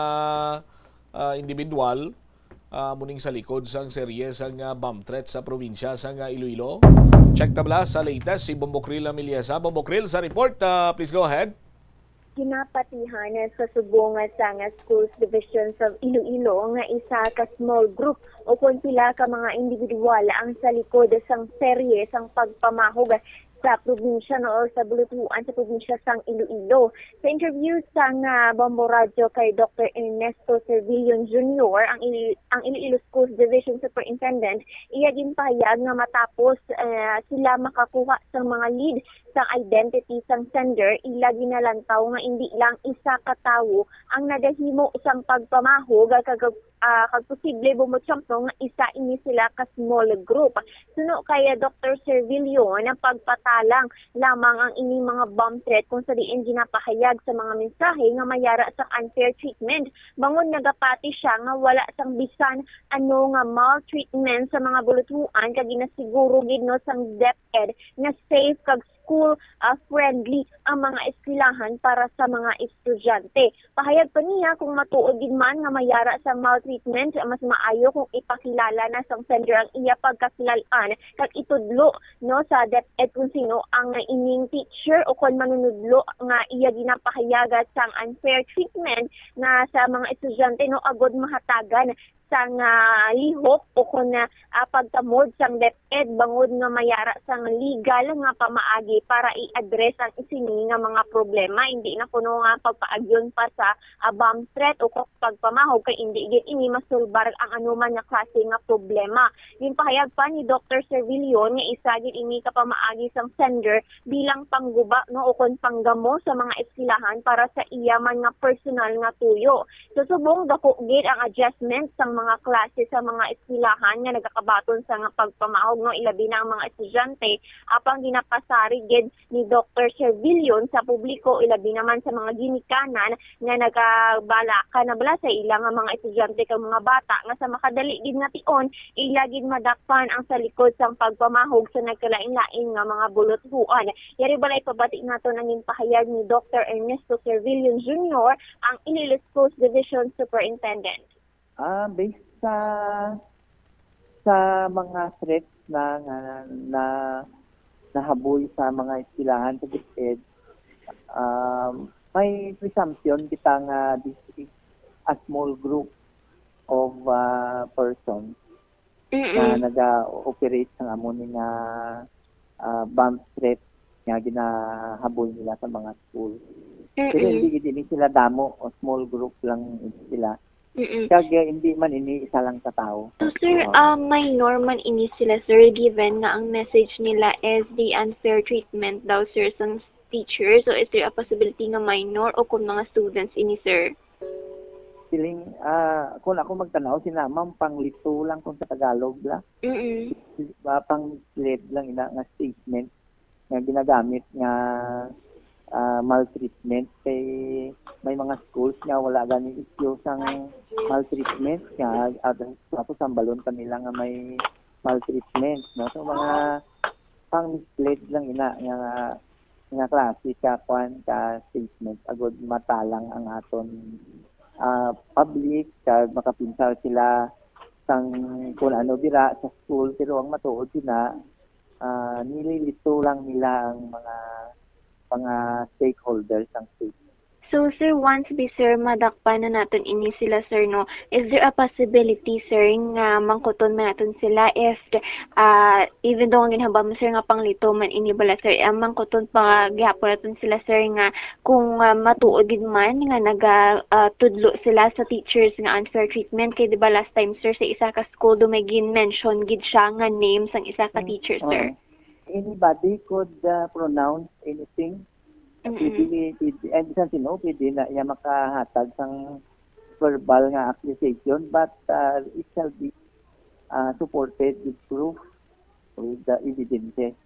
ah, individual, ah, muning sa likod sang serye sang, ah, bomb threat sa probinsya sang, ah, Iloilo. Check ta bala sa latest si Bombo Krill Miliesa. Bombo Krill sa report, ah, please go ahead. Ginapatihan sa subong sang Schools Division sa Iloilo nga isa ka small group o kon pila ka mga individual ang sa likod sang serye sang pagpamahog sa probinsya, no, or sa bulutuan sa probinsya sang Iloilo. Sa interview sang, ah, Bombo Radyo kay Doktor Ernesto Servilion Junior, ang Ili-, ang Iloilo Schools Division Superintendent, iya ginpahayag nga matapos, eh, sila makakuha sang mga lead sang identity sang sender, ila ginalantaw nga indi lang isa ka tawo ang nagahimo sang pagpamahog kag, ah, kag posible bumutsyampo nga isa ini sila ka small group. Suno kay Doktor Servilion, ang pagpatalang lamang ang ining mga bomb threat kung sa diin ginapahayag sa mga mensahe nga mayara sang unfair treatment, bangod nagapati siya nga wala sang bisan ano nga maltreatment sa mga bulutuan, kag ginasiguro gid, no, sang DepEd nga safe kag school, ah, friendly ang mga eskwelahan para sa mga estudyante. Pahayag pa niya, kung matuod gid man nga mayara sang maltreatment, mas maayo kung ipakilala na sang sender ang iya pagkakilal-an kag itudlo, no, sa DepEd kung sino ang ining teacher o kon manunudlo nga iya ginapahayagan sang unfair treatment nga sa mga estudyante, no, agod mahatagan sang, ah, lihok o kon, ah, pagtamod sang DepEd bangod nga mayara sang legal nga pamaagi para i-address ang sini nga mga problema. Indi na kuno nga pagpaagyon pa sa, ah, bomb threat o kag pagpamahog, kay indi gid ini masulbar ang anuman nga klase nga problema. Ginpahayag pa ni Doktor Servilion nga isa gid ini ka pamaagi sang sender bilang pangguba, no, o kon panggamo sa mga eskwelahan para sa iya man nga personal nga tuyo. Sa subong, dako gid ang adjustment sang mga klase sa mga eskwelahan nga nagakabaton sa nga pagpamahog, no, ilabi na ang mga estudyante, apang ginapasarig gid ni Doktor Servilion sa publiko, ilabi naman sa mga ginikanan nga nagabalaka na bala sa ila nga mga estudyante kag mga bata nga sa makadali gid nga tion, ila gid madakpan ang sa likod sang pagpamahog sa nagkalain-lain nga mga bulutuan. Yari balay pabati naton ang ginpahayag ni Doktor Ernesto Servilion Junior, ang Iloilo Schools Division Superintendent. Ah, based sa, sa mga threats na, nga na, nahabol sa mga eskwelahan sa DepEd, um, may presumption kita nga this is a small group of, ah, persons nga Mm-mm. naga-operate sa amo ni nga, ah, bomb threat nga ginahabol nila sa mga school. Pero Mm-mm. hindi gid ini sila damo, o small group lang sila. Mm-mm. Kag, eh, hindi man ini isa lang ka tawo. So, sir, Oo. ah, minor man ini sila, sir, given nga ang message nila is the unfair treatment daw, sir, sa teacher. So, is there a possibility nga minor o kung mga students ini, sir? Siling, ah, kung ako magtanaw, sina ma'am, panglito lang kung sa Tagalog la. Mm-mm. Ba, pang-mislead lang ina nga statement nga ginagamit nga, ah, maltreatment. Kay may mga schools nga wala gani issue sang maltreatment nga, at tapos sambalon pa nila nga may maltreatment, no? So, mga pang-mislead lang ina nga, nga klase ka, kwan, ka statement agud matalang ang aton, ah, public, kag makapinsar sila sang kung ano dira sa school, pero ang matuod sina, ah, nililito lang nila ang mga, mga stakeholders sang state. So, sir, once bi, sir, madakpan na naton ini sila, sir, no? Is there a possibility, sir, nga mangkuton man naton sila if, ah, even though ang ginhambal mo, sir, nga panglito man ini bala, sir, ang mangkuton pa gihapon naton sila, sir, nga kung, ah, matuod gid man nga naga, ah, tudlo sila sa teachers nga unfair treatment, kay di ba last time, sir, sa isa ka school do may gin-mention gid siya nga name sang isa ka Mm, teacher, oo. Sir? Anybody could, uh, pronounce anything. Mm-mm. Pwede, pwede, and bisan sino, pwede na iya makahatag sang verbal nga accusation, but, uh, it shall be, uh, supported with proof, with the evidence,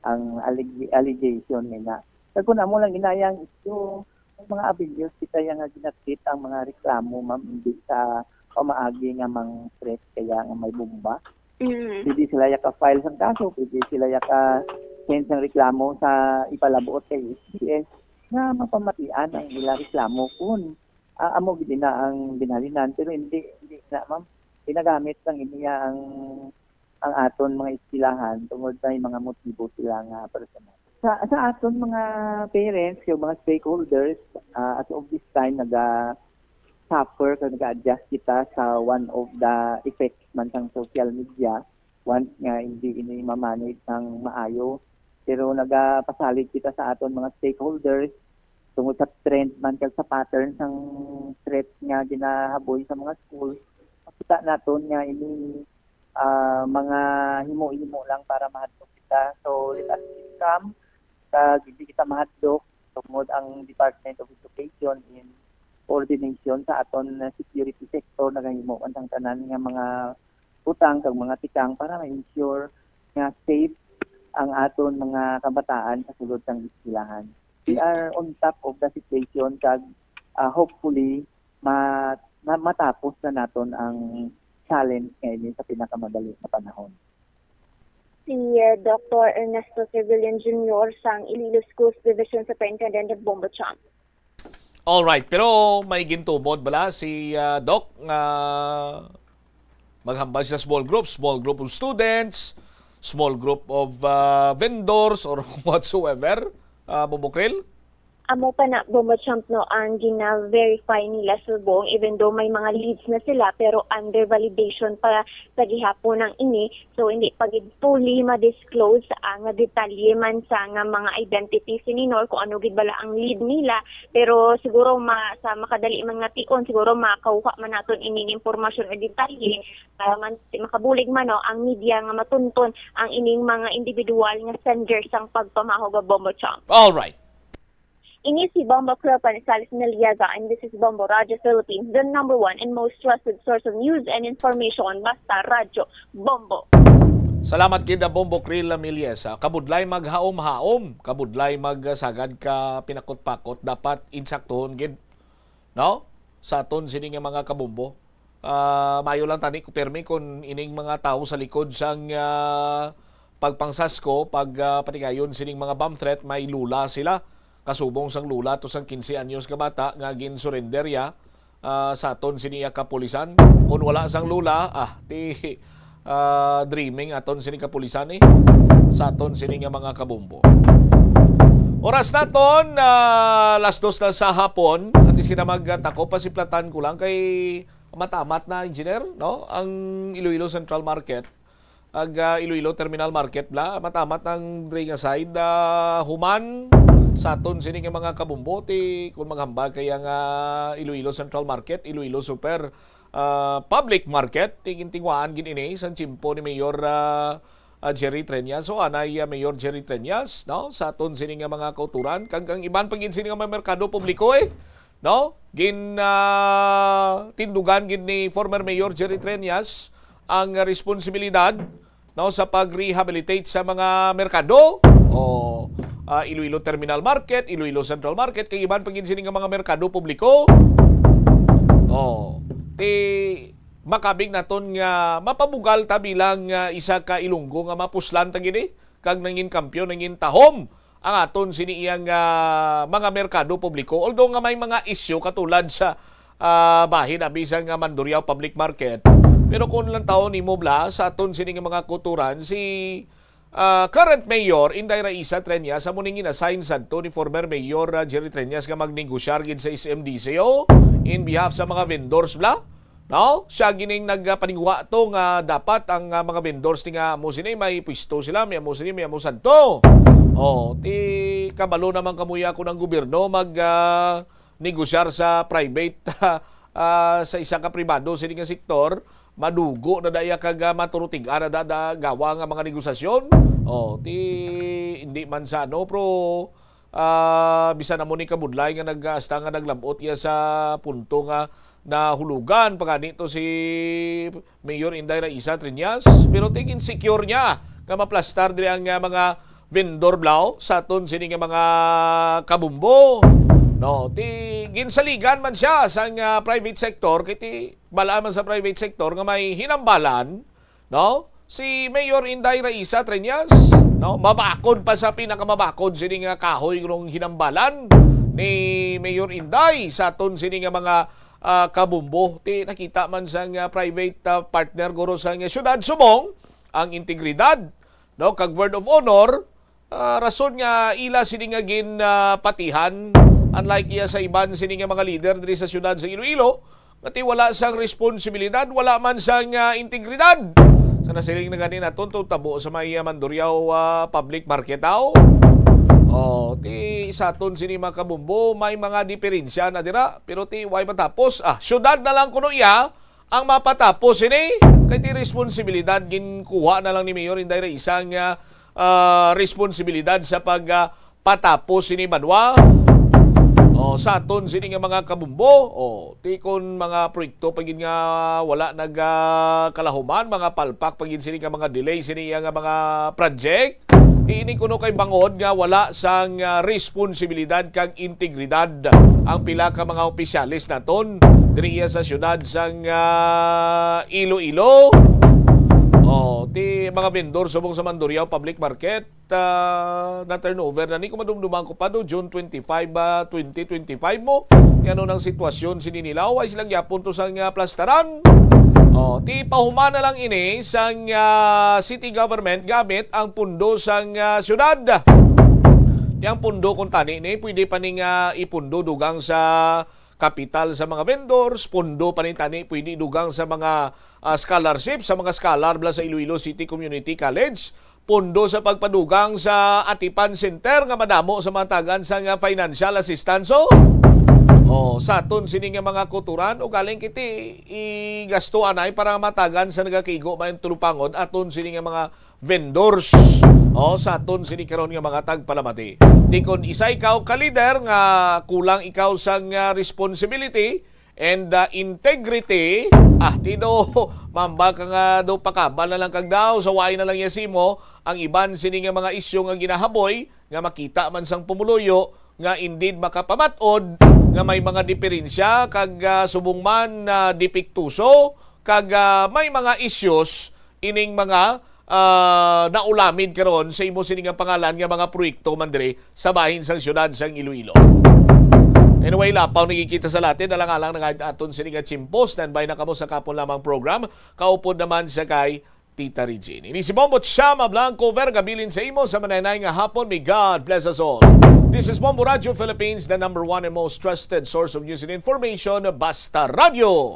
ang alleg-, allegation nila. Kag kung amo lang ginayang issue, ang mga avenues kita yang nga ginakit ang mga reklamo, ma'am, hindi sa pamaagi nga mang threat kaya nga may bomba. Mm. Pwede sila ya ka-file sang kaso, pwede sila ya ka-send sang reklamo sa ipalabuot kay S B S nga mapamatian ang ila reklamo kung, ah, amo gid na ang binalinan, pero hindi, hindi na, ma'am. Ginagamit lang niya ang, ang aton mga eskwelahan tungod may mga motibo sila nga personal. Sa, sa aton mga parents, yung mga stakeholders, ah, as of this time, naga-suffer kag naga-adjust kita sa one of the effects man sang social media once nga hindi ini ma-manage sang maayo. Pero nagapasalig kita sa aton mga stakeholders tungod sa trend man kag sa pattern sang threat nga ginahaboy sa mga school. Makita naton nga ini, ah, mga himo-himo lang para mahadlok kita. So, let us keep calm. Kag hindi kita mahadlok tungod ang Department of Education in coordination sa aton security sector nagahimo man sang tanan nga mga butang kag mga tikang para ma-ensure nga safe ang aton mga kabataan sa sulod sang eskwelahan. We are on top of the situation kag, ah, hopefully ma-, ma-, matapos na naton ang challenge nga ini sa pinakamadali nga panahon. Si, uh, Doctor Ernesto Trevelyan Junior sang Iloilo Schools Division Superintendent of Bombo Champ. Alright, pero may gintumod bala si, ah, Doc nga maghambal sa small group, small group of students, small group of, ah, vendors or whatsoever, ah, Bombo Krill? Amo pa na, Bombo Champ, no, ang gina-verify nila subong, even though may mga leads na sila, pero under validation pa sa gihapon ang ini. So, hindi pa gid fully ma-disclose ang detalye man sa nga mga identity sini, no, or kung ano gid bala ang lead nila. Pero siguro ma-, sa makadali man nga tion, siguro makakuha man naton ining impormasyon o detalye para man, makabulig man, no, ang media nga matunton ang ining mga individual nga sender sang pagpamaho, Bombo Champ. Alright. Ini si Bombo Krill Panizales Meliesa, and this is Bombo Radyo Philippines, the number one and most trusted source of news and information. Basta Radyo Bombo. Salamat gid, Bombo Krill Meliesa. Kabudlay maghaom-haom, kabudlay magsagad ka pinakot-pakot, dapat insaktuhon gid, no? Sa aton sini nga mga kabombo. Ah, maayo lang tani ko pirmi kung ining mga tawo sa likod sang, ah, pagpangsasko, pag, ah, patigayon sining mga bomb threat, may lula sila. Kasubong sang lula to sang quince anyos nga bata nga gin-surrender ya, ah, sa aton sini nga kapulisan. Kung wala sang lula, ah, ti, ah, dreaming aton sini kapulisan eh. Sa aton sini nga mga kabombo. Oras naton, ah, las dos na sa hapon. Antes kita magtakop, pasiplatan ko lang kay matamat na, engineer, no? Ang Iloilo Central Market, ag, ah, Iloilo Terminal Market bala, matamat ang dre nga side, ah, human sa aton sini nga mga kabombo, ti kung maghambal kaya nga Iloilo Central Market, Iloilo Super, ah, Public Market, tingin-tingwaan gid ini sa tiyempo ni Mayor, ah, ah, Jerry Treñas. So, anay, ah, Mayor Jerry Treñas, no? Sa aton sini nga mga kauturan, kag ang iban pa gid sini nga mga merkado publiko, eh. no? Gin, ah, tindugan gid ni former Mayor Jerry Treñas ang responsibilidad, no, sa pag-rehabilitate sa mga merkado. O, ah, Iloilo Terminal Market, Iloilo Central Market, kay iban pa gid sini nga mga merkado publiko. O, ti makabig naton nga mapabugal ta bilang, ah, isa ka Ilonggo nga mapuslan ta gid, eh, kag nangin kampiyon, nangin tahom ang aton sini iyang, ah, mga merkado publiko. Although nga may mga isyu katulad sa, ah, bahin abi sang, ah, Mandurriao Public Market, pero kung lang taon nimo bla sa aton sini nga mga kutoran, si, ah, current mayor Inday Raisa Treñas amo ning in-assign sadto ni former mayor, ah, Jerry Treñas nga magnegosyar gid sa S M D C O in behalf sa mga vendors bla. No? Siya gining nagpaningwa to nga dapat ang, ah, mga vendors ni nga amo sini may pwesto sila, may amo sini, may amo sadto. Oh, ti kabalo naman kamuya kung ang gobyerno mag, ah, negosyar sa private, ah, sa isa ka pribado sini nga sektor, madugo na daya kag, ah, maturutig-an na da, da gawa nga mga negosasyon. Oh, ti hindi man sa ano, pero, ah, bisan amo ni kabudlay nga nag-, hasta nga naglabot iya sa punto nga nahulugan pa gani to si Mayor Inday Raisa Treñas, pero ti gin-secure niya nga maplastar diri ang, ah, mga vendor bla sa aton sini nga mga kabumbo. No, ti ginsaligan man siya sang, ah, private sector, kay ti bal-an man sa private sector nga may hinambalan, no? Si Mayor Inday Raisa Treñas, no? Mabakod pa sa pinakamabakod sini nga kahoy nung hinambalan ni Mayor Inday sa aton sini nga mga, ah, kabumbo. Ti nakita man sang, ah, private, ah, partner guro sang Syudad Subong ang integridad, no? Kag word of honor, ah, rason nga ila sini nga gin, ah, patihan, unlike iya sa iban sini nga mga leader diri sa siyudad sa Iloilo, nga ti wala sang responsibilidad, wala man sang, ah, integridad. Sa nasiling na gani naton to tabo sa may, ah, Mandurriao, ah, Public Market daw. Oh, ti sa aton sini mga kabumbo, may mga diferensya na dira, pero ti way matapos. Ah, siyudad na lang kuno iya ang mapatapos ini. Kay ti responsibilidad ginkuha na lang ni Mayor Inday Raisa nga, ah, responsibilidad sa pag, ah, patapos sini banwa. O, sa aton sini nga mga kabumbo, o, ti kon mga proyekto pa gid nga wala nagakalahuman, mga palpak pa gid sini nga mga delay sini iya nga mga project. Ti ini kuno kay bangod nga wala sang, ah, responsibilidad kag integridad ang pila ka mga opisyales naton diri iya sa siyudad sang, ah, Iloilo. O, ti mga vendor subong sa Mandurriao Public Market, ah, na-turnover na ni, kung madumduman ko pa do, June twenty-five, ah, twenty twenty-five mo. Ngano nang sitwasyon sini nila? Way sila gyapon to sang, ah, plastaran. O, ti pahuman na lang ini sang, ah, city government gamit ang pundo sang, ah, syudad. Ti ang pundo kung tani ni, pwede pa ni nga ipundo dugang sa kapital sa mga vendors, pundo pa ni tani pwede dugang sa mga, ah, scholarship, sa mga scholar bla sa Iloilo City Community College, pundo sa pagpadugang sa Atipan Center nga madamo sa mga tagan sang, ah, financial assistance. O, o, sa aton sini nga mga kutoran, o galing kiti igasto anay para matagan sa nagakigo may tulupangon aton sini nga mga vendors. O, sa aton sini karon nga mga tagpalamati. Di kon isa ikaw ka leader nga kulang ikaw sang, ah, responsibility and, ah, integrity, ah, ti do, mamba ka nga do pakabal na lang kag daw, sa way na lang iya simo ang iban sini nga mga isyu nga ginahaboy nga makita man sang pumuluyo nga indeed makapamat-od nga may mga diferensya kag, ah, subong man, ah, depektuso kag, ah, may mga issues ining mga, ah, naulamid karon sa imo sini nga pangalan nga mga proyekto man diri sa bahin sang siyudad sang Iloilo. Anyway, lapaw na gid kita sa Latin, alang-alang na nga aton sini nga tiyempo. Standby na kamo sa kapon lamang program. Kaupod naman sa kay Tita Regine. Ini si Bombo Chama Blanco Verga, bilin sa imo sa manaynay nga hapon. May God bless us all. This is Bombo Radio Philippines, the number one and most trusted source of news and information. Basta Radio.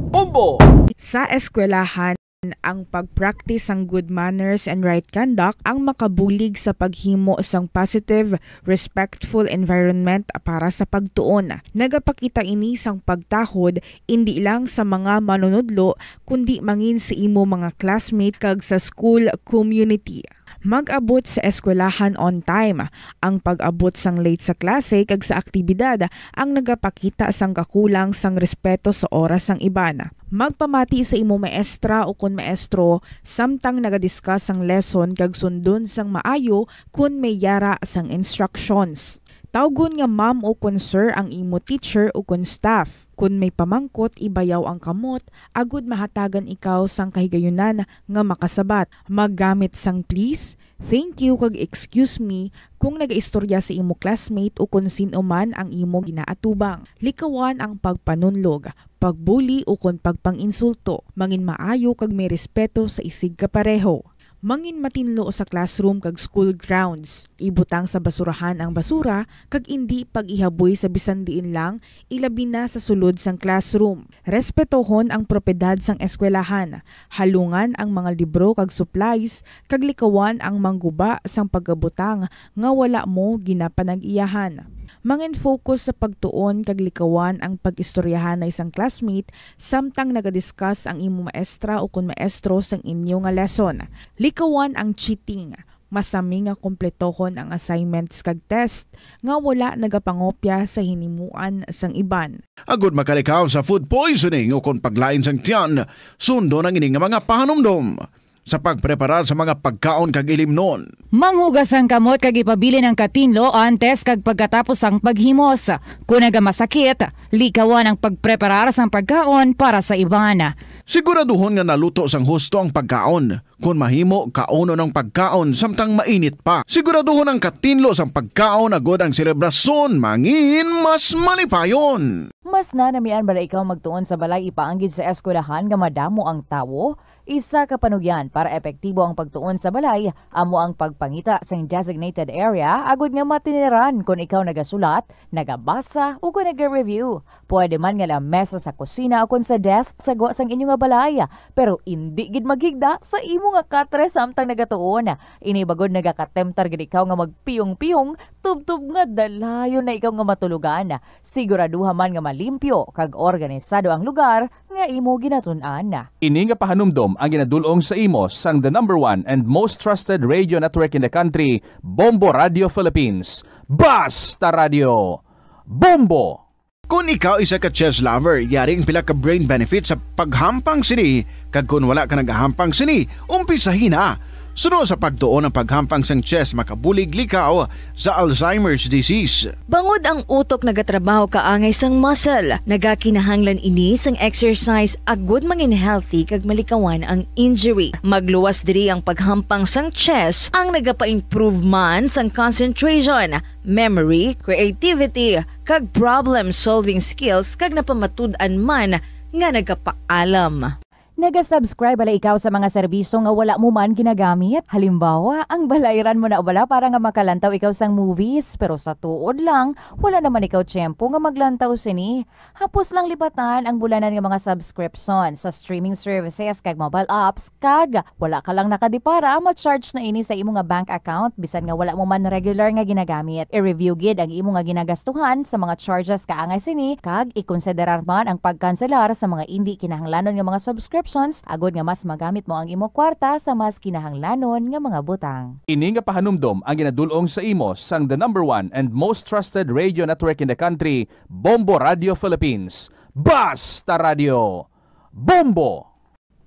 Bombo! Sa eskwelahan, ang pag-practice sang good manners and right conduct ang makabulig sa paghimo sang positive, respectful environment para sa pagtuon. Nagapakita ini sang pagtahod indi lang sa mga manunudlo, kundi mangin sa imo mga classmate kag sa school community. Mag-abot sa eskwelahan on time. Ang pag-abot sang late sa klase kag sa aktibidad ang nagapakita sang kakulang sang respeto sa oras sang iban. Magpamati sa imo maestra o kon maestro samtang nagadiscuss sang lesson kag sundon sang maayo kon may yara sang instructions. Tawgon nga ma'am o kon sir ang imo teacher o kon staff. Kon may pamangkot, ibayaw ang kamot agud mahatagan ikaw sang kahigayunan nga makasabat. Maggamit sang please, thank you, kag excuse me kung nagaistorya sa imo classmate o kon sin-o man ang imo ginaatubang. Likawan ang pagpanunlog, pagbuli, o kon pagpang-insulto. Mangin maayo kag may respeto sa isigkapareho. Mangin matinlo sa classroom kag school grounds. Ibutang sa basurahan ang basura kag indi pag-ihaboy sa bisan diin lang, ilabi na sa sulod sang classroom. Respetohon ang propiedad sang eskwelahan. Halungan ang mga libro kag supplies, kag likawan ang mangguba sang pagkabutang nga wala mo ginapanag-iyahan. Mangin-focus sa pagtuon kag likawan ang pag-istoryahanay sang classmate samtang nagadiscuss ang imo maestra o kon maestro sang inyo nga lesson. Likawan ang cheating. Masami nga kumpletohon ang assignments kag test nga wala nagapangopya sa hinimuan sang iban. Agud makalikaw sa food poisoning o kon paglain sang tiyan, sundon ang ini nga mga pahanumdom. Sa pagpreparar sa mga pagkaon kag ilimnon. Manghugas ang kamot kag ipabilin ang katinlo antes kag pagkatapos sang paghimos. Kon nagamasakit, likawan ang pagpreparar sang pagkaon para sa iban. Siguraduhon nga naluto sang husto ang pagkaon. Kon mahimo, kaunon ang pagkaon samtang mainit pa. Siguraduhon ang katinlo sang pagkaon agud ang selebrasyon mangin mas malipayon. Mas nanamian bala ikaw magtuon sa balay ipaanggid sa eskwelahan nga madamo ang tawo? Isa ka panugyan para epektibo ang pagtuon sa balay amo ang pagpangita sing designated area agud nga matiniran kon ikaw nagasulat, nagabasa, o kon naga-review. Pwede man nga lamesa sa kusina o kon sa desk sa gwa sang inyo nga balay, pero indi gid maghigda sa imo nga katre samtang nagatuon. Ini bagod nagakatemtar gid ikaw nga magpiyong-piyong tubtob nga dalayon na ikaw nga matulogan. Siguraduha man nga malimpyo kag organisado ang lugar nga imo ginatun-an. Ini nga pahanumdom ang ginadul-ong sa imo sang the number one and most trusted radio network in the country, Bombo Radio Philippines. Basta Radio Bombo! Kon ikaw isa ka chess lover, yari ang pila ka brain benefits sa paghampang sini, kag kon wala ka nagahampang sini, umpisahi na. Suno sa pagtuon, ang paghampang sang chess makabulig likaw sa Alzheimer's disease. Bangod ang utok nagatrabaho kaangay sang muscle, nagakinahanglan ini sang exercise agud mangin healthy kag malikawan ang injury. Magluwas diri ang paghampang sang chess, ang nagapa-improve man sang concentration, memory, creativity, kag problem-solving skills, kag napamatud-an man nga nagapaalam. Naga-subscribe bala ikaw sa mga serbisyo nga wala mo man ginagamit? Halimbawa, ang balayran mo na bala para nga makalantaw ikaw sang movies, pero sa tuod lang, wala naman ikaw tiyempo nga maglantaw sini. Hapos lang lipatan ang bulanan nga mga subscription sa streaming services kag mobile apps, kag wala ka lang nakadipara, ma-charge na ini sa imo nga bank account bisan nga wala mo man regular nga ginagamit. I-review gid ang imo nga ginagastuhan sa mga charges kaangay sini, kag ikonsiderar man ang pagkanselar sa mga indi kinahanglanon nga mga subscriptions agud nga mas magamit mo ang imo kwarta sa mas kinahanglanon nga mga butang. Ini nga pahanumdom ang ginadul-ong sa imo sang the number one and most trusted radio network in the country, Bombo Radio Philippines. Basta Radio Bombo!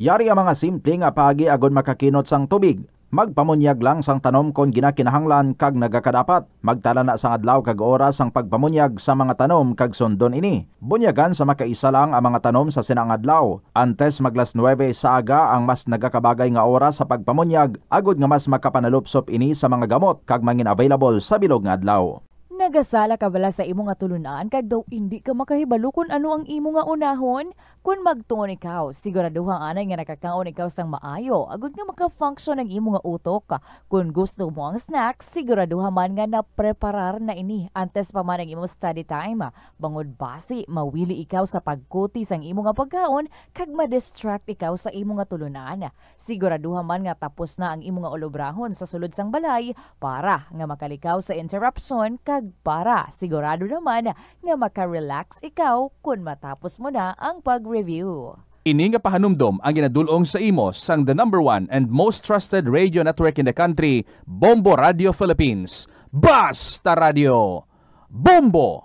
Yari ang mga simple nga paagi agud makakinot sang tubig. Magpamunyag lang sang tanom kon ginakinahanglan kag nagakadapat. Magtala na sang adlaw kag oras sang pagpamunyag sa mga tanom kag sundon ini. Bunyagan sa makaisa lang ang mga tanom sa sina nga adlaw. Antes mag las nuebe sa aga ang mas nagakabagay nga oras sa pagpamunyag, agud nga mas makapanalupsop ini sa mga gamot kag mangin available sa bilog nga adlaw. Nagasala ka bala sa imo nga tulunan kag daw indi ka makahibalo kon ano ang imo nga unahon? Kon magtuon ikaw, siguraduha anay nga nakakaon ikaw sang maayo agud nga maka-function ang imo nga utok. Kon gusto mo ang snack, siguraduha man nga napreparar na ini antes pa man ang imo study time. Bangod basi mawili ikaw sa pagkuti sang imo nga pagkaon kag ma-distract ikaw sa imo nga tulunan. Siguraduha man nga tapos na ang imo nga ulobrahon sa sulod sang balay para nga makalikaw sa interruption kag para sigurado naman nga maka-relax ikaw kon matapos mo na ang pag-review. Ini nga pahanumdom ang ginadul-ong sa imo sang the number one and most trusted radio network in the country, Bombo Radio Philippines. Basta Radio Bombo!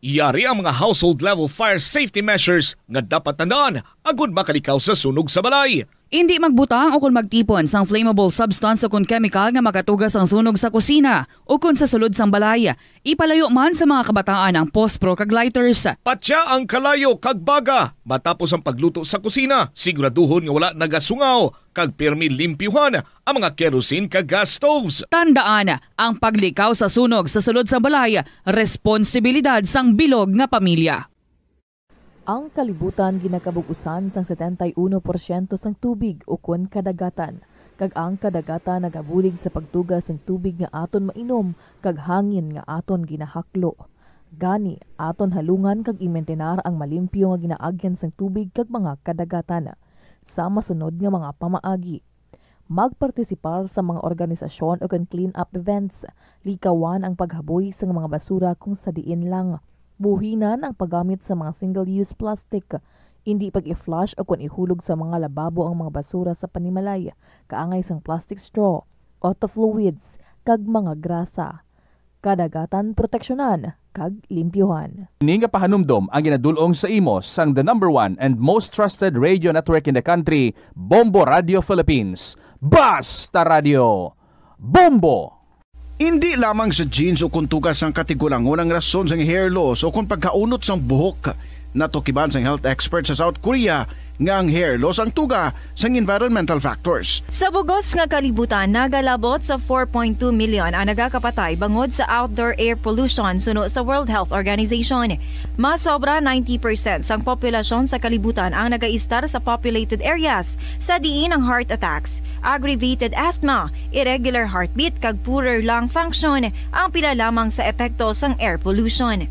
Yari ang mga household level fire safety measures nga dapat tandaan agud makalikaw sa sunog sa balay. Indi magbutang o kon magtipon sang flammable substance o kon kemikal nga makatuga sang sunog sa kusina o kon sa sulod sang balay. Ipalayo man sa mga kabataan ang pospro kag lighters. Patya ang kalayo kag baga matapos ang pagluto sa kusina. Siguraduhon nga wala nagasungaw kag pirmi limpyuhan ang mga kerosene kag gas stoves. Tandaan, ang paglikaw sa sunog sa sulod sang balay, responsibilidad sang bilog nga pamilya. Ang kalibutan ginakabug-usan sang setenta y uno porsyento sang tubig ukon kadagatan, kag ang kadagatan nagabulig sa pagtuga sang tubig nga aton mainom kag hangin nga aton ginahaklo. Gani, aton halungan kag imintinar ang malimpyo nga ginaagyan sang tubig kag mga kadagatan. Sa masunod nga mga pamaagi, magpartisipar sa mga organisasyon o kon clean-up events. Likawan ang paghaboy sang mga basura kung sa diin lang. Buhinan ang paggamit sa mga single-use plastic. Indi pag-i-flush o kon ihulog sa mga lababo ang mga basura sa panimalay, kaangay sang plastic straw, auto fluids, kag mga grasa. Kadagatan proteksyonan kag limpyuhan. Ini nga pahanumdom ang ginadul-ong sa imo sang the number one and most trusted radio network in the country, Bombo Radio Philippines. Basta Radio Bombo! Indi lamang sa genes o kon tuga sang katigulangon ang rason sang hair loss o kon pagkaunot sang buhok. Natukiban sang health expert sa South Korea nga ang hair loss ang tuga sang environmental factors. Sa bug-os nga kalibutan, nagalabot sa four point two million ang nagakapatay bangod sa outdoor air pollution suno sa World Health Organization. Mas sobra ninety percent sang populasyon sa kalibutan ang nagaistar sa populated areas, sa diin ang heart attacks, aggravated asthma, irregular heartbeat, kag poorer lung function ang pila lamang sa epekto sang air pollution.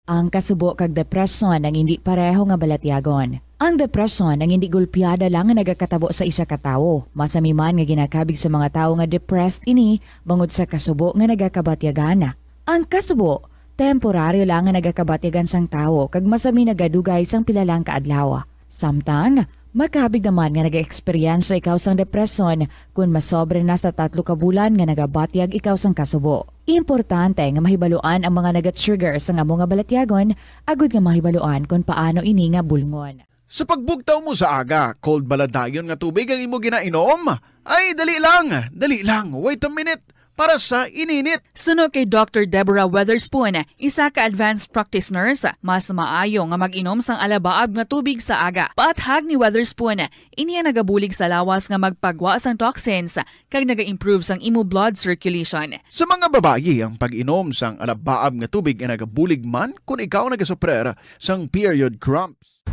Ang kasubo kag depresyon ang indi pareho nga balatyagon. Ang depresyon ang indi gulpiada lang nga nagakatabo sa isa ka tawo. Masami man nga ginakabig sa mga tawo nga depressed ini bangod sa kasubo nga nagakabatyagan. Ang kasubo, temporaryo lang nga nagakabatyagan sang tawo kag masami nagadugay sang pila lang ka adlaw. Samtang, makabig naman nga nag-eksperyensya ikaw sang depresyon kon masobra na sa tatlo ka bulan nga nagabatyag ikaw sang kasubo. Importante nga mahibaluan ang mga naga-trigger sang amo nga balatyagon agud nga mahibaluan kon paano ini nga bulngon. Sa pagbugtaw mo sa aga, cold bala dayon nga tubig ang imo ginainom? Ay, dali lang, dali lang, wait a minute, para sa ininit. Suno kay Doctor Deborah Weatherspoon, isa ka advanced practice nurse, mas maayo nga mag-inom sang alabaab nga tubig sa aga. Paathag ni Weatherspoon, ini ang nagabulig sa lawas nga magpagwa sang toxins kag naga-improve sang imo blood circulation. Sa mga babayi, ang pag-inom sang alabaab nga tubig ay nagabulig man kon ikaw nagasuprer sang period cramps.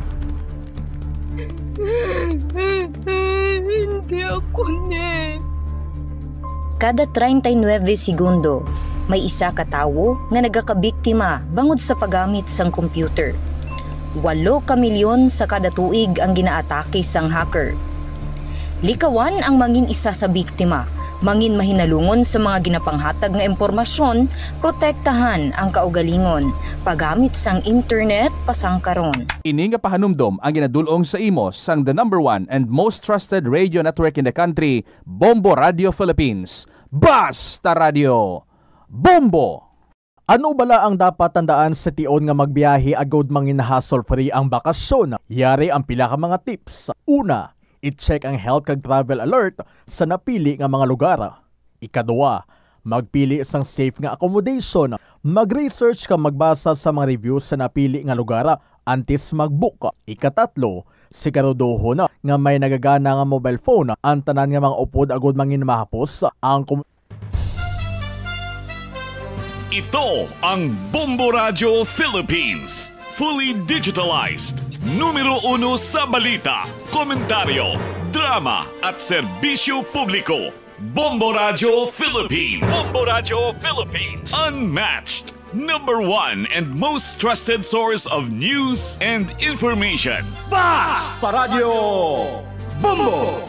Hindi ako ni. Kada treinta y nueve segundo, may isa ka tawo nga nagakabiktima bangod sa paggamit sang computer. Walo ka milyon sa kada tuig ang ginaatake sang hacker. Likawan ang mangin isa sa biktima, mangin mahinalungon sa mga ginapanghatag nga impormasyon, protektahan ang kaugalingon, paggamit sang internet pasangkaron. Ini nga pahanumdom ang ginadul-ong sa imo sang the number one and most trusted radio network in the country, Bombo Radio Philippines. Basta Radio Bombo! Ano bala ang dapat tandaan sa tion nga magbiyahe agud mangin hassle-free ang bakasyon? Yari ang pila ka mga tips. Una, i-check ang health kag travel alert sa napili nga mga lugar. Ikaduha, magpili sang safe nga accommodation. Mag-research kag magbasa sa mga reviews sa napili nga lugar antes mag-book. Ikatatlo, siguraduhon nga may nagagana nga mobile phone ang tanan nga mga upod agud mangin mahapos ang kom- Ito ang Bombo Radyo Philippines. Fully digitalized. Numero uno sa balita, komentaryo, drama, at serbisyo publiko. Bombo Radyo Philippines. Bombo Radyo Philippines. Unmatched. Number one and most trusted source of news and information. Basta Radyo Bombo!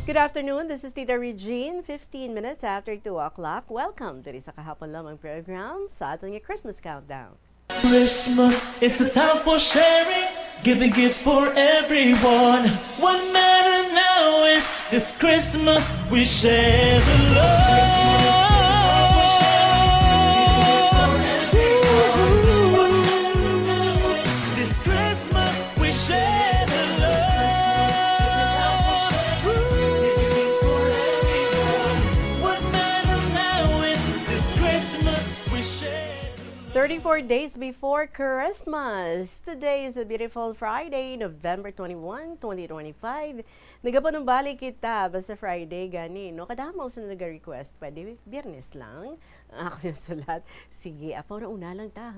Good afternoon, this is Tita Regine. Fifteen minutes after two o'clock. Welcome diri sa Kahapon Lamang program sa aton nga Christmas Countdown. Christmas is a time for sharing, giving gifts for everyone. What matter now is this Christmas we share the love. This Christmas we share the love. What matter now is this Christmas we share the love. Thirty-four days before Christmas. Today is a beautiful Friday, November twenty-one, twenty twenty-five. Nagapanumbalik kita, basta Friday gani, no? Kadamo sa naga-request, pwede Biyernes lang. Ang ako yung sulat. Sige, apo na una lang ta.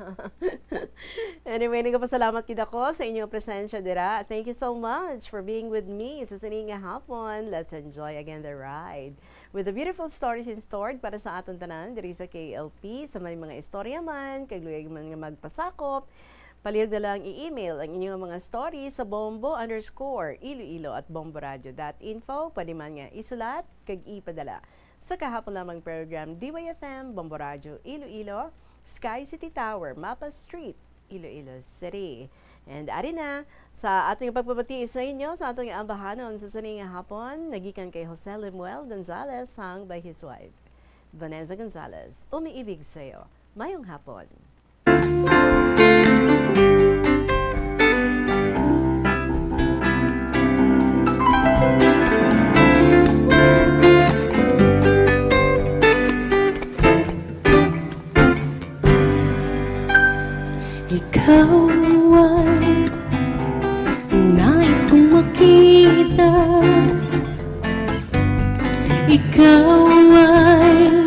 Anyway, nagapasalamat kita ko sa inyong presensya dira. Thank you so much for being with me sa sini nga hapon. Let's enjoy again the ride with the beautiful stories in stored para sa aton tanan diri sa K L P. Sa may mga istorya man, kag luyag man nga magpasakop, palihog na lang i-email ang inyong mga story sa bombo underscore iloilo at bomboradio dot info. Pwede man nga isulat kag ipadala sa kahapon lamang program, D Y F M, Bombo Radio Iloilo, Sky City Tower, Mapa Street, Iloilo City. And ari na, sa aton nga pagpabati sa inyo, sa aton nga ambahanon sa sini nga hapon, nagikan kay Jose Lemuel Gonzalez sang by his wife, Vanessa Gonzalez. Umiibig sa'yo. Mayong hapon. Ikaw ay nais kong makita. Ikaw ay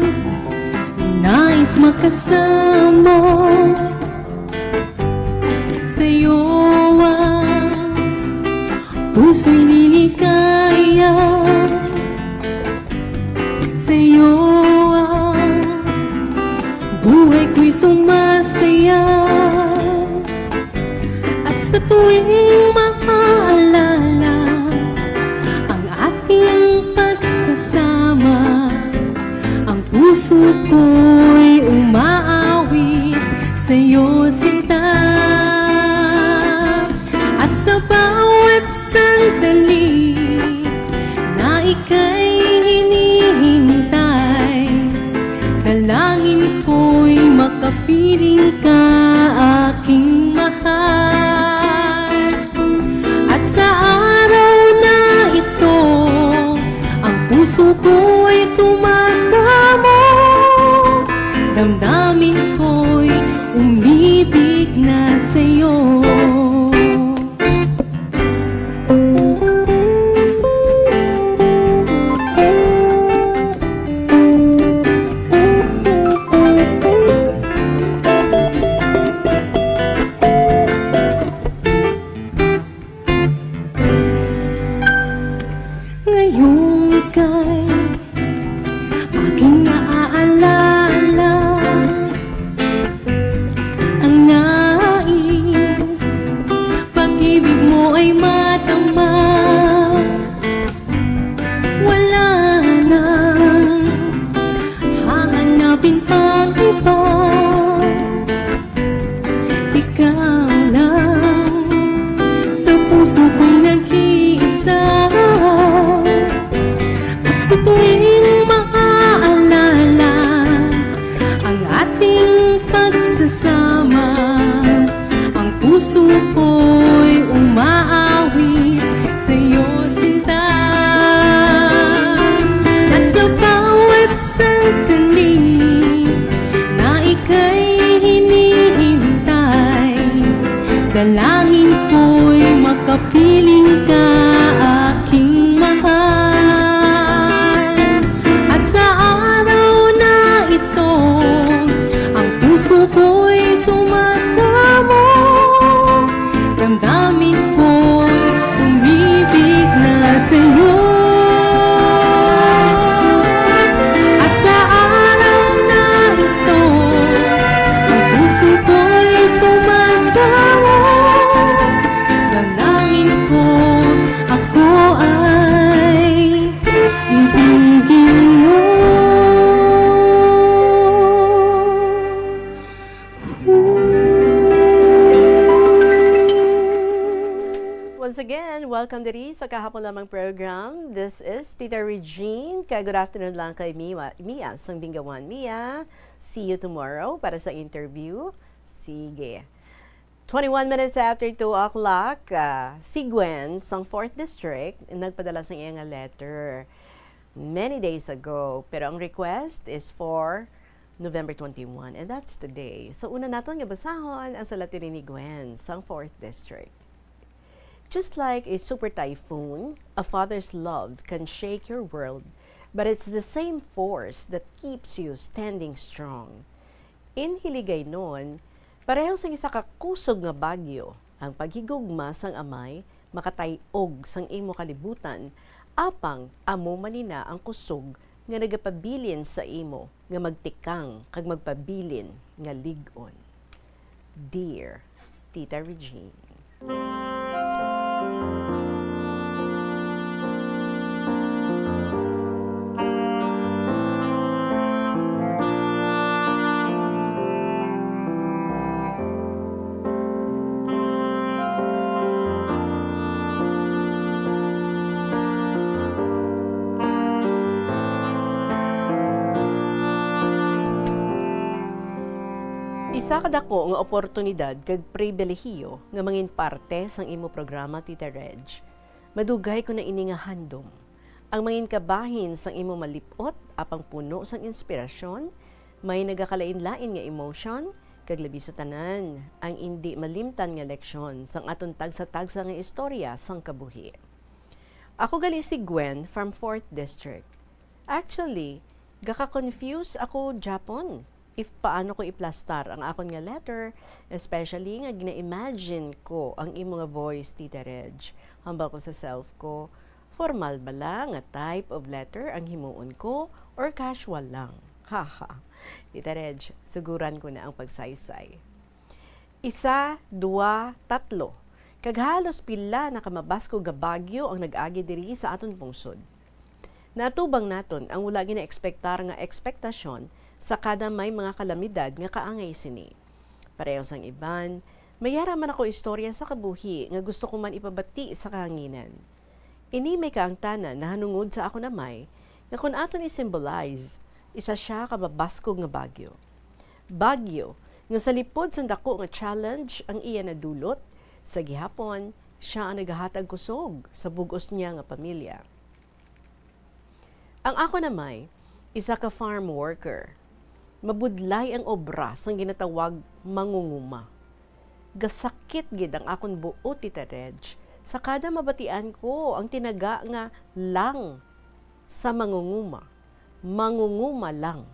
nais makasama. Sa'yo ang puso'y liligaya. Sa'yo ang buhay ko'y sumasaya. At sa tuwing maaalala ang ating pagsasama, ang puso ko'y umaawit sa'yo, sinta. At sa bawat sandali na ika'y hinihintay, dalangin ko'y makapiling ka, aking mahal. At sa araw na ito, ang puso ko'y sumasamo, damdamin ko'y umibig na sa'yo. Ngayong ika'y aking naaalala, ang nais, pag-ibig mo ay madama. Wala nang hahanapin pang iba. Ikaw lang sa puso ko'y nag-iisa. Welcome diri sa Kahapon Lamang program. This is Tita Regine. Kay good afternoon lang kay Mia, Mia sang Bingawan. Mia, see you tomorrow para sa interview. Sige. Twenty-one minutes after two o'clock, ah, si Gwen sang fourth District nagpadala sang iya nga letter many days ago. Pero ang request is for November twenty-one, and that's today. So, una naton nga basahon ang sulat diri ni Gwen sang fourth District. Just like a super typhoon, a father's love can shake your world, but it's the same force that keeps you standing strong. In Hiligaynon, pareho sang isa ka kusog nga bagyo, ang paghigugma sang amay makatay-og sang imo kalibutan, apang amo man ina ang kusog nga nagapabilin sa imo nga magtikang kag magpabilin nga lig-on. Dear Tita Regine. Isa ka dako nga oportunidad kag pribilehiyo nga mangin parte sang imo programa, Tita Reg. Madugay ko na ini nga handom. Ang mangin kabahin sang imo malip-ot, apang puno sang inspirasyon, may nagakalain-lain nga emotion, kag labi sa tanan, ang indi malimtan nga leksyon sang aton tagsa-tagsa nga istorya sang kabuhi. Ako gali si Gwen from fourth District. Actually, gaka-confuse ako gyapon if paano ko iplastar ang akon nga letter, especially nga gina-imagine ko ang imo nga voice, Tita Reg. Hambal ko sa self ko, formal bala nga type of letter ang himuon ko or casual lang? Haha. Tita Reg, suguran ko na ang pagsaysay. Isa, dua, tatlo. Kag halos pila na ka mabaskog nga bagyo ang nag-agi diri sa aton pungsod. Naatubang naton ang wala ginaekspektar nga ekspektasyon sa kada may mga kalamidad nga kaangay sini. Pareho sang iban, may yara man ako istorya sa kabuhi nga gusto ko man ipabati sa kahanginan. Ini may kaangtanan nahanungod sa akon amay nga kon aton i-symbolize, isa sia ka mabaskog nga bagyo. Bagyo nga sa lipod sang dako nga challenge ang iya nadulot, sa gihapon, sia ang nagahatag kusog sa bug-os niya nga pamilya. Ang akon amay, isa ka farm worker. Mabudlay ang obra sang ginatawag mangunguma. Gasakit gid ang akon buot, Tita Reg, sa kada mabatian ko ang tinaga nga lang sa mangunguma. Mangunguma lang.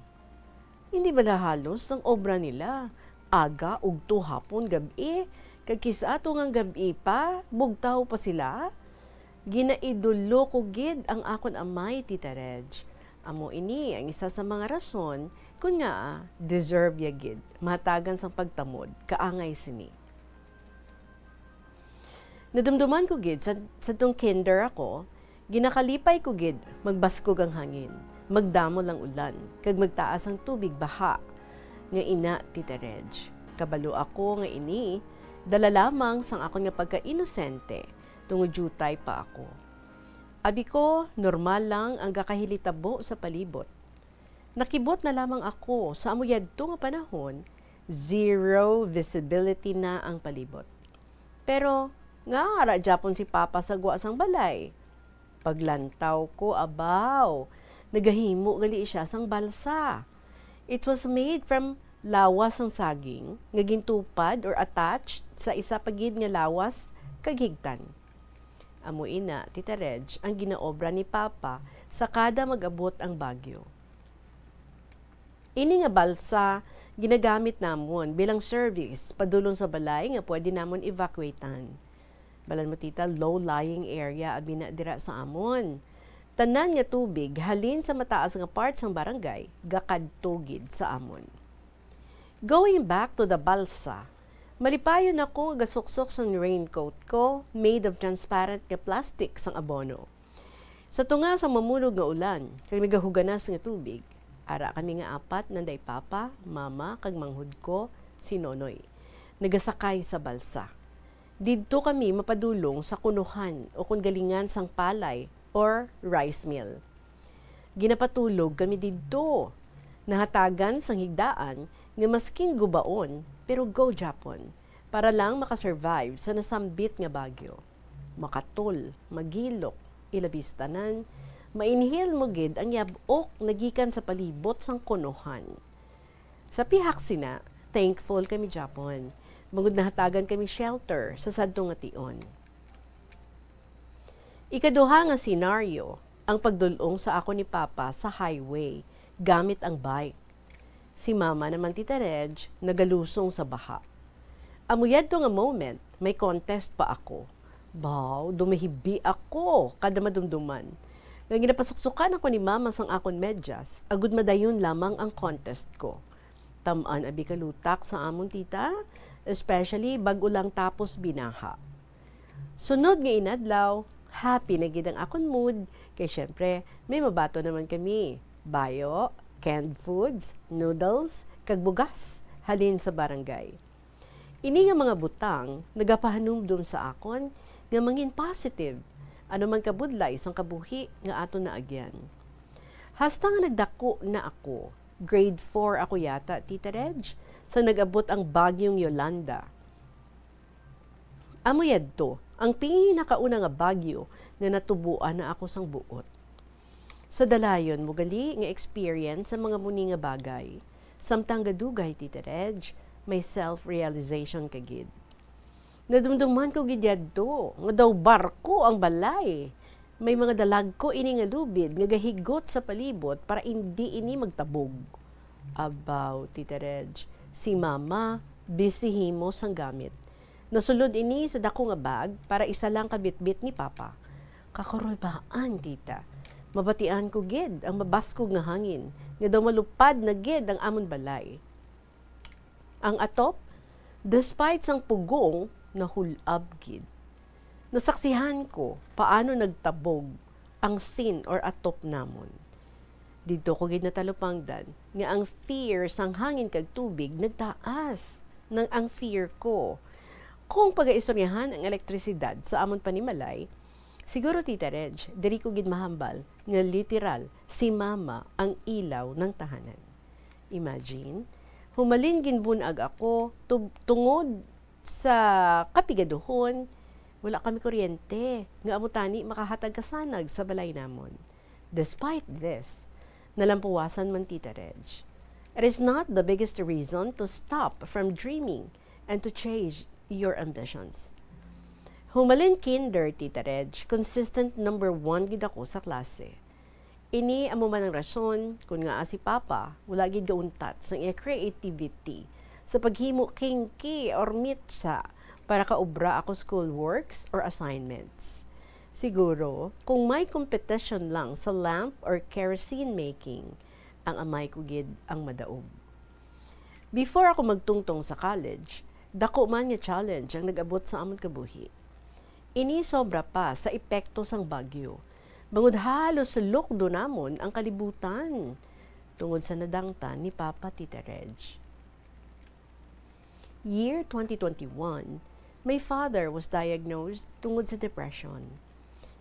Hindi bala halos ang obra nila aga, ugto, hapon, gab-i, kag kis-a tungang gab-i pa, bugtaw pa sila? Ginaidulo ko gid ang akon amay, Tita Reg. Amo ini ang isa sa mga rason kon ngaa deserve ya gid mahatagan sang pagtamod kaangay sini. Nadumduman ko gid sa, sadtong kinder ako, ginakalipay ko gid magbaskog ang hangin, magdamol ang ulan, kag magtaas ang tubig baha nga ina, Tita Reg. Kabalo ako nga ini dala lamang sang akon nga pagkainosente, tungod diutay pa ako. Abi ko, normal lang ang gakahilitabo sa palibot. Nakibot na lamang ako sa amo yadto nga panahon, zero visibility na ang palibot. Pero ngaa ara gyapon si Papa sa gwa sang balay? Paglantaw ko, abaw, nagahimo gali sia sang balsa. It was made from lawas sang saging nga gintupad or attached sa isa pa gid nga lawas kag higtan. Amo ina, Tita Reg, ang ginaobra ni Papa sa kada mag-abot ang bagyo. Ini nga balsa ginagamit namon bilang service padulong sa balay nga pwede namon evacuate-an. Balan mo, Tita, low-lying area abi na dira sa amon. Tanan nga tubig halin sa mataas nga part sang barangay gakadto gid sa amon. Going back to the balsa, malipayon ako nga gasuksok sang raincoat ko made of transparent nga plastic sang abono. Sa tunga sang mamunog nga ulan kag nagahuganas nga tubig, ara kami nga apat nanday Papa, Mama, kag manghod ko, si Nonoy, nagasakay sa balsa. Didto kami mapadulong sa kunuhan o kon galingan sang palay or rice mill. Ginapatulog kami didto. Nahatagan sang higdaan nga maskin gubaon, pero go japon, para lang makasurvive sa nasambit nga bagyo. Makatol, magilok, ilabis tanan, mainhil mo gid ang yab-ok nagikan sa palibot sang kunuhan. Sa pihak sina, thankful kami japon, bangod nahatagan kami shelter sa sadto nga tion. Ikaduha nga senaryo, ang pagdul-ong sa ako ni Papa sa highway gamit ang bike. Si Mama naman, Tita Reg, nagalusong sa baha. Amo yadto nga moment, may contest pa ako. Baw, dumihibi ako kada madumduman nga ginapasuksukan ako ni Mama sang akon medyas, agud madayon lamang ang contest ko. Tam-an abi kalutak sa amon tita, especially bag-o lang tapos binaha. Sunod nga inadlaw, happy na gid ang akon mood, kay syempre, may mabaton naman kami. Bayo, canned foods, noodles, kag bugas, halin sa barangay. Ini nga mga butang nagapahanumdom sa akon nga mangin positive, ano man kabudlay sang kabuhi nga aton naagyan. Hasta nga nagdako na ako, grade four ako yata, Tita Reg, sa nag-abot ang Bagyong Yolanda. Amo yadto ang pinakauna nga bagyo nga natubuan na ako sang buot. Sa dalayon mo gali nga experience sa mga muni nga bagay, samtang gadugay, Tita Reg, may self-realization ka gid. Nadumduman ko gid yadto nga daw barko ang balay. May mga dalagko ini nga lubid nga gahigot sa palibot para indi ini magtabog. Abaw, Tita Reg, si Mama busy himo sang gamit. Nasulod ini sa dako nga bag para isa lang ka bitbit ni Papa. Kakurulbaan, tita. Mabatian ko gid ang mabaskog nga hangin nga daw malupad na gid ang amon balay. Ang atop, despite sang pugong, nahul-ab gid. Nasaksihan ko paano nagtabog ang sin or atop namon. Didto ko gid natalupangdan nga ang fear sang hangin kag tubig nagtaas nang ang fear ko. Kung pagaistoryahan ang elektrisidad sa amon panimalay, siguro, Tita Reg, diri ko gid mahambal nga literal si Mama ang ilaw ng tahanan. Imagine, humalin ginbun-ag ako tub-, tungod sa kapigaduhon, wala kami kuryente, nga amo tani makahatag kasanag sa balay namon. Despite this, nalampuwasan man, Tita Reg. It is not the biggest reason to stop from dreaming and to chase your ambitions. Humalin kinder, Tita Reg, consistent number one gid ako sa klase. Ini amo man ang rason kon ngaa si Papa wala gid gauntat sang iya creativity sa paghimo kinky or mitsa para kaubra ako schoolworks or assignments. Siguro, kung may competition lang sa lamp or kerosene making, ang amay ko gid ang madaog. Before ako magtungtong sa college, dako man nga challenge ang nag-abot sa amon kabuhi. Ini sobra pa sa epekto sang bagyo, bangod halos sulokdo namon ang kalibutan tungod sa nadangtan ni Papa, Tita Reg. Year twenty twenty-one, my father was diagnosed tungod sa depression.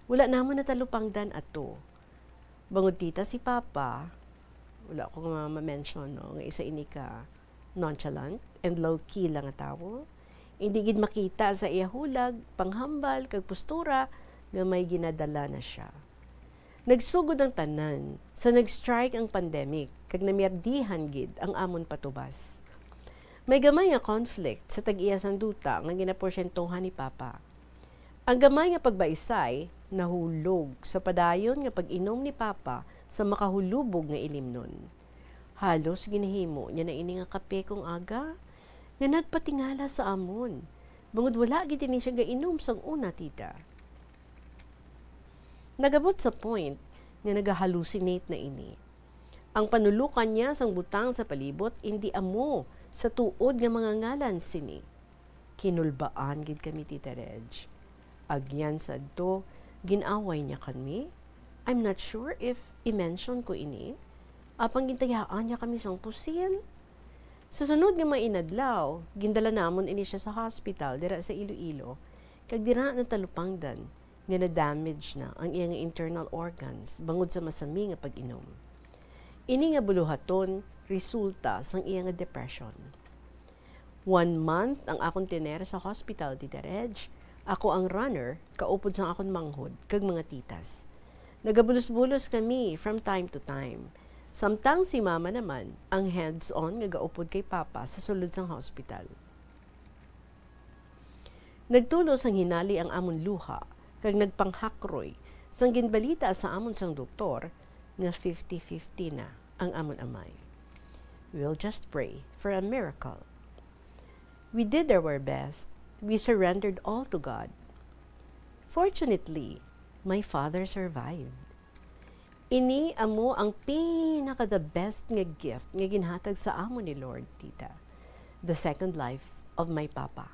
Wala namon natalupangdan ato. Bangod, tita, si Papa, wala ko nga ma-mention, no, nga isa ini ka nonchalant and low-key lang nga tawo. Hindi gid makita sa iya hulag, panghambal, kag postura nga may ginadala na sia. Nagsugod ang tanan sa nag-strike ang pandemic, kag namiyardihan gid ang amon patubas. May gamay nga conflict sa tag-iya sang duta nga ginaporsyentohan ni Papa. Ang gamay nga pagbaisay nahulog sa padayon nga pag-inom ni Papa sa makahulubog nga ilimnon. Halos ginahimo niya na ini nga kape kung aga, nga nagpatingala sa amon, bangod wala gid ini siya gainom sang una, tita. Nagabot sa point nga nagahallucinate na ini. Ang panulukan niya sang butang sa palibot indi amo sa tuod nga mga ngalan sini. Kinulbaan gid kami, Tita Reg. Agyan sadto, gin-away niya kami. I'm not sure if i-mention ko ini. Apang gintayaan niya kami sang pusil. Sa sunod nga mga inadlaw, gindala namon ini sia sa hospital dira sa Iloilo, kag dira natalupangdan nga na-damage na ang iya nga internal organs bangod sa masami nga pag-inom. Ini nga buluhaton resulta sang iya nga depression. One month ang akon tiner sa hospital, Tita Reg. Ako ang runner, kaupod sang akon manghod kag mga titas. Nagabulos-bulos kami from time to time. Samtang si Mama naman ang hands-on nga gaupod kay Papa sa sulod sang hospital. Nagtulo sang hinali ang amon luha, kag nagpanghakroy sang ginbalita sa amon sang doktor nga fifty fifty na ang amon amay. We'll just pray for a miracle. We did our best. We surrendered all to God. Fortunately, my father survived. Ini amo ang pinaka the best nga gift nga ginhatag sa amon ni Lord, Tita. The second life of my papa.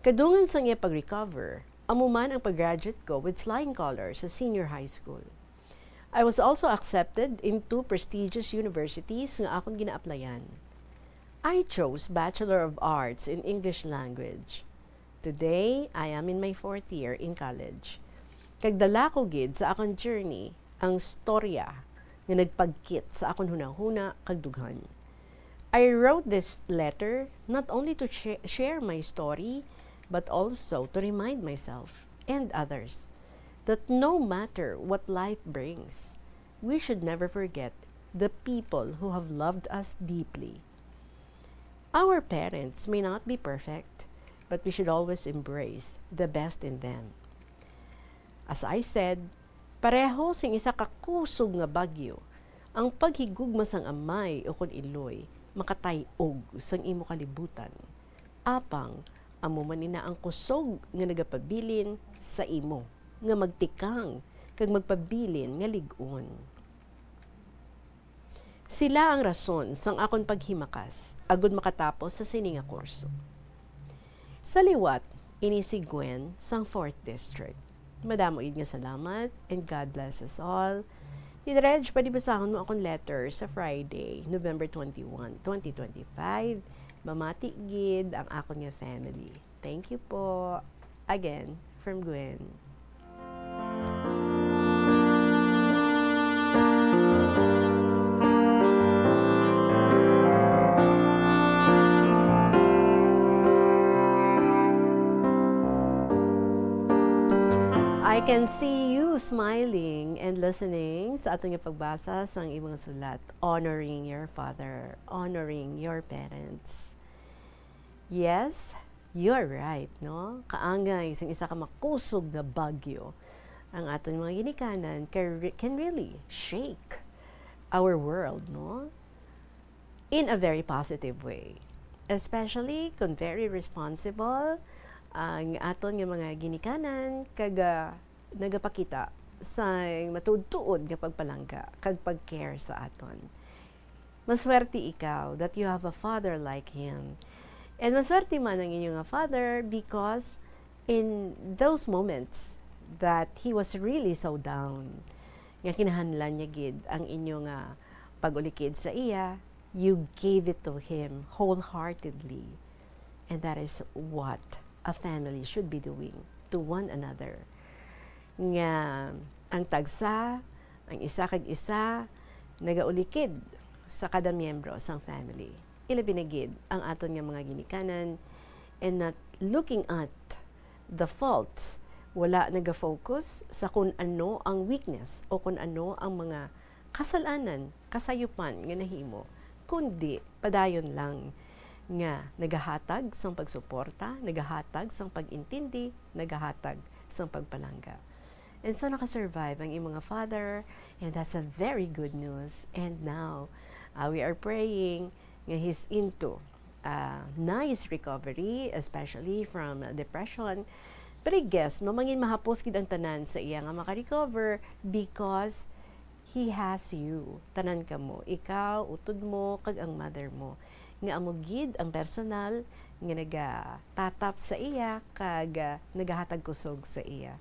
Kadungan sang iya pag-recover, amo man ang pag-graduate ko with flying colors sa senior high school. I was also accepted in two prestigious universities nga akon ginaaplayan. I chose Bachelor of Arts in English Language. Today, I am in my fourth year in college. Kag dala ko gid sa akon journey ang storya nga nagpagkit sa akon hunahuna kag dughan. I wrote this letter not only to sh- share my story, but also to remind myself and others that no matter what life brings, we should never forget the people who have loved us deeply. Our parents may not be perfect, but we should always embrace the best in them. As I said, pareho sing isa ka kusog nga bagyo, ang paghigugma sang amay ukon iloy makatay-og sang imo kalibutan. Apang amo man ina ang kusog nga nagapabilin sa imo nga magtikang kag magpabilin nga lig-on. Sila ang rason sang akon paghimakas agud makatapos sa sini nga kurso. Sa liwat, ini si Gwen sang Fourth District. Madamo gid nga salamat, and God bless us all. Tita Reg, pwede basahon mo akon letter sa Friday, November twenty-one, twenty twenty-five. Mamati gid ang akon nga family. Thank you po. Again, from Gwen. I can see you smiling and listening sa aton nga pagbasa sang imong sulat, Honoring Your Father, Honoring Your Parents. Yes, you're right, no? Kaangay sang isa ka makusog nga bagyo, ang aton mga ginikanan can re-, can really shake our world, no? In a very positive way. Especially kung very responsible ang aton nga mga ginikanan, kag, ah, nagapakita sang matuod-tuod nga pagpalangga kag pag-care sa aton. Maswerte ikaw that you have a father like him. And maswerte man ang inyo nga father because in those moments that he was really so down, nga kinahanglan niya gid ang inyo nga pag-ulikid sa iya, you gave it to him wholeheartedly. And that is what a family should be doing to one another. Nga ang tagsa, ang isa kag isa, nagaulikid sa kada miyembro sang family. Ilabi na gid ang aton nga mga ginikanan, and not looking at the faults. Wala nagafocus sa kung ano ang weakness o kung ano ang mga kasalanan, kasayupan nga nahimo, kundi padayon lang nga nagahatag sang pagsuporta, nagahatag sang pag-intindi, nagahatag sang pagpalangga. And so naka-survive ang imong father, and that's a very good news. And now, uh, we are praying nga he's into, uh, nice recovery, especially from depression. Pero I guess, no, mangin mahapos gid ang tanan sa iya nga maka-recover because he has you. Tanan kamo, ikaw, utod mo, kag ang mother mo, nga amo gid ang personal nga nagatatap sa iya kag, ah, nagahatag kusog sa iya.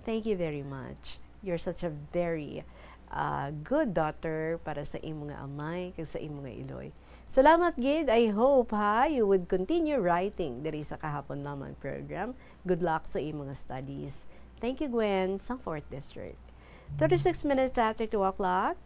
Thank you very much. You're such a very, ah, good daughter para sa imo nga amay kag sa imo nga iloy. Salamat gid. I hope, ha, you would continue writing diri sa Kahapon Lamang program. Good luck sa imong studies. Thank you, Gwen, sang fourth District. Thirty-six minutes after two o'clock,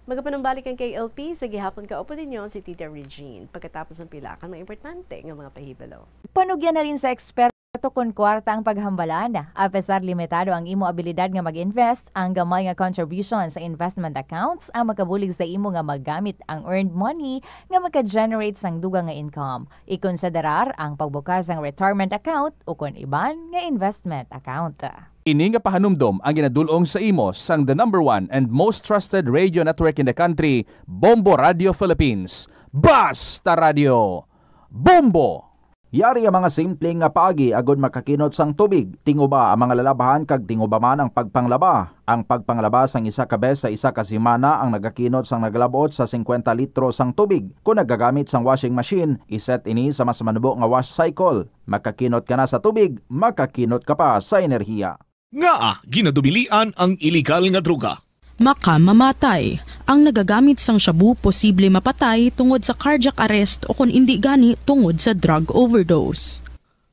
magapanumbalik ang K L P sa gihapon kaupod ninyo si Tita Regine. Pagkatapos ng pila ka mga importante nga mga pahibalo. Panugyan na rin sa eksperto kon kwarta ang paghambalan. Apesar limitado ang imo abilidad nga mag-invest, ang gamay nga contribution sa investment accounts ang makabulig sa imo nga magamit ang earned money nga maka-generate sang dugang nga income. Ikonsiderar ang pagbukas sang retirement account o kon iban nga investment account. Ini nga pahanumdom ang ginadul-ong sa imo sang the number one and most trusted radio network in the country, Bombo Radio Philippines. Basta Radio, Bombo! Yari ang mga simple nga paagi agud makakinot sang tubig. Tinguba ang mga lalabhan kag tinguba man ang pagpanglaba. Ang pagpanglaba sang isa ka bes sa isa ka semana ang nagakinot sang nagalabot sa singkwenta litro sang tubig. Kon nagagamit sang washing machine, iset ini sa mas manubo nga wash cycle. Makakinot ka na sa tubig, makakinot ka pa sa enerhiya. Ngaa ginadubilian ang iligal nga droga? Makamamatay. Ang nagagamit sang shabu posible mapatay tungod sa cardiac arrest o kon indi gani tungod sa drug overdose.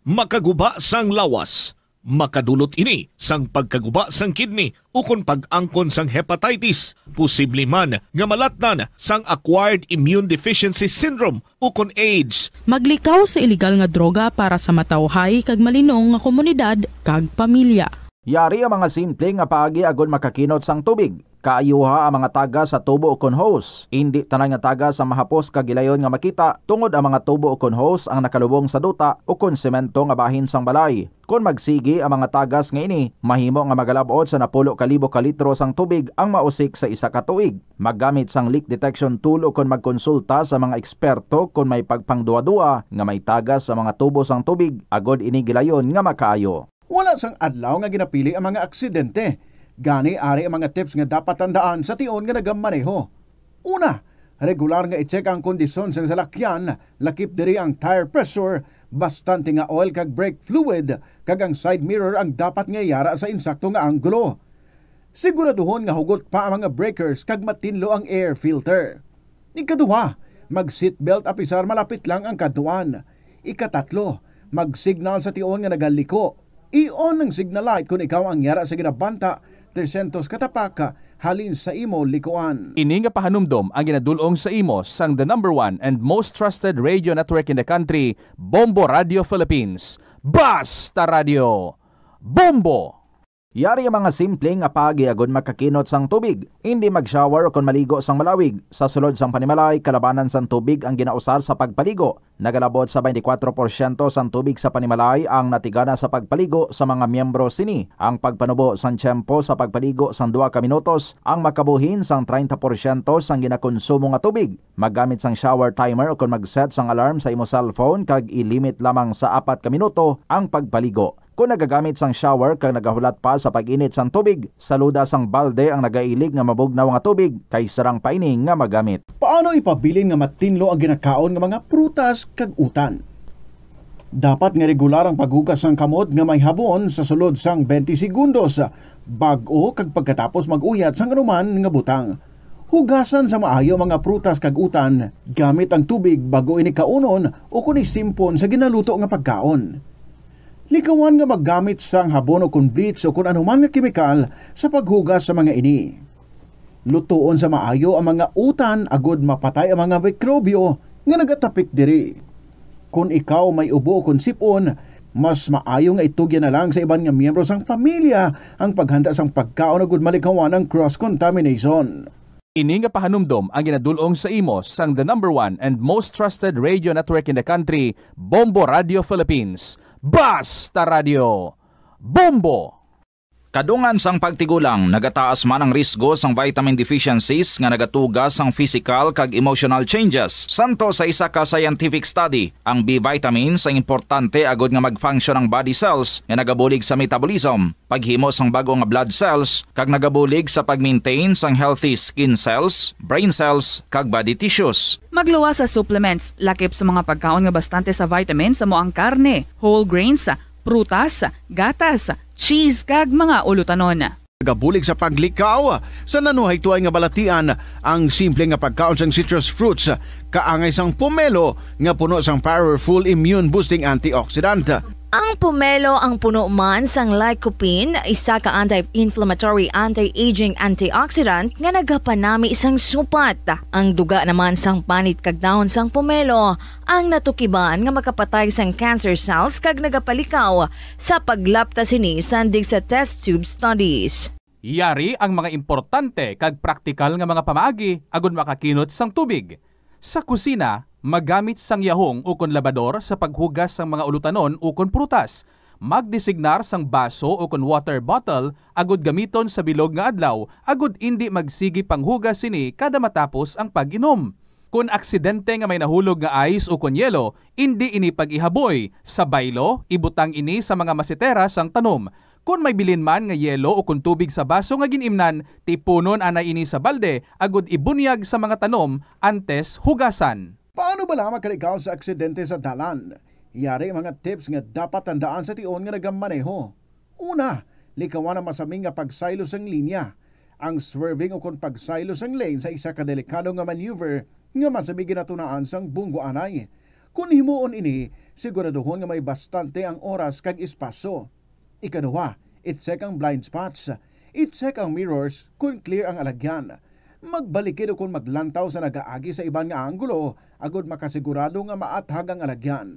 Makaguba sang lawas. Makadulot ini sang pagkaguba sang kidney ukon pag-angkon sang hepatitis, posible man nga malatnan sang acquired immune deficiency syndrome ukon AIDS. Maglikaw sa iligal nga droga para sa matawhay kag malinong nga komunidad kag pamilya. Yari ang mga simple nga paagi agud makakinot sang tubig. Kaayuha ang mga tagas sa tubo ukon hose. Indi tanan nga tagas ang mahapos kag gilayon nga makita, tungod ang mga tubo ukon hose ang nakalubong sa duta ukon semento nga bahin sang balay. Kon magsigi ang mga tagas nga ini, mahimo nga magalab-ot sa napulo ka libo ka litro sang tubig ang mausik sa isa ka tuig. Maggamit sang leak detection tool ukon magkonsulta sa mga eksperto kon may pagpangduwa-duwa nga may tagas sa mga tubo sang tubig, agod ini gilayon nga makaayo. Wala sang adlaw nga ginapili ang mga aksidente. Gani, ari ang mga tips nga dapat tandaan sa tion nga nagamaneho. Una, regular nga i-check ang kondisyon sang salakyan, lakip diri ang tire pressure, bastante nga oil kag brake fluid, kag ang side mirror ang dapat nga yara sa insakto nga anggulo. Siguraduhon nga hugot pa ang mga breakers kag matinlo ang air filter. Ikaduha, mag-seatbelt apisar malapit lang ang kadtuan. Ikatatlo, mag-signal sa tion nga nagaliko. I-on ang signal light kon ikaw ang yara sa ginabanta tresyentos ka tapak halin sa imo likuan. Ini nga pahanumdom ang ginadul-ong sa imo sang the number one and most trusted radio network in the country, Bombo Radio Philippines. Basta Radio, Bombo! Yari ang mga simple nga paagi agud makakinot sang tubig. Indi mag-shower ukon maligo sang malawig. Sa sulod sang panimalay, kalabanan sang tubig ang ginausar sa pagpaligo. Nagalabot sa twenty-four porsyento sang tubig sa panimalay ang natigana sa pagpaligo sa mga miyembro sini. Ang pagpanubo sang tiyempo sa pagpaligo sang duha ka minutos ang makabuhin sang treinta porsyento sang ginakonsumo nga tubig. Maggamit sang shower timer ukon mag-set sang alarm sa imo cellphone kag i-limit lamang sa apat ka minuto ang pagpaligo. Kon nagagamit sang shower kag nagahulat pa sa pag-init sang tubig, saluda sang balde ang nagailig nga mabugnaw nga tubig kay sarang pa ini nga magamit. Paano ipabilin nga matinlo ang ginakaon nga mga prutas kag utan? Dapat nga regular ang paghugas sang kamot nga may habon sa sulod sang twenty segundos, bag-o kag pagkatapos mag-uyat sang anuman nga butang. Hugasan sa maayo ang mga prutas kag utan gamit ang tubig bag-o ini kaunon ukon isimpon sa ginaluto nga pagkaon. Likawan nga maggamit sang habon ukon bleach ukon anuman nga kemikal sa paghugas sa mga ini. Lutoon sa maayo ang mga utan agod mapatay ang mga mikrobyo nga nagatapik diri. Kon ikaw may ubo ukon sip-on, mas maayo nga itugyan na lang sa iban nga miyembro sang pamilya ang paghanda sang pagkaon agod malikawan ang cross-contamination. Ini nga pahanumdom ang ginadul-ong sa imo sang the number one and most trusted radio network in the country, Bombo Radio Philippines. Basta Radio, Bombo! Kadungan sang pagtigulang, nagataas man ang risgo sang vitamin deficiencies nga nagatuga sang physical kag emotional changes. Santo sa isa ka scientific study, ang B vitamins ang importante agod nga mag-function ang body cells nga nagabulig sa metabolism, paghimo sang bag-o nga blood cells, kag nagabulig sa pag-maintain sang healthy skin cells, brain cells, kag body tissues. Magluwas sa supplements, lakip sa mga pagkaon nga bastante sa vitamins, amo ang karne, whole grains, prutas, gatas, cheese, kag mga ulutanon. Nagabulig sa paglikaw sa nanuhaytoy nga balatian ang simple nga pagkaon sang citrus fruits, kaangay sang pomelo nga puno sang powerful immune boosting antioxidant. Ang pomelo ang puno man sang lycopene, isa ka anti-inflammatory, anti-aging antioxidant nga nagapanami sang supat. Ang duga naman sang panit kag dahon sang pomelo ang natukiban nga makapatay sang cancer cells kag nagapalikaw sa paglapta sini sandig sa test tube studies. Yari ang mga importante kag praktikal nga mga pamaagi agud makakinot sang tubig. Sa kusina, magamit sang yahong ukon labador sa paghugas sang mga ulutanon ukon prutas. Magdesignar sang baso ukon water bottle agud gamiton sa bilog nga adlaw agud indi magsigi panghugas sini kada matapos ang pag-inom. Kon aksidente nga may nahulog nga ice ukon yelo, indi ini pag-ihaboy. Sa baylo, ibutang ini sa mga masetera sang tanom. Kon may bilin man nga yelo ukon tubig sa baso nga gin-imnan, tipunon anay ini sa balde agud ibunyag sa mga tanom antes hugasan. Paano bala makalikaw sa aksidente sa dalan? Yari mga tips nga dapat tandaan sa tion nga nagamaneho. Una, likawan ang masami nga pagsaylo sang linya. Ang swerving ukon pagsaylo sang lane sa isa ka delikado nga maneuver nga masami ginatunaan sang bunggo anay. Kon himuon ini, siguraduhon nga may bastante ang oras kag espasyo. Ikaduha, i-check ang blind spots. I-check ang mirrors kon clear ang alagyan. Magbalikid ukon maglantaw sa nagaagi sa iban nga anggulo agud makasigurado nga maathag ang alagyan.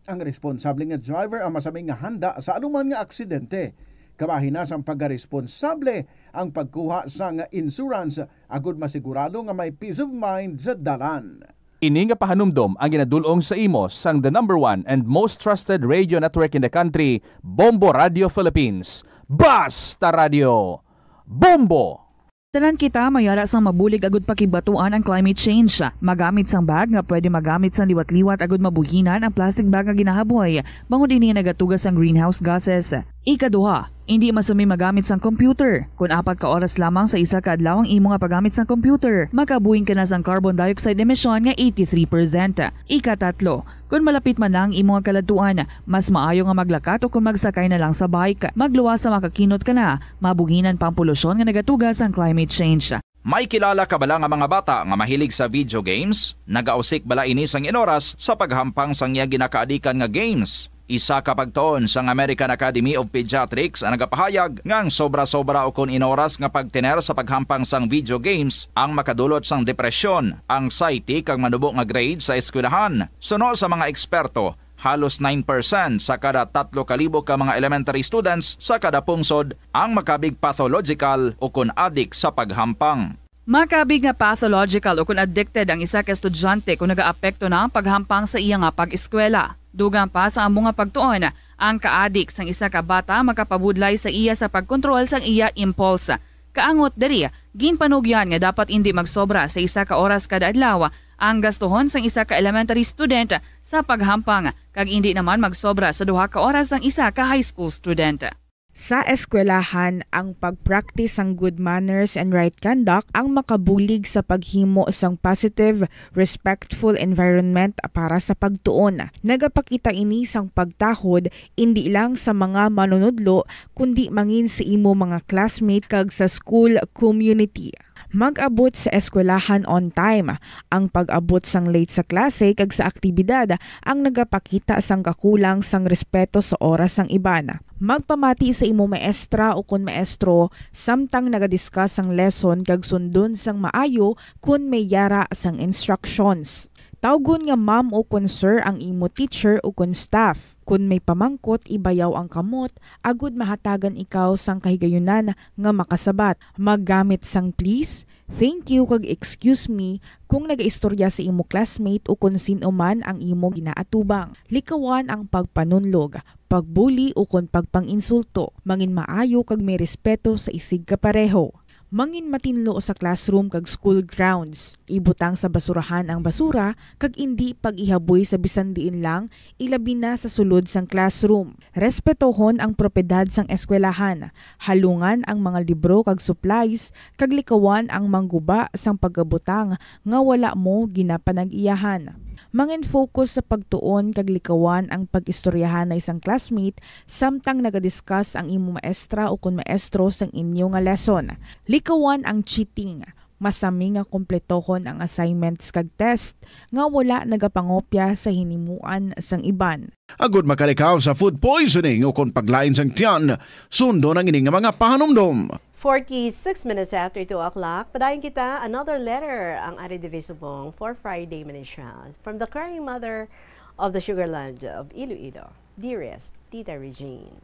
Ang responsable nga driver ang masami nga handa sa anuman nga aksidente. Kabahin na sang pagkaresponsable ang pagkuha sang insurance agud masigurado nga may peace of mind sa dalan. Ini nga pahanumdom ang ginadul-ong sa imo sang the number one and most trusted radio network in the country, Bombo Radio Philippines. Basta Radio, Bombo! Tanan kita mayara sang mabulig agud pakibatuan ang climate change. Magamit sang bag nga pwede magamit sang liwat-liwat agud mabuhinan ang plastic bag nga ginahaboy, bangod ini nagatuga sang greenhouse gases. Ikaduha, indi masami magamit sang computer. Kon apat ka oras lamang sa isa ka adlaw ang imo nga paggamit sang computer, makabuhin ka na sang carbon dioxide emission nga eighty-three percent. Ikatatlo, kon malapit man na ang imo nga kaladtuan, mas maayo nga maglakat o kon magsakay na lang sa bike. Magluwas sa makakinot ka na, mabuhinan pa ang polusyon nga nagatuga sang climate change. May kilala ka bala nga mga bata nga mahilig sa video games? Nagausik bala ini sang inoras sa paghampang sang iya ginakaadikan nga games? Isa ka pagtuon sang American Academy of Pediatrics ang nagapahayag nga ang sobra-sobra ukon inoras nga pagtener sa paghampang sang video games ang makadulot sang depresyon, anxiety, kag manubo nga grade sa eskwelahan. Suno sa mga eksperto, halos nine percent sa kada tatlo ka libo ka mga elementary students sa kada pungsod ang makabig pathological ukon adik sa paghampang. Makabig nga pathological ukon addicted ang isa ka estudyante kon nagaapekto na ang paghampang sa iya nga pag-eskwela. Dugang pa sa amo nga pagtuon, ang kaadik sang isa ka bata makapabudlay sa iya sa pagkontrol sang iya impulse. Kaangot diri, ginpanugyan nga dapat indi magsobra sa isa ka oras kada adlaw ang gastuhon sang isa ka elementary student sa paghampang, kag indi naman magsobra sa duha ka oras sang isa ka high school student. Sa eskwelahan, ang pag-practice sang good manners and right conduct ang makabulig sa paghimo sang positive, respectful environment para sa pagtuon. Nagapakita ini sang pagtahod indi lang sa mga manunudlo, kundi mangin sa imo mga classmate kag sa school community. Mag-abot sa eskwelahan on time. Ang pag-abot sang late sa klase kag sa aktibidad ang nagapakita sang kakulang sang respeto sa oras sang iban. Magpamati sa imo maestra ukon maestro samtang nagadiscuss sang lesson kag sundon sang maayo kon may yara sang instructions. Tawgon nga ma'am ukon sir ang imo teacher ukon staff. Kon may pamangkot, ibayaw ang kamot agud mahatagan ikaw sang kahigayunan nga makasabat. Maggamit sang please, thank you, kag excuse me kung nagaistorya sa imo classmate o kon sin-o man ang imo ginaatubang. Likawan ang pagpanunlog, pagbuli, o kon pagpang-insulto. Mangin maayo kag may respeto sa isigkapareho. Mangin matinlo sa classroom kag school grounds. Ibutang sa basurahan ang basura kag indi pag-ihaboy sa bisan diin lang, ilabi na sa sulod sang classroom. Respetohon ang propiedad sang eskwelahan. Halungan ang mga libro kag supplies, kag likawan ang mangguba sang pagabutang nga wala mo ginapanag-iyahan. Mangin-focus sa pagtuon kag likawan ang pag-istoryahanay sang classmate samtang nagadiscuss ang imo maestra ukon maestro sang inyo nga lesson. Likawan ang cheating. Masami nga kumpletohon ang assignments kag test nga wala nagapangopya sa hinimuan sang iban. Agud makalikaw sa food poisoning ukon paglain sang tiyan, sundon ang ini nga mga pahanumdom. Forty-six minutes after two o'clock, padayon kita, another letter ang ari diri subong for Friday man ni siya. From the crying mother of the Sugarland of Iloilo, dearest Tita Regine.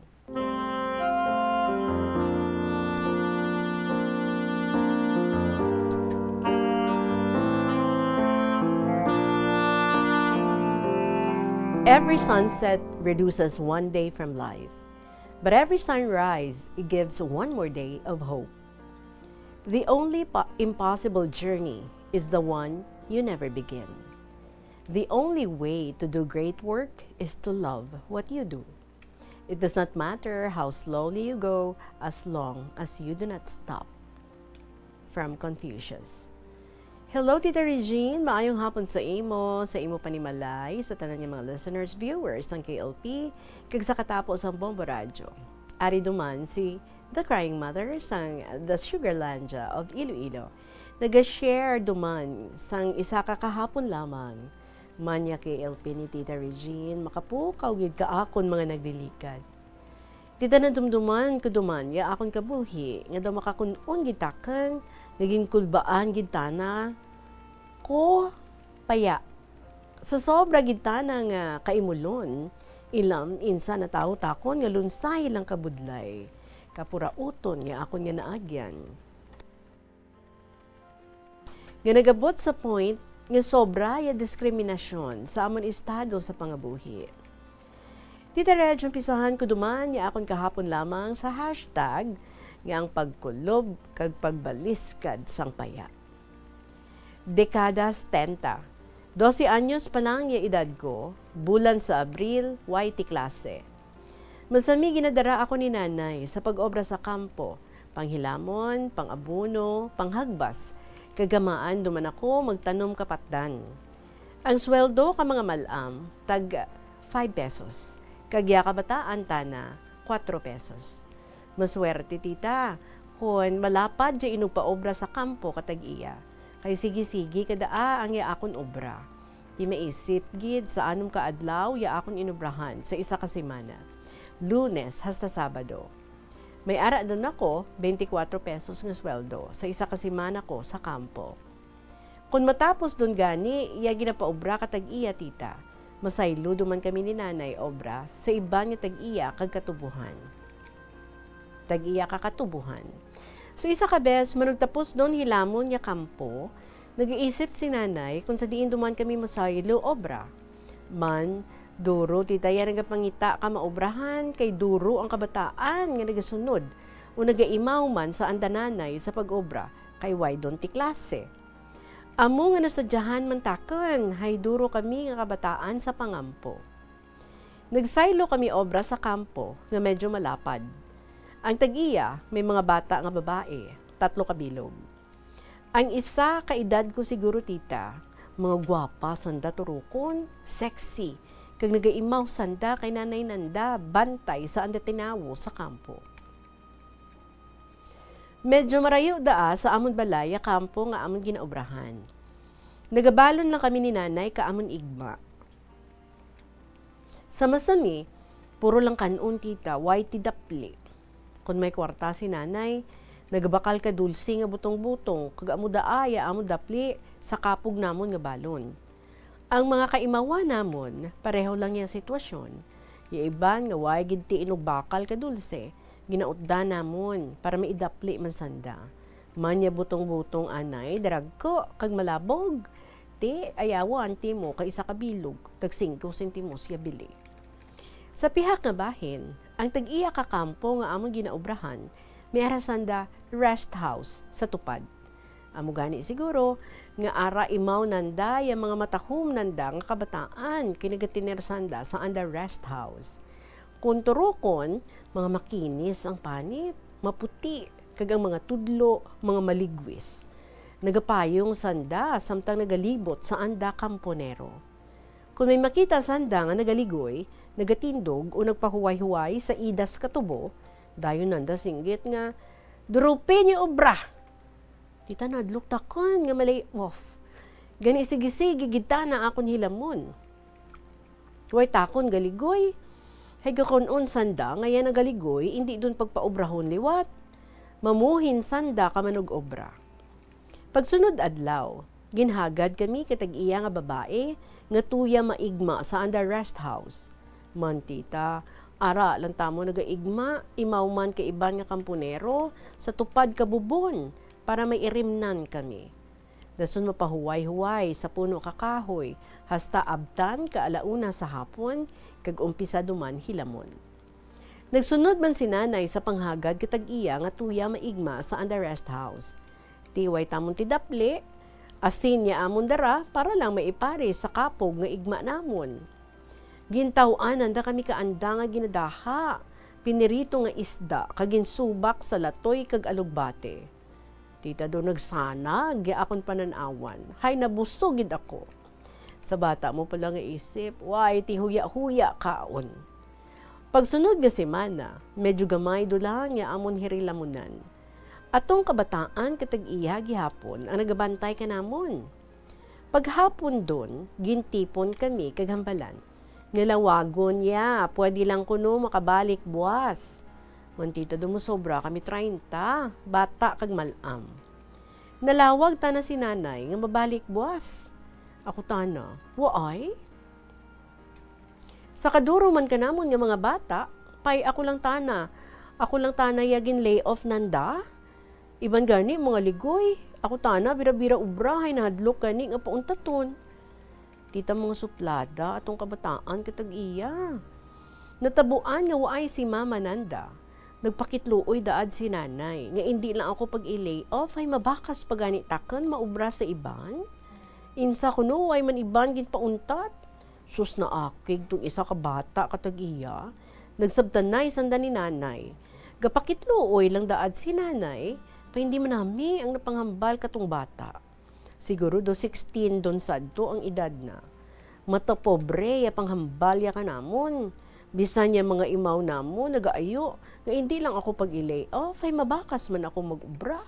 Every sunset reduces one day from life, but every sunrise, it gives one more day of hope. The only po- impossible journey is the one you never begin. The only way to do great work is to love what you do. It does not matter how slowly you go, as long as you do not stop. From Confucius. Hello, Tita Regine. Maayong hapon sa imo, sa imo panimalay, sa tanan nga mga listeners, viewers sang K L P, kag sa katapo sang Bombo Radyo. Ari duman si The Crying Mother sang The Sugarlandia of Iloilo. Naga-share duman sang isa ka kahapon lamang. Man ya K L P ni Tita Regine, makapukaw gid ka akon mga nagliligad. Tita, nadumduman ko duman ya akon kabuhi nga daw makakun-on gid takon nga ginkulbaan gid tana ko paya. Sa sobra gid tana nga kaimulon, ilam insa na tawo takon nga lunsay lang kabudlay, kapurauton nga akon nga naagyan. Nga nagabot sa point nga sobra ya diskriminasyon sa amon estado sa pangabuhi. Tita Reg, umpisahan ko duman ya akon kahapon lamang sa hashtag nga ang pagkulob kag pagbaliskad sang paya. Dekada setenta. Dose anyos pa lang ya edad ko, bulan sa Abril, way ti klase. Masami ginadara ako ni Nanay sa pag-obra sa kampo, panghilamon, pang-abono, panghagbas, kag gamaan duman ako magtanom kapatdan. Ang sweldo ka mga mal-am, tag five pesos, kag ya kabataan tana, kuwatro pesos. Maswerte, tita, kon malapad ya inugpaobra sa kampo ka tag-iya, kay sige-sige kada ang ya akon obra. Ti maisip gid sa anom ka adlaw ya akon inobrahan sa isa ka semana, Lunes hasta Sabado. May ara dun ako, twenty-four pesos nga sweldo sa isa ka semana ko sa kampo. Kon matapos dun gani ya ginapaobra ka tag-iya, tita, masaylo duman kami ni Nanay obra sa iban nga tag-iya kag katubohan. Tag-iya ka katubohan. So, isa ka bes, manugtapos dun hilamon nga kampo, nagaisip si Nanay kon sa diin duman kami masaylo obra. Man, duro, tita, ya nagapangita ka maobrahan, kay duro ang kabataan nga nagasunod o nagaimaw man sa anda Nanay sa pag-obra, kay way dun ti klase. Amo nga nasadyahan man takon, hay duro kami nga kabataan sa pangampo. Nagsaylo kami obra sa kampo nga medyo malapad. Ang tag-iya may mga bata nga babae, tatlo ka bilog. Ang isa ka edad ko siguro, tita, mga gwapa sanda turokon, sexy, kag nagaimaw sanda kay nanay nanda, bantay sa anda tinawo sa kampo. Medyo marayo daa sa amon balay ya kampo nga amon ginaobrahan. Nagabalon lang kami ni Nanay ka amon igma. Sa masami, puro lang kan-on, tita, way ti dapli. Kon may kwarta si Nanay, nagabakal ka dulse nga butong-butong, kag amo daa ya amon dapli sa kapog namon nga balon. Ang mga kaimawan namon, pareho lang yang sitwasyon. Ya iban nga way gid ti inugbakal ka dulse, ginautdan namon para maidapli man sanda. Man ya butong-butong anay, daragko kag malabog. Ti, ayawo anti mo kay isa ka bilog, tag singko sentimos ya bili. Sa pihak nga bahin, ang tag-iya ka kampo nga amon ginaobrahan, may ara sanda rest house sa tupad. Amo gani siguro nga ara imaw nanda ya mga matahom nanda nga kabataan kay nagatener sanda sa anda rest house. Kon turokon, mga makinis ang panit, maputi, kag ang mga tudlo, mga maligwis. Nagapayong sanda samtang nagalibot sa anda kamponero. Kon may makita sanda nga nagaligoy, nagatindog o nagpahuway-huway sa idas katubo, dayon nanda singgit nga, "Durupi niyo obra!" Tita, nadlok takon nga malay off. Gani sige-sige gid tana akon hilamon. Way takon galigoy. Hay gakun-on sanda nga ya nagaligoy, indi dun pagpaobrahon liwat. Mamuhin sanda ka manug-obra. Pagsunod adlaw, ginhagad kami kay tag-iya nga babae nga tuya maigma sa anda rest house. Man, tita, ara lang tamo nagaigma, imaw man kay iban nga kamponero, sa tupad ka bubon, para may irimnan kami. Dason mapahuway-huway sa puno ka kahoy, hasta abtan ka ala una sa hapon, kag umpisa duman hilamon. Nagsunod man si Nanay sa panghagad kay tag-iya nga tuya maigma sa anda rest house. Ti way tamon ti dapli, asin ya amon dara para lang maipari sa kapog nga igma namon. Gintaw-an nanda kami ka anda nga ginadaha, pinirito nga isda, kag ginsubak sa latoy kag alugbate. Tita, do nagsanag ya akon panan-awan. Hay, nabusog gid ako. Sa bata mo pa lang nga isip, way ti huya-huya kaon. Pagsunod nga semana, medyo gamay do lang ya amon hirilamunan. Atong kabataan kay tag-iya gihapon ang nagabantay kanamon. Paghapon don, gintipon kami kag hambalan nga lawagon ya, pwede lang kuno makabalik buas. Man, tita, do mosobra kami treinta, bata kag mal-am. Nalawag tana si Nanay nga mabalik buas. Ako tana, "Waay?" Sa kaduro man kanamon nga mga bata, pay ako lang tana, ako lang tana ya gin-lay off nanda. Iban gani mga ligoy, ako tana bira-bira obra, hay nahadlok gani nga pauntaton. Tita, mga suplada atong kabataan kay tag-iya. Natabuan nga waay si Mama nanda. Nagpakitluoy daad si Nanay nga indi lang ako pag-i-lay off, hay mabakas pa gani takon maobra sa iban. Insa kuno way man iban ginpauntat. Sus, naakig tong isa ka bata kay tag-iya. Nagsabtanay sanda ni Nanay. Gapakitluoy lang daad si Nanay, kay hindi man nami ang napanghambal katong bata. Siguro do sixteen don sadto ang edad na. Mata pobre ya panghambal ya kanamon. Bisan ya mga imaw namon nagaayo nga indi lang ako pag-i-lay off, hay mabakas man ako mag-obra.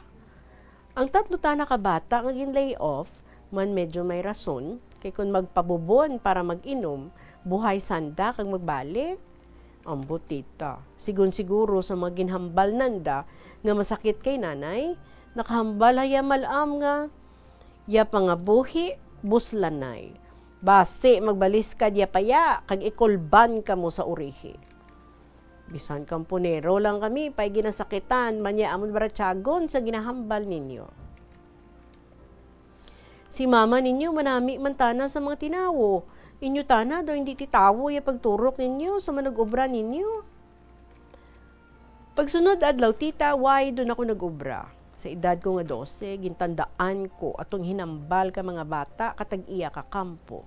Ang tatlo tana ka bata nga gin-lay off man medyo may rason, kay kon magpabubon para mag-inom, buhay sanda kag magbalik. Ambot, tita, sigon siguro sa mga ginhambal nanda nga masakit kay Nanay, nakahambal ha iya mal-am nga, "Ya pangabuhi, buslanay. Basi magbaliskad ya pa ya, kag ikulban kamo sa urihi." Bisan kamponero lang kami, pay ginasakitan man ya amon baratyagon sa ginahambal ninyo. Si mama ninyo manami man tana sa mga tinawo. Inyo tana daw hindi ti tawo ya pagturok ninyo sa manug-obra ninyo. Pagsunod adlaw, tita, way dun ako nag-obra. Sa edad ko nga dose, gintandaan ko atong hinambal ka mga bata kay tag-iya ka kampo,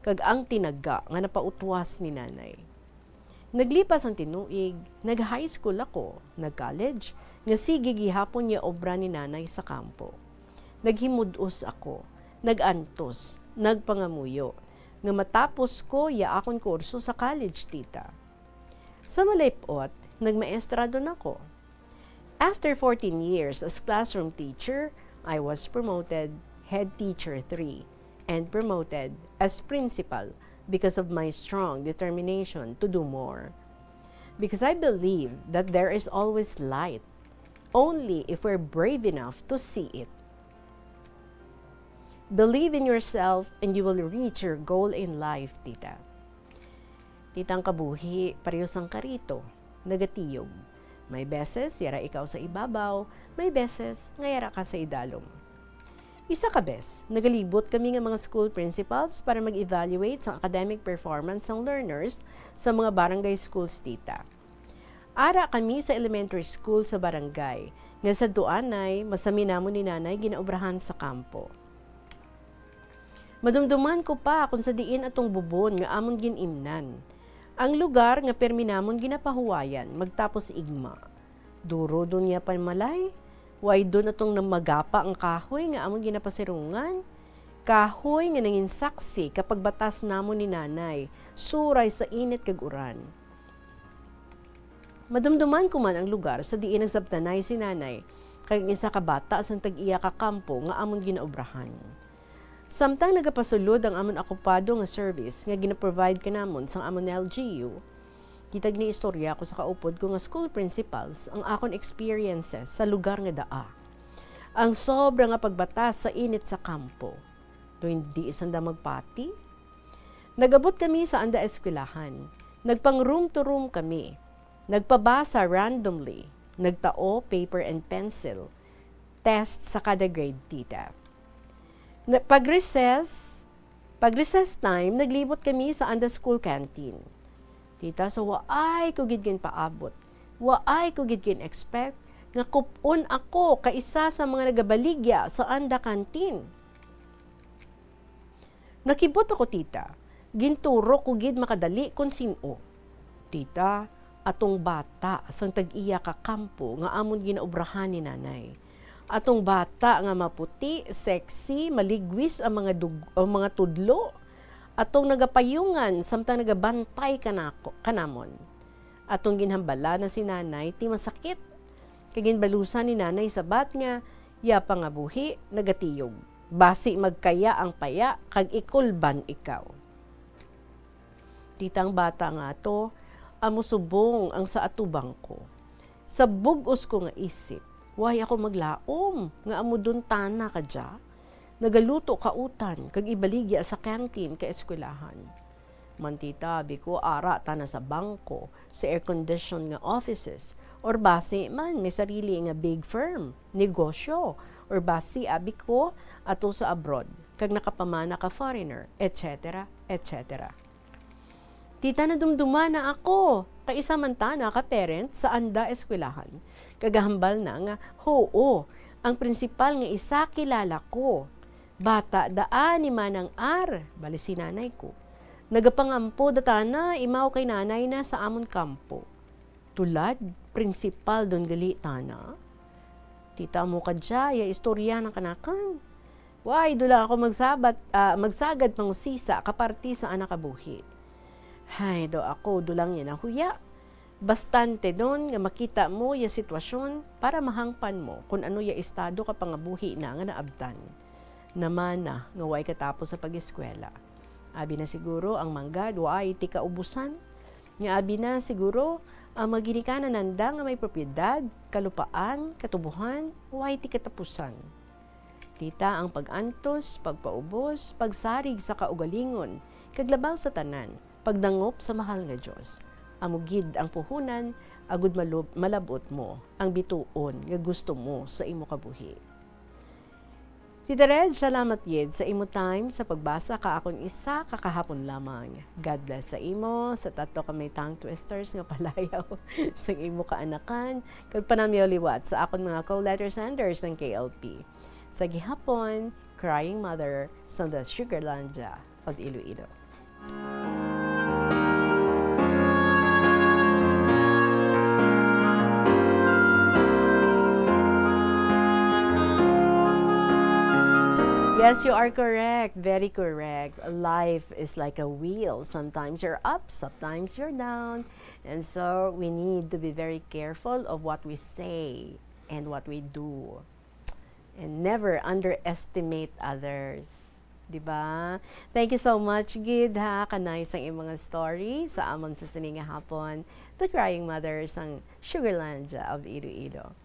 kag ang tinaga nga napautwas ni Nanay. Naglipas ang tinuig, nag-high school ako, nag-college, nga sige gihapon ya obra ni Nanay sa kampo. Naghimud-os ako, nag-antos, nagpangamuyo, nga matapos ko ya akon kurso sa college, tita. Sa malay-ot, nagmaestra dun ako. After fourteen years as classroom teacher, I was promoted head teacher three and promoted as principal because of my strong determination to do more. Because I believe that there is always light, only if we're brave enough to see it. Believe in yourself and you will reach your goal in life, tita. Tita, ang kabuhi pareho sang karito, nagatiyog. May beses, yara ikaw sa ibabaw, may beses, nga yara ka sa idalom. Isa ka bes, nagalibot kami nga mga school principals para mag-evaluate sang academic performance sang learners sa mga barangay schools, tita. Ara kami sa elementary school sa barangay, nga sadto anay, masami namon ni Nanay ginaobrahan sa kampo. Madumduman ko pa kon sa diin atong bubon nga amon gin-imnan. Ang lugar nga pirmi namon ginapahuwayan magtapos igma. Duro dun ya pamalay, way dun atong namagapa nga kahoy nga amon ginapasirungan. kahoy nga nangin saksi ka pagbatas namon ni Nanay, suray sa init kag uran. Madumduman ko man ang lugar sa diin nagsabtanay si Nanay kag ang isa ka bata sang tag-iya ka kampo nga amon ginaobrahan. Samtang nagapasulod ang amon okupado nga service nga gina-provide kanamon sang amon L G U, kita ginaistorya ko sa kaupod ko nga school principals ang akon experiences sa lugar nga daa. Ang sobra nga pagbatas sa init sa kampo. Do hindi sanda magpati? Nag-abot kami sa anda eskwelahan. Nagpang room to room kami. Nagpabasa randomly. Nagtao paper and pencil. Test sa kada grade, tita. Na, pag recess, pag recess time, naglibot kami sa anda school canteen. Tita, so waay ko gid ginpaabot. Waay ko gid gin-expect nga kup-on ako ka isa sa mga nagabaligya sa anda canteen. Nakibot ako, tita. Ginturo ko gid makadali kon sin-o. Tita, atong bata sang tag-iya ka kampo nga amon ginaobrahan ni Nanay. Atong bata nga maputi, sexy, maligwis ang mga dug-, ang mga tudlo. Atong nagapayungan samtang nagabantay kanako, kanamon. Atong ginhambala na si Nanay ti masakit. Kag ginbalusan ni Nanay sabat nga, "Yapa nga buhi, nagatiyog. Basi magkaya ang paya kag ikulban ikaw." Tita, ang bata nga ato, amo subong ang sa atubang ko. Sa bug-os ko nga isip, way ako maglaom nga amo dun tana kadya. Nagaluto kautan kag ibaligya sa canteen ka eskwelahan. Man, tita, abi ko, ara tana sa bangko, sa air-condition nga offices, or basi man may sarili nga big firm, negosyo, or basi, abi ko, ato sa abroad, kag nakapamana ka foreigner, et cetera, et cetera. Tita, nadumduman na ako, kay isa man tana ka parent sa anda eskwelahan. Kag gahambal na nga, huo, ang prinsipal nga isa kilala ko. Bata daan ni Manang R, bali si nanay ko. Nagapangampo da tana imaw kay nanay na sa amon kampo. Tulad, prinsipal don gali tana. Tita, amo kadya, ya istorya ng kanakan. Way, do lang ako magsabat, ah, magsagad pangusisa ka parte sa anak ka buhi. Hay, do ako, do lang ya nahuya. Bastante don nga makita mo ya sitwasyon para mahangpan mo kon ano ya estado ka pangabuhi na nga naabtan. Namana nga way katapos sa pag-eskwela. Abi na siguro ang manggad, way ti kaubusan. Nga abi na siguro ang mga ginikanan nanda nga may propiedad, kalupaan, katubuhan, way ti katapusan. Tita, ang pag-antos, pagpaubos, pagsarig sa kaugalingon, kag labaw sa tanan, pagdangop sa mahal nga Dios. Amo gid ang puhunan, agud malub-, malab-ot mo ang bituon nga gusto mo sa imo kabuhi. Tita Reg, salamat gid sa imo time sa pagbasa ka akon isa ka kahapon lamang. God bless sa imo, sa tatlo ka may tongue twisters nga palayaw sang imo kaanakan, kag panamyaw liwat sa akon mga co-letter senders sang K L P. Sa gihapon, Crying Mother sang The Sugarlandia of Iloilo. Yes, you are correct. Very correct. Life is like a wheel. Sometimes you're up, sometimes you're down. And so we need to be very careful of what we say and what we do. And never underestimate others. Di ba? Thank you so much, gid, ha, kanay sang imong mga story sa amon sa sini nga hapon, The Crying Mother sang Sugarlandia of Iloilo.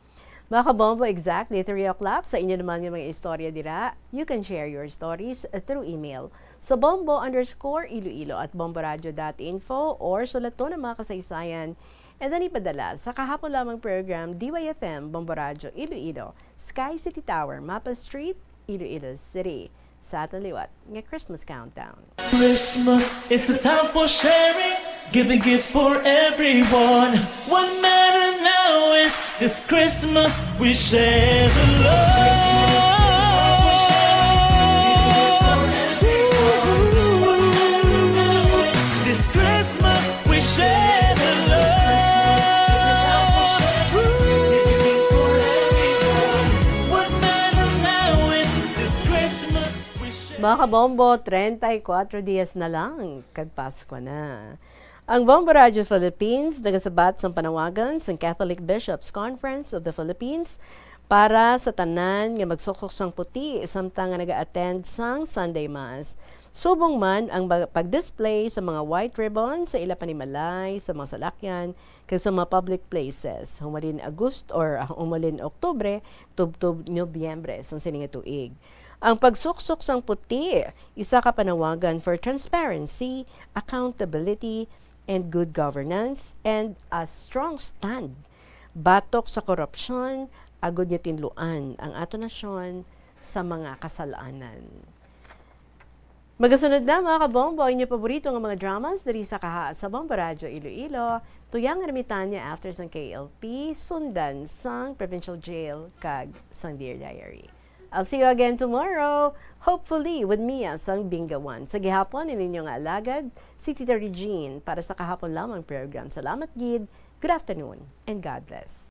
Mga kabombo, exactly three o'clock sa inyo naman nga mga istorya dira. You can share your stories through email sa bombo underscore iloilo at bomboradio dot info or sulaton ang mga kasaysayan and then ipadala sa kahapon lamang program, D Y F M, Bombo Radyo Iloilo, Sky City Tower, Mapa Street, Iloilo City. Sa aton liwat nga Christmas countdown. Christmas is a time for sharing, giving gifts for everyone. What matter now is this Christmas we share the love. This Christmas we share the love. What matter now is this Christmas we share. Mga kabombo, treinta y cuatro dias na lang kag Pasko na. Ang Bombo Radyo Philippines nagasabat sang panawagan sang Catholic Bishops' Conference of the Philippines para sa tanan nga magsuksok sang puti samtang nga naga-attend sang Sunday Mass. Subong man ang ba-, pag-display sa mga white ribbon sa ila panimalay, sa mga salakyan, kag sa mga public places, humalin Agosto or, ah, humalin Oktubre, tubtob Nobyembre sang sini nga tuig. Ang pagsuksok sang puti, isa ka panawagan for transparency, accountability, and good governance, and a strong stand batok sa korupsyon, agud nga tinluan ang aton nasyon sa mga kasalanan. Magasunod na, mga kabombo, ang inyo paborito nga mga dramas diri sa kaha sa Bombo Radyo Iloilo. Tuyang Ermitania after sang K L P, sundan sang Provincial Jail kag sang Dear Diary. I'll see you again tomorrow, hopefully with Mia sang Bingawan. Sa gihapon, ang inyo nga alagad, si Tita Regine, para sa kahapon lamang program. Salamat gid. Good afternoon and God bless.